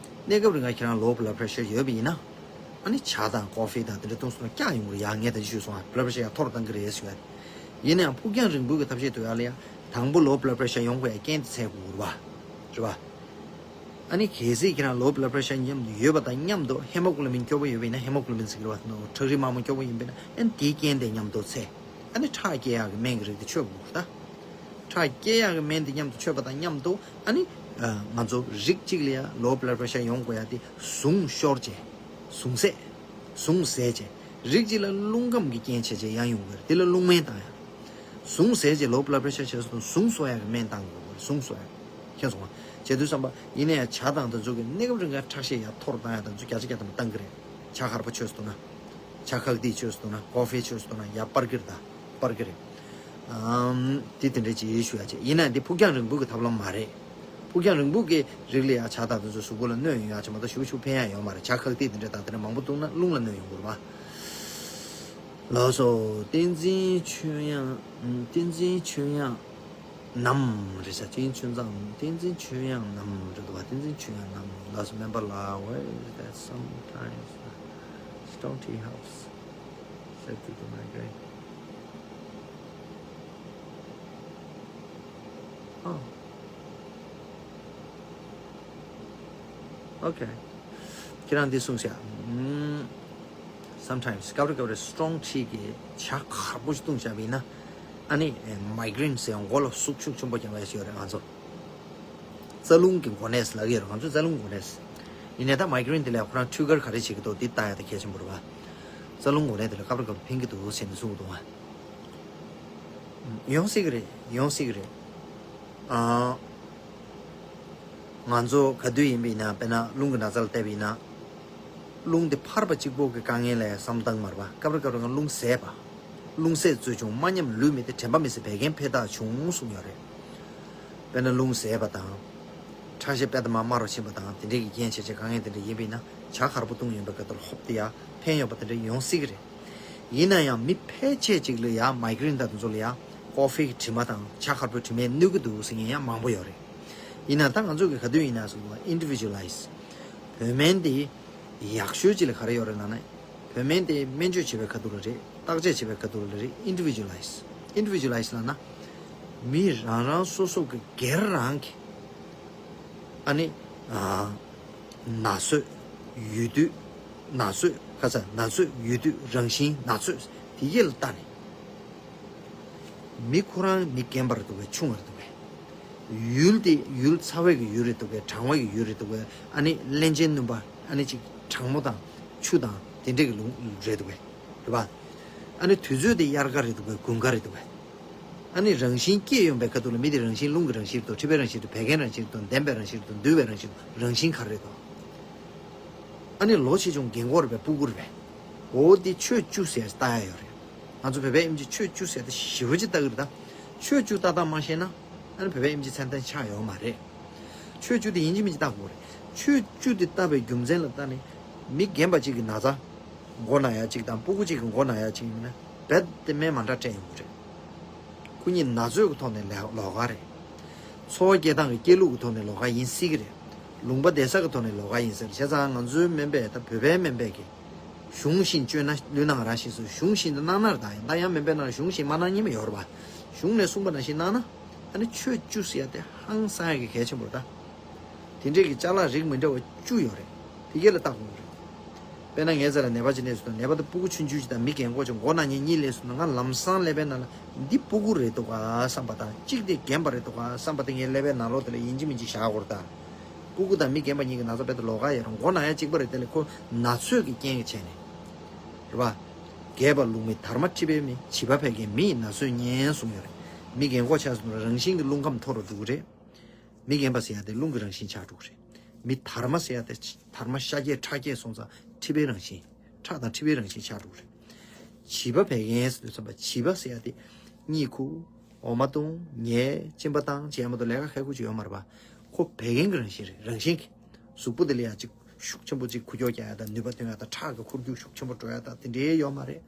གནས་སྐབས་རིང་ལ་ཁྱེད་རང་low blood pressure ཡོད་པ་ཡིན་ན། ཨ་ནི་ཇ་དང་ཀོ་ཧྥེ་དང་དེ་འདྲ་བཏུང་སོང་ན་སྐྱག་ཡོང་གི་རེད་ཡ། ངས་ད་ཅི་ཞུས་སོང་ཨ། blood pressure ཡར་མཐོ་རུ་བཏང་གི་རེད་ཞུ་ཡ། ཡིན་ནའང་ཕུགས་རྒྱང་རིང་པོའི་གི་ཐབས་ཤེས་ཐུབ་ཡ་ལ་ཡ། དང་པོ་low blood pressure ཡོང་དགོས་ཡ་རྐྱེན་དེ་འཚོལ་དགོས་རེད་བ། རེད་བ། ཨ་ནི་གལ་སྲིད་ཁྱེད་རང་low blood pressure མཉམ་དུ་ཡོད་པ་དང་མཉམ་དུ་ཧེ་མོ་གུ་ལོ་བིན་སྐྱོ་པོ་ཡོད་པ་ཡིན་ན། ཧེ་མོ་གུ་ལོ་བིན་ཟེར་གི་རེད་བ། ཁྲག་རིལ་དམའ་མོ་སྐྱོ་པོ་ཡིན་པ་ཡིན་ན། ཨ་ནི་དེའི་རྐྱེན་དེ་མཉམ་དུ་འཚོལ། ཨ་ནི་ཁྲག་སྐྱེད་ཡག་གི་སྨན་གྱི་རིགས་དེ་མཆོད་དགོས་ད། ཁྲག་སྐྱེད་ཡག་གི་སྨན་དེ་མཉམ་དུ་མཆོད་པ་དང་མཉམ་དུ། ཨ་ནི་ང་ཚོ་རིགས་གཅིག་ལ་ཡ་low blood pressure ཡོང་དགོས་ཡ་དེ་ཟུངས་ཤོར་བྱས། ཟུངས་ཟད། ཟུངས་ཟད་བྱས། རིགས་གཅིག་ལ་རླུང་ཁམས་ཀྱི་རྐྱེན་བྱས་བྱས་ཡང་ཡོང་དགོས་རེད། དེ་ལ་རླུང་སྨན་བཏང་ཡ། ཟུངས་ཟད་བྱས་low blood pressure བྱས་སོང་། ཟུངས་གསོ་ཡག་གི་སྨན་བཏང་དགོས་རེད། ཟུངས་གསོ་ཡག་མཁྱེན་སོང་ང་། བྱས་དུས་ཙམ་པ་ཡིན་ན་ཡང་ཇ་དང་དེ་ཚོ་གི་གནས་སྐབས་རིང་ག་ཁྲག་ཤེད་ཡར་མཐོ་རུ་བཏང་ཡ་དང་ཚོ་བརྒྱ་ཆ་བརྒྱ་ཐམ་པ་བཏང་གི་རེད། ཇ་ཁ་པོ་མཆོད་སོང་ན། ཇ་ཁག་ཏིག་མཆོད་སོང་ན། ཀོ་ཧྥེ་མཆོད་སོང་ན་ཡར་སྤར་གི་རེད་ད། སྤར་གི་རེད། ཨམ། དེ་དེ་འདྲ་ཅིག་ཞུ་ཡ་བྱས། ཡིན་ན་འདི་ཕུགས་རྒྱང་རིང་པོ་གི་ཐབས་ལམ་མ་རེད། ཕུགས་རྒྱང་རིང་པོ་གི་རིགས་ལ་ཡ་ཇ་དང་དེ་ཚོ་གཟུགས་པོ་ལ་གནོད་ཡོང་ཡ་ཆེ་མ་གཏོགས་ཞེ་པོ་ཞེ་པོ་ཕན་ཡ་ཡོད་མ་རེད། ཇ་ཁག་ཏིག་དེ་འདྲ་དང་དེ་འདྲ་མང་པོ་བཏུང་ན་རླུང་ལ་གནོད་ཡོང་གི་རེད་པ། ལགས་སོ། བསྟན་འཛིན་ཆོས་དབྱངས། བསྟན་འཛིན་ཆོས་དབྱངས་ནམ་རེད་ཤག་བསྟན་འཛིན་ཆོས་དབྱངས། བསྟན་འཛིན་ཆོས་དབྱངས་ནམ་རེད་འདུག་པ། བསྟན་འཛིན་ཆོས་དབྱངས་ནམ། ལགས་སོ། སྨན་པ་ལགས། Why is that sometimes strong tea helps? Said to the migraine. Oh. Okay. ཁྱེད་རང་འདི་གསུངས་ཤག་ཨམ། Sometimes སྐབས་རེ་སྐབས་རེ་strong tea གི་ཇ་ཁག་པོ་ཞིག་བཏུང་བཞག་པ་ཡིན་ན། ཨ་ནི་migraine ཟེར་ཡང་མགོ་ལ་ཟུག་ཤུགས་ཆེན་པོ་རྒྱག་ཡ་ཞིག་ཡོད་རེད། ང་ཚོ་རྩ་རླུང་གི་མགོ་ནད་ལབ་ཀྱི་ཡོད་རེད། ང་ཚོ་རྩ་རླུང་མགོ་ནད། ཡིན་ནའི་ད་migraine དེ་ལ་ཁོ་རང་trigger ག་རེ་བྱེད་ཀྱི་འདུག་འདི་ལྟ་ཡ་ད་གལ་ཆེན་པོ་རེད་པ། རྩ་རླུང་མགོ་ནད་དེ་ལ་སྐབས་རེ་སྐབས་རེ་ཕན་གྱི་འདུག་ཟེར་ནས་གསུང་གི་འདུག་ཨ། ཡོང་སྲིད་ཀྱི་རེད། ཡོང་སྲིད་ཀྱི་རེད། ཨ། ང་ཚོ་ག་དུས་ཡིན་པ་ཡིན་ན། དཔེར་ན་རླུང་གི་ན་ཚ་ལ་བལྟས་པ་ཡིན་ན། རླུང་དེ་འཕར་བ་གཅིག་པོ་གི་དཀའ་ངལ་ལ་བསམ་བཏང་མ་རེད་པ། སྐབས་རེ་སྐབས་རེ་ང་རླུང་ཟད་པ། རླུང་ཟད་རྩོལ་བྱུང་། མ་ཉམས་ལུས་མེད་དེ་དྲན་པ་མེད་ཟེར་བད་ཀན་འཕེལ་རྟགས་བྱུང་གསུངས་ཡོད་རེད། དཔེར་ན་རླུང་ཟད་པ་དང་། ཁྲག་ཤེད་དཔེ་དམའ་དམའ་རུ་ཕྱིན་པ་དང་། དེ་འདྲའི་གི་རྐྱེན་བྱས་བྱས་དཀའ་ངལ་དེ་འདྲ་ཡིན་པ་ཡིན་ན། ཇ་གར་པོ་བཏུང་ཡོང་པའི་སྐབས་དེར་ཧོབ་སྟེ་ཡ་ཕན་ཡོད་པ་དེ་འདྲ་ཡོང་སྲིད་ཀྱི་རེད། ཡིན་ན་ཡང་མི་ཕལ་ཆེར་ཅིག་ལ་ཡ་མའི་གྷི་རིན་དང་དེ་ཚོ་ལ་ཡ་ཀོ་ཧྥེ་གི་དྲི་མ་དང་ཇ་གར་པོའི་དྲི་མས་གནོད་ཀྱི་འདུག་ཟེར་མཁན་ཡང་མང་པོ་ཡོད་རེད། ཡིན་ན་ད་ང་ཚོ་གི་ག་དུས་ཡིན་ན་སོ་ཨིན་ཌི་བི་ཇུ་ལའི་ཛི། བོད་སྨན་དེ་ཡག་ཤོས་ཅིག་ལ་ག་རེ་ཡོད་རེད་ལབ་ན། བོད་སྨན་དེ་སྨན་བཅོས་བྱེད་པའི་ཁ་ཐུག་ལ་རེད། བརྟག་དཔྱད་བྱེད་པའི་ཁ་ཐུག་ལ་རེད། ཨིན་ཌི་བི་ཇུ་ལའི་ཛི། ཨིན་ཌི་བི་ཇུ་ལའི་ཛི་ལབ་ན། མི་རང་རང་སོ་སོ་གི་སྒེར་རང་གི། ཨ་ནི། ཨ། ན་ཚོད། ཡོད་དུས། ན་ཚོད། ཁ་ཚ་ན་ཚོད། ཡོད་དུས། རང་བཞིན། ན་ཚོད། དེ་གས་ལ་ལྟ་ནས། མི་ཁོ་རང་མི་རྒན་པ་རེད་འདུག་གས། ཆུང་བ་རེད་འདུག་གས། ཡུལ་དེ་ཡུལ་ཚ་བའི་གི་ཡུལ་རེད་འདུག་གས། གྲང་བའི་གི་ཡུལ་རེད་འདུག་གས། ཨ་ནི་རླན་ཅན་སྣུམ་པ། ཨ་ནི་ཅིག་གྲང་མོ་དང་ཆུ་དང་དེ་འདྲས་གི་ལུང་རེད་འདུག་གས། རེད་པ། ཨ་ནི་དུས་ཚོད་དེ་དབྱར་ཁ་རེད་འདུག་གས། དགུན་ཁ་རེད་འདུག་གས། ཨ་ནི་རང་བཞིན་སྐྱེས་ཡོང་པའི་ཁ་ཐུག་ལ་མི་དེ་རང་བཞིན་རླུང་གི་རང་བཞིན་རེད་དོ། མཁྲིས་པའི་རང་བཞིན་རེད་དོ། བད་ཀན་རང་བཞིན་རེད་དོ། ལྡན་པའི་རང་བཞིན་རེད་དོ། འདུས་པའི་རང་བཞིན་རེད་དོ། རང་བཞིན་ག་རེ་རེད་དོ། ཨ་ནི་ལོ་ཆེ་ཆུང་རྒན་གོག་རེད་པས། སྤུ་གུ་རེད་པས། འོ་དེ་ཆོས་བཅུ་ཟེར་ལྟ་ཡ་ཡོད་རེད། ང་ཚོ་བོད་པའི་ཨེམ་ཆི་ཆོས་བཅུ་ཟེར་དེ་ཞེ་པོ་ཅིག་ལྟ་གི་རེད་ད། ཆོས་བཅུ་ལྟ་སྟངས་མ་ཤེས་ན་ཨ་ནི་བོད་པའི་ཨེམ་ཆི་མཚན་ལྡན་ཆགས་ཡོད་མ་རེད། ཆོས་བཅུ་དེ་ཡིན་གཅིག་མིན་གཅིག་ལྟ་དགོས་རེད། ཆོས་བཅུ་དེ་ལྟ་བའི་རྒྱུ་མཚན་ལ་ལྟ་ནས་མི་རྒན་པ་གཅིག་གི་ན་ཚ་མགོ་ན་ཡ་གཅིག་དང་སྤུ་གུ་གཅིག་གི་མགོ་ན་ཡ་གཅིག་ཡིན་ན་རྦད་དེ་སྨན་མ་འདྲ་སྤྲད་ཡོང་གི་རེད། ཁོ་གཉིས་ན་ཚོད་ཀྱི་ཐོག་ནས་ལས་ལོགས་ཀ་རེད། འཚོ་བ་སྐྱེལ་སྟངས་ཀྱི་སྐྱེལ་ལུགས་ཀྱི་ཐོག་ནས་ལོགས་ཀ་ཡིན་སྲིད་ཀྱི་རེད། ལུང་པ་བསྡད་ས་ཀྱི་ཐོག་ནས་ལོགས་ཀ་ཡིན་ཟེར། བྱས་ཙང་ང་ཚོའི་སྨན་པས་ད་བོད་པའི་སྨན་པས་ཀྱི་གཞུང་བཞིན་བཅོས་ན་ལུས་ན་ང་རང་བཞིན་སུ་གཞུང་བཞིན་དུ་གནང་ན་རེད། ད་ཡང་ད་ཡང་སྨན་པའི་ནང་གཞུང་བཞིན་མ་གནང་མཁན་མི་ཡོད་རེད་པ། གཞུང་ནས་གསུངས་པ་ནང་བཞིན་གནང་ན་ཨ་ནི་ཆོས་བཅུ་ཟེར་ཡ་དེ་ཧང་སང་ཡ་གི་གལ་ཆེན་པོ་རེད་ད། དེ་འདྲས་ཀྱི་ཅ་ལག་རིགས་མི་འདྲ་བ་བཅུ་ཡོད་རེད། དེ་གས་ལ་བལྟ་དགོས་རེད། དཔེར་ན་ངའི་རྩ་ལ་ནད་པ་ཅིག་སླེབས་སོང་ན་ནད་པ་དེ་སྤུ་གུ་ཆུང་ཆུང་ཅིག་དང་མི་རྒན་གོག་ཅིག་མགོ་ན་མཁན་གཉིས་སླེབས་སོང་ན་ང་ལམ་སང་ཀླད་པའི་ནང་ལ་འདི་སྤུ་གུ་རེད་འདུག་ག་བསམ་པ་དང་གཅིག་དེ་རྒན་པ་རེད་འདུག་ག་བསམ་པ་དེ་ངའི་ཀླད་པའི་ནང་ལོགས་དེ་ལ་ཡིན་གཅིག་མིན་གཅིག་བཞག་དགོས་རེད་ད། སྤུ་གུ་དང་མི་རྒན་པ་གཉིས་ཀྱི་ན་ཚ་རྦད་དེ་ལོགས་ཀ་ཡོད་རེད། མགོ་ན་ཡ་གཅིག་པ་རེད། དེ་ལས་ཁོ་ན་ཚོད་ཀྱི་རྐྱེན་གྱིས་བྱས་ནས་རེད་པ། རྒས་པ་རླུང་མེད་དར་མ་མཁྲིས་པའི་མེ། བྱིས་པ་བད་ཀན་མི་ཡི་ན་ཚོད་ཉན་གསུངས་ཡོད་རེད། མི་རྒན་གོག་ཆགས་སོང་ན་རང་བཞིན་གྱི་རླུང་ཁམས་མཐོ་རུ་འགྲོ་གི་རེད། མི་རྒན་པ་ཟེར་ཡ་དེ་རླུང་གི་རང་བཞིན་ཆགས་འགྲོ་གི་རེད། མི་དར་མ་ཟེར་ཡ་དེ་དར་མ་ཤ་རྒྱས་ཁྲག་རྒྱས་སོང་ཙང་མཁྲིས་པའི་རང་བཞིན། ཁྲག་དང་མཁྲིས་པའི་རང་བཞིན་ཆགས་འགྲོ་གི་རེད། བྱིས་པ་བད་ཀན་ཟེར་དུས་ཙམ་པ་བྱིས་པ་ཟེར་ཡ་དེ་གཉིད་ཁུག་འོ་མ་བཏུང་ཉལ་གཅིན་པ་བཏང་བྱས་མ་གཏོགས་ལས་ཀ་ཁག་པོ་ཅིག་ཡོད་མ་རེད་པ། ཁོ་བད་ཀན་གྱི་རང་བཞིན་རེད། རང་བཞིན་གྱི་གཟུགས་པོ་དེ་ལ་ཡ་གཅིག་ཤུགས་ཆེན་པོ་ཅིག་ཁུ་ཁྱོག་རྒྱག་ཡ་དང་ནུས་པ་ཐོན་ཡ་དང་ཁྲག་གི་འཁོར་རྒྱུག་ཤུགས་ཆེན་པོ་འགྲོ་ཡ་དང་དེ་འདྲའི་ཡོད་མ་རེད།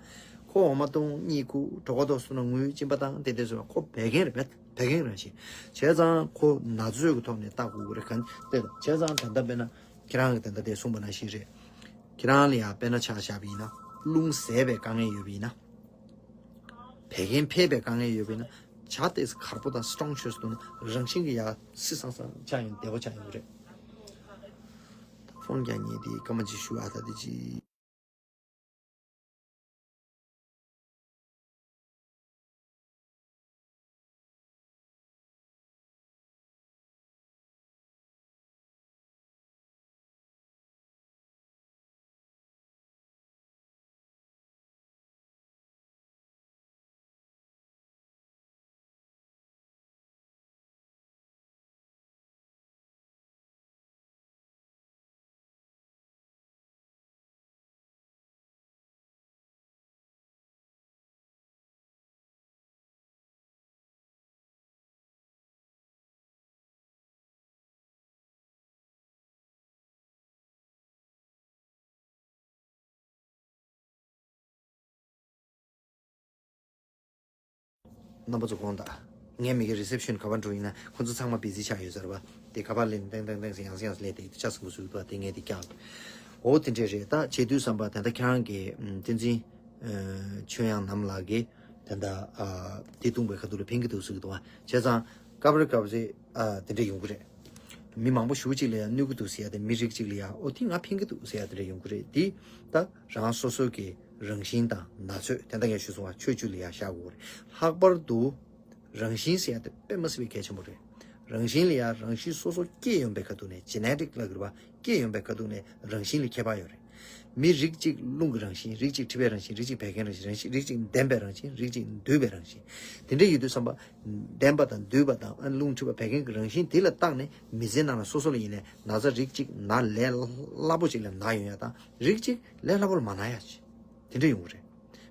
ཁོ་འོ་མ་བཏུང་གཉིད་ཁུག་གྲོད་ཁོག་ལྟོགས་སོང་ན་ངུ་གཅིན་པ་བཏང་དེ་འདྲ་བཟོས་པ་ཁོ་བད་ཀན་རེད། བད་བད་ཀན་རང་བཞིན། བྱས་ཙང་ཁོ་ན་ཚོད་ཀྱི་ཐོག་ནས་བལྟ་དགོས་ཀྱི་རེད། གང་དེ་བྱས་ཙང་ད་ལྟ་དཔེར་ན་ཁྱེད་རང་གི་ད་ལྟ་དེ་གསུངས་པ་ནང་བཞིན་རེད། ཁྱེད་རང་ལ་ཡང་དཔེར་ན་ཆ་བཞག་པ་ཡིན་ན་རླུང་ཟད་པའི་དཀའ་ངལ་ཡོད་པ་ཡིན་ན། བད་ཀན་ཕེབས་པའི་དཀའ་ངལ་ཡོད་པ་ཡིན་ན་ཇ་དེ་ཁར་པོ་དང་སི་ཊོང་ཆོས་སུ་འདུག་ན་རང་བཞིན་གྱི་ཡ་སི་སང་སང་ཆགས་ཡོང་བདེ་པོ་ཆགས་ཡོང་གི་རེད། ད་ཧྥོན་རྒྱག་མཁན་དེ་སྐར་མ་གཅིག་ཞུ་ཨ་ད་དེ་ཅི། རྣམ་པ་ཚོ་དགོངས་དག་ངའི་མི་གི་རི་སེབ་ཤན་ག་པར་འགྲོ་ཡིན་ན་ཁོ་ཚོ་ཚང་མ་བི་ཟི་ཆགས་ཡོད་ཟེར་བ། དེ་ག་པར་ལེན་ཏེང་ཏེང་ཏེང་ཟེར་ཡང་ཟེར་ཡང་ཟེར་ལས་དེ་ཆ་ཚང་གི་ཟུག་པ་དེ་ངས་དེ་བཀྱག་འོ་དེ་འདྲས་རེད། ད་བྱེད་དུས་བསམ་པ་དེ་འདྲ་ཁྱེད་རང་གི་བསྟན་འཛིན་ཆོས་དབྱངས་ནམ་ལགས་ཀྱིས་དེ་འདྲ་དེ་བཏུང་བའི་ཁ་ཐུག་ལ་ཕན་གི་འདུག་ཟེར་གི་འདུག་བྱས་ཙང་སྐབས་རེ་སྐབས་རེ་དེ་འདྲས་ཡོང་གི་རེད། མི་མང་པོ་ཞེ་པོ་ཅིག་ལ་ཡང་གནོད་ཀྱི་འདུག་ཟེར་ཡ་དེ། མི་རིགས་གཅིག་ལ་ཡང་ཨོ་དེ་ང་ཕན་གྱི་འདུག་ཟེར་ཡ་དེ་འདྲ་ཡོང་གི་རེད། དེ་ད་རང་སོ་སོ་གི་རང་བཞིན་དང་ན་ཚོད་དེ་འདྲ་ངས་ཞུས་སོང་བ། ཆོས་བཅུ་ལ་ཡང་བཞག་དགོས་རེད། ལྷག་པར་དུ་རང་བཞིན་ཟེར་ཡ་དེ་དཔེ་མ་སྲིད་པའི་གལ་ཆེན་པོ་རེད། རང་བཞིན་ལ་ཡང་རང་བཞིན་སོ་སོ་སྐྱེས་ཡོང་པའི་ཁ་ཐུག་ནས་ཇེ་ནེ་ཊིག་ལབ་དགོས་རེད་པ། སྐྱེས་ཡོང་པའི་ཁ་ཐུག་ནས་རང་བཞིན་ལ་ཁྱད་པར་ཡོད་རེད། མི་རིགས་གཅིག་རླུང་གི་རང་བཞིན། རིགས་གཅིག་མཁྲིས་པའི་རང་བཞིན། རིགས་གཅིག་བད་ཀན་རང་བཞིན། རང་བཞིན་རིགས་གཅིག་ལྡན་པའི་རང་བཞིན། རིགས་གཅིག་འདུས་པའི་རང་བཞིན། དེ་འདྲ་ཡོད་དུས་བསམ་པ། ལྡན་པ་དང་འདུས་པ་དང་ཨ་རླུང་མཁྲིས་པ་བད་ཀན་གྱི་རང་བཞིན་དེ་ལ་བརྟགས་ནས་མི་ཚེའི་ནང་ལ་སོ་སོ་ལ་ཡིན་ནའི་ན་ཚ་རིགས་གཅིག་ན་ལས་སླ་པོ་ཅིག་ལ་ན་ཡོང་ཡ་དང་རིགས་གཅིག་ལས་སླ་པོ་ལ་མ་ན་ཡ་ཅིག་དེ་འདྲ་ཡོང་གི་རེད།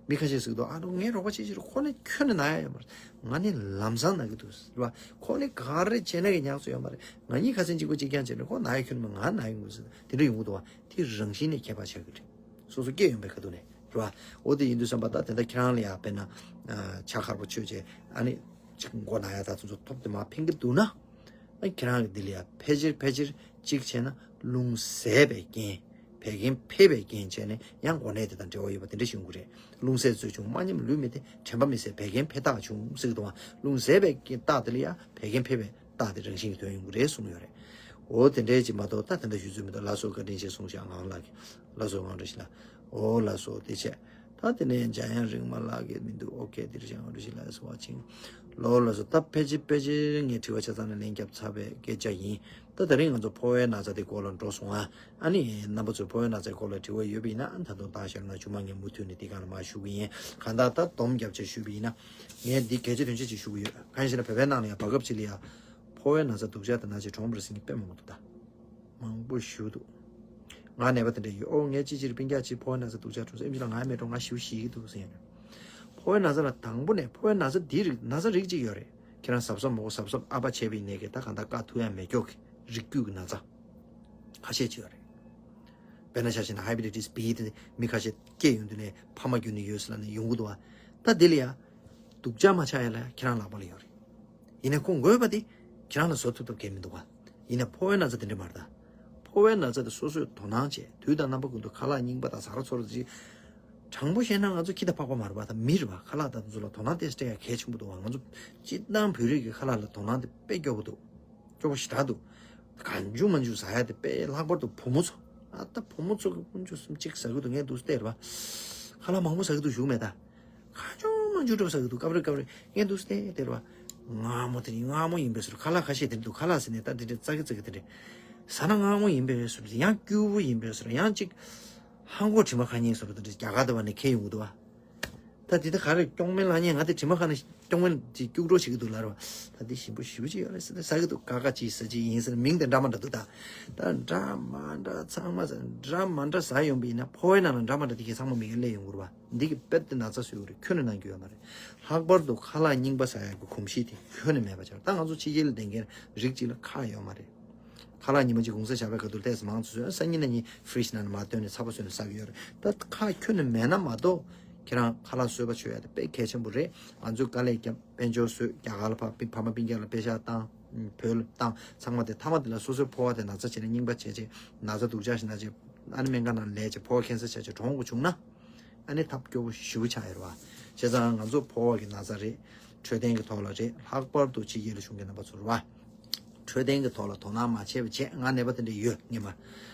མི་ཁ་ཤས་ཟེར་གི་འདུག་ཨ་ནུ་ངའི་རོགས་པ་ཅིག་ཅིག་རེད། ཁོ་ནི་ཁྱོན་ནས་ན་ཡ་ཡོད་མ་རེད། ང་ནི་ལམ་སང་ན་གི་འདུག་ཟེར་བ། ཁོ་ནི་ག་རེ་བྱས་ན་གི་ཉག་ཚོད་ཡོད་མ་རེད། ང་གཉིས་ཁ་སང་གཅིག་པོ་གཅིག་རྐྱང་བྱས་ནས་ཁོ་ན་ཡ་ཁྱོན་ནས་ང་ན་ཡ་ཡོང་གི་འདུག་ཟེར་དེ་འདྲ་ཡོང་གི་འདུག་བ། དེ་རང་བཞིན་ནས་ཁྱད་པར་ཆགས་ཀྱི་རེད། སོ་སོ་སྐྱེས་ཡོང་པའི་ཁ་ཐུག་ནས་རེད་བ། འོ་དེ་ཡིན་དུས་བསམ་པ་ད་དེ་འདྲ་ཁྱེད་རང་ལ་ཡང་དཔེར་ན་ཨ་ཆ་ཁར་པོ་ཆོད་བྱས་ཨ་ནི་ཅིག་མགོ་ན་ཡ་ད་ཚོ་ཚོ་ཐོབ་དེ་མ་ཕན་གི་འདུག་ན། ཨ་ཁྱེད་རང་གི་འདི་ལ་ཡང་ཕལ་ཆེར་ཕལ་ཆེར་གཅིག་བྱས་ན་རླུང་ཟད་པའི་རྐྱེན། བད་ཀན་ཕེབས་པའི་རྐྱེན་བྱས་ནས་ཡང་འགོ་ནད་དེ་དང་འབྲེལ་བ་ཡོད་པ་དེ་འདྲ་ཞིག་ཡོང་གི་རེད། རླུང་ཟད་ཚོས་བྱུང་མ་ཉམས་ལུས་མི་བདེ། དྲན་པ་མི་གསལ་བད་ཀན་ཕེབས་རྟགས་བྱུང་ཟེར་གི་འདུག་ཨ། རླུང་ཟད་པའི་རྟགས་དེ་ལ་ཡང་བད་ཀན་ཕེབས་པའི་རྟགས་དེ་རང་བཞིན་གྱི་དོན་ཡོང་གི་རེད་གསུངས་ཡོད་རེད། འོ་དེ་འདྲའི་ཅིག་མ་གཏོགས་ད་དེ་འདྲ་ཞུ་ཚོད་མི་འདུག་ལགས་སོ་བཀའ་དྲིན་ཆེ་གསུངས་ཤག་ངག་དབང་ལགས་ཀྱིས། ལགས་སོ་ངག་དབང་བཀྲ་ཤིས་ལགས། འོ་ལགས་སོ་དེ་བྱས། ད་དེ་ནས་འཇམ་དབྱངས་རིག་མ་ལགས་ཀྱིས་མི་འདུག་ཨོ་ཁེ་དེ་རིང་ངག་དབང་བཀྲ་ཤིས་ལགས་སོ་བ་ཆིང་། ལོ་ལགས་སོ། ད་ཕལ་ཆེར་ཕལ་ཆེར་ངས་དྲི་བ་ཆ་ཚང་ནས་ལན་བརྒྱབ་ཚར་བའི་སྐད་ཆ་ཡིན། ད་དེ་རིང་ང་ཚོ་ཕོ་བའི་ན་ཚ་དེ་སྐོར་ལ་འགྲོ་སོང་ཨ། ཨ་ནི་རྣམ་པ་ཚོས་ཕོ་བའི་ན་ཚའི་སྐོར་ལ་དྲི་བ་ཡོད་པ་ཡིན་ན་ཨ་ནི་ད་དུང་བཏང་ཤར་ན་ཆུང་མ་ངས་མུ་མཐུད་ནས་དེ་སྒང་ལ་མར་ཞུ་གི་ཡིན། གང་ལྟར་ད་སྡོམ་རྒྱབ་བྱས་ཞུས་པ་ཡིན་ན། ངས་འདི་གལ་ཆེ་དོན་ཆེ་ཅིག་ཞུ་གི་ཡོད། གང་ཡིན་ཟེར་ན་བོད་པའི་ནང་ལ་ཡང་བར་སྐབས་ཅིག་ལ་ཡང་། ཕོ་བའི་ན་ཚ་སྡུག་ཅག་དེ་ན་ཅིག་གྲོངས་པར་ཟིན་གྱི་དཔེ་མང་པོ་འདུག་ད། མང་པོ་ཞུ་འདུག་ང་ནད་པ་དེ་འདྲ་ཡོད། ཨོ་ངའི་ཅི་ཅིར་སྤུན་ཀྱག་ཅིག་ཕོ་བའི་ན་ཚ་སྡུག་ཅག་གྲོངས་སོང་། ཨེམ་ཆི་ལ་ང་མེད་འགྲོ་ང་ཞེ་པོ་ཞེད་ཀྱི་འདུག་ཟེར་ཡ་ནས། ཕོ་བའི་ན་ཚ་ལ་དང་པོ་ནས་ཕོ་བའི་ན་ཚ་འདིའི་རིགས་ན་ཚ་རིགས་གཅིག་ཡོད་རེད། ཁྱེད་རང་གཟབ་གཟབ་མ་གོ་གཟབ་གཟབ་ཨ་ཕ་བྱས་པའི་ནས་ཀྱི་ད་གང་ལྟར་བཀག་ཐུབ་ཡ་མེད་ཀྱོག་གི་རིགས་རྒྱུད་ཀྱི་ན་ཚ་ཁ་ཤས་ཅིག་ཡོད་རེད། དཔེར་ན་ཆ་བཞག་ན་ཧེ་པ་ཊའི་ཊི་སི་བི་དེ་མི་ཁ་ཤས་སྐྱེས་ཡོང་དུས་ནས་ཕ་མ་བརྒྱུད་ནས་ཡོད་ཟེར་ལབ་ནས་ཡོང་གི་འདུག་བ། ད་དེ་ལ་ཡ་སྡུག་ཅག་མ་ཆགས་ཡ་ལ་ཁྱེད་རང་ལག་པ་ལ་ཡོད་རེད། ཡིན་ནའི་ཁོང་དགོས་པ་དེ་ཁྱེད་རང་ལ་བཟོ་ཐུབ་ཐུབ་གལ་མི་འདུག་བ། ཡིན་ནའི་ཕོ་བའི་ན་ཚ་དེ་འདྲ་མ་རེད་ད། ཕོ་བའི་ན་ཚ་དེ་སོ་སོས་དོ་སྣང་བྱས་དུས་དང་རྣམ་པ་ཀུན་ཏུ་ཁ་ལག་རྙིང་པ་དང་ཟ་ར་ཚོར་ར་ཅིག་དྲང་པོ་བཤད་ན་ང་ཚོ་ཁྱི་དང་ཕག་པ་མ་རེད་པ། ད་མི་རེད་པ། ཁ་ལག་དང་དེ་ཚོ་ལ་དོ་སྣང་ཏོག་ཙམ་སྤྲད་ཡ་གལ་ཆེན་པོ་འདུག་བ། ང་ཚོ་སྤྱིར་བཏང་བོད་རིགས་ཀྱི་ཁ་ལག་ལ་དོ་སྣང་དེ་དཔེ་སྐྱོ་པོ་འདུག་སྐྱོ་པོ་ཞེ་དྲག་འདུག་གང་བྱུང་མང་བྱུང་ཟ་ཡ་དེ་དཔེ་ལྷག་པར་དུ་བུ་མོ་ཚོ། ཨ་ད་བུ་མོ་ཚོ་གི་དཀོན་མཆོག་གསུམ་གཅིག་ཟ་གི་འདུག་ངས་འདུག་སྟེར་བ། ཁ་ལག་མང་པོ་ཟ་གི་འདུག་ཞུ་མེད་ད། གང་བྱུང་མང་བྱུང་འགྲོ་ཟ་གི་འདུག་སྐབས་རེ་སྐབས་རེ་ངས་འདུག་སྟེར་སྟེར་བ། མངར་མོ་དེ་ནི་མངར་མོ་ཡིན་པའི་ཟུར་ཁ་ལག་ཁ་ཤས་དེ་འདུག་ཁ་ལག་ཟེར་ནས་ད་དེ་འདྲ་ཙག་གི་ཙག་གི་དེ་འདྲ། ཟ་ན་མངར་མོ་ཡིན་པའི་ཟུར་ཡང་སྐྱུར་པོ་ཡིན་པའི་ཟུར་ཡང་གཅིག་ཧང་གོ་དྲི་མ་ཁ་ཉིན་ཟུར་དེ་འདྲ་རྒྱ་གར་དུ་བ་ནས་ཁེལ་ཡོང་གི་འདུག་བ། ད་འདི་ད་ག་རེ་སྐྱོང་མེད་ལ་ཉེ་ང་དེ་དྲི་མ་ཁ་ན་སྐྱོང་མེད་ཅིག་སྐྱུག་བྲོ་བྱེད་ཀྱི་འདུག་ལ་རེ་བ། ད་འདི་ཞིམ་པོ་ཞེ་པོ་ཅིག་ཡོད་རེད་ཟེར་ཏེ་ཟ་གི་འདུག་ཀ་ཀ་ཅིག་ཟ་ཅིག་ཡིན་ཟེར་ན་མིང་དེ་འདྲ་མ་འདྲ་འདུག་ད་ད་འདྲ་མ་འདྲ་ཚང་མ་ཟ་འདྲ་མ་འདྲ་ཟ་ཡོང་པ་ཡིན་ན་ཕོ་བའི་ནང་ལ་འདྲ་མ་འདྲ་དེ་གས་ཚང་མ་མི་ག་སླེབས་ཡོང་གི་རེད་བ། འདི་གི་དཔེ་དེ་ན་ཚ་བཟོས་ཡོད་རེད། ཁྱོན་ནས་གནང་རྒྱུ་ཡོད་མ་རེད། ལྷག་པར་དུ་ཁ་ལག་རྙིང་པ་ཟ་ཡག་གི་གོམས་གཤིས་དེ་ཁྱོན་ནས་མེད་པ་ཆགས། ད་ང་ཚོ་ཕྱི་རྒྱལ་ལ་བསྡད་མཁན་རིགས་གཅིག་ལ་ཁག་ཡོད་མ་རེད། ཁ་ལག་ཉི་མ་གཅིག་གུང་སེང་བཞག་པའི་ཁ་ཐུག་ཏོག་ཙམ་མང་ཙམ་བཟོས། སང་ཉིན་གནངས་ཉིན་ཕི་རིཇ་ནང་ནས་མར་བཏོན་ནས་ཚ་པོ་བཟོས་ནས་ཟ་གི་ཡོད་རེད། ད་ཁག་ཁྱོན་ནས་མེད་ན་མ་གཏོགས་ཁྱེད་རང་ཁ་ལག་གསོལ་བ་མཆོད་ཡ་དེ་དཔེ་གལ་ཆེན་པོ་རེད། ང་ཚོས་དཀའ་ལས་བརྒྱབ། དཔལ་འབྱོར་བཟོས། རྒྱ་གར་ལ་ཕར་ཕ་མ་སྤུན་ཀྱག་ལ་པེ་ཤག་བཏང་། བོད་ལ་བཏང་། ཚང་མ་དེ་མཐའ་མ་དེ་ལ་སོ་སོའི་ཕོ་བ་དེ་ན་ཚ་བྱས་ནས་རྙིང་པ་བྱས་བྱས་ན་ཚ་སྡུག་ཅག་ཞིག་ན་བྱས་ཨ་ནི་སྨན་ཁང་ནང་ལས་བྱས་ཕོ་བ་ཁེན་སར་ཆགས་བྱས་གྲོངས་དགོས་བྱུང་ན། ཨ་ནི་ཐབས་སྐྱོ་པོ་ཞེ་པོ་ཆགས་ཡོད་རེད་བ། བྱས་ཙང་ང་ཚོ་ཕོ་བ་གི་ན་ཚ་རེད། འཕྲོད་བསྟེན་གྱི་ཐོག་ལ་རེད། ལྷག་པར་དུ་ཕྱི་རྒྱལ་ལ་བཞུགས་མཁན་རྣམ་པ་ཚོ་རེད་བ། འཕྲོད་བསྟེན་གྱི་ཐོག་ལ་དོ་སྣང་མ་བྱས་པ་བྱས། ང་ནད་པ་དེ་འདྲ་ཡོད་ངེས་མ།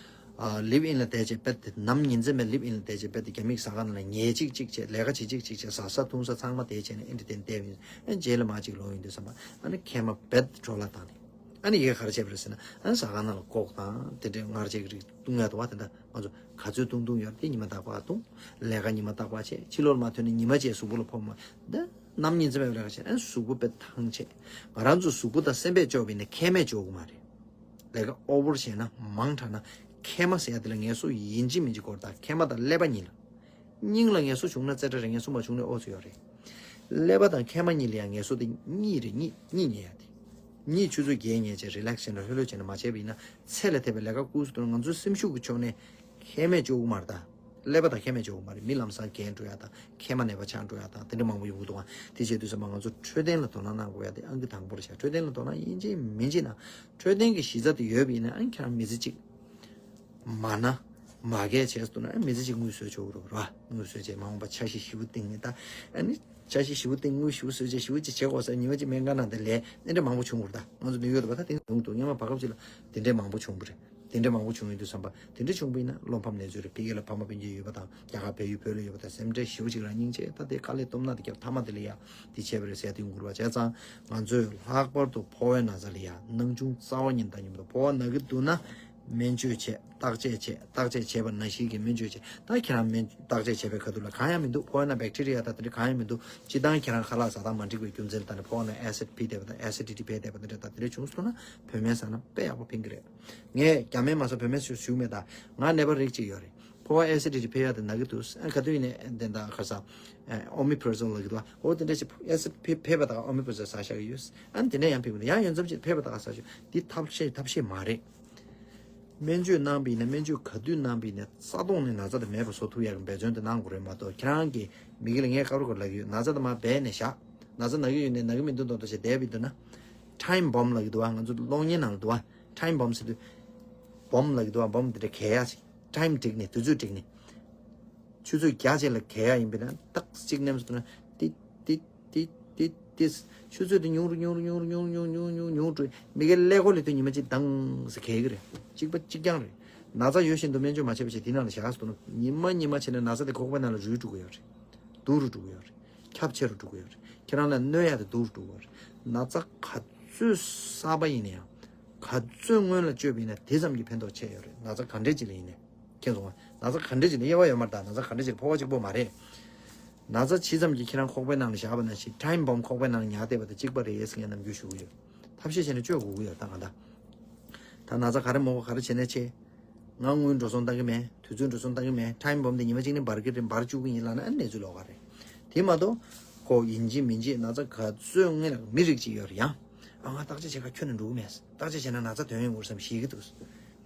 ལིབ་ཨིན་ལ་བསྡད་བྱས་དཔེ་དེ་ནམ་ཉིན་མཚན་མེད་ལིབ་ཨིན་ལ་བསྡད་བྱས་དཔེ་དེ་རྒྱ་མིག་ཟ་ཁང་ནང་ལ་ཉལ་གཅིག་གཅིག་བྱས། ལས་ཀ་བྱེད་གཅིག་གཅིག་བྱས། ཟ་ས་འཐུང་ས་ཚང་མ་དེ་བྱས་ནས་ཨེ་འདྲ་དེ་བསྡད་པ་ཡིན། ཨ་རྗེས་ལ་མ་གཅིག་ལོག་ཡོང་དུས་ཙམ་པ་ཨ་ནི་མཁལ་མ་རྦད་དེ་འགྲོ་ལ་བཏང་ནས། ཨ་ནི་ཡས་ག་རེ་བྱས་པ་རེད་ཟེར་ན། ཨ་ནི་ཟ་ཁང་ནང་ལ་ལྐོག་དང་དེ་འདྲའི་མངར་ཆའི་རིགས་བཏུང་ཡ་འདུག་བ། དེ་འདྲ་ང་ཚོ་ག་ཚོད་བཏུང་བཏུང་ཡོད་རེད། དེ་ཉི་མ་རྟག་པར་བཏུང་། ལས་ཀ་ཉི་མ་རྟག་པར་བྱས། ཕྱི་ལོགས་ལ་མ་ཐོན་ནས་ཉི་མ་བྱས་གཟུགས་པོ་ལ་ཕོག་མ། ད་ནམ་ཉིན་མཚན་མེད་ལས་ཀ་བྱས་ཨ་ནི་གཟུགས་པོ་དཔེ་ཐང་ཆད། ང་རང་ཚོ་གཟུགས་པོ་དང་སེམས་པས་ལྕོགས་པ་ཡིན་ན་མཁལ་མས་ལྕོགས་ཀྱི་མ་རེད། ལས་ཀ་ཨོ་བར་བྱས་ན་མང་དྲགས་ན་མཁལ་མ་ཟེར་ཡ་དེ་ལ་ངལ་གསོ་ཡིན་གཅིག་མིན་གཅིག་དགོས་རེད། ད་མཁལ་མ་དང་ཀླད་པ་གཉིས་ལ། སྙིང་ལ་ངལ་གསོ་བྱུང་ན་རྩེ་གྲ་རེད། ངལ་གསོ་མ་བྱུང་ན་ཨོ་ཙི་ཡོད་རེད། ཀླད་པ་དང་མཁལ་མ་གཉིས་ལ་ཡང་ངལ་གསོ་དེ་གཉིད་རེད། གཉིད་གཉིད་ཉལ་ཡ་དེ། གཉིད་ཆུ་ཚོད་བརྒྱད་ཉལ་བྱས་རི་ལེག་སི་བྱས་ན་ལྷོད་ལྷོད་བྱས་ན་མ་བྱས་པ་ཡིན་ན་ཚེ་ལ་ཐེབས་པའི་ལས་ཀ་སྐུ་སུ་དོན་ང་ཚོའི་སེམས་ཤུགས་ཀྱི་ཕྱོགས་ནས་མཁལ་མས་ལྕོགས་ཀྱི་མ་རེད་ད། ཀླད་པ་དང་མཁལ་མས་ལྕོགས་ཀྱི་མ་རེད། མི་ལམ་སང་རྒས་འགྲོ་ཡ་དང་མཁལ་མ་ནད་པ་ཆགས་འགྲོ་ཡ་དང་དེ་འདྲ་མང་པོ་ཡོང་གི་འདུག་ཨ། དེ་བྱས་དུས་ཙམ་པ་ང་ཚོ་འཕྲོད་བསྟེན་ལ་དོ་སྣང་གནང་དགོས་ཡ་དེ་ཨང་ཀི་དང་པོ་རེད་ཤག་འཕྲོད་བསྟེན་ལ་དོ་སྣང་ཡིན་གཅིག་མིན་གཅིག་ན་འཕྲོད་བསྟེན་གྱི་གཞི་རྩ་དེ་ཡོད་པ་ཡིན་ན་ཨ་ཁྱེད་རང་མི་ཚེ་གཅིག་མ་ན། མ་རྒས་བྱས་སུ་ན་མི་ཚེ་གཅིག་དངུལ་བཟོས་ཆོག་གི་རེད་བ། དངུལ་བཟོས་བྱས་མ་འོངས་པ་འཆར་གཞི་ཞིབ་པོ་བཏིང་ནས་ད། ཨ་ནི་འཆར་གཞི་ཞིབ་པོ་བཏིང་དངུལ་ཞིབ་པོ་བཟོས་བྱས་ཞིབ་པོ་ཅིག་བྱེད་དགོས་ས། ཉི་མ་གཅིག་སྨན་ཁང་ནང་དེ་ལས་དེ་འདྲ་མང་པོ་བྱུང་གི་རེད་ད། ང་ཚོ་ནིའུ་ཡོག་ལ་བ་ད་དེང་བྱུང་འདུག་སྔོན་མ་བར་སྐབས་ཅིག་ལ་དེ་འདྲ་མང་པོ་བྱུང་བ་རེད། དེ་འདྲ་མང་པོ་བྱུང་ཡོད་དུས་ཙམ་པ་དེ་འདྲ་བྱུང་བ་ཡིན་ན་བློ་ཕམ་གནས་ཚུལ་རེད། ཕ་གི་ལ་ཕ་མ་སྤུན་མཆེད་ཡོད་པ་དང་རྒྱ་གར་བལ་ཡུལ་བོད་ལ་ཡོད་པ་དང་སེམས་ཁྲལ་ཞེ་པོ་ཅིག་རང་སྙིང་རྗེ། ད་དེ་དཀའ་ལས་སྟོབས་ན་དེ་རྒྱབ་མཐའ་མ་དེ་ལ་ཡ་དེ་བྱས་པ་རེད་ཟེར་དུས་འགུར་བ་བྱས་ཙང་ང་ཚོས་ལྷག་པར་དུ་ཕོ་བའི་ན་ཚ་ལ་ཡ་སྣང་ཆུང་རྩ་བ་ཉིད་བཏང་ཉིན་མ་གཏོགས། ཕོ་བ་ན་གི་འདུག་ན་སྨན་བཅོས་བྱས། བརྟག་དཔྱད་བྱས། བརྟག་དཔྱད་བྱས་པ་ནང་བཞིན་གྱི་སྨན་བཅོས་བྱས། ད་ཁྱེད་རང་སྨན་བརྟག་དཔྱད་བྱས་པའི་ཁ་ཐུག་ལ་གང་ཡང་མི་འདུག་ཕོ་བ་ན་བེག་ཊི་རི་ཡ་དང་དེ་འདྲ་གང་ཡང་མི་འདུག་སྤྱིར་བཏང་ཁྱེད་རང་ཁ་ལག་ཟ་སྟངས་མ་འགྲིག་པའི་རྒྱུ་མཚན་ལ་བརྟེན་ནས་ཕོ་བ་ན་ཨེ་སིད་འཕེལ་བསྡད་པ་དང་ཨེ་སི་ཌི་ཊི་འཕེལ་བསྡད་པ་དེ་འདྲ་དང་དེ་འདྲ་བྱུང་སོང་ན་བོད་སྨན་ཟ་ན་དཔེ་ཡག་པོ་ཕན་གྱི་རེད། ངས་རྒྱ་སྨན་མ་ཟ་བོད་སྨན་ཟ་ཞུ་མེད། ད་ང་ནད་པ་རིགས་གཅིག་ཡོད་རེད། ཕོ་བ་ཨེ་སི་ཌི་ཊི་འཕེལ་ཡ་དེ་ན་གི་འདུག་ཨ་ག་དུས་ཡིན་ནའི་དེ་འདྲ་ཁ་ས་ཨོ་མི་པི་ར་ཟོལ་ལབ་ཀྱི་འདུག་ཨོ་དེ་འདྲ་ཞིག་ཨེ་སི་ཌི་ཊི་འཕེལ་བ་དང་ཨོ་མི་པི་ར་ཟོལ་ཟ་བཞག་གི་ཡོད། ཨ་དེ་འདྲ་ཡང་ཕན་གི་འདུག་ཡང་ཡོད་མཚམས་ཅིག་འཕེལ་བ་དང་ཟ་ཞུ། འདི་ཐབས་ཤེས་ཐབས་ཤེས་མ་རེད། སྨན་བཅོས་གནང་བ་ཡིན་ན་སྨན་བཅོས་ག་དུས་གནང་བ་ཡིན་ན་རྩ་དོན་ནས་ན་ཚ་དེ་མེད་པ་བཟོ་ཐུབ་ཡག་གི་འབད་བརྩོན་དེ་གནང་དགོས་རེད་མ་གཏོགས། ཁྱེད་རང་གིས་མི་གི་ལ་ངས་སྐབས་རེ་སྐབས་ལབ་ཀྱི་ཡོད། ན་ཚ་དེ་མར་སྦས་ནས་བཞག་ན་ཚ་ན་གི་ཡོད་ནས་ན་གི་མི་འདུག་མདོག་མདོག་བྱས་བསྡད་པ་ཡིན་འདུག་ན། ཊའིམ་བོམ་ལབ་ཀྱི་འདུག་བ། ང་ཚོ་གློག་བརྙན་ནང་ལ་འདུག་བ། ཊའིམ་བོམ་ཟེར་དུས། བོམ་ལབ་ཀྱི་འདུག་བ། བོམ་དེ་འདྲ་གས་ཡ་ཞིག་ཊའིམ་བསྒྲིགས་ནས་དུས་ཚོད་བསྒྲིགས་ནས། ཆུ་ཚོད་བརྒྱ་ཅིག་ལ་གས་ཡ་ཡིན་པས་ན་ཏག་གཅིག་ནེམ་སོང་ན་ཏིག་ཏིག་ཏིག་ཏིག་ཏིག་ཆུ་ཚོད་དེ་ཉུང་རུ་ཉུང་རུ་ཉུང་རུ་ཉུང་རུ་ཉུང་རུ་ཉུང་རུ་ཉུང་རུ་ཉུང་རུ་འགྲོ། མི་གའི་ཀླད་ཀོར་ལ་དུས་ཉི་མ་གཅིག་དང་ཟེར་གས་ཀྱི་རེད། གཅིག་པ་གཅིག་རྐྱང་རེད། ན་ཚ་ཡོད་བཞིན་དུ་སྨན་བཅོས་མ་བྱས་པ་བྱས་དེ་ནང་ལ་བཞག་སོང་ན་ཉི་མ་ཉི་མ་བྱས་ནས་ན་ཚ་དེ་ཁོག་པའི་ནང་ལ་རུལ་འགྲོ་གི་ཡོད་རེད། སྡུག་རུ་འགྲོ་གི་ཡོད་རེད། ཁྱབ་ཆེ་རུ་འགྲོ་གི་ཡོད་རེད། ཁྱེད་རང་ལ་གནོད་ཡ་དེ་སྡུག་རུ་འགྲོ་གི་ཡོད་རེད། ན་ཚ་ག་ཚོད་གསར་པ་ཡིན་ན་ཡང་། ག་ཚོད་སྔོན་ལ་བཅོས་པ་ཡིན་ན་དེ་ཙམ་གྱིས་ཕན་ཐོགས་ཆེ་ཡོད་རེད། ན་ཚ་ག་འདྲས་ཅིག་ལ་ཡིན་ནའི། མཁྱེན་སོང་ང་། ན་ཚ་ག་འདྲས་ཅིག་ལ་དབྱེ་བ་ཡོད་མ་རེད་ད། ན་ཚ་ག་འདྲས་ཅིག་ལ་ཕོ་བ་གཅིག་པོ་མ་རེད། ན་ཚ་ཇི་ཙམ་གྱིས་ཁྱེད་རང་ཁོག་པའི་ནང་ལ་བཞག་པ་ནང་བཞིན་ཊའིམ་བོམ་ཁོག་པའི་ནང་ལ་ཉར་བསྡད་པ་དང་གཅིག་པ་རེད་ཟེར་ངས་ནམ་རྒྱུན་ཞུ་གི་ཡོད། ཐབས་ཤེས་བྱས་ནས་བཅོས་དགོས་ཀྱི་ཡོད་ད་གང་ལྟར། ད་ན་ཚ་ག་རེ་མོ་ག་རེ་བྱས་ནས་ཆེ། ང་དངུལ་འགྲོ་སོང་བཏང་གི་མེད། དུས་ཚོད་འགྲོ་སོང་བཏང་གི་མེད། ཊའིམ་བོམ་དེ་ཉི་མ་གཅིག་ནས་འབར་གི་རེད། འབར་བཅུག་གི་ཡིན་ལབ་ན་ཨ་གནས་ཚུལ་ལོགས་ཀ་རེད། དེ་མ་གཏོགས་ཁོ་ཡིན་གཅིག་མིན་གཅིག་ན་ཚ་ག་ཚོད་སྔོན་ལ་མི་རིགས་གཅིག་ཡོད་རེད་ཡང་། ཨ་ང་བརྟག་དཔྱད་བྱེད་ག་ཁྱོན་ནས་འགྲོ་གི་མེད། བརྟག་དཔྱད་བྱས་ན་ན་ཚ་དོན་ཡོང་གི་རེད་བསམ་ཤེས་ཀྱི་འདུག་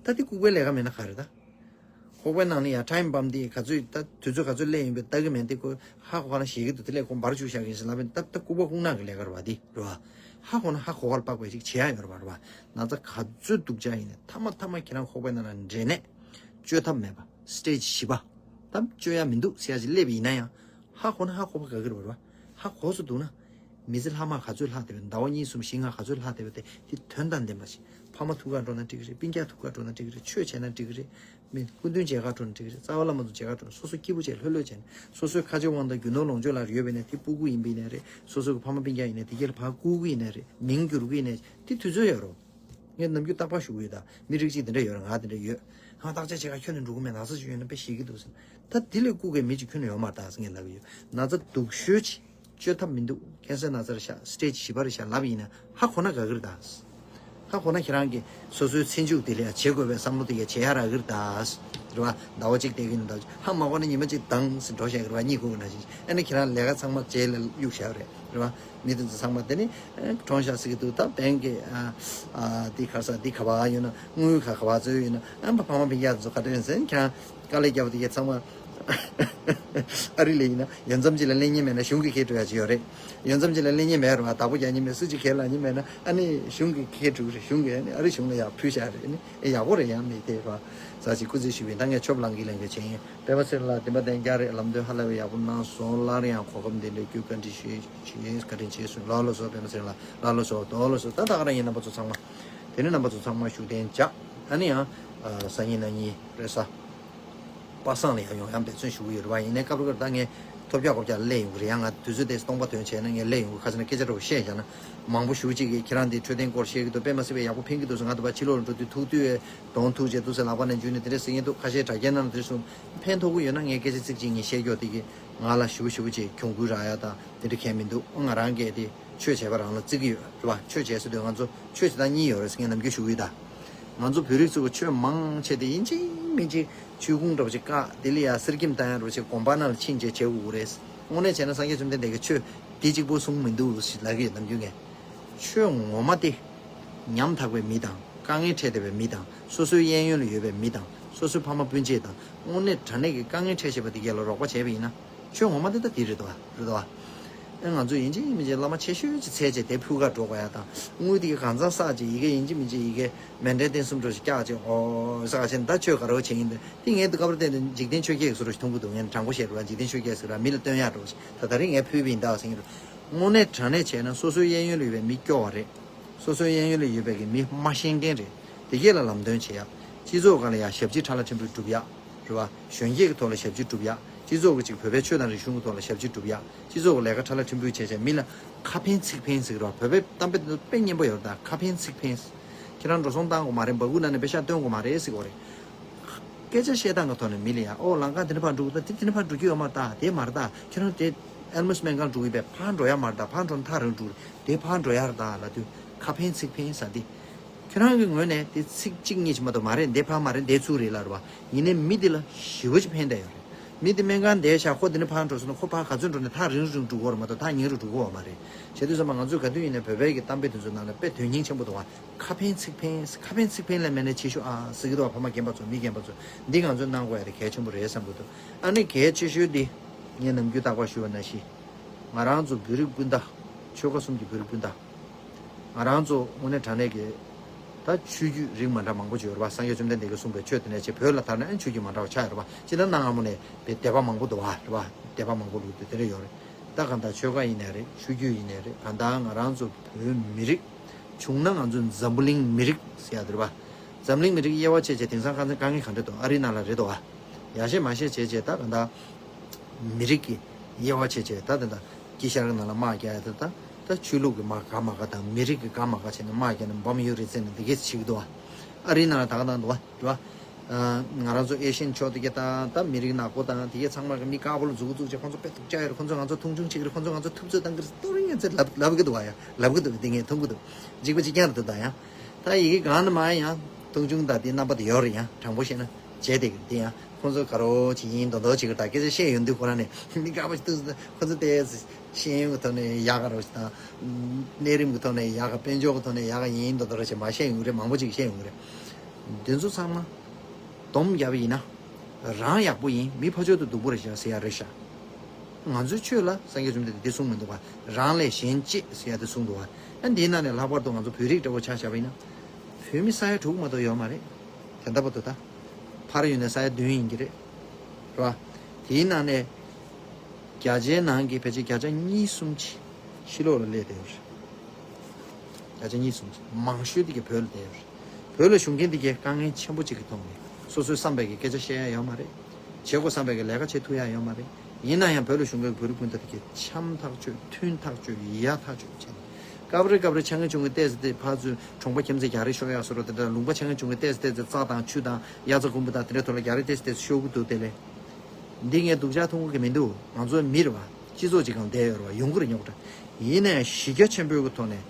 ད་དེ་ལྐུགས་པའི་ལས་ཀ་མེད་ན་ག་རེད་ད། ཁོག་པའི་ནང་ནས་ཡ་ཊའིམ་བམ་དེ་ག་ཚོད་ད་དུས་ཚོད་ག་ཚོད་སླེབས་ཡིན་པའི་ལྟ་གི་མེད་དེ་ཁོ་ཧ་གོ་ག་ན་ཤེས་ཀྱི་འདུག་དེ་ལས་ཁོ་འབར་བཅུག་བཞག་གི་ཡིན་ཟེར་ལབ་པས་ད་ད་ལྐུགས་པ་ཁུག་ནག་གི་ལས་ཀ་རེད་བ་དེ་རེད་བ། ཧ་གོ་ན་ཧ་གོ་ག་ལ་དཔག་པའི་ཅིག་བྱེད་ཡ་ཡོད་རེད་བ་རེད་བ། ན་ཚ་ག་ཚོད་སྡུག་ཅག་ཡིན་ནས་མཐའ་མ་མཐའ་མ་ཁྱེད་རང་ཁོག་པའི་ནང་ལ་འདྲེས་ནས་བཅོས་ཐབས་མེད་པ་སི་ཊེ་ཇི་བཞི་པ་ད་བཅོས་ཡ་མི་འདུག་ཟེར་ཡ་ཅིག་སླེབས་ཡིན་ན་ཡང་། ཧ་གོ་ན་ཧ་གོ་བ་ག་གི་རེད་བ། ཧ་གོ་སུ་འདུག་ན། མི་ཚེ་ལྷག་མ་ག་ཚོད་ལྷག་བསྡད་པའི་ཟླ་བ་གཉིས་གསུམ་བཞི་ལྔ་ག་ཚོད་ལྷག་བསྡད་པའི་དེ་དེ་དོན་དང་ལྡན་པ་ཞིག་ཕ་མ་ཐུག་ག་འགྲོ་ན་འགྲིག་གི་རེད། སྤུན་ཀྱག་ཐུག་ག་འགྲོ་ན་འགྲིག་གི་རེད། ཆོས་བྱས་ན་འགྲིག་གི་རེད། མི་སྐུ་མདུན་མཇལ་ག་འགྲོ་ན་འགྲིག་གི་རེད། རྩ་བ་བླ་མ་ཚོ་མཇལ་ག་འགྲོ་ན་སོ་སོ་སྐྱིད་པོ་བྱས་ལྷོད་ལྷོད་བྱས་ནས་སོ་སོའི་ཁ་རྗེ་དབང་ཐང་རྒྱུ་ནོར་ལོངས་སྤྱོད་ལ་ཡོད་པ་ཡིན་ན་དེ་སྤུ་གུ་ཡིན་པ་ཡིན་ན་རེད། སོ་སོ་གི་ཕ་མ་སྤུན་ཀྱག་ཡིན་ན་དེ་གས་ལ་ཕར་བསྐུར་གི་ཡིན་ན་རེད། མིང་བསྒྱུར་གི་ཡིན་ན་དེ་དུས་ཚོད་ཡོད་རོགས། ངས་ནམ་རྒྱུན་རྟག་པར་ཞུ་གི་ཡོད་ད། མི་རིགས་གཅིག་དེ་འདྲ་ཡོད་རེད། ང་དེ་འདྲ་ཡོད། ང་བརྟག་དཔྱད་བྱེད་ག་ཁྱོན་ནས་འགྲོ་གི་མེད། ན་ཚ་ཅིག་ཡོད་ན་དཔེ་ཤེས་ཀྱི་འདུག་ཟེར། ད་དེ་ལས་ལྐུགས་པའི་མི་གཅིག་ཁྱོན་ནས་ཡོད་མ་རེད་ད་ཟེར་ངས་ལབ་ཀྱི་ཡོད། ན་ཚ་སྡུག་ཤོས་ཅིག་བཅོས་ཐབས་མི་འདུག་ཀན་སར་ན་ཚ་རེད་ཤག་སི་ཊེ་ཇི་བཞི་པ་རེད་ཤག་ལབ་ཡིན་ན་ཧ་གོ་ན་དགའ་གི་རེད་ད། ཧ་གོ་ན་ཁྱེད་རང་གིས་སོ་སོའི་ཚེ་མཇུག་དེ་ལ་ཡ་བྱེད་དགོས་པའི་བསམ་བློ་དེ་ཡ་བྱེད་ཡ་རག་གི་རེད་ད། རེད་བ། ཟླ་བ་གཅིག་བསྡད་ཀྱི་ཡིན་ད། ཧ་མ་གོ་ན་ཉི་མ་གཅིག་དྭངས་སེ་འགྲོ་བཞག་གི་རེད་བ། གཉིད་ཁུག་གི་ན་བཞིན། ཨ་ནི་ཁྱེད་རང་ལས་ཀ་ཚང་མ་རྗེས་ལ་གཡུག་བཞག་རེད། རེད་བ། མི་དེ་ཚོ་ཚང་མ་དེ་ནི་ཨ་གྲོངས་བཞག་ཟེར་གྱི་འདུག་ད་བན་གྱི་ཨ་ཨ་འདི་ག་ས་འདི་ག་བ་ཡོད་ན། དངུལ་ག་ག་བ་ཚོད་ཡོད་ན། ཨ་ཕ་ཕ་མ་སྤུན་ཀྱག་ཚོ་ག་དེ་རེད་ཟེར་ན་ཁྱེད་རང་དཀའ་ལས་བརྒྱབ་པ་དེ་གས་ཚང་མ་ཨ་རི་ལ་ཡིན་ན་ཡོད་མཚམས་ཅིག་ལ་ལེན་མཁན་མེད་ན་གཞུང་གིས་ཁྱེར་འགྲོ་ཡ་ཅིག་ཡོད་རེད། ཡོད་མཚམས་ཅིག་ལ་ལེན་མཁན་མེད་རེད་བ། བདག་པོ་རྒྱག་མཁན་མེད། སུ་གཅིག་ཁྱེར་ལབ་མཁན་མེད་ན་ཨ་ནི་གཞུང་གིས་ཁྱེར་འགྲོ་གི་རེད། གཞུང་གིས་ཨ་ནི་ཨ་རི་གཞུང་ལ་ཡར་ཕུལ་བཞག་རེད། ཨ་ནི་ཨེ་ཡག་པོ་རེད། ཡང་མི་དེ་རེད་བ། ཟ་ཅིག་སྐུ་རྩེད་ཞུ་བའི་ད་ངས་ཆོབ་ལང་གི་ལེན་གི་བྱས་ཡིན། པད་མ་ཚེ་རིང་ལགས་བདེན་པ་བདེན་རྐྱང་རེད། ལམ་སྟོན་ཧ་ལས་པའི་ཡག་པོ་གནང་སོང་། སླར་ཡང་གོ་སྐབས་འདི་འདྲ་བརྒྱུད་བཀའ་འདྲི་ཞུ་ཞུ་བཀའ་དྲིན་ཆེ་གསུངས། ལགས་ལགས་སོ། པད་མ་ཚེ་རིང་ལགས་ལགས་ལགས་སོ། དོ་ལགས་སོ། ད་ད་ག་རང་ཡིན། རྣམ་པ་ཚོ་ཚང་མ། དེ་ནས་རྣམ་པ་ཚོ་ཚང་མ་བཞུགས་གདན་འཇགས། ཨ་ནི་ཡང་ཨ་སང་ཉིན་གནངས་ཉིན་རེས་གཟའ་པ་སངས་ལ་ཡང་ཡོང་ཡ་འབད་བརྩོན་ཞུ་གི་ཡོད་རེད་བ། ཡིན་ནའི་སྐབས་རེ་སྐབས་རེ་ད་ངས་ཐོབ་རྒྱག་གོ་རྒྱག་སླེབས་ཡོང་གི་རེད། ཡང་ང་དུས་ཚོད་དེ་སྟོང་པ་དོན་བྱས་ན་ངས་སླེབས་ཡོང་གི། ཁ་ཆེ་ན་སྐད་ཆ་འདྲ་བོ་བཤད་བཞག་ན་མང་པོ་ཞེ་པོ་ཅིག་གིས་ཁྱེད་རང་འདི་འཕྲོད་བསྟེན་སྐོར་བཤད་ཀྱི་འདུག་དཔེ་མ་སྲིད་པའི་ཡག་པོ་ཕན་གྱི་འདུག་ཟེར། ང་དུ་བ་ཕྱི་ལོགས་ལ་འགྲོ་དུས་ཐུག་དུས་གདོང་ཐུག་བྱས་འདུག་ཟེར། ལག་པ་ནས་འཇུས་ནས་དེ་འདྲས་ཟེར་གྱི་འདུག་ཁ་ཤས་དྲ་རྒྱའི་ནང་ལ་དེ་འདྲས་གསུངས། ཕན་ཐོགས་ཀྱི་ཡོད་ན་ངས་སྐད་ཆ་ཚིག་གཅིག་གཉིས་བཤད་རྒྱུ་དེ་གིས་ང་ལ་ཞེ་པོ་ཞེ་པོ་ཅིག་གྱོང་གུན་རག་ཡ་དང་དེ་འདྲ་གང་མི་འདུག་ང་རང་གིས་དེ་ཆོས་བྱས་པ་རང་ལ་བརྩི་གི་ཡོད་རེད་བ། ཆོས་བྱས་ཟེར་དུས་ང་ཚོ་ཆོས་བྱེད་སྟངས་གཉིས་ཡོད་རེད་ཟེར་ངས་ནམ་རྒྱུན་ཞུ་གི་ཡོད་ད། ང་ཚོ་བོད་རིགས་ཚོ་གི་ཆོས་མང་ཆེ་དེ་ཡིན་གཅིག་མིན་གཅིག་ཆོས་ཁུངས་འདྲ་པོ་ཅིག་བཀག་དེ་ལ་ཡ་གསེར་སྐྱེམས་བཏང་ཡ་འདྲ་པོ་ཅིག་དགོན་པ་ནང་ལ་ཕྱིན་བྱས་བྱེད་དགོས་ཀྱི་རེད། དངོས་གནས་བྱས་ན་སངས་རྒྱས་བཅོམ་ལྡན་འདས་ཀྱིས་ཆོས་དེ་གཅིག་པོ་གསུངས་མི་འདུག་ཞེས་ལབ་ཀྱི་ཡོད་ནམ་རྒྱུན་ངས། ཆོས་ངོ་མ་དེ་ཉམ་ཐག་པའི་མི་དང་དཀའ་ངལ་འཕྲད་བསྡད་པའི་མི་དང་སོ་སོའི་གཡས་གཡོན་ལ་ཡོད་པའི་མི་དང་སོ་སོའི་ཕ་མ་སྤུན་མཆེད་དང་དངོས་གནས་དྲང་གནས་ཀྱི་དཀའ་ངལ་འཕྲད་བཞིན་པ་དེ་གས་ལ་རོགས་པ་བྱས་པ་ཡིན་ན། ཆོས་ངོ་མ་དེ་ད་དེ་རེད་དོ། རེད་དོ། ཨེ་ང་ཚོ་ཡིན་གཅིག་མིན་གཅིག་བླ་མ་ཆེ་ཤོས་ཅིག་འཚོལ་བྱས་དེ་ཕུལ་ག་འགྲོ་དགོས་ཡ་དང་། དངུལ་དེ་ག་གང་ཙམ་བསགས་བྱས་ཡི་གེ་ཡིན་གཅིག་མིན་གཅིག་ཡི་གེ་མཎྜལ་རྟེན་གསུམ་འདྲ་ཞིག་བཀྱགས་བྱས་ཨོ་བསགས་བྱས་ད་ཆོས་ག་རེ་བྱེད་ཡིན་ད། དེ་ངས་དུ་སྐབས་རེ་བལྟས་ཏེ་འཇིག་རྟེན་ཆོས་བརྒྱད་ཀྱི་བཟོ་འདྲ་ཞིག་མཐོང་གི་འདུག་ངས་དྲང་པོ་བཤད་རེད་བ། འཇིག་རྟེན་ཆོས་བརྒྱད་ཟེར་ར་མི་ལ་སྟོན་ཡག་འདྲ་ཞིག་ད་ད་རེས་ངས་ཕུལ་བ་ཡིན་ད་ཟེར་གྱི་འདུག་དངོས་གནས་དྲང་གནས་བྱས་ན་སོ་སོའི་གཡས་གཡོན་ལ་ཡོད་པའི་མི་སྐྱོ་བ་རེད། སོ་སོའི་གཡས་གཡོན་ལ་ཡོད་པའི་གི་མི་མ་ཤེས་མཁན་རེད། དེ་གས་ལ་ལམ་སྟོན་བྱེད་ཡ། སྤྱི་ཚོགས་སྒང་ལ་ཡ་ཞབས་ཕྱི་ཕྲ་ལ་ཕྲན་བུ་སྒྲུབ་ཡ། རེད་བ། གཞོན་སྐྱེས་ཀྱི་ཐོག་ལ་ཞབས་ཕྱི་སྒྲུབ་ཡ། སྤྱི་ཚོགས་ཀྱི་ཅིག་བོད་པའི་ཆོས་དང་རིག་གཞུང་གི་ཐོག་ལ་ཞབས་ཕྱི་སྒྲུབ་ཡ། སྤྱི་ཚོགས་ཀྱི་ལས་ཀ་ཕྲ་ལ་ཕྲན་བུ་བྱས་བྱས་མི་ལ་ཁ་ཕན་ཚིག་ཕན་ཟེར་གི་རེད་བ། བོད་པའི་གཏམ་དཔེ་དེ་ཚོ་དཔེ་སྙན་པོ་ཡོད་རེད་ད། ཁ་ཕན་ཚིག་ཕན། ཁྱེད་རང་འགྲོ་སོང་བཏང་དགོས་མ་རེད། འབག་གུ་ནང་ནས་པེ་ཤག་སྟོན་དགོས་མ་རེད་ཟེར་གི་རེད། སྐད་ཆ་བཤད་སྟངས་ཀྱི་ཐོག་ནས་མི་ལ་ཡ་ཨོ་ལམ་ཁ་འདི་འདྲ་ཕར་འགྲོ་གི་ད། དེ་འདི་འདྲ་ཕར་འགྲོ་རྒྱུ་ཡོད་མ་རེད་ད། དེ་མ་རེད་ད། ཁྱེད་རང་དེ་ཨེལ་མོ་སི་སྨན་ཁང་འགྲོ་གི་ཡོད་པས་ཕར་འགྲོ་ཡ་མ་རེད་ད། ཕར་འགྲོ་ན་ཐག་རིང་འགྲོ་རེད། དེ་ཕར་འགྲོ་ཡ་རེད་ད་ལབ་དུས་ཁ་ཕན་ཚིག་ཕན་ཟེར་དེ། ཁྱེད་རང་གི་ངོས་ནས་དེ་ཚིག་གཅིག་གཉིས་ཅིག་མ་གཏོགས་མ་རེད། འདི་ཕར་མ་རེད། འདི་ཚུར་རེད་ལབ་རེད་བ། ཡིན་ནའི་མི་འདི་ལ་ཞེ་པོ་ཅིག་ཕན་བསྡད་ཡོད་རེད། མི་འདི་སྨན་ཁང་བསྡད་ཤག་ཁོ་འདི་ནས་ཕར་འགྲོ་སོང་ན་ཁོ་ཕར་ག་ཚོད་འགྲོ་ནའི་ཐག་རིང་རུ་རིང་རུ་འགྲོ་གི་ཡོད་རེད་མ་གཏོགས་ཐག་ཉེ་རུ་འགྲོ་གི་ཡོད་མ་རེད། བྱས་དུས་ཙམ་པ་ང་ཚོས་ག་དུས་ཡིན་ནའི་བོད་པའི་གི་གཏམ་དཔེ་དེ་ཚོའི་ནང་ལ་དཔེ་དོན་སྙིང་ཆེན་པོ་འདུག་བ། ཁ་ཕན་ཚིག་ཕན། ཁ་ཕན་ཚིག་ཕན་ལས་མེད་ན་ཆེ་ཤོས་ཨ་ཟེར་གི་འདུག་བ། ཕ་མ་རྒན་པ་ཚོ་མི་རྒན་པ་ཚོ་འདི་ང་ཚོས་གནང་དགོས་ཡ་དེ་གལ་ཆེན་པོ་རེད་བསམ་གི་འདུག་ཨ་ནི་གལ་ཆེ་ཤོས་འདི་ངས་ནམ་རྒྱུན་རྟག་པར་ཞུ་བ་ནང་བཞིན། ང་རང་ཚོ་བོད་རིགས་སྤུན་ཟླ། ཆོལ་ཁ་གསུམ་གྱི་བོད་རིགས་སྤུན་ཟླ། ང་རང་ཚོ་དངོས་གནས་དྲང་གནས་ཀྱི་ད་ཆོས་བརྒྱུད་རིགས་མ་འདྲ་མང་པོ་ཅིག་ཡོད་རེད་བ། སངས་རྒྱས་བཅོམ་ལྡན་འདས་ཀྱིས་གསུངས་པའི་ཆོས་དེ་ནས་བྱས་བོད་ལ་དར་ན་ཨ་ཆོས་བརྒྱུད་མ་འདྲ་བ་ཆགས་ཡོད་རེད་བ། སྤྱིར་ན་གནའ་སྔ་མོ་ནས་བོད་སྡེ་པ་མང་པོ་འདུག་བ་རེད་བ། སྡེ་པ་མང་པོ་འདུག་དེ་འདྲ་ཡོད་རེད། ད་གང་ལྟར་ཆོལ་ཁ་ཡིན་ནའི་རེད། ཆོས་བརྒྱུད་ཡིན་ནའི་རེད། གང་ལྟར་ང་རང་ཚོ་བོད་མི་རིགས་བྱུང་ན་ང་ཚོ་འཛམ་བུ་གླིང་མི་རིགས་ཟེར་ཡ་དེ་རེད་བ། འཛམ་གླིང་མི་རིགས་དབྱེ་བ་ཕྱེ་བྱས་དེང་སང་དཀའ་ངལ་ག་འདྲ་འདུག་ཨ་རིའི་ནང་ལ་རེད་འདུག་བ། ཡ་ཤས་མ་ཤས་བྱས་བྱས་ད་གང་ལྟར། མི་རིགས་ཀྱི་དབྱེ་བ་ཕྱེ་བྱས་ད་ད་ད་དཀྱིལ་ཤར་གྱི་ནང་ལ་དམག་རྒྱག་ཡ་ད་ད་ད་ཆོས་ལུགས་ཀྱི་དམག་ག་མ་ག་དང་མི་རིགས་ཀྱི་ག་མ་ག་བྱས་ནས་དམག་རྒྱག་ནས་འབམ་ཡུ་རི་རྩེ་ནས་འདི་གས་བྱེད་ཀྱི་འདུག་བ། ཨ་རིའི་ནང་ལ་ད་ག་ནང་འདུག་བ་རེད་བ། ང་རང་ཚོ་ཨེ་ཤི་ཡན་ཕྱོགས་འདི་གས་ད་ད་མི་རིགས་ནག་པོ་དང་འདི་གས་ཚང་མ་གི་མི་དཀར་པོ་ལ་མཛུབ་གུ་བཙུགས་བྱས་ཁོང་ཚོ་དཔེ་སྡུག་ཅག་ཡོད་རེད། ཁོང་ཚོ་ང་ཚོ་མཐོང་ཆུང་བྱེད་ཀྱི་རེད། ཁོང་ཚོ་ང་ཚོ་ཐུབ་ཚོད་བཏང་གི་རེད། ཏོ་རིང་ཡན་ཚད་ལབ་ལབ་གི་འདུག་བ། ཡ་ལབ་གི་འདུག་འདི་ངས་མཐོང་གི་འདུག་འཇིགས་པ་ཅིག་རྐྱང་རེད་འདུག་ད་ཡང་ད་ཡི་གེ་གང་ནས་མ་ཡང་མཐོང་ཆུང་དང་དེ་རྣམ་པ་དེ་ཡོད་རེད། ཡང་དྲང་པོ་བཤད་ན་བྱས་དེ་གི་འདི་ཡང་། ཁོང་ཚོ་དགའ་རོགས་ཅིག་ཡིན་མདོག་མདོག་ཅིག་གི་ད་སྐད་ཆ་བཤད་ཡོང་དུས་ཁོ་རང་ནས་མི་དགའ་པོ་ཞིག་འདུག་ཁོང་ཚོ་ལྟས་ཤེས་ཡོན་གྱི་ཐོག་ནས་ཡག་ག་རོགས་ཤིག་དང་། གནས་རིམ་གྱི་ཐོག་ནས་ཡག་ག་དཔལ་འབྱོར་གྱི་ཐོག་ནས་ཡག་ག་ཡིན་མདོག་མདོག་ར་ཅིག་མ་བཤད་ཡོང་གི་རེད། མང་པོ་ཅིག་བཤད་ཡོང་གི་རེད། འདི་ཚོ་ཚང་མ་སྡོམ་རྒྱབ་པ་ཡིན་ན། རང་ཡག་པོ་ཡིན། མི་ཕར་ཕྱོགས་དུ་སྡུག་པོ་རེད་ཤག་ཟེར་ཡ་རེད་ཤག་ང་ཚོའི་ཆོས་ལ་སངས་རྒྱས་བཅོམ་ལྡན་འདས་འདི་གསུངས་མི་འདུག་བ། རང་ལས་གཞན་གཅེས་ཟེར་ཡ་དེ་གསུངས་འདུག་བ། ཨ་འདིའི་ནང་ནས་ལྷག་པར་དུ་ང་ཚོ་བོད་རིགས་འདྲ་བོ་ཆ་བཞག་པ་ཡིན་ན། བོད་མི་ས་ཡ་དྲུག་མ་གཏོགས་ཡོད་མ་རེད། དེ་འདྲ་བར་དུ་ད། ཕར་ཡོད་ན་ས་ཡ་བདུན་ཡིན་གྱི་རེད། རེད་བ། དེའི་ནང་ནས། བརྒྱ་ཆའི་ནང་གི་ཕལ་ཆེར་བརྒྱ་ཆ་གཉིས་གསུམ་ཅིག་ཕྱི་ལོགས་ལ་སླེབས་བསྡད་ཡོད་རེད། བརྒྱ་ཆ་གཉིས་གསུམ་ཅིག་མང་ཤོས་དེ་གས་བོད་ལ་བསྡད་ཡོད་རེད། བོད་ལ་བཞུགས་མཁན་དེ་གས་དཀའ་ངལ་ཆེན་པོ་ཅིག་གི་ཐོག་ནས་སོ་སོའི་བསམ་པའི་གི་སྐད་ཆ་བཤད་ཡ་ཡོད་མ་རེད། བྱེད་དགོས་བསམ་པའི་གི་ལས་ཀ་བྱེད་ཐུབ་ཡ་ཡོད་མ་རེད། ཡིན་ན་ཡང་བོད་ལ་བཞུགས་མཁན་གྱི་བོད་རིགས་སྤུན་ཟླ་དེ་གས་འཆམ་ཐག་ཆོད། མཐུན་ཐག་ཆོད། ཡ་ཐག་ཆོད་བྱས་ནས། སྐབས་རེ་སྐབས་རེ་ཆང་གི་ཆུང་གི་ཏོག་ཙམ་དེ་ཕར་ཚུར་གྲོང་པ་ཁྱིམ་མཚེས་རྒྱག་རེས་ཤོར་ཡག་བཟོ་འདྲ་དེ་འདྲ། ལུང་པ་ཆང་གི་ཆུང་གི་ཏོག་ཙམ་ཏོག་ཙམ་རྩྭ་དང་ཆུ་དང་གཡའ་རྩྭ་དགུན་འབུ་དང་དེ་འདྲའི་ཐོག་ལ་རྒྱག་རེས་ཏོག་ཙམ་ཏོག་ཙམ་ཤོར་གི་འདུག་དེ་ལས། འདི་ངས་སྡུག་ཅག་མཐོང་གི་མི་འདུག་ང་ཚོ་མི་རེད་བ། སྤྱི་ཚོགས་ཅིག་སྒང་བསྡད་ཡོད་རེད་བ། ཡོང་གི་རེད་རྙོག་དྲ། ཡིན་ནའི་གཞི་རྒྱ་ཆེན་པོའི་གི་ཐོག་ནས་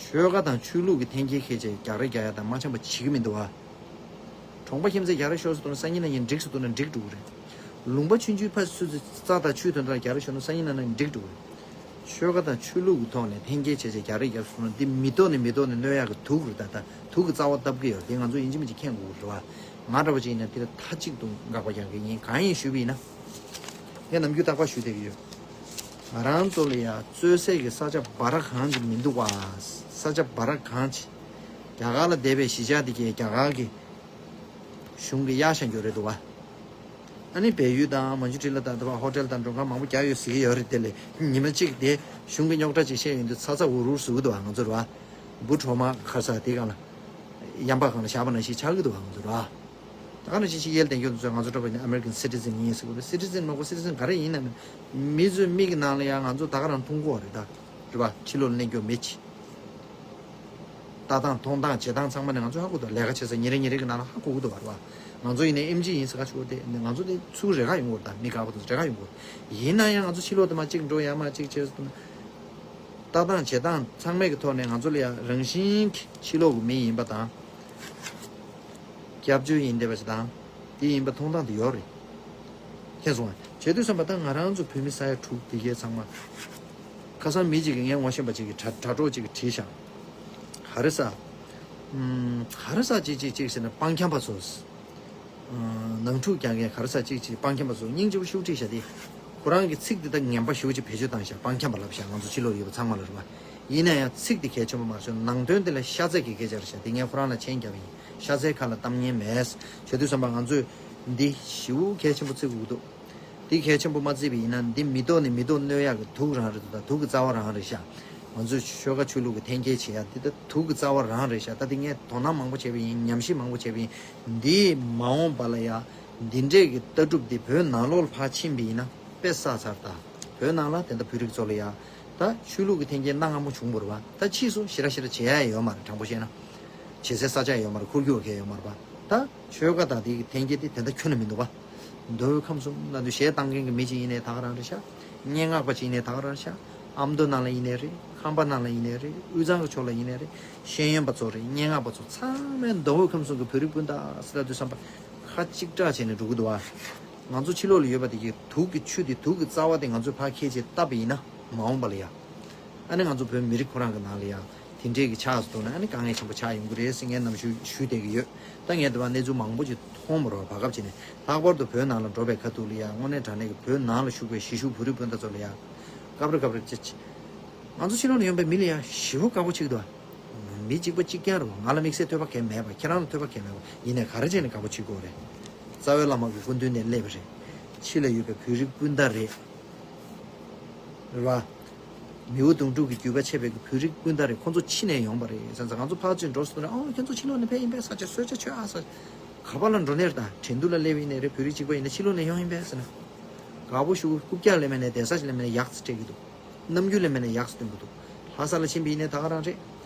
ཆོལ་ཁ་དང་ཆོས་ལུགས་ཀྱི་འཐེན་འཁྱེར་འཁྱེར་བྱས་རྒྱག་རེས་རྒྱག་ཡ་དང་མ་འཆམ་པ་བྱེད་ཀྱི་མི་འདུག་བ། གྲོང་པ་ཁྱིམ་མཚེས་རྒྱག་རེས་ཤོར་སོང་ན་སང་ཉིན་གནངས་ཉིན་འགྲིག་སོང་ན་འགྲིག་འགྲོ་གི་རེད། ལུང་པ་ཆུང་ཆུང་ཕར་ཚུར་རྩྭ་དང་ཆུའི་དོན་དག་རྒྱག་རེས་ཤོར་ན་སང་ཉིན་གནངས་ཉིན་འགྲིག་འགྲོ་གི་རེད། ཆོལ་ཁ་དང་ཆོས་ལུགས་ཀྱི་ཐོག་ནས་འཐེན་འཁྱེར་བྱས་བྱས་རྒྱག་རེས་རྒྱག་སོང་ན་འདི་མི་ཐོག་ནས་མི་ཐོག་ནས་གནོད་ཡག་གི་དུག་རེད། ད་ལྟ་དུག་གི་རྩ་བ་བཏབ་གི་ཡོད། དེ་ང་ཚོ་ཡིན་གཅིག་མིན་གཅིག་མཁྱེན་དགོས་རེད་བ། ང་འདྲ་བ་ཅིག་ཡིན་ན་དེ་ལ་མཐའ་གཅིག་ཏུ་དགག་པ་རྒྱག་གི་ཡིན། གང་ཡིན་ཞུས་པ་ཡིན་ན། ངས་ནམ་རྒྱུན་རྟག་པར་ཞུས་བསྡད་ཀྱི་ཡོད། ང་རང་ཚོ་ལ་ཡ་རྩོད་སའི་གི་ས་ཆ་འབའ་ར་གང་ཅིག་མི་འདུག་བ། ས་ཆ་འབའ་ར་གང་ཅིག་རྒྱ་གར་ལ་བསྡད་པའི་གཞིས་ཆགས་དེ་གས་རྒྱ་གར་གྱི་གཞུང་གི་གཡར་བཞག་རྒྱུ་རེད་འདུག་བ། ཨ་ནི་བལ་ཡུལ་དང་མ་ཆུ་ཊི་ལ་དང་དེ་བ་ཧོ་ཊེལ་དང་མགྲོན་ཁང་མང་པོ་རྒྱག་ཡོད་ཟེར་གྱི་ཡོད་རེད། དེ་ལས་ཉི་མ་གཅིག་དེ་གཞུང་གི་རྙོག་དྲ་ཅིག་བཤད་ཡོང་དུས་ཚ་ཚ་འུར་འུར་ཟེར་གྱི་འདུག་བ། ང་ཚོ་རེད་བ། འབུ་གྲོག་མ་ཁ་ས་དེ་སྒང་ལ་གཡམ་པ་སྒང་ལ་བཞག་པ་ནང་བཞིན་ཆགས་ཀྱི་འདུག་བ། ང་ཚོ་རེད་བ། ད་ག་ནང་བཞིན་ཕྱི་རྒྱལ་བསྡད་མཁན་ཚོ་ང་ཚོ་འདྲ་བ་ཡིན་ན་ཨ་མེ་རི་ཀན་སི་ཊི་ཛན་ཡིན་ཟེར་གྱི་རེད། སི་ཊི་ཛན་མ་གོ་སི་ཊི་ཛན་ག་རེ་ཡིན་ནའང་མི་ཚོའི་མིག་གི་ནང་ལ་ཡང་ང་ཚོ་ད་ག་རང་མཐོང་གི་ཡོད་རེད་ད། རེད་བ། ཕྱི་ལོགས་ལ་གནས་མཁན་མི་ཅིག་ལྟ་སྟངས་མཐོང་སྟངས་བྱེད་སྟངས་ཚང་མ་ནས་ང་ཚོ་ཧ་གོ་འདུག་ལས་ཀ་བྱེད་ས་ཉིན་རེ་ཉིན་རེ་གི་ནང་ལ་ཧ་གོ་གི་འདུག་བ། རེད་བ། ང་ཚོ་ཡིན་ནའི་ཨེམ་ཆི་ཡིན་ཟེར་ག་ཆུ་བོ་དེ་ང་ཚོ་དེ་ཚུར་རེ་ཁ་ཡོང་གི་རེད་ད། མི་དགའ་པོ་དང་རེ་ཁ་ཡོང་གི་རེད། ཡིན་ན་ཡང་ང་ཚོ་ཕྱི་ལོགས་དུ་མ་གཅིག་འགྲོ་ཡ་མ་གཅིག་བྱས་སོང་ན། ལྟ་སྟངས་བྱེད་སྟངས་ཚང་མའི་གི་ཐོག་ནས་ང་ཚོ་ལ་ཡ་རང་བཞིན་གྱི་ཕྱི་ལོགས་གི་མི་ཡིན་པ་དང་། སྐྱབས་བཅོལ་ཡིན་བསྡད་པ་ཞིག་དང་། དེ་ཡིན་པ་མཐོང་སྟངས་དེ་ཡོད་རེད། མཁྱེན་སོང་ང་། བྱེད་དུས་བསམ་པ་ད་ང་རང་ཚོ་བོད་མི་ས་ཡ་དྲུག་དེ་གའི་ཚང་མ། ཁ་སང་མི་གཅིག་གིས་ངའི་ངོ་ཤེས་པ་གཅིག་གིས་དྲ་དྲ་གྲོགས་གཅིག་གིས་བྲིས་ཤག་ཧ་རི་ས། ཧ་རི་ས་གཅིག་གཅིག་གཅིག་ཟེར་ན་སྤང་འཁྱམ་པ་ཚོ། ནང་འཁྲུག་རྒྱག་མཁན་ག་རེ་ཟེར་གཅིག་གཅིག་སྤང་འཁྱམ་པ་ཚོ་སྙིང་རྗེ་པོ་ཞེ་པོ་བྲིས་ཤག་དེ། ཁོ་རང་གི་ཚིག་དེ་དག་ངན་པ་ཞེ་པོ་ཅིག་བེད་སྤྱོད་བཏང་ཤག་སྤང་འཁྱམ་པ་ལབ་ཤག་ང་ཚོ་ཕྱི་ལོགས་ཡོད་པ་ཚང་མ་ལ་རེད་བ། ཡིན་ན་ཡང་ཚིག་དེ་གལ་ཆེན་པོ་མ་རེད་ཤག་ནང་དོན་དེ་ལ་ཤ་ཚ་གི་སྐད་ཆ་རེད་ཤག་དེ་ངས་ཁོ་རང་ལ་མཆན་བརྒྱབ་པ་ཡིན། ཤ་ཚའི་ཁ་ལ་གཏམ་ངན་མེད། བྱེད་དུས་བསམ་པ་ང་ཚོས་འདི་ཞེ་པོ་གལ་ཆེན་པོ་བརྩི་དགོས་ཀྱི་འདུག་འདི་གལ་ཆེན་པོ་མ་བརྩིས་པ་ཡིན་ན་འདི་མི་ཐོག་ནས་མི་ཐོག་གནོད་ཡག་གི་དུག་རང་རེད་འདུག་ད་དུག་གི་རྩ་བ་རང་རེད་ཤག་ང་ཚོས་ཆོལ་ཁ་ཆོས་ལུགས་ཀྱི་འཐེན་འཁྱེར་བྱེད་ཡག་འདི་ད་དུག་གི་རྩ་བ་རང་རེད་ཤག་ད་འདི་ངས་དོ་སྣང་མང་པོ་བྱས་པ་ཡིན། ཉམས་ཞིབ་མང་པོ་བྱས་པ་ཡིན། འདི་མ་འོངས་པ་ལ་ཡ་འདི་འདྲས་ཀྱི་ལྟ་གྲུབ་འདི་བོད་ནང་ལོགས་ལ་ཕར་ཕྱིན་པ་ཡིན་ན་དཔེ་བསགས་ཚར། ད་བོད་ནང་ལ་དེ་འདྲ་བོད་རིགས་ཚོ་ལ་ཡ་ད་ཆོས་ལུགས་ཀྱི་འཐེན་འཁྱེར་སྣ་ལྔ་མོ་བྱུང་བ་རེད་བ། ད་ཕྱིས་སུ་ཞེ་དྲག་ཞེ་དྲག་བྱེད་ཡ་ཡོད་མ་རེད། དྲང་པོ་བཤད་ན་བྱེད་སའི་ས་ཆ་ཡོད་མ་རེད། འཁོར་རྒྱུག་ག་གས་ཡོད་མ་རེད་བ། ད་ཆོལ་ཁ་དང་དེའི་འཐེན་འཁྱེར་དེ་དེ་འདྲ་ཁྱོན་ནས་མི་འདུག་བ། མདོ་དབུས་ཁམས་གསུམ་ལ་འདུ་ཤེས་བཏང་མཁན་གྱི་མི་ཅིག་ཡིན་ནའི་ད་ག་རང་རེད་ཤག་སྙན་ངག་པ་ཅིག་ཡིན་ནའི་ད་ག་རང་རེད་ཤག་ཨ་མདོ་ནང་ལ་ཡིན་ནའི་རེད། ཁམས་པ་ནང་ལ་ཡིན་ནའི་རེད། དབུས་གཙང་གི་ཕྱོགས་ལ་ཡིན་ནའི་རེད། ཤེས་ཡོན་པ་ཚོ་རེད། སྙན་ངག་པ་ཚོ་ཚང་མས་མདོ་དབུས་ཁམས་གསུམ་གྱི་བོད་རིགས་སྤུན་ཟླ་ཟེར་ལབ་དུས་བསམ་པ་ཁ་གཅིག་གྲགས་བྱས་ནས་འགྲོ་གི་འདུག་བ། ང་ཚོ་ཕྱི་ལོགས་ལ་ཡོད་པ་དེ་གི་དུག་གི་ཆུ་དེ་དུག་གི་རྩ་བ་དེ་ང་ཚོས་ཕར་འཁྱེར་བྱས་བཏབ་པ་ཡིན་ན་མ་འོངས་པ་ལ་ཡ། ཨ་ནི་ང་ཚོ་བོད་མི་རིགས་ཁོ་རང་གི་ནང་ལ་ཡ། དེ་འདྲས་ཀྱི་ཆགས་སུ་གཏོང་ན་ཨ་ནི་དཀའ་ངལ་ཆེན་པོ་ཆགས་ཡོང་གི་རེད་ཟེར་ངས་ནམ་ཞུ་ཞུས་བསྡད་ཀྱི་ཡོད། ད་ངས་དེ་བ་གནས་ཚུལ་མང་པོ་ཅིག་མཐོང་བ་རེད་བ། བར་སྐབས་ཅིག་ནས་ལྷག་པར་དུ་བོད་ནང་ལ་འགྲོ་བའི་ཁ་ཐུག་ལ་ཡ་དངོས་གནས་དྲང་གནས་ཀྱི་བོད་ནང་ལ་བཞུགས་པའི་གཞིས་བཞུགས་བོད་རིགས་སྤུན་ཟླ་ཚོ་ལ་ཡ། སྐབས་རེ་སྐབས་རེ་ཅི་ཅི། ང་ཚོ་ཕྱི་ལོགས་ནས་ཡོང་པའི་མི་ལ་ཡ་ཞེ་པོ་དགའ་པོ་བྱེད་ཀྱི་འདུག་མི་གཅིག་པ་གཅིག་རྐྱང་རེད་བ། ང་ལ་དམིགས་བསལ་ཐོས་པ་གང་ཡང་མེད་པ། ཁྱེད་རང་ལ་ཐོས་པ་གང་ཡང་མེད་པ། ཡིན་ནའི་ག་རེ་བྱས་ནས་དགའ་པོ་བྱེད་དགོས་རེད། རྩ་བའི་བླ་མ་གི་སྐུ་མདུན་ནས་སླེབས་པ་རེད། ཕྱི་ལ་ཡོད་པའི་བོད་རིགས་སྤུན་ཟླ་རེད། རེད་བ། མི་བོ་གདུང་དྲུག་གི་རྒྱུད་པ་ཆད་པའི་བོད་རིགས་སྤུན་ཟླ་རེད། ཁོང་ཚོ་ཕྱི་ནས་ཡོང་པ་རེད་ཟེར་ཙང་ང་ཚོ་ཕར་ཚུར་འགྲོ་སོང་ན་ཨོ་ཁྱོད་ཚོ་ཕྱི་ལོགས་ནས་ཕེབས་ཡིན་པས་ཟེར་བྱས་གསོལ་ཇ་མཆོད་ཨ་ཟེར། ག་པ་ལ་འགྲོ་ནའི་རེད། ད་ཁྲེང་ཏུའུ་ལ་སླེབས་ཡིན་ནའི་རེད། བོད་རིགས་གཅིག་པ་ཡིན་ན་ཕྱི་ལོགས་ནས་ཡོང་ཡིན་པས་ཟེར་ན། དགའ་པོ་ཞུ། རྐུབ་བཀྱག་ལས་མེད་ནའི་གདན་ས་ཞིག་ལས་མེད་ནའི་ཡག་ཙམ་སྤྲད་ཀྱི་འདུག་ནམ་རྒྱུན་ལས་མེད་ནའི་ཡག་ཙམ་སྟོན་གྱི་འདུག་ལྷ་ས་ལ་ཕྱིན་པ་ཡིན་ནའི་ད་ག་རང་རེད།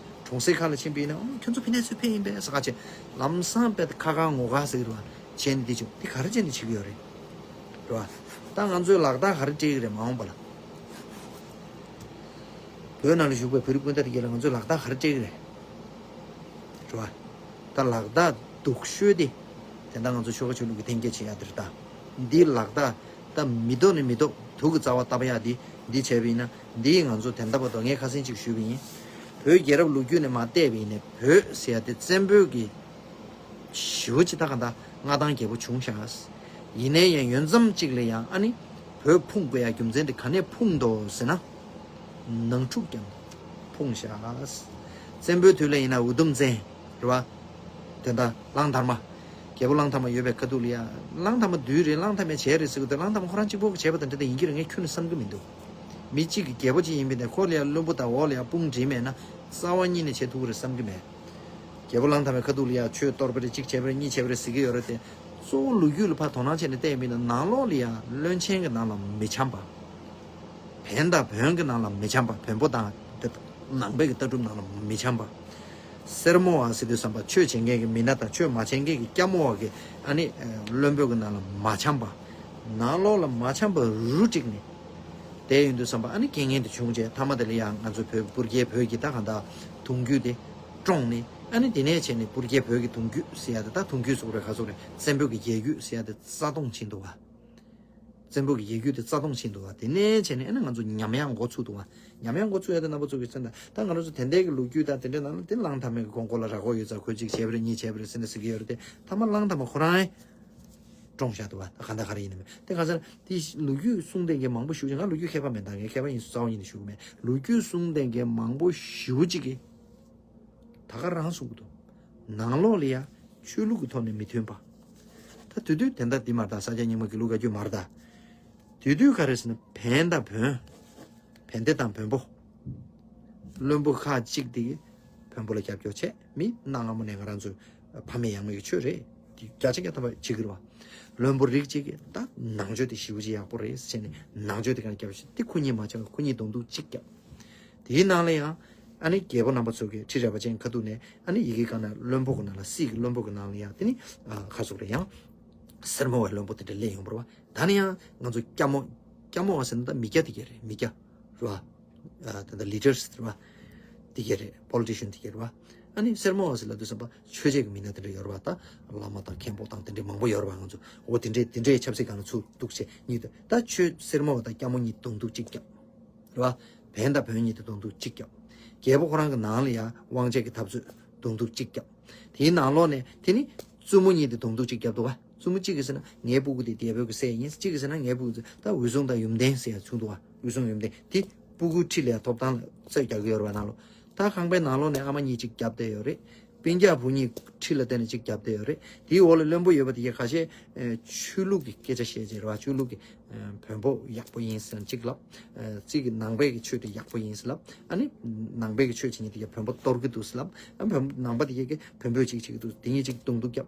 གྲོང་གསེབ་ཁག་ལ་ཕྱིན་པ་ཡིན་ནའི་ཨོ་ཁྱོད་ཚོ་ཕ་ནས་ཚུར་ཕེབས་ཡིན་པས་ཟེར་ག་བྱས། ལམ་སང་དཔེ་ཁ་ཁ་ངོ་ཁ་ཟེར་གྱི་རེད་བ། བྱས་ནས་འདི་བྱུང་འདི་ག་རེ་བྱས་ནས་བྱེད་ཀྱི་ཡོད་རེད། རེད་བ། ད་ང་ཚོས་ལག་རྟགས་ག་རེ་སྤྲད་ཀྱི་རེད་མ་འོངས་པ་ལ། བོད་ནང་ལ་བཞུགས་པའི་བོད་རིགས་སྤུན་ཟླ་དེ་གས་ལ་ང་ཚོས་ལག་རྟགས་ག་རེ་སྤྲད་ཀྱི་རེད། རེད་བ། ད་ལག་རྟགས་སྡུག་ཤོས་དེ། དེ་འདྲ་ང་ཚོ་ཆོལ་ཁ་ཆོས་ལུགས་ཀྱི་འཐེན་འཁྱེར་བྱེད་ཡ་དེ་རེད་ད། འདི་ལག་བསྟར་ད་མི་ཐོག་ནས་མི་ཐོག་དུག་གི་རྩ་བ་བཏབ་ཡ་འདི་འདི་བྱས་པ་ཡིན་ན་འདི་ང་ཚོ་དེ་འདྲ་བར་དུ་ངས་ཁ་སང་གཅིག་ཞུས་པ་ཡིན། བོད་རྒྱལ་རབས་ལོ་རྒྱུས་ནས་མར་བལྟས་པ་ཡིན་ནའི་བོད་ཟེར་ཡ་དེ་བཙན་པོའི་གི་ཞེ་པོ་ཅིག་ད་ག་འདྲ་མངའ་ཐང་རྒྱས་པོ་བྱུང་ཤག་ཡིན་ནའི་ཡང་ཡུན་ཙམ་གཅིག་ལ་ཡང་ཨ་ནི་བོད་ཕུང་དགོས་ཡ་རྒྱུ་མཚན་དེ་ག་ནས་ཕུང་འདུག་ཟེར་ན། ནང་འཁྲུག་ཀྱང་ཕུང་ཤག་བཙན་པོའི་དུས་ལ་ཡིན་ན་འུ་དུམ་བཙན་རེད་བ། དེ་འདྲ་གླང་དར་མ། རྒྱལ་པོ་གླང་དར་མ་ཡོད་པའི་ཁ་ཐུག་ལ་ཡ། གླང་དར་མ་བདུད་རེད། གླང་དར་མས་བྱས་རེད་ཟེར་གི་འདུག་གླང་དར་མ་ཁོ་རང་གཅིག་པོ་གིས་བྱས་པ་དང་འདྲ་དེ་ཡིན་གྱི་རེད། ངས་ཁྱོན་ནས་བསམ་གི་མི་འདུག་མི་གཅིག་གིས་རྒྱལ་པོ་གཅིག་ཡིན་པའི་ནས་ཁོ་ལ་ཡ་བློན་པོ་དང་འོག་ལ་ཡ་དཔུང་སྒྲིག་མེད་ན་རྩ་བ་ཉིད་ནས་བྱེད་ཐུབ་ཀྱི་རེད་བསམ་གི་མེད། རྒྱལ་པོ་གླང་དར་མའི་ཁ་ཐུག་ལ་ཡ་ཆོས་གཏོར་པ་རེད། གཅིག་བྱས་པ་རེད། གཉིས་བྱས་པ་རེད་ཟེར་གི་ཡོད་རེད་དེ། གཙོ་བོ་ལོ་རྒྱུས་ལ་ཕར་དོ་སྣང་བྱས་ནས་བལྟས་ཡིན་ན་ནང་ལོགས་ལ་ཡ་བློན་ཆེན་གྱི་ནང་ལ་མི་འཆམ་པ། བན་དང་བོན་གྱི་ནང་ལ་མི་འཆམ་པ། བོན་པོ་དང་དེ་ནང་པའི་གི་ལྟ་གྲུབ་ནང་ལ་མི་འཆམ་པ། སེར་མོ་བ་ཟེར་དུས་ཙམ་པ་ཆོས་བྱེད་མཁན་གྱི་མི་སྣ་དང་ཆོས་མ་བྱེད་མཁན་གྱི་སྐྱ་མོ་བ་གི་ཨ་ནི་བློན་པོ་གི་ནང་ལ་མ་འཆམ་པ། ནང་ལོགས་ལ་མ་འཆམ་པ་རུ་བསྒྲིགས་ནས་དེ་ཡིན་དུས་ཙམ་པ་ཨ་ནི་རྐྱེན་ངན་དེ་བྱུང་རྗེས་མཐའ་མ་དེ་ལ་ཡང་ང་ཚོ་བོད་སྤུར་རྒྱལ་བོད་ཀྱི་ད་གང་ལྟར་གདུང་རྒྱུད་དེ་བཀྲོངས་ནས་ཨ་ནི་དེ་ནས་བྱས་ནས་སྤུར་རྒྱལ་བོད་ཀྱི་གདུང་རྒྱུད་ཟེར་ཡ་དེ་ད་གདུང་རྒྱུད་ཟེར་རེད་ག་ཟེར་རེད། བཙན་པོ་གི་རྒྱལ་རྒྱུད་ཟེར་ཡ་དེ་རྩ་སྟོངས་ཕྱིན་འདུག་བ། བཙན་པོ་གི་རྒྱལ་རྒྱུད་དེ་རྩ་སྟོངས་ཕྱིན་འདུག་བ། དེ་ནས་བྱས་ནས་ཨ་ནི་ང་ཚོ་ཉམས་ཡག་འགོ་ཚུགས་འདུག་བ། ཉམས་ཡག་འགོ་ཚུགས་ཡ་དེ་རྣམ་པ་ཚོ་གིས་མཚོན་ད་ད་ང་རང་ཚོ་དེ་འདྲའི་གི་ལོ་རྒྱུས་དང་དེ་འདྲའི་ནང་ལ་དེ་གླང་དར་མའི་གི་དགོངས་སྐོར་ལ་ར་སྐོར་ཡོད་ཙང་ཁོས་གཅིག་བྱས་པ་རེད་གཉིས་བྱས་པ་རེད་ཟེར་ནས་ཟེར་གི་ཡོད་རེད་དེ། མཐའ་མ་གླང་དར་མ་ཁོ་རང་ཨེ་བཀྲོངས་བཞག་འདུག་བ། ད་གང་ལྟར་ག་རེ་ཡིན་ནམ་དེ་གང་ཟེར་ན་དེ་ལོ་རྒྱུས་གསུང་མཁན་གྱི་མང་པོ་ཞེ་པོ་ཅིག་ང་ལོ་རྒྱུས་མཁས་པ་མིན་ད་ངས་མཁས་པ་ཡིན་རྩ་བ་ཉིད་ནས་ཞུ་གི་མེད། ལོ་རྒྱུས་གསུང་མཁན་གྱི་མང་པོ་ཞེ་པོ་ཅིག་གིས། ད་ག་རང་གསུང་གི་འདུག་ནང་ལོགས་ལ་ཡ་ཆོས་ལུགས་ཀྱི་ཐོག་ནས་མི་མཐུན་པ། ད་དེ་དུས་དེ་འདྲ་འདི་མ་རེད་ད། ས་སྐྱ་རྙིང་མ་དགེ་ལུགས་བཀའ་བརྒྱུད་མ་རེད་ད། དེ་དུས་ག་རེ་ཟེར་ན་བན་དང་བོན། བན་དེ་དང་བོན་པོ། བློན་པོ་ཁག་གཅིག་དེ་བོན་པོ་ལ་རྒྱབ་སྐྱོར་བྱས། མི་གནའ་སྔ་མོ་ནས་ང་རང་ཚོའི་ཕ་མེས་ཡང་མེས་ཀྱི་ཆོས་རེད། དེ་བརྒྱ་ཆ་བརྒྱ་ཐམ་པ་བྱེད་ཀྱི་རེད་བ། བློན་པོ་རིགས་གཅིག་གིས་ད་ནང་ཆོས་དེ་ཞེ་པོ་ཅིག་ཡག་པོ་རེད་ཟེར་ནས་ནང་ཆོས་དེ་ག་ནས་རྒྱབ་ཤིག་དེ་ཁོ་གཉིས་མ་ཆགས་ཁོ་གཉིས་གདོང་ཐུག་གཅིག་རྒྱབ། དེའི་ནང་ལ་ཡང་ཨ་ནི་རྒྱལ་པོ་རྣམ་པ་ཚོ་གི་ཁྲི་རལ་པ་ཅན་ཁ་ཐུག་ནས་ཨ་ནི་ཡི་གེ་གང་ན་བློན་པོ་གི་ནང་ལ་སྲིད་ཀྱི་བློན་པོ་གི་ནང་ལ་ཡང་དེ་ནི་ཁ་ཟུག་རེ་ཡང་སེར་མོ་བའི་བློན་པོ་དེ་འདྲ་སླེབས་ཡོང་བ་རེད་བ། ད་ནི་ཡང་ང་ཚོ་སྐྱ་མོ་སྐྱ་མོ་བ་ཟེར་ན་ད་མི་སྐྱ་དེ་ག་རེད། མི་སྐྱ་རེད་བ། ད་ལྟ་ལི་ཌར་སི་རེད་བ། དེ་ག་རེད། པོ་ལི་ཊི་ཤན་དེ་ག་རེད་བ། ཨ་ནི་སེར་མོ་བ་ཟེར་ལབ་དུས་ཙམ་པ་ཆོས་བྱེད་ཀྱི་མི་སྣ་དེ་འདྲ་ཡོད་རེད་བ། ད་བླ་མ་དང་མཁན་པོ་དང་དེ་འདྲ་མང་པོ་ཡོད་རེད་བ། ང་ཚོ་འོ་དེ་འདྲའི་དེ་འདྲའི་ཆབ་སྲིད་སྒང་ལ་ཚུར་གཏུག་བྱས་གཉིས་དེ་ད་ཆོས་སེར་མོ་བ་དང་སྐྱ་མོ་གཉིས་གདོང་ཐུག་གཅིག་རྒྱབ། རེད་བ། བན་དང་བོན་གཉིས་དེ་གདོང་ཐུག་གཅིག་རྒྱབ། རྒྱལ་པོ་ཁོ་རང་གི་ནང་ལ་ཡང་དབང་ཆེན་གྱི་འཐབ་རྩོད་གདོང་ཐུག་གཅིག་རྒྱབ། དེའི་ནང་ལོགས་ནས་དེ་ནི་བཙུན་མོ་གཉིས་དེ་གདོང་ཐུག་གཅིག་རྒྱབ་འདུག་བ། བཙུན་མོ་གཅིག་གིས་ཟེར་ན་ངའི་སྤུ་གུ་དེ་རྒྱལ་པོའི་གི་སྲས་ཡིན། གཅིག་གིས་ཟེར་ན་ངའི་སྤུ་གུ་དེ་ད་འོད་སྲུང་དང་ཡུམ་བརྟན་ཟེར་ཡ་བྱུང་འདུག་བ། འོད་སྲུང་ཡུམ་བརྟན་དེ་སྤུ་གུའི་ཁྲི་ལ་ཡང་ཐོབ་ཐང་ལ་རྩོད་རྒྱག་གི་ཡོད་རེད་བ། ནང་ལོགས་ད་ཁང་པའི་ནང་ལོགས་ནས་ཨ་མ་གཉིས་གཅིག་རྒྱབ་བསྡད་ཡོད་རེད། སྤུན་ཀྱག་བུ་གཉིས་ཁྲི་ལ་བརྟེན་ནས་གཅིག་རྒྱབ་བསྡད་ཡོད་རེད། དེའི་འོག་ལ་བློན་པོ་ཡོད་པ་དེ་གས་ཁ་ཤས་ཆོས་ལུགས་ཀྱི་སྐད་ཆ་བཤད་བྱས་རེད་བ། ཆོས་ལུགས་ཀྱི་བོན་པོ་ཡག་པོ་ཡིན་ཟེར་ན་གཅིག་ལབ། གཅིག་གིས་ནང་པའི་གི་ཆོས་དེ་ཡག་པོ་ཡིན་ཟེར་ལབ། ཨ་ནི་ནང་པའི་གི་ཆོས་བྱེད་མཁན་དེ་གས་བོན་པོ་གཏོར་གི་འདུག་ཟེར་ལབ། ཨ་བོན་ནང་པ་དེ་གས་ཀྱི་བོན་པོས་གཅིག་བྱེད་ཀྱི་འདུག་དེ་གཉིས་གཅིག་གདོང་ཐུག་བརྒྱབ།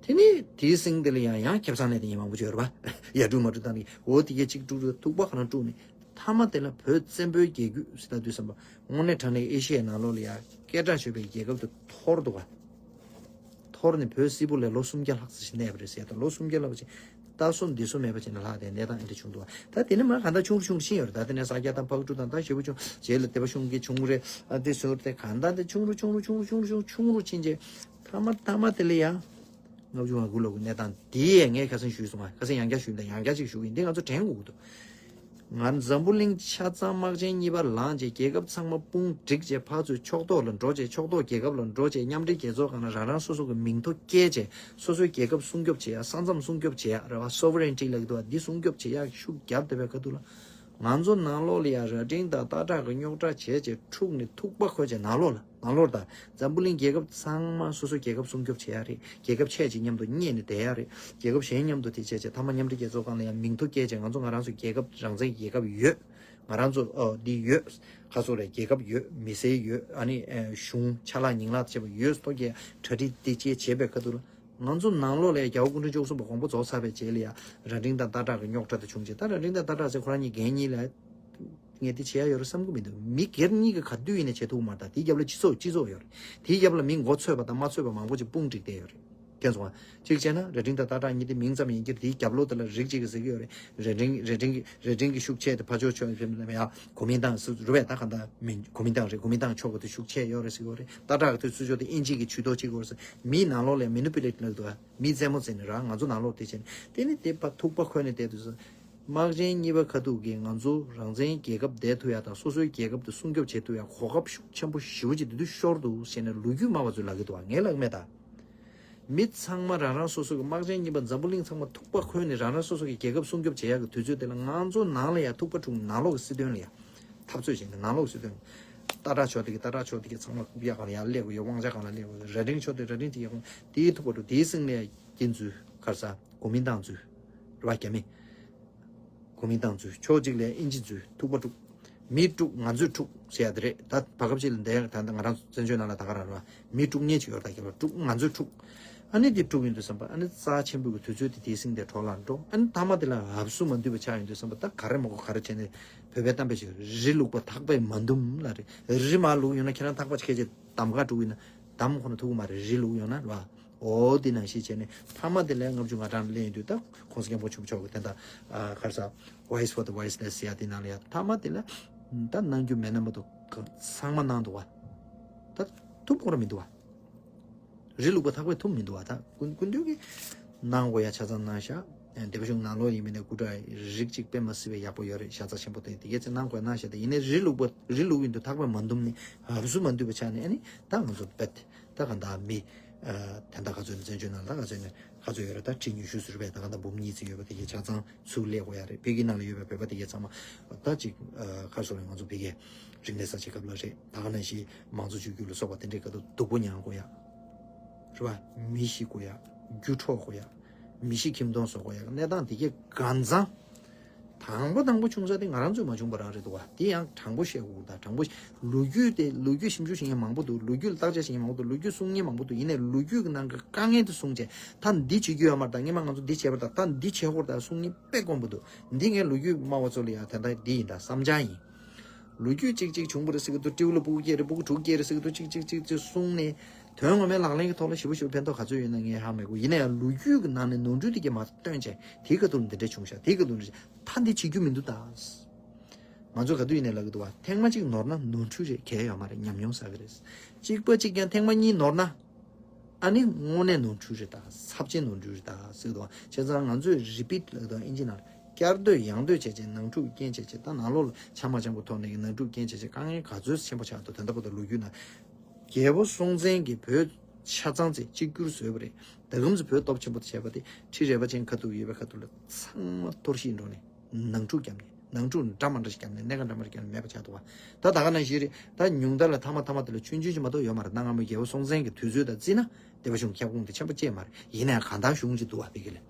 དེ་ནི་དེའི་སྟེང་དེ་ལ་ཡང་ཡང་ཁེ་བཟང་ལེན་དེ་ཡིན་མང་པོ་ཅིག་ཡོད་རེད་བ། ཡ་དྲུག་མ་དྲུག་བཏང་ནས་འོ་དེ་གས་གཅིག་དཀྲུག་དཀྲུག་ཐུག་པ་ག་རང་དཀྲུག་ནས། མཐའ་མ་དེ་ལ་བོད་བཙན་པོའི་རྒྱལ་རྒྱུད་ཟེར་ལབ་དུས་ཙམ་པ་དངོས་གནས་དྲང་གནས་ཨེ་ཤི་ཡའི་ནང་ལོགས་ལ་ཡ་སྐད་གྲགས་ཆོད་པའི་རྒྱལ་ཁབ་དེ་འཐོར་འདུག་ག་འཐོར་ནས་བོད་སིལ་བུ་ལས་ལོ་སུམ་བརྒྱ་ལྷག་ཙམ་ཞིག་གནས་པ་རེད་ཟེར། ད་ལོ་སུམ་བརྒྱ་ལྷག་ཙམ་ད་སོ་འདི་སོ་མེད་པ་ཅིག་ནས་ལྷག་དེ་གནས་སྟངས་ཨེ་འདྲ་བྱུང་འདུག་ག་ད་དེ་ནས་མར་གང་ལྟར་ཆུང་རུ་ཆུང་རུ་ཕྱིན་ཡོད་རེད། ད་དེ་ནས་ས་སྐྱ་དང་ཕག་གྲུ་དང་ད་ཞེ་པོ་ཆུང་རྗེས་ལ་སྡེ་པ་གཞུང་གི་ཆུང་རེད། ཨ་དེ་ཟུར་དེ་གང་ལྟར་དེ་ཆུང་རུ་ཆུང་རུ་ཆུང་རུ་ཆུང་རུ་ཆུང་རུ་ཆུང་རུ་ཕྱིན་རྗེས་མཐའ་མ་མཐའ་མ་དེ་ལ་ཡ། ལྔ་བཅུ་ང་དགུ་ལོ་གི་གནས་སྟངས་འདི་ཡས་ངས་ཁ་སང་ཞུས་སོང་ང་། ཁ་སང་ཡང་བསྐྱར་ཞུས་དང་ཡང་བསྐྱར་ཅིག་ཞུ་གི་ཡིན། འདི་ང་ཚོ་དྲན་དགོས་ཀྱི་འདུག་ང་འཛམ་བུ་གླིང་ཆ་ཚང་དམག་ཆེན་གཉིས་པ་ལངས་རྗེས་རྒྱལ་ཁབ་ཚང་མ་དཔུང་བསྒྲིགས་རྗེས་ཕར་ཚུར་ཕྱོགས་གཏོགས་ལ་འགྲོ་རྗེས་ཕྱོགས་གཏོགས་རྒྱལ་ཁབ་ལ་འགྲོ་རྗེས་མཉམ་འབྲེལ་རྒྱལ་ཚོགས་སྒང་ལ་རང་རང་སོ་སོ་གི་མིང་ཐོ་བཀལ་རྗེས་སོ་སོའི་རྒྱལ་ཁབ་སྲུང་སྐྱོབ་བྱེད་ཡ་ས་མཚམས་སྲུང་སྐྱོབ་བྱེད་ཡ་རེད་བ། སོ་ཝེ་རེན་ཊི་ལབ་ཀྱི་འདུག་བ། འདི་སྲུང་སྐྱོབ་བྱེད་ཡ་ཤུགས་བརྒྱབ་བསྡད་པའི་ཁ་ཐུག་ལ་ང་ཚོ་ནང་ལོགས་ལ་ཡ་ར་སྒྲེང་དང་སྟག་བྲག་གི་རྙོག་དྲ་བྱས་རྗེས་འཁྲུག་ནས་ཐུག་པ་ཁོལ་རྗེས་ནང་ལོགས་ལ། ནང་ལོགས་དང་འཛམ་བུ་གླིང་རྒྱལ་ཁབ་ཚང་མ་སོ་སོའི་རྒྱལ་ཁབ་སྲུང་སྐྱོབ་བྱེད་ཡ་རེད། རྒྱལ་ཁབ་ཆེ་ཆེ་མཉམ་དུ་གཉེར་ནས་བསྡད་ཡ་རེད། རྒྱལ་ཁབ་གཞན་མཉམ་དུ་དེ་བྱས་བྱས་མཐའ་མ་མཉམ་འབྲེལ་རྒྱལ་ཚོགས་སྒང་ལ་ཡང་མིང་ཐོ་བཀལ་བྱས་ང་ཚོ་ང་རང་ཚོའི་རྒྱལ་ཁབ་རང་བཙན་རྒྱལ་ཁབ་ཡོད། ང་རང་ཚོ་ཨོ་འདི་ཡོད། ཁ་སོ་རེད། རྒྱལ་ཁབ་ཡོད། མི་སེར་ཡོད། ཨ་ནི་ཨེ་གཞུང་ཆ་ལག་ཉིང་ལག་བྱས་པ་ཡོད། ཐོ་རྒྱལ་གྲ་སྒྲིག་དེ་བྱས་བྱས་པའི་ཁ་ཐུག་ལ་ང་ཚོ་ནང་ལོགས་ལ་ཡང་རྒྱལ་བ་སྐུ་ཕྲེང་བཅུ་གསུམ་པ་དགོངས་པ་རྫོགས་ཚར་བའི་རྗེས་ལ་ཡང་རྭ་སྒྲེང་དང་སྟག་བྲག་གི་རྙོག་དྲ་དེ་བྱུང་རྗེས་ད་རྭ་སྒྲེང་དང་སྟག་བྲག་ཟེར་ཁོ་རང་གཉིས་འགན་གཉིས་ལ། ངས་འདི་བྱེད་ཡ་ཡོད་རེད་བསམ་གི་མི་འདུག་མི་སྒེར་གཉིས་ཀྱི་ག་དུས་ཡིན་ནའི་བྱེད་ཐུབ་མ་རེད། ད་དེའི་རྒྱབ་ལ་སྤྱི་ཚོགས་སྤྱི་ཚོགས་ཡོད་རེད། དེའི་རྒྱབ་ལ་མི་མགོ་ཚོས་པ་དང་མ་ཚོས་པ་མང་པོ་ཅིག་དཔུང་བསྒྲིགས་བསྡད་ཡོད་རེད། ཁྱེད་ཚོ་གཅིག་བྱས་ན་རྭ་སྒྲེང་དང་སྟག་བྲག་གཉིས་དེ་མིང་ཙམ་ཡིན་གྱི་དེའི་རྒྱབ་ལོགས་དེ་ལ་རིགས་གཅིག་གིས་ཟེར་གྱི་ཡོད་རེད། རྭ་སྒྲེང་རྭ་སྒྲེང་གི་རྭ་སྒྲེང་གི་ཤུགས་ཆེ་དེ་ཕར་ཕྱོགས་ཕྱོགས་ཕྱོགས་ནས་ཡང་གོ་མིན་ཏང་ཟེར་རུ་བས་ད་ག་འདྲ་མིན་གོ་མིན་ཏང་རེད། གོ་མིན་ཏང་ཕྱོགས་གི་དེ་ཤུགས་ཆེ་ཡོད་རེད་ཟེར་གྱི་ཡོད་རེད། སྟག་བྲག་གི་དེ་ཚུར་ཕྱོགས་དེ་དབྱིན་ཇི་གི་ཇུས་གཏོགས་བྱེད་ཀྱི་ཡོད་རེད་ཟེར། མིའི་ནང་ལོགས་ལ་མེ་ནི་པུ་ལེ་ཊི་ལབ་འདུག་མིའི་རྩེད་མོ་རྩེ་ནས་ར་ང་ཚོ་ནང་ལོགས་དེ་བྱས་ནས་དེ་ནི་དེ་ཕར་ཐུག་པ་ཁོལ་ནས་བསྡད་དུས་སུ། དམག་ཆེན་གཉིས་པ་ཁ་ཐུག་གིས་ང་ཚོ་རང་བཙན་རྒྱལ་ཁབ་བསྡད་ཐུབ་ཡ་དང་སོ་སོའི་རྒྱལ་ཁབ་དེ་སྲུང་སྐྱོབ་བྱེད་ཐུབ་ཡ་གོ་སྐབས་ཤུགས་ཆེན་པོ་ཞེ་པོ་ཅིག་དེ་དུས་ཤོར་འདུག་ཟེར་ནས་ལོ་རྒྱུས་སྨྲ་བ་ཚོས་ལབ་ཀྱི་འདུག་བ། ངས་ལབ་ཀྱི་མེད་ད། མི་ཚང་མ་རང་རང་སོ་སོ་གི་དམག་ཆེན་གཉིས་པ་འཛམ་བུ་གླིང་ཚང་མ་ཐུག་པ་ཁོལ་ནས་རང་རང་སོ་སོ་གི་རྒྱལ་ཁབ་སྲུང་སྐྱོབ་བྱེད་ཡག་གི་དུས་ཚོད་དེ་ལ་ང་ཚོ་ནང་ལ་ཡ་ཐུག་པ་འཁྲུག་ནང་ལོགས་ཀྱི་སྲིད་དོན་ལ་ཡ་འཐབ་རྩོད་བྱས་ནས་ནང་ལོགས་ཀྱི་སྲིད་དོན། སྟག་བྲག་ཕྱོགས་དེ་གི་སྟག་བྲག་ཕྱོགས་དེ་གི་ཚང་མ་རྐུབ་ཡ་གང་ལ་ཡ་སླེབས་དགོས་ཡོད། དབང་ཆ་གང་ལ་སླེབས་དགོས་ཡོད། རྭ་སྒྲེང་ཕྱོགས་དེ་རྭ་སྒྲེང་དེ་གི་དབང་དེའི་ཐུག་པ་འཁྲུག་དེའི་སྲིང་ལ་ཡ་རྒྱན་འཛུལ་ག་རེ་ཟ་གོ་མིན་ཏང་འཛུལ་རེད་བ། རྒྱ་མི་གོ་མིན་ཏང་འཛུལ། ཕྱོགས་གཅིག་ལ་ཡ་དབྱིན་ཇི་འཛུལ། ཐུག་པ་འཁྲུག་མི་དཀྲུག་ང་ཚོས་འཁྲུག་ཟེར་ཡ་དེ་རེད། ད་བར་སྐབས་ཅིག་ལ་འདས་ད་ལྟ་ང་རང་བཙན་བྱོལ་ནང་ལ་ད་ག་རང་རེད་བ། མི་དཀྲུག་མཁན་ཅིག་ཡོད་རེད། ད་རྒྱབ་ལ་དཀྲུག་ང་ཚོས་འཁྲུག་ཨ་ནི་དེ་དཀྲུག་ཡོང་དུས་ཙམ་པ་ཨ་ནི་རྩ་ཆེན་པོ་གི་དུས་ཚོད་དེ་དེའི་སྲིང་དེ་འཕྲོ་བརླག་འགྲོ། ཨ་ནི་མཐའ་མ་དེ་ལ་འབབ་སུ་མ་འདུས་པ་ཆགས་ཡོང་དུས་ཙམ་པ་ད་ག་རེ་མ་གོ་ག་རེ་བྱས་ནས་བོད་པའི་གཏམ་དཔེ་ཞིག་རི་ལུག་པ་ཐག་པས་མ་འདུམ་ལ་རེད། རི་མར་ལུག་ཡོང་ན་ཁྱེད་རང་ཐག་པ་ཁྱེད་ཀྱིས་འདམ་ཁ་དཀྲུག་ཡིན་ན་འདམ་ཁོ་ན་ཐུག་གི་མ་རེད། རི་ལུག་ཡོང་ན་རེད་བ། འོ་དེ་ནང་བཞིན་བྱས་ནས་མཐའ་མ་དེ་ལ་ལྔ་བཅུ་ང་གྲངས་སླེབས་ཡོང་དུས་ད་༸གོང་ས་༸སྐྱབས་མགོན་ཆེན་པོ་མཆོག་གིས་དེ་འདྲ་ག་རེ་ཟ་Voice for the Voiceless ཟེར་ཡ་དེ་ནང་ལ་ཡ་མཐའ་མ་དེ་ལ་ད་གནང་རྒྱུ་མེད་ན་མ་གཏོགས་ཚང་མ་གནང་འདུག་བ། ད་ཐུབ་ཁོ་ར་མི་འདུག་བ། རི་ལུག་པ་ཐག་པས་ཐུབ་མི་འདུག་བ། ད་སྐུ་སྐུ་མདུན་གྱིས་གནང་དགོས་ཡ་ཆ་ཚང་གནང་ཤག་དེ་བ་གཞུང་ནང་ལོགས་ཡིན་མིན་ནས་སྐུ་དྲག་རིགས་གཅིག་དཔེ་མ་སྲིད་པའི་ཡག་པོ་ཡོད་རེད། ཤ་ཚ་ཆེན་པོ་དེ་དེ་གས་ཚེ་གནང་དགོས་གནང་ཤག་དེ་ཡིན་ནའི་རི་ལུག་པ་རི་ལུག་ཡིན་དུས་ཐག་པས་མ་འདུམ་ནས་འབབ་སུ་མ་འདུས་པ་ཆགས་ནས་ཨ་ནི་ད་ང་ཚོ་བེད། ད་ག་འདྲ་མི། ཨ་དེ་འདྲ་ག་ཚོད་ནས་བཙན་བྱོལ་ནང་ལ་ག་ཚོད་ནས་ག་ཚོད་ཡོད་རེད། ད་ཁྲི་ཉི་ཤུ་ཟུར་བས་ད་ག་འདྲ་འབུམ་གཉིས་ཙམ་ཡོད་པ་དེ་གའི་ཆ་ཚང་ཚུར་སླེབས་དགོས་ཡ་རེད། བོད་ཀྱི་ནང་ལ་ཡོད་པའི་བོད་པ་དེ་གའི་ཚང་མ་ད་ཅིག་ཨ་ག་རེ་ཟེར་རེད། ང་ཚོ་བོད་ཀྱི་རིག་གནས་གསར་བརྗེ་སྐབས་ལ་རེད། ད་ག་ནང་བཞིན་མང་གཙོ་བཅོས་བསྒྱུར་ལ་སོགས་པ་དེ་འདྲའི་སྐབས་དུ་སྡུག་པོ་མྱངས་དགོས་ཡ་རེད་བ། མི་ཤི་དགོས་ཡ། རྒྱུ་འཕྲོག་དགོས་ཡ། མི་ཤི་ཁྱིམ་སྟོང་བཟོ་དགོས་ཡ་གནས་སྟངས་དེ་གའི་གང་ཚང་། དང་པོ་དང་པོ་བྱུང་ས་དེ་ང་རང་ཚོས་མ་བྱུང་པ་རང་རེད་འདུག་བ། དེ་ཡང་དྲང་པོ་བཤད་དགོས་ད། དྲང་པོ་ལོ་རྒྱུས་དེ་ལོ་རྒྱུས་ཞིབ་འཇུག་བྱེད་མཁན་མང་པོ་འདུག་ལོ་རྒྱུས་ལ་བརྟག་དཔྱད་བྱེད་མཁན་མང་པོ་འདུག་ལོ་རྒྱུས་གསུང་མཁན་མང་པོ་འདུག་ཡིན་ནའི་ལོ་རྒྱུས་ཀྱི་ནང་གི་དཀའ་ངལ་དེ་གསུངས་བྱས་ད་འདི་བྱེད་རྒྱུ་ཡོད་མ་རེད། ད་སྔོན་མ་ང་ཚོ་འདི་བྱས་པ་རེད། ད་ད་འདི་བྱེད་དགོས་རེད། ད་གསུང་མཁན་དཔེ་དཀོན་པོ་འདུག་འདི་ངས་ལོ་རྒྱུས་སྨྲ་བ་ཚོ་ལ་ཡང་དེ་འདྲ་འདི་ཡིན་ད་བསམ་འཆར་ཡིན། ལོ་རྒྱུས་གཅིག་གཅིག་བྱུང་བ་རེད་ཟེར་གི་འདུག་སྤྲེའུ་ལ་སྤུ་གུ་སྐྱེས་རེད། སྤུ་གུ་དྲུག་སྐྱེས་རེད་ཟེར་གི་འདུག་གཅིག་གཅིག་གཅིག་གཅིག་གསུངས་ནས་དོན་ངོ་མའི་ལག་ལེན་གྱི་ཐོག་ལ་ཞེ་པོ་ཞེ་པོ་ཕན་ཐོགས་ག་ཚོད་ཡོད་ན་ངས་ཧ་མ་གོ་ཡིན་ན་ཡང་ལོ་རྒྱུས་ཀྱི་ནང་ནས་ནོར་འཁྲུལ་དེ་གས་མར་བཏོན་བྱས་དེའི་ཁ་ཐུག་ལ་འདི་འདྲ་བྱུང་ཤག་དེའི་ཁ་ཐུག་ལ་ད་འདི་བྱེད་རྒྱུ་མི་འདུག་ད། ང་ཚོས་ག་དུས་ཡིན་ནའི་ལབ་གི་འདུག་བ། ཐེངས་མ་གཅིག་ནོར་ན་ནོར་འཁྲུལ་རེད། གལ་ཡོད་མ་རེད། ཉམས་མྱོང་བསགས་གི་རེད། གཅིག་པ་གཅིག་ཀྱང་ཐེངས་མ་གཉིས་ནོར་ན། ཨ་ནི་དངོས་གནས་ནོར་འཁྲུལ་རེད་ད། ཚབས་ཆེན་ནོར་འཁྲུལ་རེད་ད་ཟེར་གི་འདུག་བ། བྱས་ཙང་ང་ཚོས་རི་པིཊ་ལབ་གི་འདུག་བ། ཨིན་ཇི་ནང་ལ་བསྐྱར་ཟློས་ཡང་ཟློས་བྱས་བྱས་ནང་འཁྲུག་རྐྱེན་བྱས་བྱས་ད་ནང་ལོགས་ལ་ཆ་མ་འཆམ་པོ་ཐོག་ནས་ཀྱི་ནང་འཁྲུག་རྐྱེན་བྱས་བྱས་དཀའ་ངལ་ག་ཚོད་ཆེན་པོ་ཆགས་འདུག་དོན་དག་པོ་དང་ལོ་རྒྱུས་ནང་རྒྱལ་པོ་སྲོང་བཙན་གྱིས་བོད་ཆ་ཚང་ཚེ་གཅིག་གྱུར་བཟོས་པ་རེད། ད་གམ་སུ་བོད་སྟོབས་ཆེན་པོ་དེ་བྱས་པ་དེ་ཁྲི་རལ་པ་ཅན་ཁ་ཐུག་ཡོད་པའི་ཁ་ཐུག་ལ་ཚང་མ་གཏོར་བཤིག་འགྲོ་ནས་ནང་འཁྲུག་བརྒྱབ་ནས་ནང་འཁྲུག་འདྲ་མ་འདྲ་ཞིག་བརྒྱབ་ནས་གནད་འགག་འདྲ་མ་འདྲ་བརྒྱབ་ནས་མེད་པ་ཆགས་འདུག་བ། ད་ད་ག་ནང་བཞིན་རེད། ད་ཉུང་མཐའ་ལ་ཐ་མ་ཐ་མ་དེ་ལ་ཆུང་ཆུང་ཞིག་མ་གཏོགས་ཡོད་མ་རེད། གནའ་སྔ་མོའི་རྒྱལ་པོ་སྲོང་བཙན་གྱི་དུས་ཚོད་དང་བརྩིས་ན་སྡེ་པ་གཞུང་ཁྱབ་ཁོངས་དེ་ཆེན་པོ་ཅིག་མ་རེད། ཡིན་ནའང་གང་ལྟར་གཞུང་ཅིག་འདུག་བ། དེ་གི་ལས་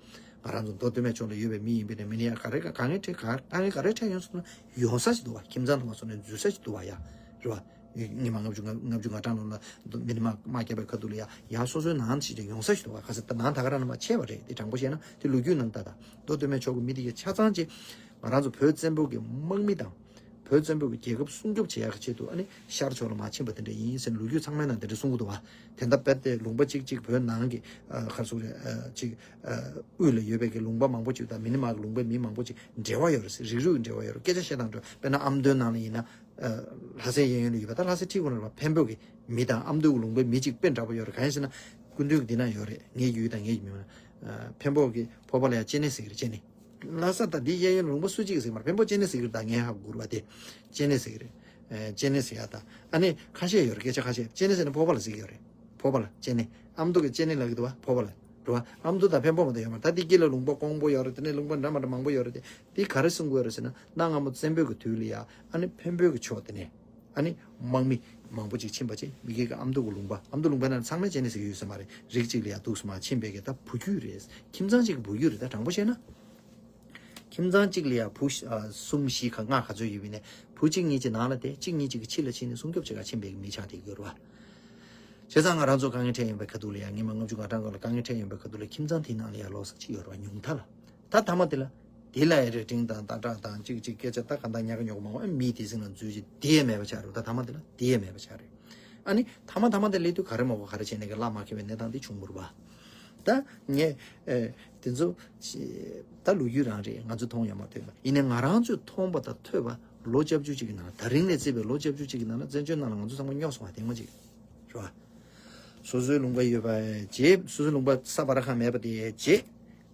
ང་རང་ཚོ་མདོ་སྟོད་སྨད་ཕྱོགས་ལ་ཡོད་པའི་མི་ཡིན་པས་ན་མི་ནི་ཡང་ག་རེ་ག་ངའི་འཕྲད་ག་ང་ག་རེ་འཕྲད་ཡོང་སོང་ན་ཡོང་ས་ཞིག་འདུག་བ། ཁྱིམ་ཚང་དུ་མ་སོང་ནས་འཛུལ་ས་ཞིག་འདུག་བ་ཡ། རེད་བ། ཉི་མ་ལྔ་བཅུ་ལྔ་བཅུ་ང་གྲངས་ལོ་ལ་མི་ནི་མ་དམག་རྒྱབ་པའི་ཁ་ཐུག་ལ་ཡ་ཡ་སོ་སོའི་ནང་ཞིག་ཡོང་ས་ཞིག་འདུག་བ། ག་ས་ད་ནང་ད་ག་རང་ལ་མ་ཆད་པ་རེད། དེ་དྲང་པོ་བཤད་ན་དེ་ལོ་རྒྱུས་ནང་ལྟ་ད་མདོ་སྟོད་སྨད་ཕྱོགས་ཀྱི་མི་དེ་གའི་ཆ་ཚང་ཅིག་ང་རང་ཚོ་བོད་བཙན་པོ་གི་དམག་མི་དང་། བོད་བཙན་པོ་གི་རྒྱལ་ཁབ་སྲུང་སྐྱོབ་བྱེད་ཡག་གི་ཆེད་དུ་ཨ་ནི་ཤར་ཕྱོགས་ལ་མར་ཕྱིན་པ་དེ་འདྲ་ཡིན་ཟེར་ལོ་རྒྱུས་ཚང་མའི་ནང་དེ་འདྲ་གསུང་གི་འདུག་བ། དེ་འདྲ་བེད་དེ་ལུང་པ་གཅིག་གཅིག་བོད་ནང་གི་ཨ་ག་རེ་ཟེར་རེད། ཨ་གཅིག་ཨ་དབུས་ལ་ཡོད་པའི་གི་ལུང་པ་མང་པོ་ཅིག་དང་མི་ནི་མ་གི་ལུང་པའི་མི་མང་པོ་ཅིག་འབྲེལ་བ་ཡོད་རེད། རིགས་རུས་ཀྱི་འབྲེལ་བ་ཡོད་རེད། སྐད་ཆ་བཤད་སྟངས་འདྲ་བོ། དཔེར་ན་ཨ་མདོའི་ནང་ལ་ཡིན་ན་ཨ་ལྷ་སའི་གཡས་གཡོན་ལ་ཡོད་པ་ད་ལྷ་སའི་ཁྲི་གུང་ལ་ཡོད་པ་འཕན་པོ་གི་མི་དང་ཨ་མདོའི་ལུང་པའི་མི་ཅིག་དཔེ་འདྲ་པོ་ཡོད་རེད། གང་ཡིན་ཟེར་ན་སྐུ་མདུན་གྱི་འདི་ན་ཡོད་རེད། ངའི་ཡུལ་དང་ངའི་མི་མ་ཨ་འཕན་པོ་གི་ཕོ་པ་ལ་ཡང་ལྕེ་ནད་ཟེར་གི་རེད། ལྕེ་ནད། ལྷ་ས་དང་འདི་གཡས་གཡོན་ལུང་པ་སུ་གཅིག་ཟེར་གི་མ་རེད། འཕན་པོ་ལྕེ་ནད་ཟེར་གི་རེད། ད་ངས་ཧ་གོ་རེད་བ། དེ་ལྕེ་ནད་ཟེར་གི་རེད། ཨེ་ལྕེ་ནད་ཟེར་ཡ་ད་ཨ་ནི་ཁ་ཤས་ཡོད་རེད། སྐད་ཆ་ཁ་ཤས། ལྕེ་ནད་ཟེར་ན་ཕོ་པ་ལ་ཟེར་གི་ཡོད་རེད། ཕོ་པ་ལ་ལྕེ་ནད། ཨ་མདོ་གི་ལྕེ་ནད་ལབ་གི་འདུག་བ། ཕོ་པ་ལ་རེད་བ། ཨ་མདོ་དང་འཕན་པོ་མ་གཏོགས་ཡོད་མ་རེད། ད་འདི་དཀྱིལ་ལ་ལུང་པ་ཀོང་པོ་ཡོད་རེད། དེ་ནས་ལུང་པ་འདྲ་མ་འདྲ་མང་པོ་ཡོད་རེད། དེ་དེ་ག་རེ་གསུང་གི་ཡོད་རེད་ཟེར་ན་གནའ་སྔ་མོ་བཙན་པོའི་གི་དུས་ལ་ཡ་ཨ་ནི་འཕན་པོའི་གི་ཕྱོགས་དེ་ནས། ཨ་ནི་དམག་མི་མང་པོ་ཅིག་ཕྱིན་པ་ཅིག་མི་སྒེར་གྱི་ཨ་མདོ་གི་ལུང་པ། ཨ་མདོ་ལུང་པའི་ནང་ཚང་མས་ལྕེ་ནད་ཟེར་གྱི་ཡོད་ས་མ་རེད། རིགས་གཅིག་ལ་ཡ་འདུག་སེ་མར་ཕྱིན་པའི་གི་ད་བུ་རྒྱུད་རེད། ཁྱིམ་ཚང་གཅིག་གི་བུ་རྒྱུད་རེད། ད་དྲང་པོ་བཤད་ན། ཁྱིམ་ཚང་གཅིག་ལ་ཡ་བུ་བཞི་ཨ་གསུམ་བཞི་ཁ་ལྔ་ག་ཚོད་ཡོད་པ་ཡིན་ནའི་བུ་གཅིག་གཉིས་ཀྱི་ནང་ལ་བསྡད། གཅིག་གཉིས་གཅིག་གི་ཕྱི་ལ་ཕྱིན་ནས་སྲུང་སྐྱོབ་བྱེད་ག་ཕྱིན་པའི་གི་མི་ཆགས་བསྡད་ཀྱི་ཡོད་རེད་བ། བྱས་ཙང་ང་རང་ཚོ་དཀའ་ངལ་འཕྲད་ཡོང་པའི་ཁ་ཐུག་ལ་ཡ་ཉི་མ་ལྔ་བཅུ་ང་གྲངས་སྐོར་ལ་དཀའ་ངལ་འཕྲད་ཡོང་པའི་ཁ་ཐུག་ལ་ཁྱིམ་ཚང་དེའི་ནང་ལ་ཡ་ལོ་གཅིག་ཡོད་རེད་བ། ཉུང་མཐའ་ལ། ད་མཐའ་མ་དེ་ལ། དེ་ལ་ཡ་རྭ་སྒྲེང་དང་སྟག་བྲག་དང་གཅིག་གཅིག་སྐད་ཆ་ད་ག་འདྲ་ཉག་ག་ཉོག་མང་བོ་མིའི་སྡེ་ཚན་ལ་འཛུལ་ཅིག་དེ་ཡ་མེད་པ་ཆགས་རེད། ད་མཐའ་མ་དེ་ལ་དེ་ཡ་མེད་པ་ཆགས་རེད། ཨ་ནི་མཐའ་མ་མཐའ་མ་དེ་སླེབས་དུས་ག་རེ་མ་གོ་ག་རེ་བྱས་ནས་གི་བླ་མ་མཁས་པའི་གནས་སྟངས་དེ་བྱུང་མ་རེད་བ། ད་ངས་ཨེ་དེ་ཚོ་ད་ལོ་རྒྱུས་རང་རེད། ང་ཚོ་མཐོང་ཡོད་མ་ཐོས་པ་ཡིན་ནའི་ང་རང་ཚོས་མཐོང་པ་དང་ཐོས་པ་ལོ་བཅུ་བཅུ་གཅིག་གི་ནང་ལ། ད་རིང་ནས་བརྩིས་པའི་ལོ་བཅུ་བཅུ་གཅིག་གི་ནང་ལ་བཙན་བྱོལ་ནང་ལ་ང་ཚོ་ཚང་མ་རྙོག་སོང་བ་དེ་ངོ་གཅིག་རེད་བ། སོ་སོའི་ལུང་པ་ཡོད་པ་བརྗེད། སོ་སོའི་ལུང་པ་ས་བར་ཁ་མེད་པ་དེ་བརྗེད།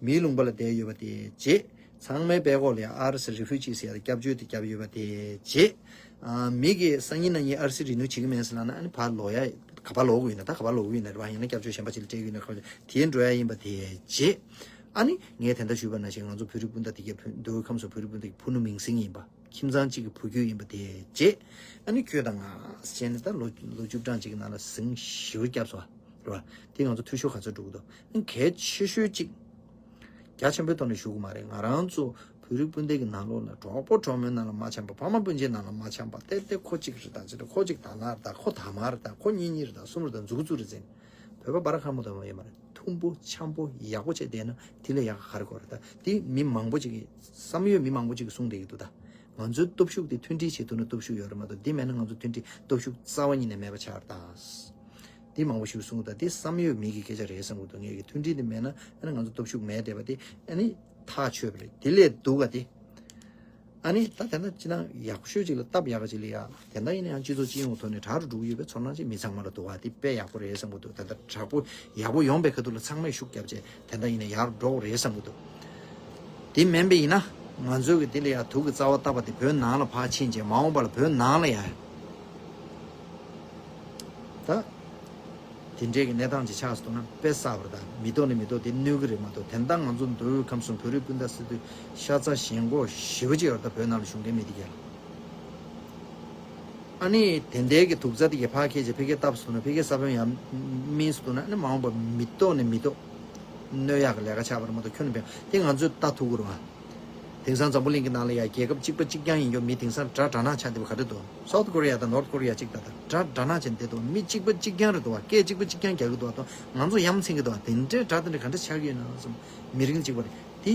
མིའི་ལུང་པ་ལ་བསྡད་ཡོད་པ་དེ་བརྗེད། ཚང་མའི་པད་ཀོག་ལ་ཨར་སི་རི་ཕུ་ཇི་ཟེར་ཡ་སྐྱབས་བཅོལ་དེ་བརྒྱབ་ཡོད་པ་དེ་བརྗེད། ཨ་མི་གི་སང་ཉིན་གནངས་ཉིན་ཨར་སི་རི་ནིའུ་བྱེད་ཀྱི་མེད་ཟེར་ལབ་ན། ཨ་ནི་ཕར་ལོག་ཡ་ག་པར་ལོག་གི་ཡོད་ན། ད་ག་པར་ལོག་གི་ཡོད་ན་རེད་བ། ཡང་ན་སྐྱབས་བཅོལ་གཞན་པ་ཅིག་ལ་སྤྲད་གི་ཡོད་ན། ཁ་དེ་འགྲོ་ཡ་ཡིན་པ་དེ་བརྗེད། ཨ་ནི་ངས་དེ་འདྲ་ཞུས་པ་ནང་བཞིན་ང་ཚོ་བོད་རིགས་སྤུན་ཟླ་དེ་གའི་བོད་མདོ་དབུས་ཁམས་གསུམ་བོད་རིགས་སྤུན་ཟླ་གི་ཕུ་ནུ་མིང་སྲིང་ཡིན་པ། ཁྱིམ་ཚང་གཅིག་གི་བུ་རྒྱུད་ཡིན་པ་དེ་བརྗེད། ཨ་ནི་ཁྱོད་དང་ང་བྱས་ནས་ད་ལོ་ལོ་བཅུ་གྲངས་གཅིག་གི་ནང་ལ་ཟིང་ཞེ་པོ་བརྒྱབ་སོང་རེད་བ། དེ་ང་ཚོ་འཐུས་ཤོར་ག་ཚོད་འགྲོ་གི་འདུག་ཨ་ནི་གལ་ཆེ་ཤོས་གཅིག་རྒྱ་ཆེན་པོའི་ཐོག་ནས་ཞུ་གི་མ་རེད། ང་རང་ཚོ་བོད་རིགས་སྤུན་ཟླ་གི་ནང་ལོགས་ལ་གྲོགས་པོ་གྲོགས་མོའི་ནང་ལ་མ་འཆམ་པ། ཕ་མ་སྤུན་མཆེད་ནང་ལ་མ་འཆམ་པ། ཏེ་ཏེ་ཁོ་གཅིག་རེད་ད། ཅི་རེད། ཁོ་གཅིག་དར་ནག་རེད་ད། ཁོ་དར་དམར་རེད་ད། ཁོ་གཉིས་གཉིས་རེད་ད། གསུམ་རེད་ད། མཛུག་གུ་བཙུགས་རེད་ཟེར་ནས། བོད་པ་བར་ཁ་མོ་དང་མ་ཡོད་མ་རེད། མཐུན་པོ་འཆམ་པོ་ཡག་པོ་བྱས་བསྡད་ན་དེ་ལས་ཡག་ག་རེ་དགོས་རེད། ད་དེ་མི་མང་པོ་ཅིག་གིས། བསམ་ཡོད་མི་མང་པོ་ཅིག་གིས་གསུངས་བསྡད་ཀྱི་འདུག་ད་ང་ཚོའི་སྟོབས་ཤུགས་དེ་མཐུན་སྒྲིལ་བྱེད་ཐུབ་ན་སྟོབས་ཤུགས་ཡོད་རེད་མ་གཏོགས། དེ་མེད་ན་ང་ཚོ་མཐུན་སྒྲིལ་སྟོབས་ཤུགས་རྩ་བ་ཉིད་ནས་མེད་པ་ཆགས་རེད་ད། དེ་མང་པོ་ཞིག་གསུངས་འདུག་ད་དེ་བསམ་ཡོད་མི་གི་སྐད་ཆ་རེད་བསམ་གྱི་འདུག་ངས་ཀྱི་མཐུན་སྒྲིལ་དེ་མེད་ན་ཨ་ནི་ང་ཚོ་སྟོབས་ཤུགས་མེད་བསྡད་པ་དེ་ཨ་ནི་ཐག་ཆོད་པ་རེད། དེ་ལས་སྡུག་ག་དེ། ཨ་ནི་ད་དེ་འདྲ་ཅི་ན་ཡག་ཤོས་ཅིག་ལ་སྟབས་ཡག་ག་ཅིག་ལ་ཡ། དེ་འདྲ་ཡིན་ན་ཡང་སྤྱི་ཚོགས་སྤྱི་ཡོངས་ཐོག་ནས་དྲག་རུ་འགྲོ་གི་ཡོད་པའི་ཚོར་སྣང་ཅིག་མི་ཚང་མ་ལ་འདུག་བ། དེ་དཔེ་ཡག་པོ་རེད་བསམ་གྱི་འདུག་ད་ལྟ་དྲག་པོ་ཡག་པོ་ཡོང་པའི་ཁ་ཐུག་ལ་ཚང་མས་ཤུགས་རྒྱབ་བྱས་དེ་འདྲ་ཡིན་ན་ཡག་རུ་འགྲོ་གི་རེད་བསམ་གྱི་འདུག་དེ་མིན་པ་ཡིན་ན་ང་ཚོས་གི་དེ་ལ་ཡ་དུག་གི་རྩ་བ་བཏབ་པ་དེ་བོད་ནང་ལ་ཕར་ཕྱིན་བྱས་མ་འོངས་པ་ལ་བོད་ནང་ལ་ཡ། ད། དེ་འདྲའི་གི་གནས་སྟངས་ཅིག་ཆགས་སོང་ན་དཔེ་གསར་པ་རེད་ད། མི་ཐོག་ནས་མི་ཐོག་དེ་གནོད་གི་རེད་མ་གཏོགས། དེ་འདྲ་ང་ཚོ་མདོ་དབུས་ཁམས་གསུམ་བོད་རིགས་སྤུན་ཟླ་ཟེར་དུས་ཤ་ཚ་ཞེན་ཁོག་ཞེ་པོ་ཅིག་ཡོད་རེད་ད། བོད་ནང་ལ་བཞུགས་མཁན་མི་དེ་གས་ལ། ཨ་ནི་དེ་འདྲའི་གི་དུག་རྩྭ་དེ་གས་ཕར་ཁྱེར་བྱས་ཕ་གིར་བཏབ་སོང་ན་ཕ་གིའི་ས་བོན་ཡར་སྨིན་སོང་ན་ཨ་ནི་མ་འོངས་པ་མི་ཐོག་ནས་མི་ཐོག་གནོད་ཡག་གི་ལས་ཀ་ཆགས་པ་རེད་མ་གཏོགས། ཁྱོན་ནས་བས་དེ་ང་ཚོས་ལྟ་ཐུབ་ཀྱི་རེད་བ། དེང་སང་འཛམ་བུ་གླིང་གི་ནང་ལ་ཡ་རྒྱལ་ཁབ་གཅིག་པ་གཅིག་རྐྱང་ཡིན་རྒྱུ་མི་དེང་སང་དགྲ་དགྲ་ནག་ཆགས་བསྡད་པ་ག་འདྲ་འདུག South Korea དང་North Korea གཅིག་ད་ད་དགྲ་དགྲ་ནག་བྱས་བསྡད་འདུག་མི་གཅིག་པ་གཅིག་རྐྱང་རེད་འདུག་བ། སྐད་གཅིག་པ་གཅིག་རྐྱང་རྒྱག་གི་འདུག་བ། ང་ཚོ་ཡ་མཚན་གྱི་འདུག་བ། དེ་འདྲའི་དགྲ་དེ་འདྲ་ག་འདྲ་ཆགས་ཀྱི་ཡོད་ན་བསམ། མི་རིགས་གཅིག་པ་རེད་དེ།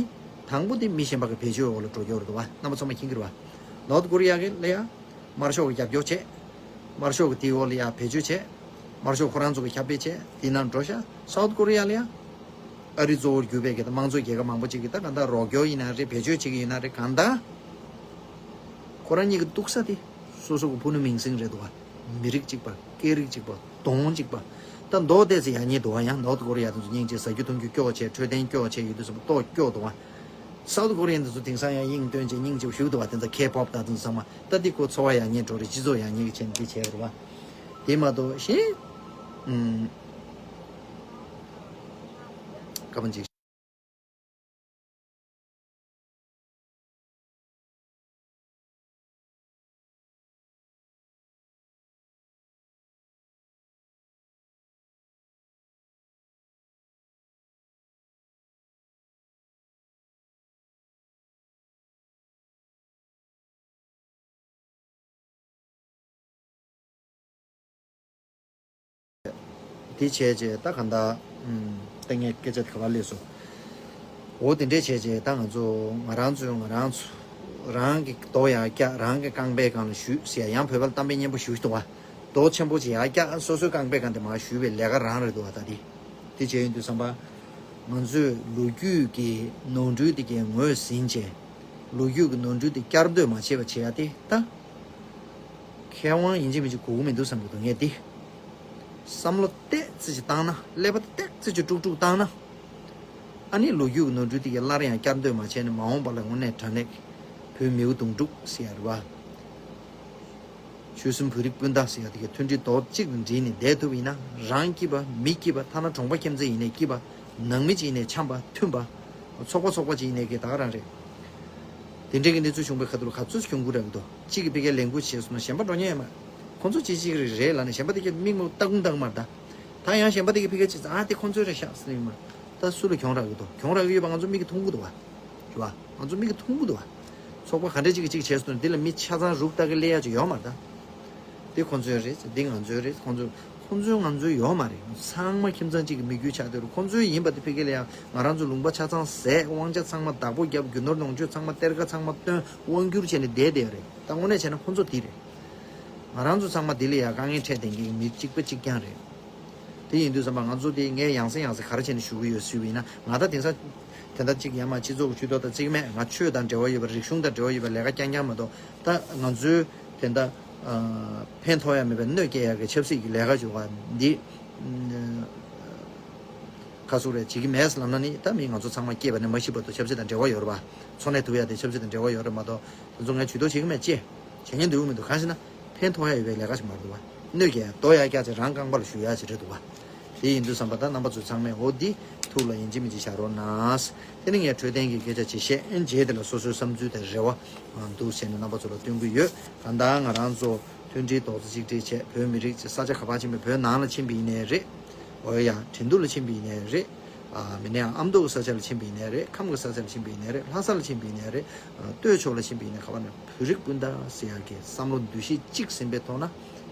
དང་པོ་དེ་མི་གཞན་པ་གི་བེད་སྤྱོད་འོག་ལ་འགྲོ་རྒྱུ་རེད་འདུག་བ། རྣམ་པ་ཚང་མ་མཁྱེན་གྱི་རེད་བ། North Korea གི་ལ་ཡ། དམར་ཤོག་གི་རྒྱབ་སྐྱོར་བྱས། དམར་ཤོག་གི་དེའི་འོག་ལ་ཡ་བེད་སྤྱོད་བྱས། དམར་ཤོག་ཁོ་རང་ཚོ་གི་ཁྱབ་སྤེལ་བྱས་དེའི་ནང་འགྲོ་ཤག South Korea ལ་ཡ། ཨ་རི་གཙོ་བོར་གྱུར་པའི་གི་ད་དམངས་གཙོའི་རྒྱལ་ཁབ་མང་པོ་ཅིག་གི་ད་གང་ལྟར་རོགས་སྐྱོར་ཡིན་ན་རེད། བེད་སྤྱོད་བྱེད་ཀྱི་ཡིན་ན་རེད། གང་ལྟར་ཁོ་རང་གཉིས་ཀྱི་སྡུག་ས་དེ་སོ་སོ་གི་ཕུ་ནུ་མིང་སྲིང་རེད་འདུག་བ། མི་རིགས་གཅིག་པ། སྐད་རིགས་གཅིག་པ། གདོང་གཅིག་པ། ད་མདོ་སྡེ་ཚེ་ཡག་ཉེས་འདུག་བ། ཡང་North Korea དེ་ཚོ་སྙིང་རྗེ་ཟ་རྒྱུ་འཐུང་རྒྱུ་སྐྱོ་བྱས། འཕྲོད་བསྟེན་སྐྱོ་བྱས་ཡོད་དུས་ཙམ་པ་ལྟོགས་སྐྱོ་འདུག་བ། South Korea དེ་ཚོ་དེང་སང་ཡང་དབྱིངས་སྟོན་བྱས་སྙིང་རྗེ་པོ་ཞིག་འདུག་བ། དེ་ཚོ་K-pop དང་དེ་ཚོ་ཚང་མ་ད་དེ་ཁོ་འཚོ་བ་ཡག་ཉེས་འགྲོ་རེད། སྤྱི་ཚོགས་ཡག་ཉེས་ཀྱི་ཆེད་དེ་བྱས་རེད་བ། དེ་མ་གཏོགས་གཞན། ཨུམ། ཀ་པན་ཅིག་དེ་བྱས་རྗེས་ད་ག་འདྲ། ཨུམ། ད་ངས་སྐད་ཆ་དེ་ག་པར་སླེབས་སོང་། འོ་དེ་འདྲས་བྱས་རྗེས་ད་ང་ཚོ་ང་རང་ཚོས་ང་རང་ཚོ་རང་གི་རྡོ་ཡར་བཀྱག་རང་གི་རྐང་པའི་སྒང་ལ་གཞུས་ཟེར་ཡ། ཡང་བོད་པ་ལ་གཏམ་དཔེ་སྙན་པོ་ཞུ་གི་འདུག་བ། རྡོ་ཆེན་པོ་ཅིག་ཡར་བཀྱག་སོ་སོའི་རྐང་པའི་སྒང་དེ་མར་གཞུས་པའི་ལས་ཀ་རང་རེད་འདུག་བ། ད་དེ་དེ་བྱས་ཡོང་དུས་ཙམ་པ་ང་ཚོས་ལོ་རྒྱུས་ཀྱི་ནོར་འཁྲུལ་དེ་གའི་ངོས་ཟིན་བྱས། ལོ་རྒྱུས་ཀྱི་ནོར་འཁྲུལ་དེ་བསྐྱར་ཟློས་མ་བྱེད་པ་བྱེད་ཡ་དེ་ད། མཁས་དབང་ཡིན་གཅིག་མིན་གཅིག་དགོས་ཀྱི་མི་འདུག་བསམ་གྱི་འདུག་ངས་འདི། བསམ་བློ་ཏོག་ཙམ་ཅིག་བཏང་ན། ཀླད་པ་ཏོག་ཙམ་ཅིག་དཀྲུག་དཀྲུག་བཏང་ན། ཨ་ནི་ལོ་རྒྱུས་ཀྱི་ནོར་འཁྲུལ་དེ་གའི་སླར་ཡང་བསྐྱར་ཟློས་མ་བྱས་ནས་མ་འོངས་པ་ལ་དངོས་གནས་དྲང་གནས་བོད་མིའུ་གདུང་དཀྲུག་ཟེར་ཡ་རེད་བ། ཆོལ་གསུམ་བོད་རིགས་སྤུན་ཟླ་ཟེར་ཡ་དེ་གའི་མཐུན་སྒྲིལ་རྡོག་གཅིག་ཏུ་སྒྲིལ་ནས་བསྡད་ཐུབ་པ་ཡིན་ན། རང་སྐྱིད་པ། མི་སྐྱིད་པ། ཐ་ན་གྲོང་པ་ཁྱིམ་མཚེས་ཡིན་ནའི་སྐྱིད་པ། ནང་མི་གཅིག་ཡིན་ནའི་འཆམ་པ་མཐུན་པ། ཚོགས་པ་ཚོགས་པ་གཅིག་ཡིན་ནའི་གི་ད་ག་རང་རེད། དེ་འདྲའི་གི་གནས་ཚུལ་བྱུང་བའི་ཁ་ཐུག་ལ་ག་ཚོད་གྱོང་གུད་རག་གི་འདུག་གཅིག་གིས་ཕ་གིར་ལས་འགུལ་བྱས་སོང་ན་གཞན་པ་འགྲོ་ཉེན་ཡོད་མ་རེད། ཁོང་ཚོ་གཅིག་གཅིག་རེད་རེད་ལབ་ནས་གཞན་པ་དེ་གའི་མིག་མ་ལྟ་ཀུང་ལྟ་གི་མ་རེད་ད། ད་ཡང་གཞན་པ་དེ་གའི་ཕ་གིར་ཅིག་ཨ་དེ་ཁོང་ཚོའི་རེད་ཤག་ཟེར་ནས་ཡོད་མ་རེད། ད་སུ་ལ་གྱོང་རག་གི་འདུག་གྱོང་རག་གི་ཡོད་པ་ང་ཚོ་མིག་གིས་མཐོང་གི་འདུག་བ། རེད་བ། ང་ཚོ་མིག་གིས་མཐོང་གི་འདུག་བ། ཚོགས་པ་ག་འདྲ་གཅིག་གིས་གཅིག་བྱས་སོང་ན་འདི་ལ་མི་ཆ་ཚང་རུག་ལྟ་གི་སླེབས་ཡ་ཅིག་ཡོད་མ་རེད་ད། འདི་ཁོང་ཚོའི་རེད། འདི་ང་ཚོའི་རེད། ཁོང་ཚོ་ཁོང་ཚོའི་ང་ཚོའི་ཡོད་མ་རེད། ཚང་མ་ཁྱིམ་ཚང་གཅིག་གི་མི་རྒྱུད་ཆགས་བསྡད་རེད། ཁོང་ཚོའི་ཡིན་པ་དེ་ཕ་གི་ལ་ཡང་ང་རང་ཚོ་ལུང་པ་ཆ་ཚང་ཟས། དབང་ཆ་ཚང་མ་བདག་པོ་བརྒྱབ། རྒྱུ་ནོར་ལོངས་སྤྱོད་ཚང་མ་གཏེར་ཁ་ཚང་མ་བཏོན། དབང་བསྒྱུར་བྱས་ནས་བསྡད་བསྡད་ཡོད་རེད། ད་དངོས་གནས་བྱས་ན་ཁོང་ཚོ་འདི་རེད། ང་རང་ཚོ་ཚང་མ་འདི་ལ་ཡང་དཀའ་ངལ་འཕྲད་བསྡད་མཁན་གྱི་མི་གཅིག་པ་གཅིག་རྐྱང་རེད། དེ་ཡིན་དུས་ཙམ་པ་ང་ཚོ་དེ་ངས་ཡང་སེ་ཡང་སེ་ག་རེ་བྱས་ནས་ཞུ་གི་ཡོད་ཟེར་བ་ཡིན་ན། ང་ད་དེང་སང་དེ་འདྲ་གཅིག་ཡང་མ་སྤྱི་ཚོགས་ཀྱི་ཇུས་གཏོགས་དང་གཅིག་མེད། ང་ཆོས་དང་འབྲེལ་བ་ཡོད་པ། རིག་གཞུང་དང་འབྲེལ་བ་ཡོད་པ་ལས་ཀ་རྐྱང་རྐྱང་མ་གཏོགས། ད་ང་ཚོའི་དེ་འདྲ་ཕན་ཐོགས་ཡ་མེད་པའི་གནོད་སྐྱེལ་ཡ་གི་ཆབ་སྲིད་ཀྱི་ལས་ཀ་བྱེད་པ་འདི་ག་ཟེར་རེད། བྱེད་ཀྱི་མེད་ལབ་ན་ནི། ད་མི་ང་ཚོ་ཚང་མ་སྐྱེས་པ་ནས་མ་ཤི་བར་དུ་ཆབ་སྲིད་དང་འབྲེལ་བ་ཡོད་རེད་པ། འཚོ་གནས་ཐུབ་ཡ་དེ་ཆབ་སྲིད་དང་འབྲེལ་བ་ཡོད་རེད་མ་གཏོགས། དེ་ཚོ་ངས་ཇུས་གཏོགས་བྱེད་ཀྱི་མེད་ཅེས། བྱེད་མཁན་འདུག་མི་འདུག་གང་ཞེ་ན། ཕན་ཐོགས་ཡ་ཡོད་པའི་ལས་ཀ་ཞིག་མ་རེད་འདུག་བ། གནོད་སྐྱེལ་ཡ་དོ་ཡ་རྒྱག་ཅིག་རང་རྐང་པ་ལ་གཞུ་ཡ་ཅིག་རེད་འདུག་བ། དེ་ཡིན་དུས་ཙམ་པ་ད་རྣམ་པ་ཚོ་ཚང་མས་འོ་འདི་ཐུགས་ལ་ཡིན་གཅིག་མིན་གཅིག་བཞག་རོགས་གནང་། དེ་ནི་ངས་འཕྲོད་བསྟེན་གྱི་སྐད་ཆ་ཅིག་བཤད། རྗེས་དེ་ལ་སོ་སོའི་བསམ་ཚུལ་དང་རེ་བ་འདུག་ཟེར་ནས་རྣམ་པ་ཚོ་ལ་སྟོན་གྱི་ཡོད། གང་ལྟར་ང་རང་ཚོ་མཐུན་སྒྲིལ་རྡོག་རྩ་གཅིག་སྒྲིལ་བྱས། བོད་མི་རིགས་ཀྱི་ས་ཆ་ག་པར་ཕྱིན་པའི། བོད་ནང་ལ་ཕྱིན་པ་ཡིན་ནའི་རེད། འོ་ཡ། ཁྲིན་ཏུའུ་ལ་ཕྱིན་པ་ཡིན་ནའི་རེད། ཨ། མི་ནས་ཨ་མདོ་གི་ས་ཆ་ལ་ཕྱིན་པ་ཡིན་ནའི་རེད། ཁམས་ཀྱི་ས་ཆ་ལ་ཕྱིན་པ་ཡིན་ནའི་རེད། ལྷ་ས་ལ་ཕྱིན་པ་ཡིན་ནའི་རེད། ཨ། སྟོད་ཕྱོགས་ལ་ཕྱིན་པ་ཡིན་ནའི། ག་པར་ན་བོད་རིགས་སྤུན་ཟླ་ཟེར་ཡག་གི་བསམ་བློ་འདུ་ཤེས་གཅིག་ཟིན་པའི་ཐོག་ན་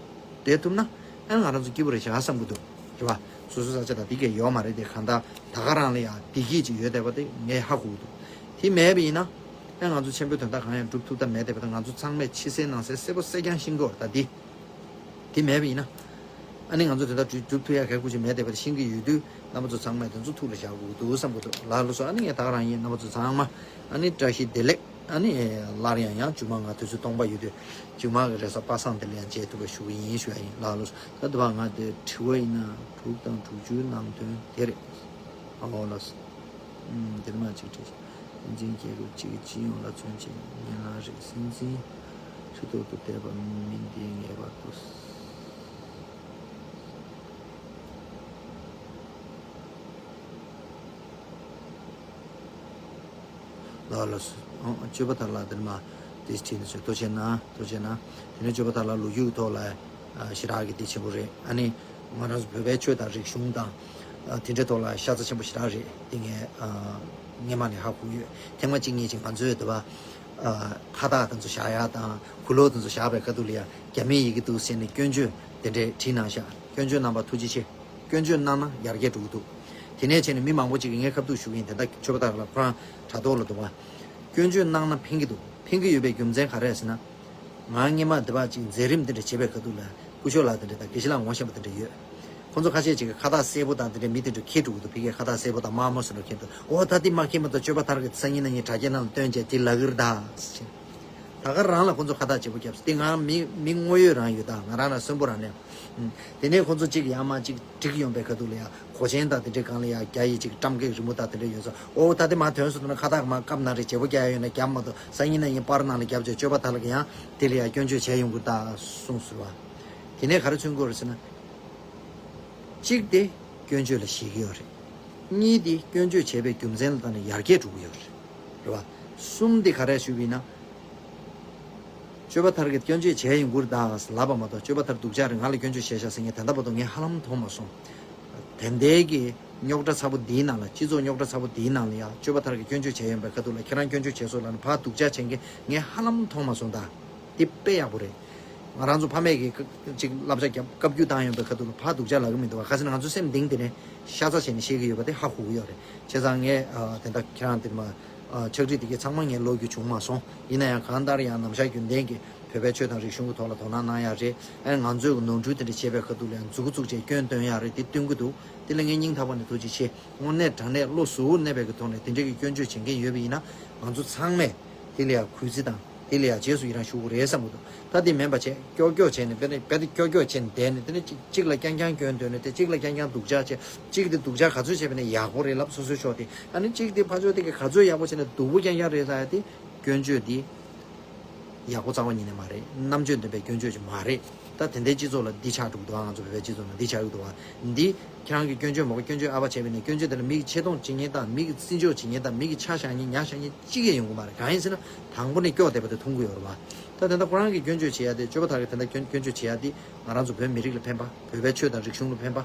བསྡད་ཐུབ་ན། ཨ་ནི་ང་རང་ཚོ་སྐྱིད་པོ་རེད་བཞག་བསམ་གྱི་འདུག་རེད་བ། སོ་སོའི་ས་ཆ་དང་དེ་གས་ཡོད་མ་རེད་དེ། གང་ལྟར་ད་ག་རང་ལ་ཡང་བདེ་སྐྱིད་ཅིག་ཡོད་བསྡད་པ་དེ་ངས་ཧ་གོ་གི་འདུག་དེ་མེད་པ་ཡིན་ན། ཨ། ང་ཚོ་ཆེན་པོའི་དོན་དག་གང་ཡང་སྒྲུབ་ཐུབ་ཐབས་མེད་བསྡད་པ་དང་། ང་ཚོ་ཚང་མས་ཕྱི་གསལ་ནང་གསལ་གསལ་པོ་གསལ་རྐྱང་ཤེས་ཀྱི་ཡོད་རེད། ད་འདི། དེ་མེད་པ་ཡིན་ན། ཨ་ནི་ང་ཚོ་དེ་ལྟར་སྒྲུབ་སྒྲུབ་ཐུབ་ཡ་གལ་ཁུར་ཅིག་མེད་བསྡད་པ་དེ་ཤེས་ཀྱི་ཡོད་དུས། རྣམ་པ་ཚོ་ཚང་མས་དེ་ཚོ་ཐུགས་ལ་བཞག་དགོས་ཀྱི་འདུག་བསམ་གྱི་འདུག་ལགས་ལགས་སོ། ཨ་ནི་ངས་ད་ག་རང་ཡིན། རྣམ་པ་ཚོ་ཚང་མ་ཨ་ནི་བཀྲ་ཤིས་བདེ་ལེགས། ཨ་ནི་སླར་ཡང་ཡང་མཇུག་མ་ང་དུས་ཚོད་སྟོང་པ་ཡོད་དུས། མཇུག་མ་གི་རེས་གཟའ་པ་སངས་དེ་ལ་ཡང་མཇལ་ཐུབ་པ་ཞུ་གི་ཡིན་ཞུ་ཡ་ཡིན། ལགས་ལགས་སོ། ད་དུ་བ་ང་དེ་དྲི་བ་ཡིན་ན་དྲུག་དང་དྲུག་ཅུའི་ནང་དོན་དེ་རེད། ཨོ་ལགས་སོ། ཨུམ། འདིར་མ་གཅིག་བྲིས། སྲིད་འཛིན་རྒྱལ་ཁབ་གཅིག་གི་སྤྱི་ཡོངས་ལ་མཚོན་བྱེད་ངན་ལག་རེད། སྲིད་འཛིན་ཁྲི་ཐོག་ཏུ་བསྡད་པ་མི་འདི་ངེས་པར་དུ། ལགས་ལགས་སོ། ཨོ། སྤྱོད་པ་ཐར་ལགས་འདིར་མ་དེ་བྲིས་ནས་སོ། ཐུགས་རྗེ་གནང་། ཐུགས་རྗེ་གནང་། དེ་ནས་སྤྱོད་པ་ཐར་ལགས་ལོ་རྒྱུས་ཐོག་ལ་ཞེ་དྲག་གི་དེ་ཆེན་པོ་རེད། ཨ་ནི་ང་རང་ཚོ་བོད་པའི་ཆོས་དང་རིག་གཞུང་དང་། ཨ། དེ་འདྲའི་ཐོག་ལ་ཤ་ཚ་ཆེན་པོ་ཞེ་དྲག་རེད། དེ་ངས། ཨ། སྔོན་མ་ནས་ཧ་གོ་ཡོད། ཐེངས་མ་གཅིག་གཉིས་ཅིག་ང་ཚོས་དེ་བ། ཨ། ཁ་བཏགས་དེ་ཚོ་བཞག་ཡ་དང་། གུ་ལོག་དེ་ཚོ་བཞག་པའི་ཁ་ཐུག་ལ་ཡ་རྒྱ་མིའི་ཡི་གེ་འདུག་ཟེར་ནས་སྐྱོན་བརྗོད་དེ་འདྲས་བྲིས་གནང་ཤག་སྐྱོན་བརྗོད་གནང་བར་ཐུགས་རྗེ་ཆེ། སྐྱོན་བརྗོད་གནང་ན་ཡར་རྒྱས་འགྲོ་གི་འདུག་དེ་ནས་བྱས་ནས་མི་མང་པོ་ཅིག་གིས་ངའི་ཁ་ཐུག་ཞུ་གི་ཡིན། དེ་འདྲ་ཆོས་པ་ཐར་ལགས་ཁོ་རང་དྲ་ཐོག་ལ་འདུག་བ། སྐྱོན་བརྗོད་གནང་ན་ཕན་གྱི་འདུག་ཕན་གྱི་ཡོད་པའི་རྒྱུ་མཚན་ག་རེ་རེད་ཟེར་ན། ང་སྔོན་མ་དེ་བ་ཅིག་མཛད་རིམ་དེ་འདྲ་བྱེད་པའི་ཁ་ཐུག་ལ་སྐུ་ཞབས་ལགས་དེ་འདྲ་དང་དགེ་བཤེས་ལགས་ངོ་ཤེས་པ་དེ་འདྲ་ཡོད། ཁོང་ཚོ་ཁ་ཤས་ཅིག་གིས་ཁ་བཏགས་སེར་པོ་དང་དེ་འདྲ་མི་དེ་འདྲ་འཁྱེར་འགྲོ་གི་འདུག་ཕ་གིའི་ཁ་བཏགས་སེར་པོ་དང་དམར་མོ་ཟེར་འགྲོ་འཁྱེར་འདུག་འོ་ད་དེ་མ་འཁྱེར་མ་གཏོགས་སྤྱོད་པ་ཐར་གྱིས་སང་ཉིན་གནངས་ཉིན་དྲ་རྒྱའི་ནང་ལ་སྟོན་བྱས་དེ་ལབ་ཀྱི་རེད་ད་ཟེར། ད་ག་རང་ལ་ཁོང་ཚོ་ཁ་བཏགས་བརྗེ་པོ་བརྒྱབ་སོང་། དེ་ང་མི་མི་དངོས་ཡོད་རང་ཡོད་ད། ང་རང་ལ་གསོན་པོ་རང་ནས། དེ་ནས་ཁོང་ཚོ་གཅིག་ཡར་མར་གཅིག་བསྒྲིགས་ཡོང་པའི་ཁ་ཐུག་ལ་ཡ་གོས་ཆེན་དང་དེ་འདྲའི་སྒང་ལ་ཡ་རྒྱ་ཡི་གཅིག་བཀྲམ་སྐས་རི་མོ་དང་དེ་འདྲ་ཡོད་ཙང་། འོ་ད་དེ་མར་ཐོན་སོང་འདུག་ན་ཁ་བཏགས་མར་བཀབ་གནང་རེད། བརྗེ་པོ་རྒྱག་ཡ་ཡོད་ན་རྒྱབ་མ་གཏོགས་སང་ཉིན་གནངས་ཉིན་པར་ནང་ལ་བརྒྱབ་བྱས་སྤྱོད་པ་ཐར་ལགས་ཀྱིས་ཡང་དེ་ལ་ཡ་སྐྱོན་བརྗོད་བྱས་ཡོང་གི་རེད་ད་གསུངས་སོང་བ། དེ་ནས་ག་རེ་མཚོན་གྱི་ཡོད་རེད་ཟེར་ན། གཅིག་དེ་སྐྱོན་བརྗོད་ལ་ཞེད་ཀྱི་ཡོད་རེད། གཉིས་དེ་སྐྱོན་བརྗོད་བྱས་པའི་རྒྱུ་མཚན་ལ་བལྟས་ནས་ཡར་རྒྱས་འགྲོ་གི་ཡོད་རེད། རེད་བ། གསུམ་དེ་ག་རེ་ཞུས་པ་ཡིན་ན། སྤྱོད་པ་ཐར་གྱིས་སྐྱོན་བརྗོད་བྱས་ཡོང་གི་རེད་ད་ལབ་པ་མ་གཏོགས། སྤྱོད་པ་ཐར་སྡུག་ཅག་རེད། ང་ལ་སྐྱོན་བརྗོད་བྱས་ཤག་ཟེར་མཁན་ད་ལྟ་བར་དུ་ངས་ཧ་ལམ་མཐོང་མ་སོང་། དེ་འདྲའི་གི་རྙོག་དྲ་ཚ་པོ་འདིའི་ནང་ལ། སྤྱི་ཚོགས་རྙོག་དྲ་ཚ་པོ་འདིའི་ནང་ལ་ཡ་སྤྱོད་པ་ཐར་གྱིས་སྐྱོན་བརྗོད་བྱས་ཡོང་པའི་ཁ་ཐུག་ལ་ཁྱེད་རང་སྐྱོན་བརྗོད་བྱས་སོང་ལབ་ནས་ཕར་སྡུག་ཅག་བྱེད་མཁན་ངས་ཧ་ལམ་མཐོང་མ་སོང་ད། དེ་དཔེ་ཡག་པོ་རེད། ང་རང་ཚོ་ཕ་མས་ཀྱིས་ཅིག་བསླབ་བྱ་རྒྱབ་བཀའ་བཀྱོན་བཏང་ཡོང་པའི་ཁ་ཐུག་ལ་ཕར་སྡུག་ཅག་ལབ་ཀྱི་མི་འདུག་བ། ག་ཟེར་ན་ང་ཚོ་སེམས་གཏིང་དེ་ནས་ཤ་ཚ་བྱས་ནས་བཤད་ཀྱི་ཡོད་པ་དེ་ཧ་གོ་གི་ཡོད་རེད། བྱས་ཙང་ངས། ཨ། དེ་འདྲ་ཁྱེད་རང་དེ་མ། ཨ། ཕྱག་བྲིས་དེ་གའི་ཚང་མ་ངས་ཀློག་རྒྱུ་བྱུང་མ་སོང་། ཡིན་ན་ཡང་གང་ལྟར་ཡང་ནམ་ཞག་རྒྱུན་ལྡན་གྱི་བོད་པའི་ཆོས་དང་རིག་གཞུང་གི་ཐོག་ལ་དོ་སྣང་གནང་ཡག་རེད། ཨ། ང་ཚོས་ནོར་འཁྲུལ་དེ་འདྲ་བྱས་པའི་ཁ་ཐུག་ལ་ཡང་མཛུབ་གུ་བཙུགས་བྱས་སྐྱོན་སྟོན་ཡག་རེད། དེ་སྟོན་གྱི་འདུག་དེ་ལ་ངས་སྙིང་ཐག་པ་ནས་ཐུགས་རྗེ་ཆེ། དངོས་གནས་དྲང་གནས་བློ་གཟུ་བོར་གནས་པའི་གི་ཐོག་ནས་དེ་འདྲའི་གི་སྐྱོན་བརྗོད་བྱེད་མཁན་ཡོད་པ་ཡིན་ན། ང་ཚོ་ཚང་མས་དེ་ལ་ཡང་གུས་བརྩི་དང་། དེ་ལ་ཡང་རྗེས་སུ་ཡི་རང་ཞུ་དགོས་རེད་བསམ་གྱི་འདུག་ད་དེ་མིན་པ་བྱས་ཀྱོག་ཀྱོག་བྱས་ནས། དཔེ་དེ་ཀྱོག་ཀྱོག་བྱས་ནས་བསྡད་ནས། དེ་ནས་གཅིག་གཅིག་ལ་རྐྱང་རྐྱང་སྐྱོན་འདོན་ནས། དེ་གཅིག་ལ་རྐྱང་རྐྱང་སྡུག་ཅག་བྱས། གཅིག་དེ་སྡུག་ཅག་ག་ཚོད་བྱས་པ་ཡིན་ན་ཡག་པོ་རེད་ལབ། སོ་སོའི་ཕྱོགས་དེ། ཨ་ནི་གཅིག་དེ་ཕར་ཕྱོགས་དེ་གིས་ག་ཚོད་ཡག་པོ་བྱས་ན་སྡུག་པོ་རྐྱང་རྐྱང་རེད་ལབ་ཡ་དེ། སྐྱོན་བརྗོད་དེ་ཡག་པོ་རྩ་བ་ཉིད་ནས་མ་རེད། རྣམ་དཔྱོད་ལྡན་པའི་སྐྱོན་བརྗོད་ཅིག་མ་རེད། ད་དེ་འདྲའི་སྤྱི་ཚོགས་ལ་འདི་ཆགས་འགྲོ་གི་འདུག་ཨ། ང་ཚོ་བོད་པའི་སྤྱི་ཚོགས་ནང་འདི་ཆགས་ཀྱི་འདུག་ཨ། འདི་ཁྱེད་རང་གིས་སྐྱོན་བརྗོད་མ་གོ། སྐྱོན་བརྗོད་ཨ་ཕ་བྱས་པ་ཡིན་ན། སྐྱོན་བརྗོད་དེ་ལ་མི་གིས་ཆེ་མཐོང་བྱེད་མཁན་དང་། མི་གིས་བརྩི་འཇོག་བྱེད་མཁན་དང་། མི་གིས་ཆ་བཞག་མཁན་ཉ་བཞག་མཁན་གཅིག་ཀྱང་ཡོང་གི་མ་རེད། གང་ཡིན་ཟེར་ན། དང་པོ་ནས་སྐྱོ་བསྡད་པ་དེ་མཐོང་གི་ཡོད་རེད་བ། ད་དེ་འདྲ་ཁོ་རང་གིས་སྐྱོན་བརྗོད་བྱེད་ཡ་དེ། སྤྱོད་པ་ཐར་གྱིས་དེ་འདྲ་སྐྱོན་སྐྱོན་བརྗོད་བྱེད་ཡ་དེ་ང་རང་ཚོ་བོད་མི་རིགས་ལ་ཕན་པ། བོད་པའི་ཆོས་དང་རིག་གཞུང་ལ་ཕན་པ།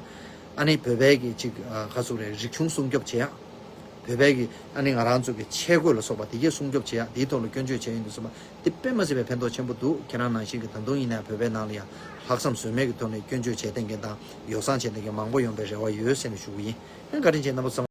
ཨ་ནི་བོད་པའི་གི་ཅིག་ཨ། ག་ཟེར་རེད། རིག་གཞུང་སྲུང་སྐྱོབ་བྱེད་ཡ། བོད་པའི་གི་ཨ་ནི་ང་རང་ཚོ་གི་ཆས་གོས་ལ་སོགས་པ་དེ་གའི་སྲུང་སྐྱོབ་བྱེད་ཡ། དེའི་ཐོག་ལ་སྐྱོན་བརྗོད་བྱས་ཡོང་དུས་ཙམ་པ་དེ་དཔེ་མ་སྲིད་པའི་ཕན་ཐོགས་ཆེན་པོ་འདུག་ཁྱེད་རང་ནང་བཞིན་གི་ད་དུང་ཡིན་ན་ཡང་བོད་པའི་ནང་ལ་ཡང་ལྷག་བསམ་ཟོལ་མེད་ཀྱི་ཐོག་ནས་སྐྱོན་བརྗོད་བྱས་བསྡད་མཁན་དང་ཡོ་བསྲང་བྱས་བསྡད་མཁན་མང་པོ་ཡོང་པའི་རེ་བ་ཡོད་ཟེར་ནས་ཞུ་གི་ཡིན། ཨ། བཀའ་དྲིན་ཆེ། རྣམ་པ་ཚང་མ།